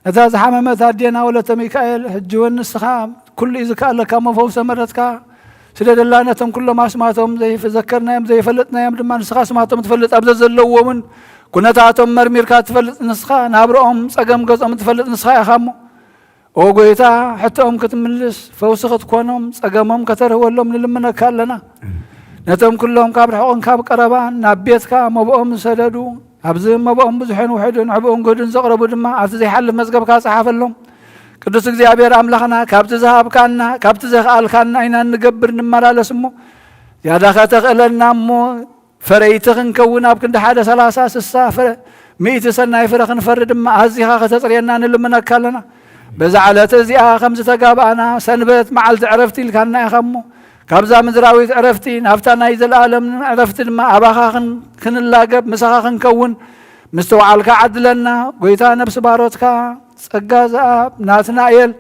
ነታ ዝሓመመት ኣዴና ወለተ ሚካኤል፣ ሕጂ እውን ንስኻ ኩሉ እዩ ዝከኣለካ እሞ ፈውሰ ምሕረትካ ስደደላ። ነቶም ኩሎም ኣስማቶም ዘይፍ-፣ ዘከርናዮም ዘይፈለጥናዮም ድማ ንስኻ ስማቶም ትፈልጥ፣ ኣብ ዘዘለውዎምን ኩነታቶም መርሚርካ ትፈልጥ ንስኻ፣ ናብርኦም ጸገም ገዝኦም ትፈልጥ ንስኻ ኢኻ እሞ፣ ኦ ጐይታ፣ ሕቶኦም ክትምልስ፣ ፈውሲ ክትኮኖም፣ ጸገሞም ከተርህወሎም ንልምነካ ኣለና። ነቶም ኩሎም ካብ ርሑቕን ካብ ቀረባን ናብ ቤትካ መብኦም ዝሰደዱ፣ ኣብዚ መብኦም ብዙሕን ውሑድን፣ ዕቡእን ግህዱን ዘቕረቡ ድማ ኣብቲ ዘይሓልፍ መዝገብካ ጸሓፈሎም። ቅዱስ እግዚኣብሔር ኣምላኽና፣ ካብቲ ዝሃብካና፣ ካብቲ ዘኽኣልካና ኢና እንገብር ንመላለስ እሞ፣ ዝያዳ ከተኽእለና እሞ፣ ፈረይቲ ክንከውን ኣብ ክንዲ ሓደ ሰላሳ፣ ስሳ ፍረ፣ ሚእቲ ሰናይ ፍረ ክንፈሪ ድማ ኣዚኻ ከተጽርየና ንልምነካ ኣለና። በዛ ዕለት እዚኣ ከም ዝተጋባእና ሰንበት መዓልቲ ዕረፍቲ ኢልካና ኢኻ እሞ፣ ካብዛ ምድራዊት ዕረፍቲ ናብታ ናይ ዘለኣለም ዕረፍቲ ድማ ኣባኻ ክን-፣ ክንላገብ ምሳኻ ክንከውን ምስትውዓልካ ዓድለና። ጐይታ ነፍሲ ባሮትካ ጸጋ ዘኣብ ናትናኤል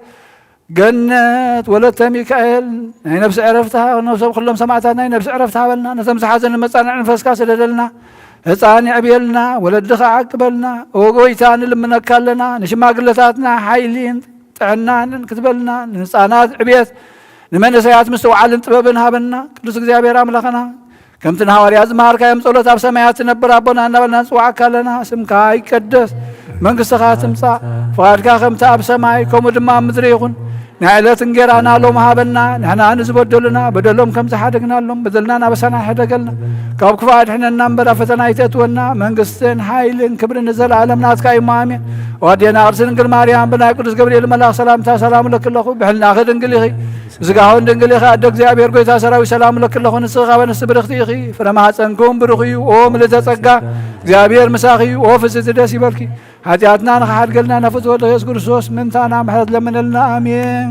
ገነት ወለተ ሚካኤል ናይ ነፍሲ ዕረፍታ፣ ነፍሶም ኩሎም ሰማዕታት ናይ ነፍሲ ዕረፍታ ሃበልና። ነቶም ዝሓዘኑ መጻንዒ መንፈስካ ስደደልና። ህፃን የዕብየልና፣ ወለድኻ ዓቅበልና። ኦ ጎይታ ንልምነካ ኣለና። ንሽማግለታትና ሓይሊን ጥዕናን ክትበልና፣ ንህፃናት ዕብየት፣ ንመንእሰያት ምስትውዓልን ጥበብን ሃበና። ቅዱስ እግዚኣብሔር ኣምላኽና፣ ከምቲ ንሃዋርያት ዝመሃርካዮም ጸሎት ኣብ ሰማያት ትነብር ኣቦና እናበልና ንጽውዓካ ኣለና። ስምካ ይቀደስ፣ መንግስትኻ ትምጻእ፣ ፍቓድካ ከምቲ ኣብ ሰማይ ከምኡ ድማ ኣብ ምድሪ ይኹን። ናይ ዕለት እንጌራና ሎም ሃበና፣ ንሕና ንዝበደሉና በደሎም ከም ዝሓደግናሎም በደልና ናበሳና ሕደገልና፣ ካብ ክፉእ ኣድሕነና እምበር ኣብ ፈተና ኣይተእትወና። መንግስትን ሓይልን ክብርን ንዘለኣለም ናትካ እዩ እሞ ኣሜን። ኣዴና ቅድስት ድንግል ማርያም ብናይ ቅዱስ ገብርኤል መልኣኽ ሰላምታ ሰላም እለኪ ኣለኹ። ብሕልናኺ ድንግል ኢኺ፣ ስጋውን ድንግል ኢኻ ኣደ እግዚኣብሔር ጎይታ ሰራዊት ሰላም እለኪ ኣለኹ። ንስኺ ካብ ኣንስቲ ብርኽቲ ኢኺ፣ ፍረ ማሕፀንኩም ብሩኽ እዩ። ኦ ምልዕተ ጸጋ እግዚኣብሔር ምሳኺ እዩ። ኦ ፍስቲ ደስ ይበልኪ፣ ሓጢኣትና ንኽሓድገልና ናብ ፍትወ ወልድ ኢየሱስ ክርስቶስ ምንታና ምሕረት ለምነልና። ኣሜን።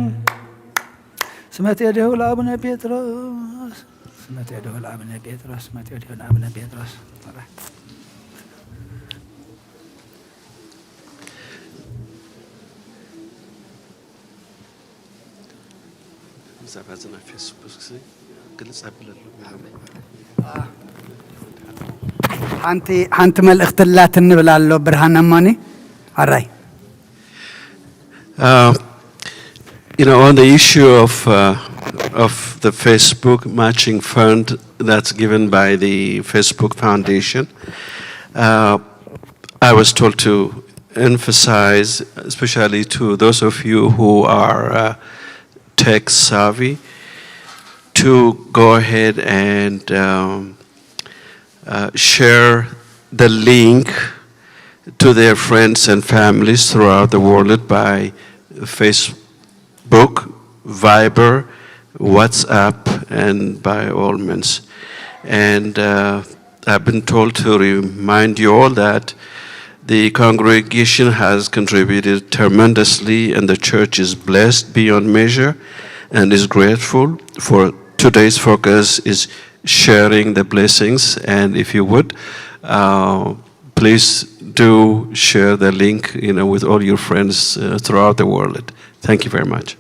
ስመት የደው ለአቡነ ጴጥሮስ፣ ስመት የደው ለአቡነ ጴጥሮስ፣ ስመት የደው ለአቡነ ጴጥሮስ። ሓንቲ ሓንቲ መልእኽቲ ላትን ንብል ኣሎ ብርሃን ኣማኒ ኣራይ Uh, you know, on the issue of uh, of the Facebook matching fund that's given by the Facebook Foundation, uh, I was told to emphasize, especially to those of you who are uh, tech savvy, to go ahead and um, uh, share the link to their friends and families throughout the world by Facebook, Viber, WhatsApp, and by all means. And uh, I've been told to remind you all that The congregation has contributed tremendously, and the church is blessed beyond measure and is grateful for today's focus is sharing the blessings. And if you would, uh, please do share the link, you know, with all your friends uh, throughout the world. Thank you very much.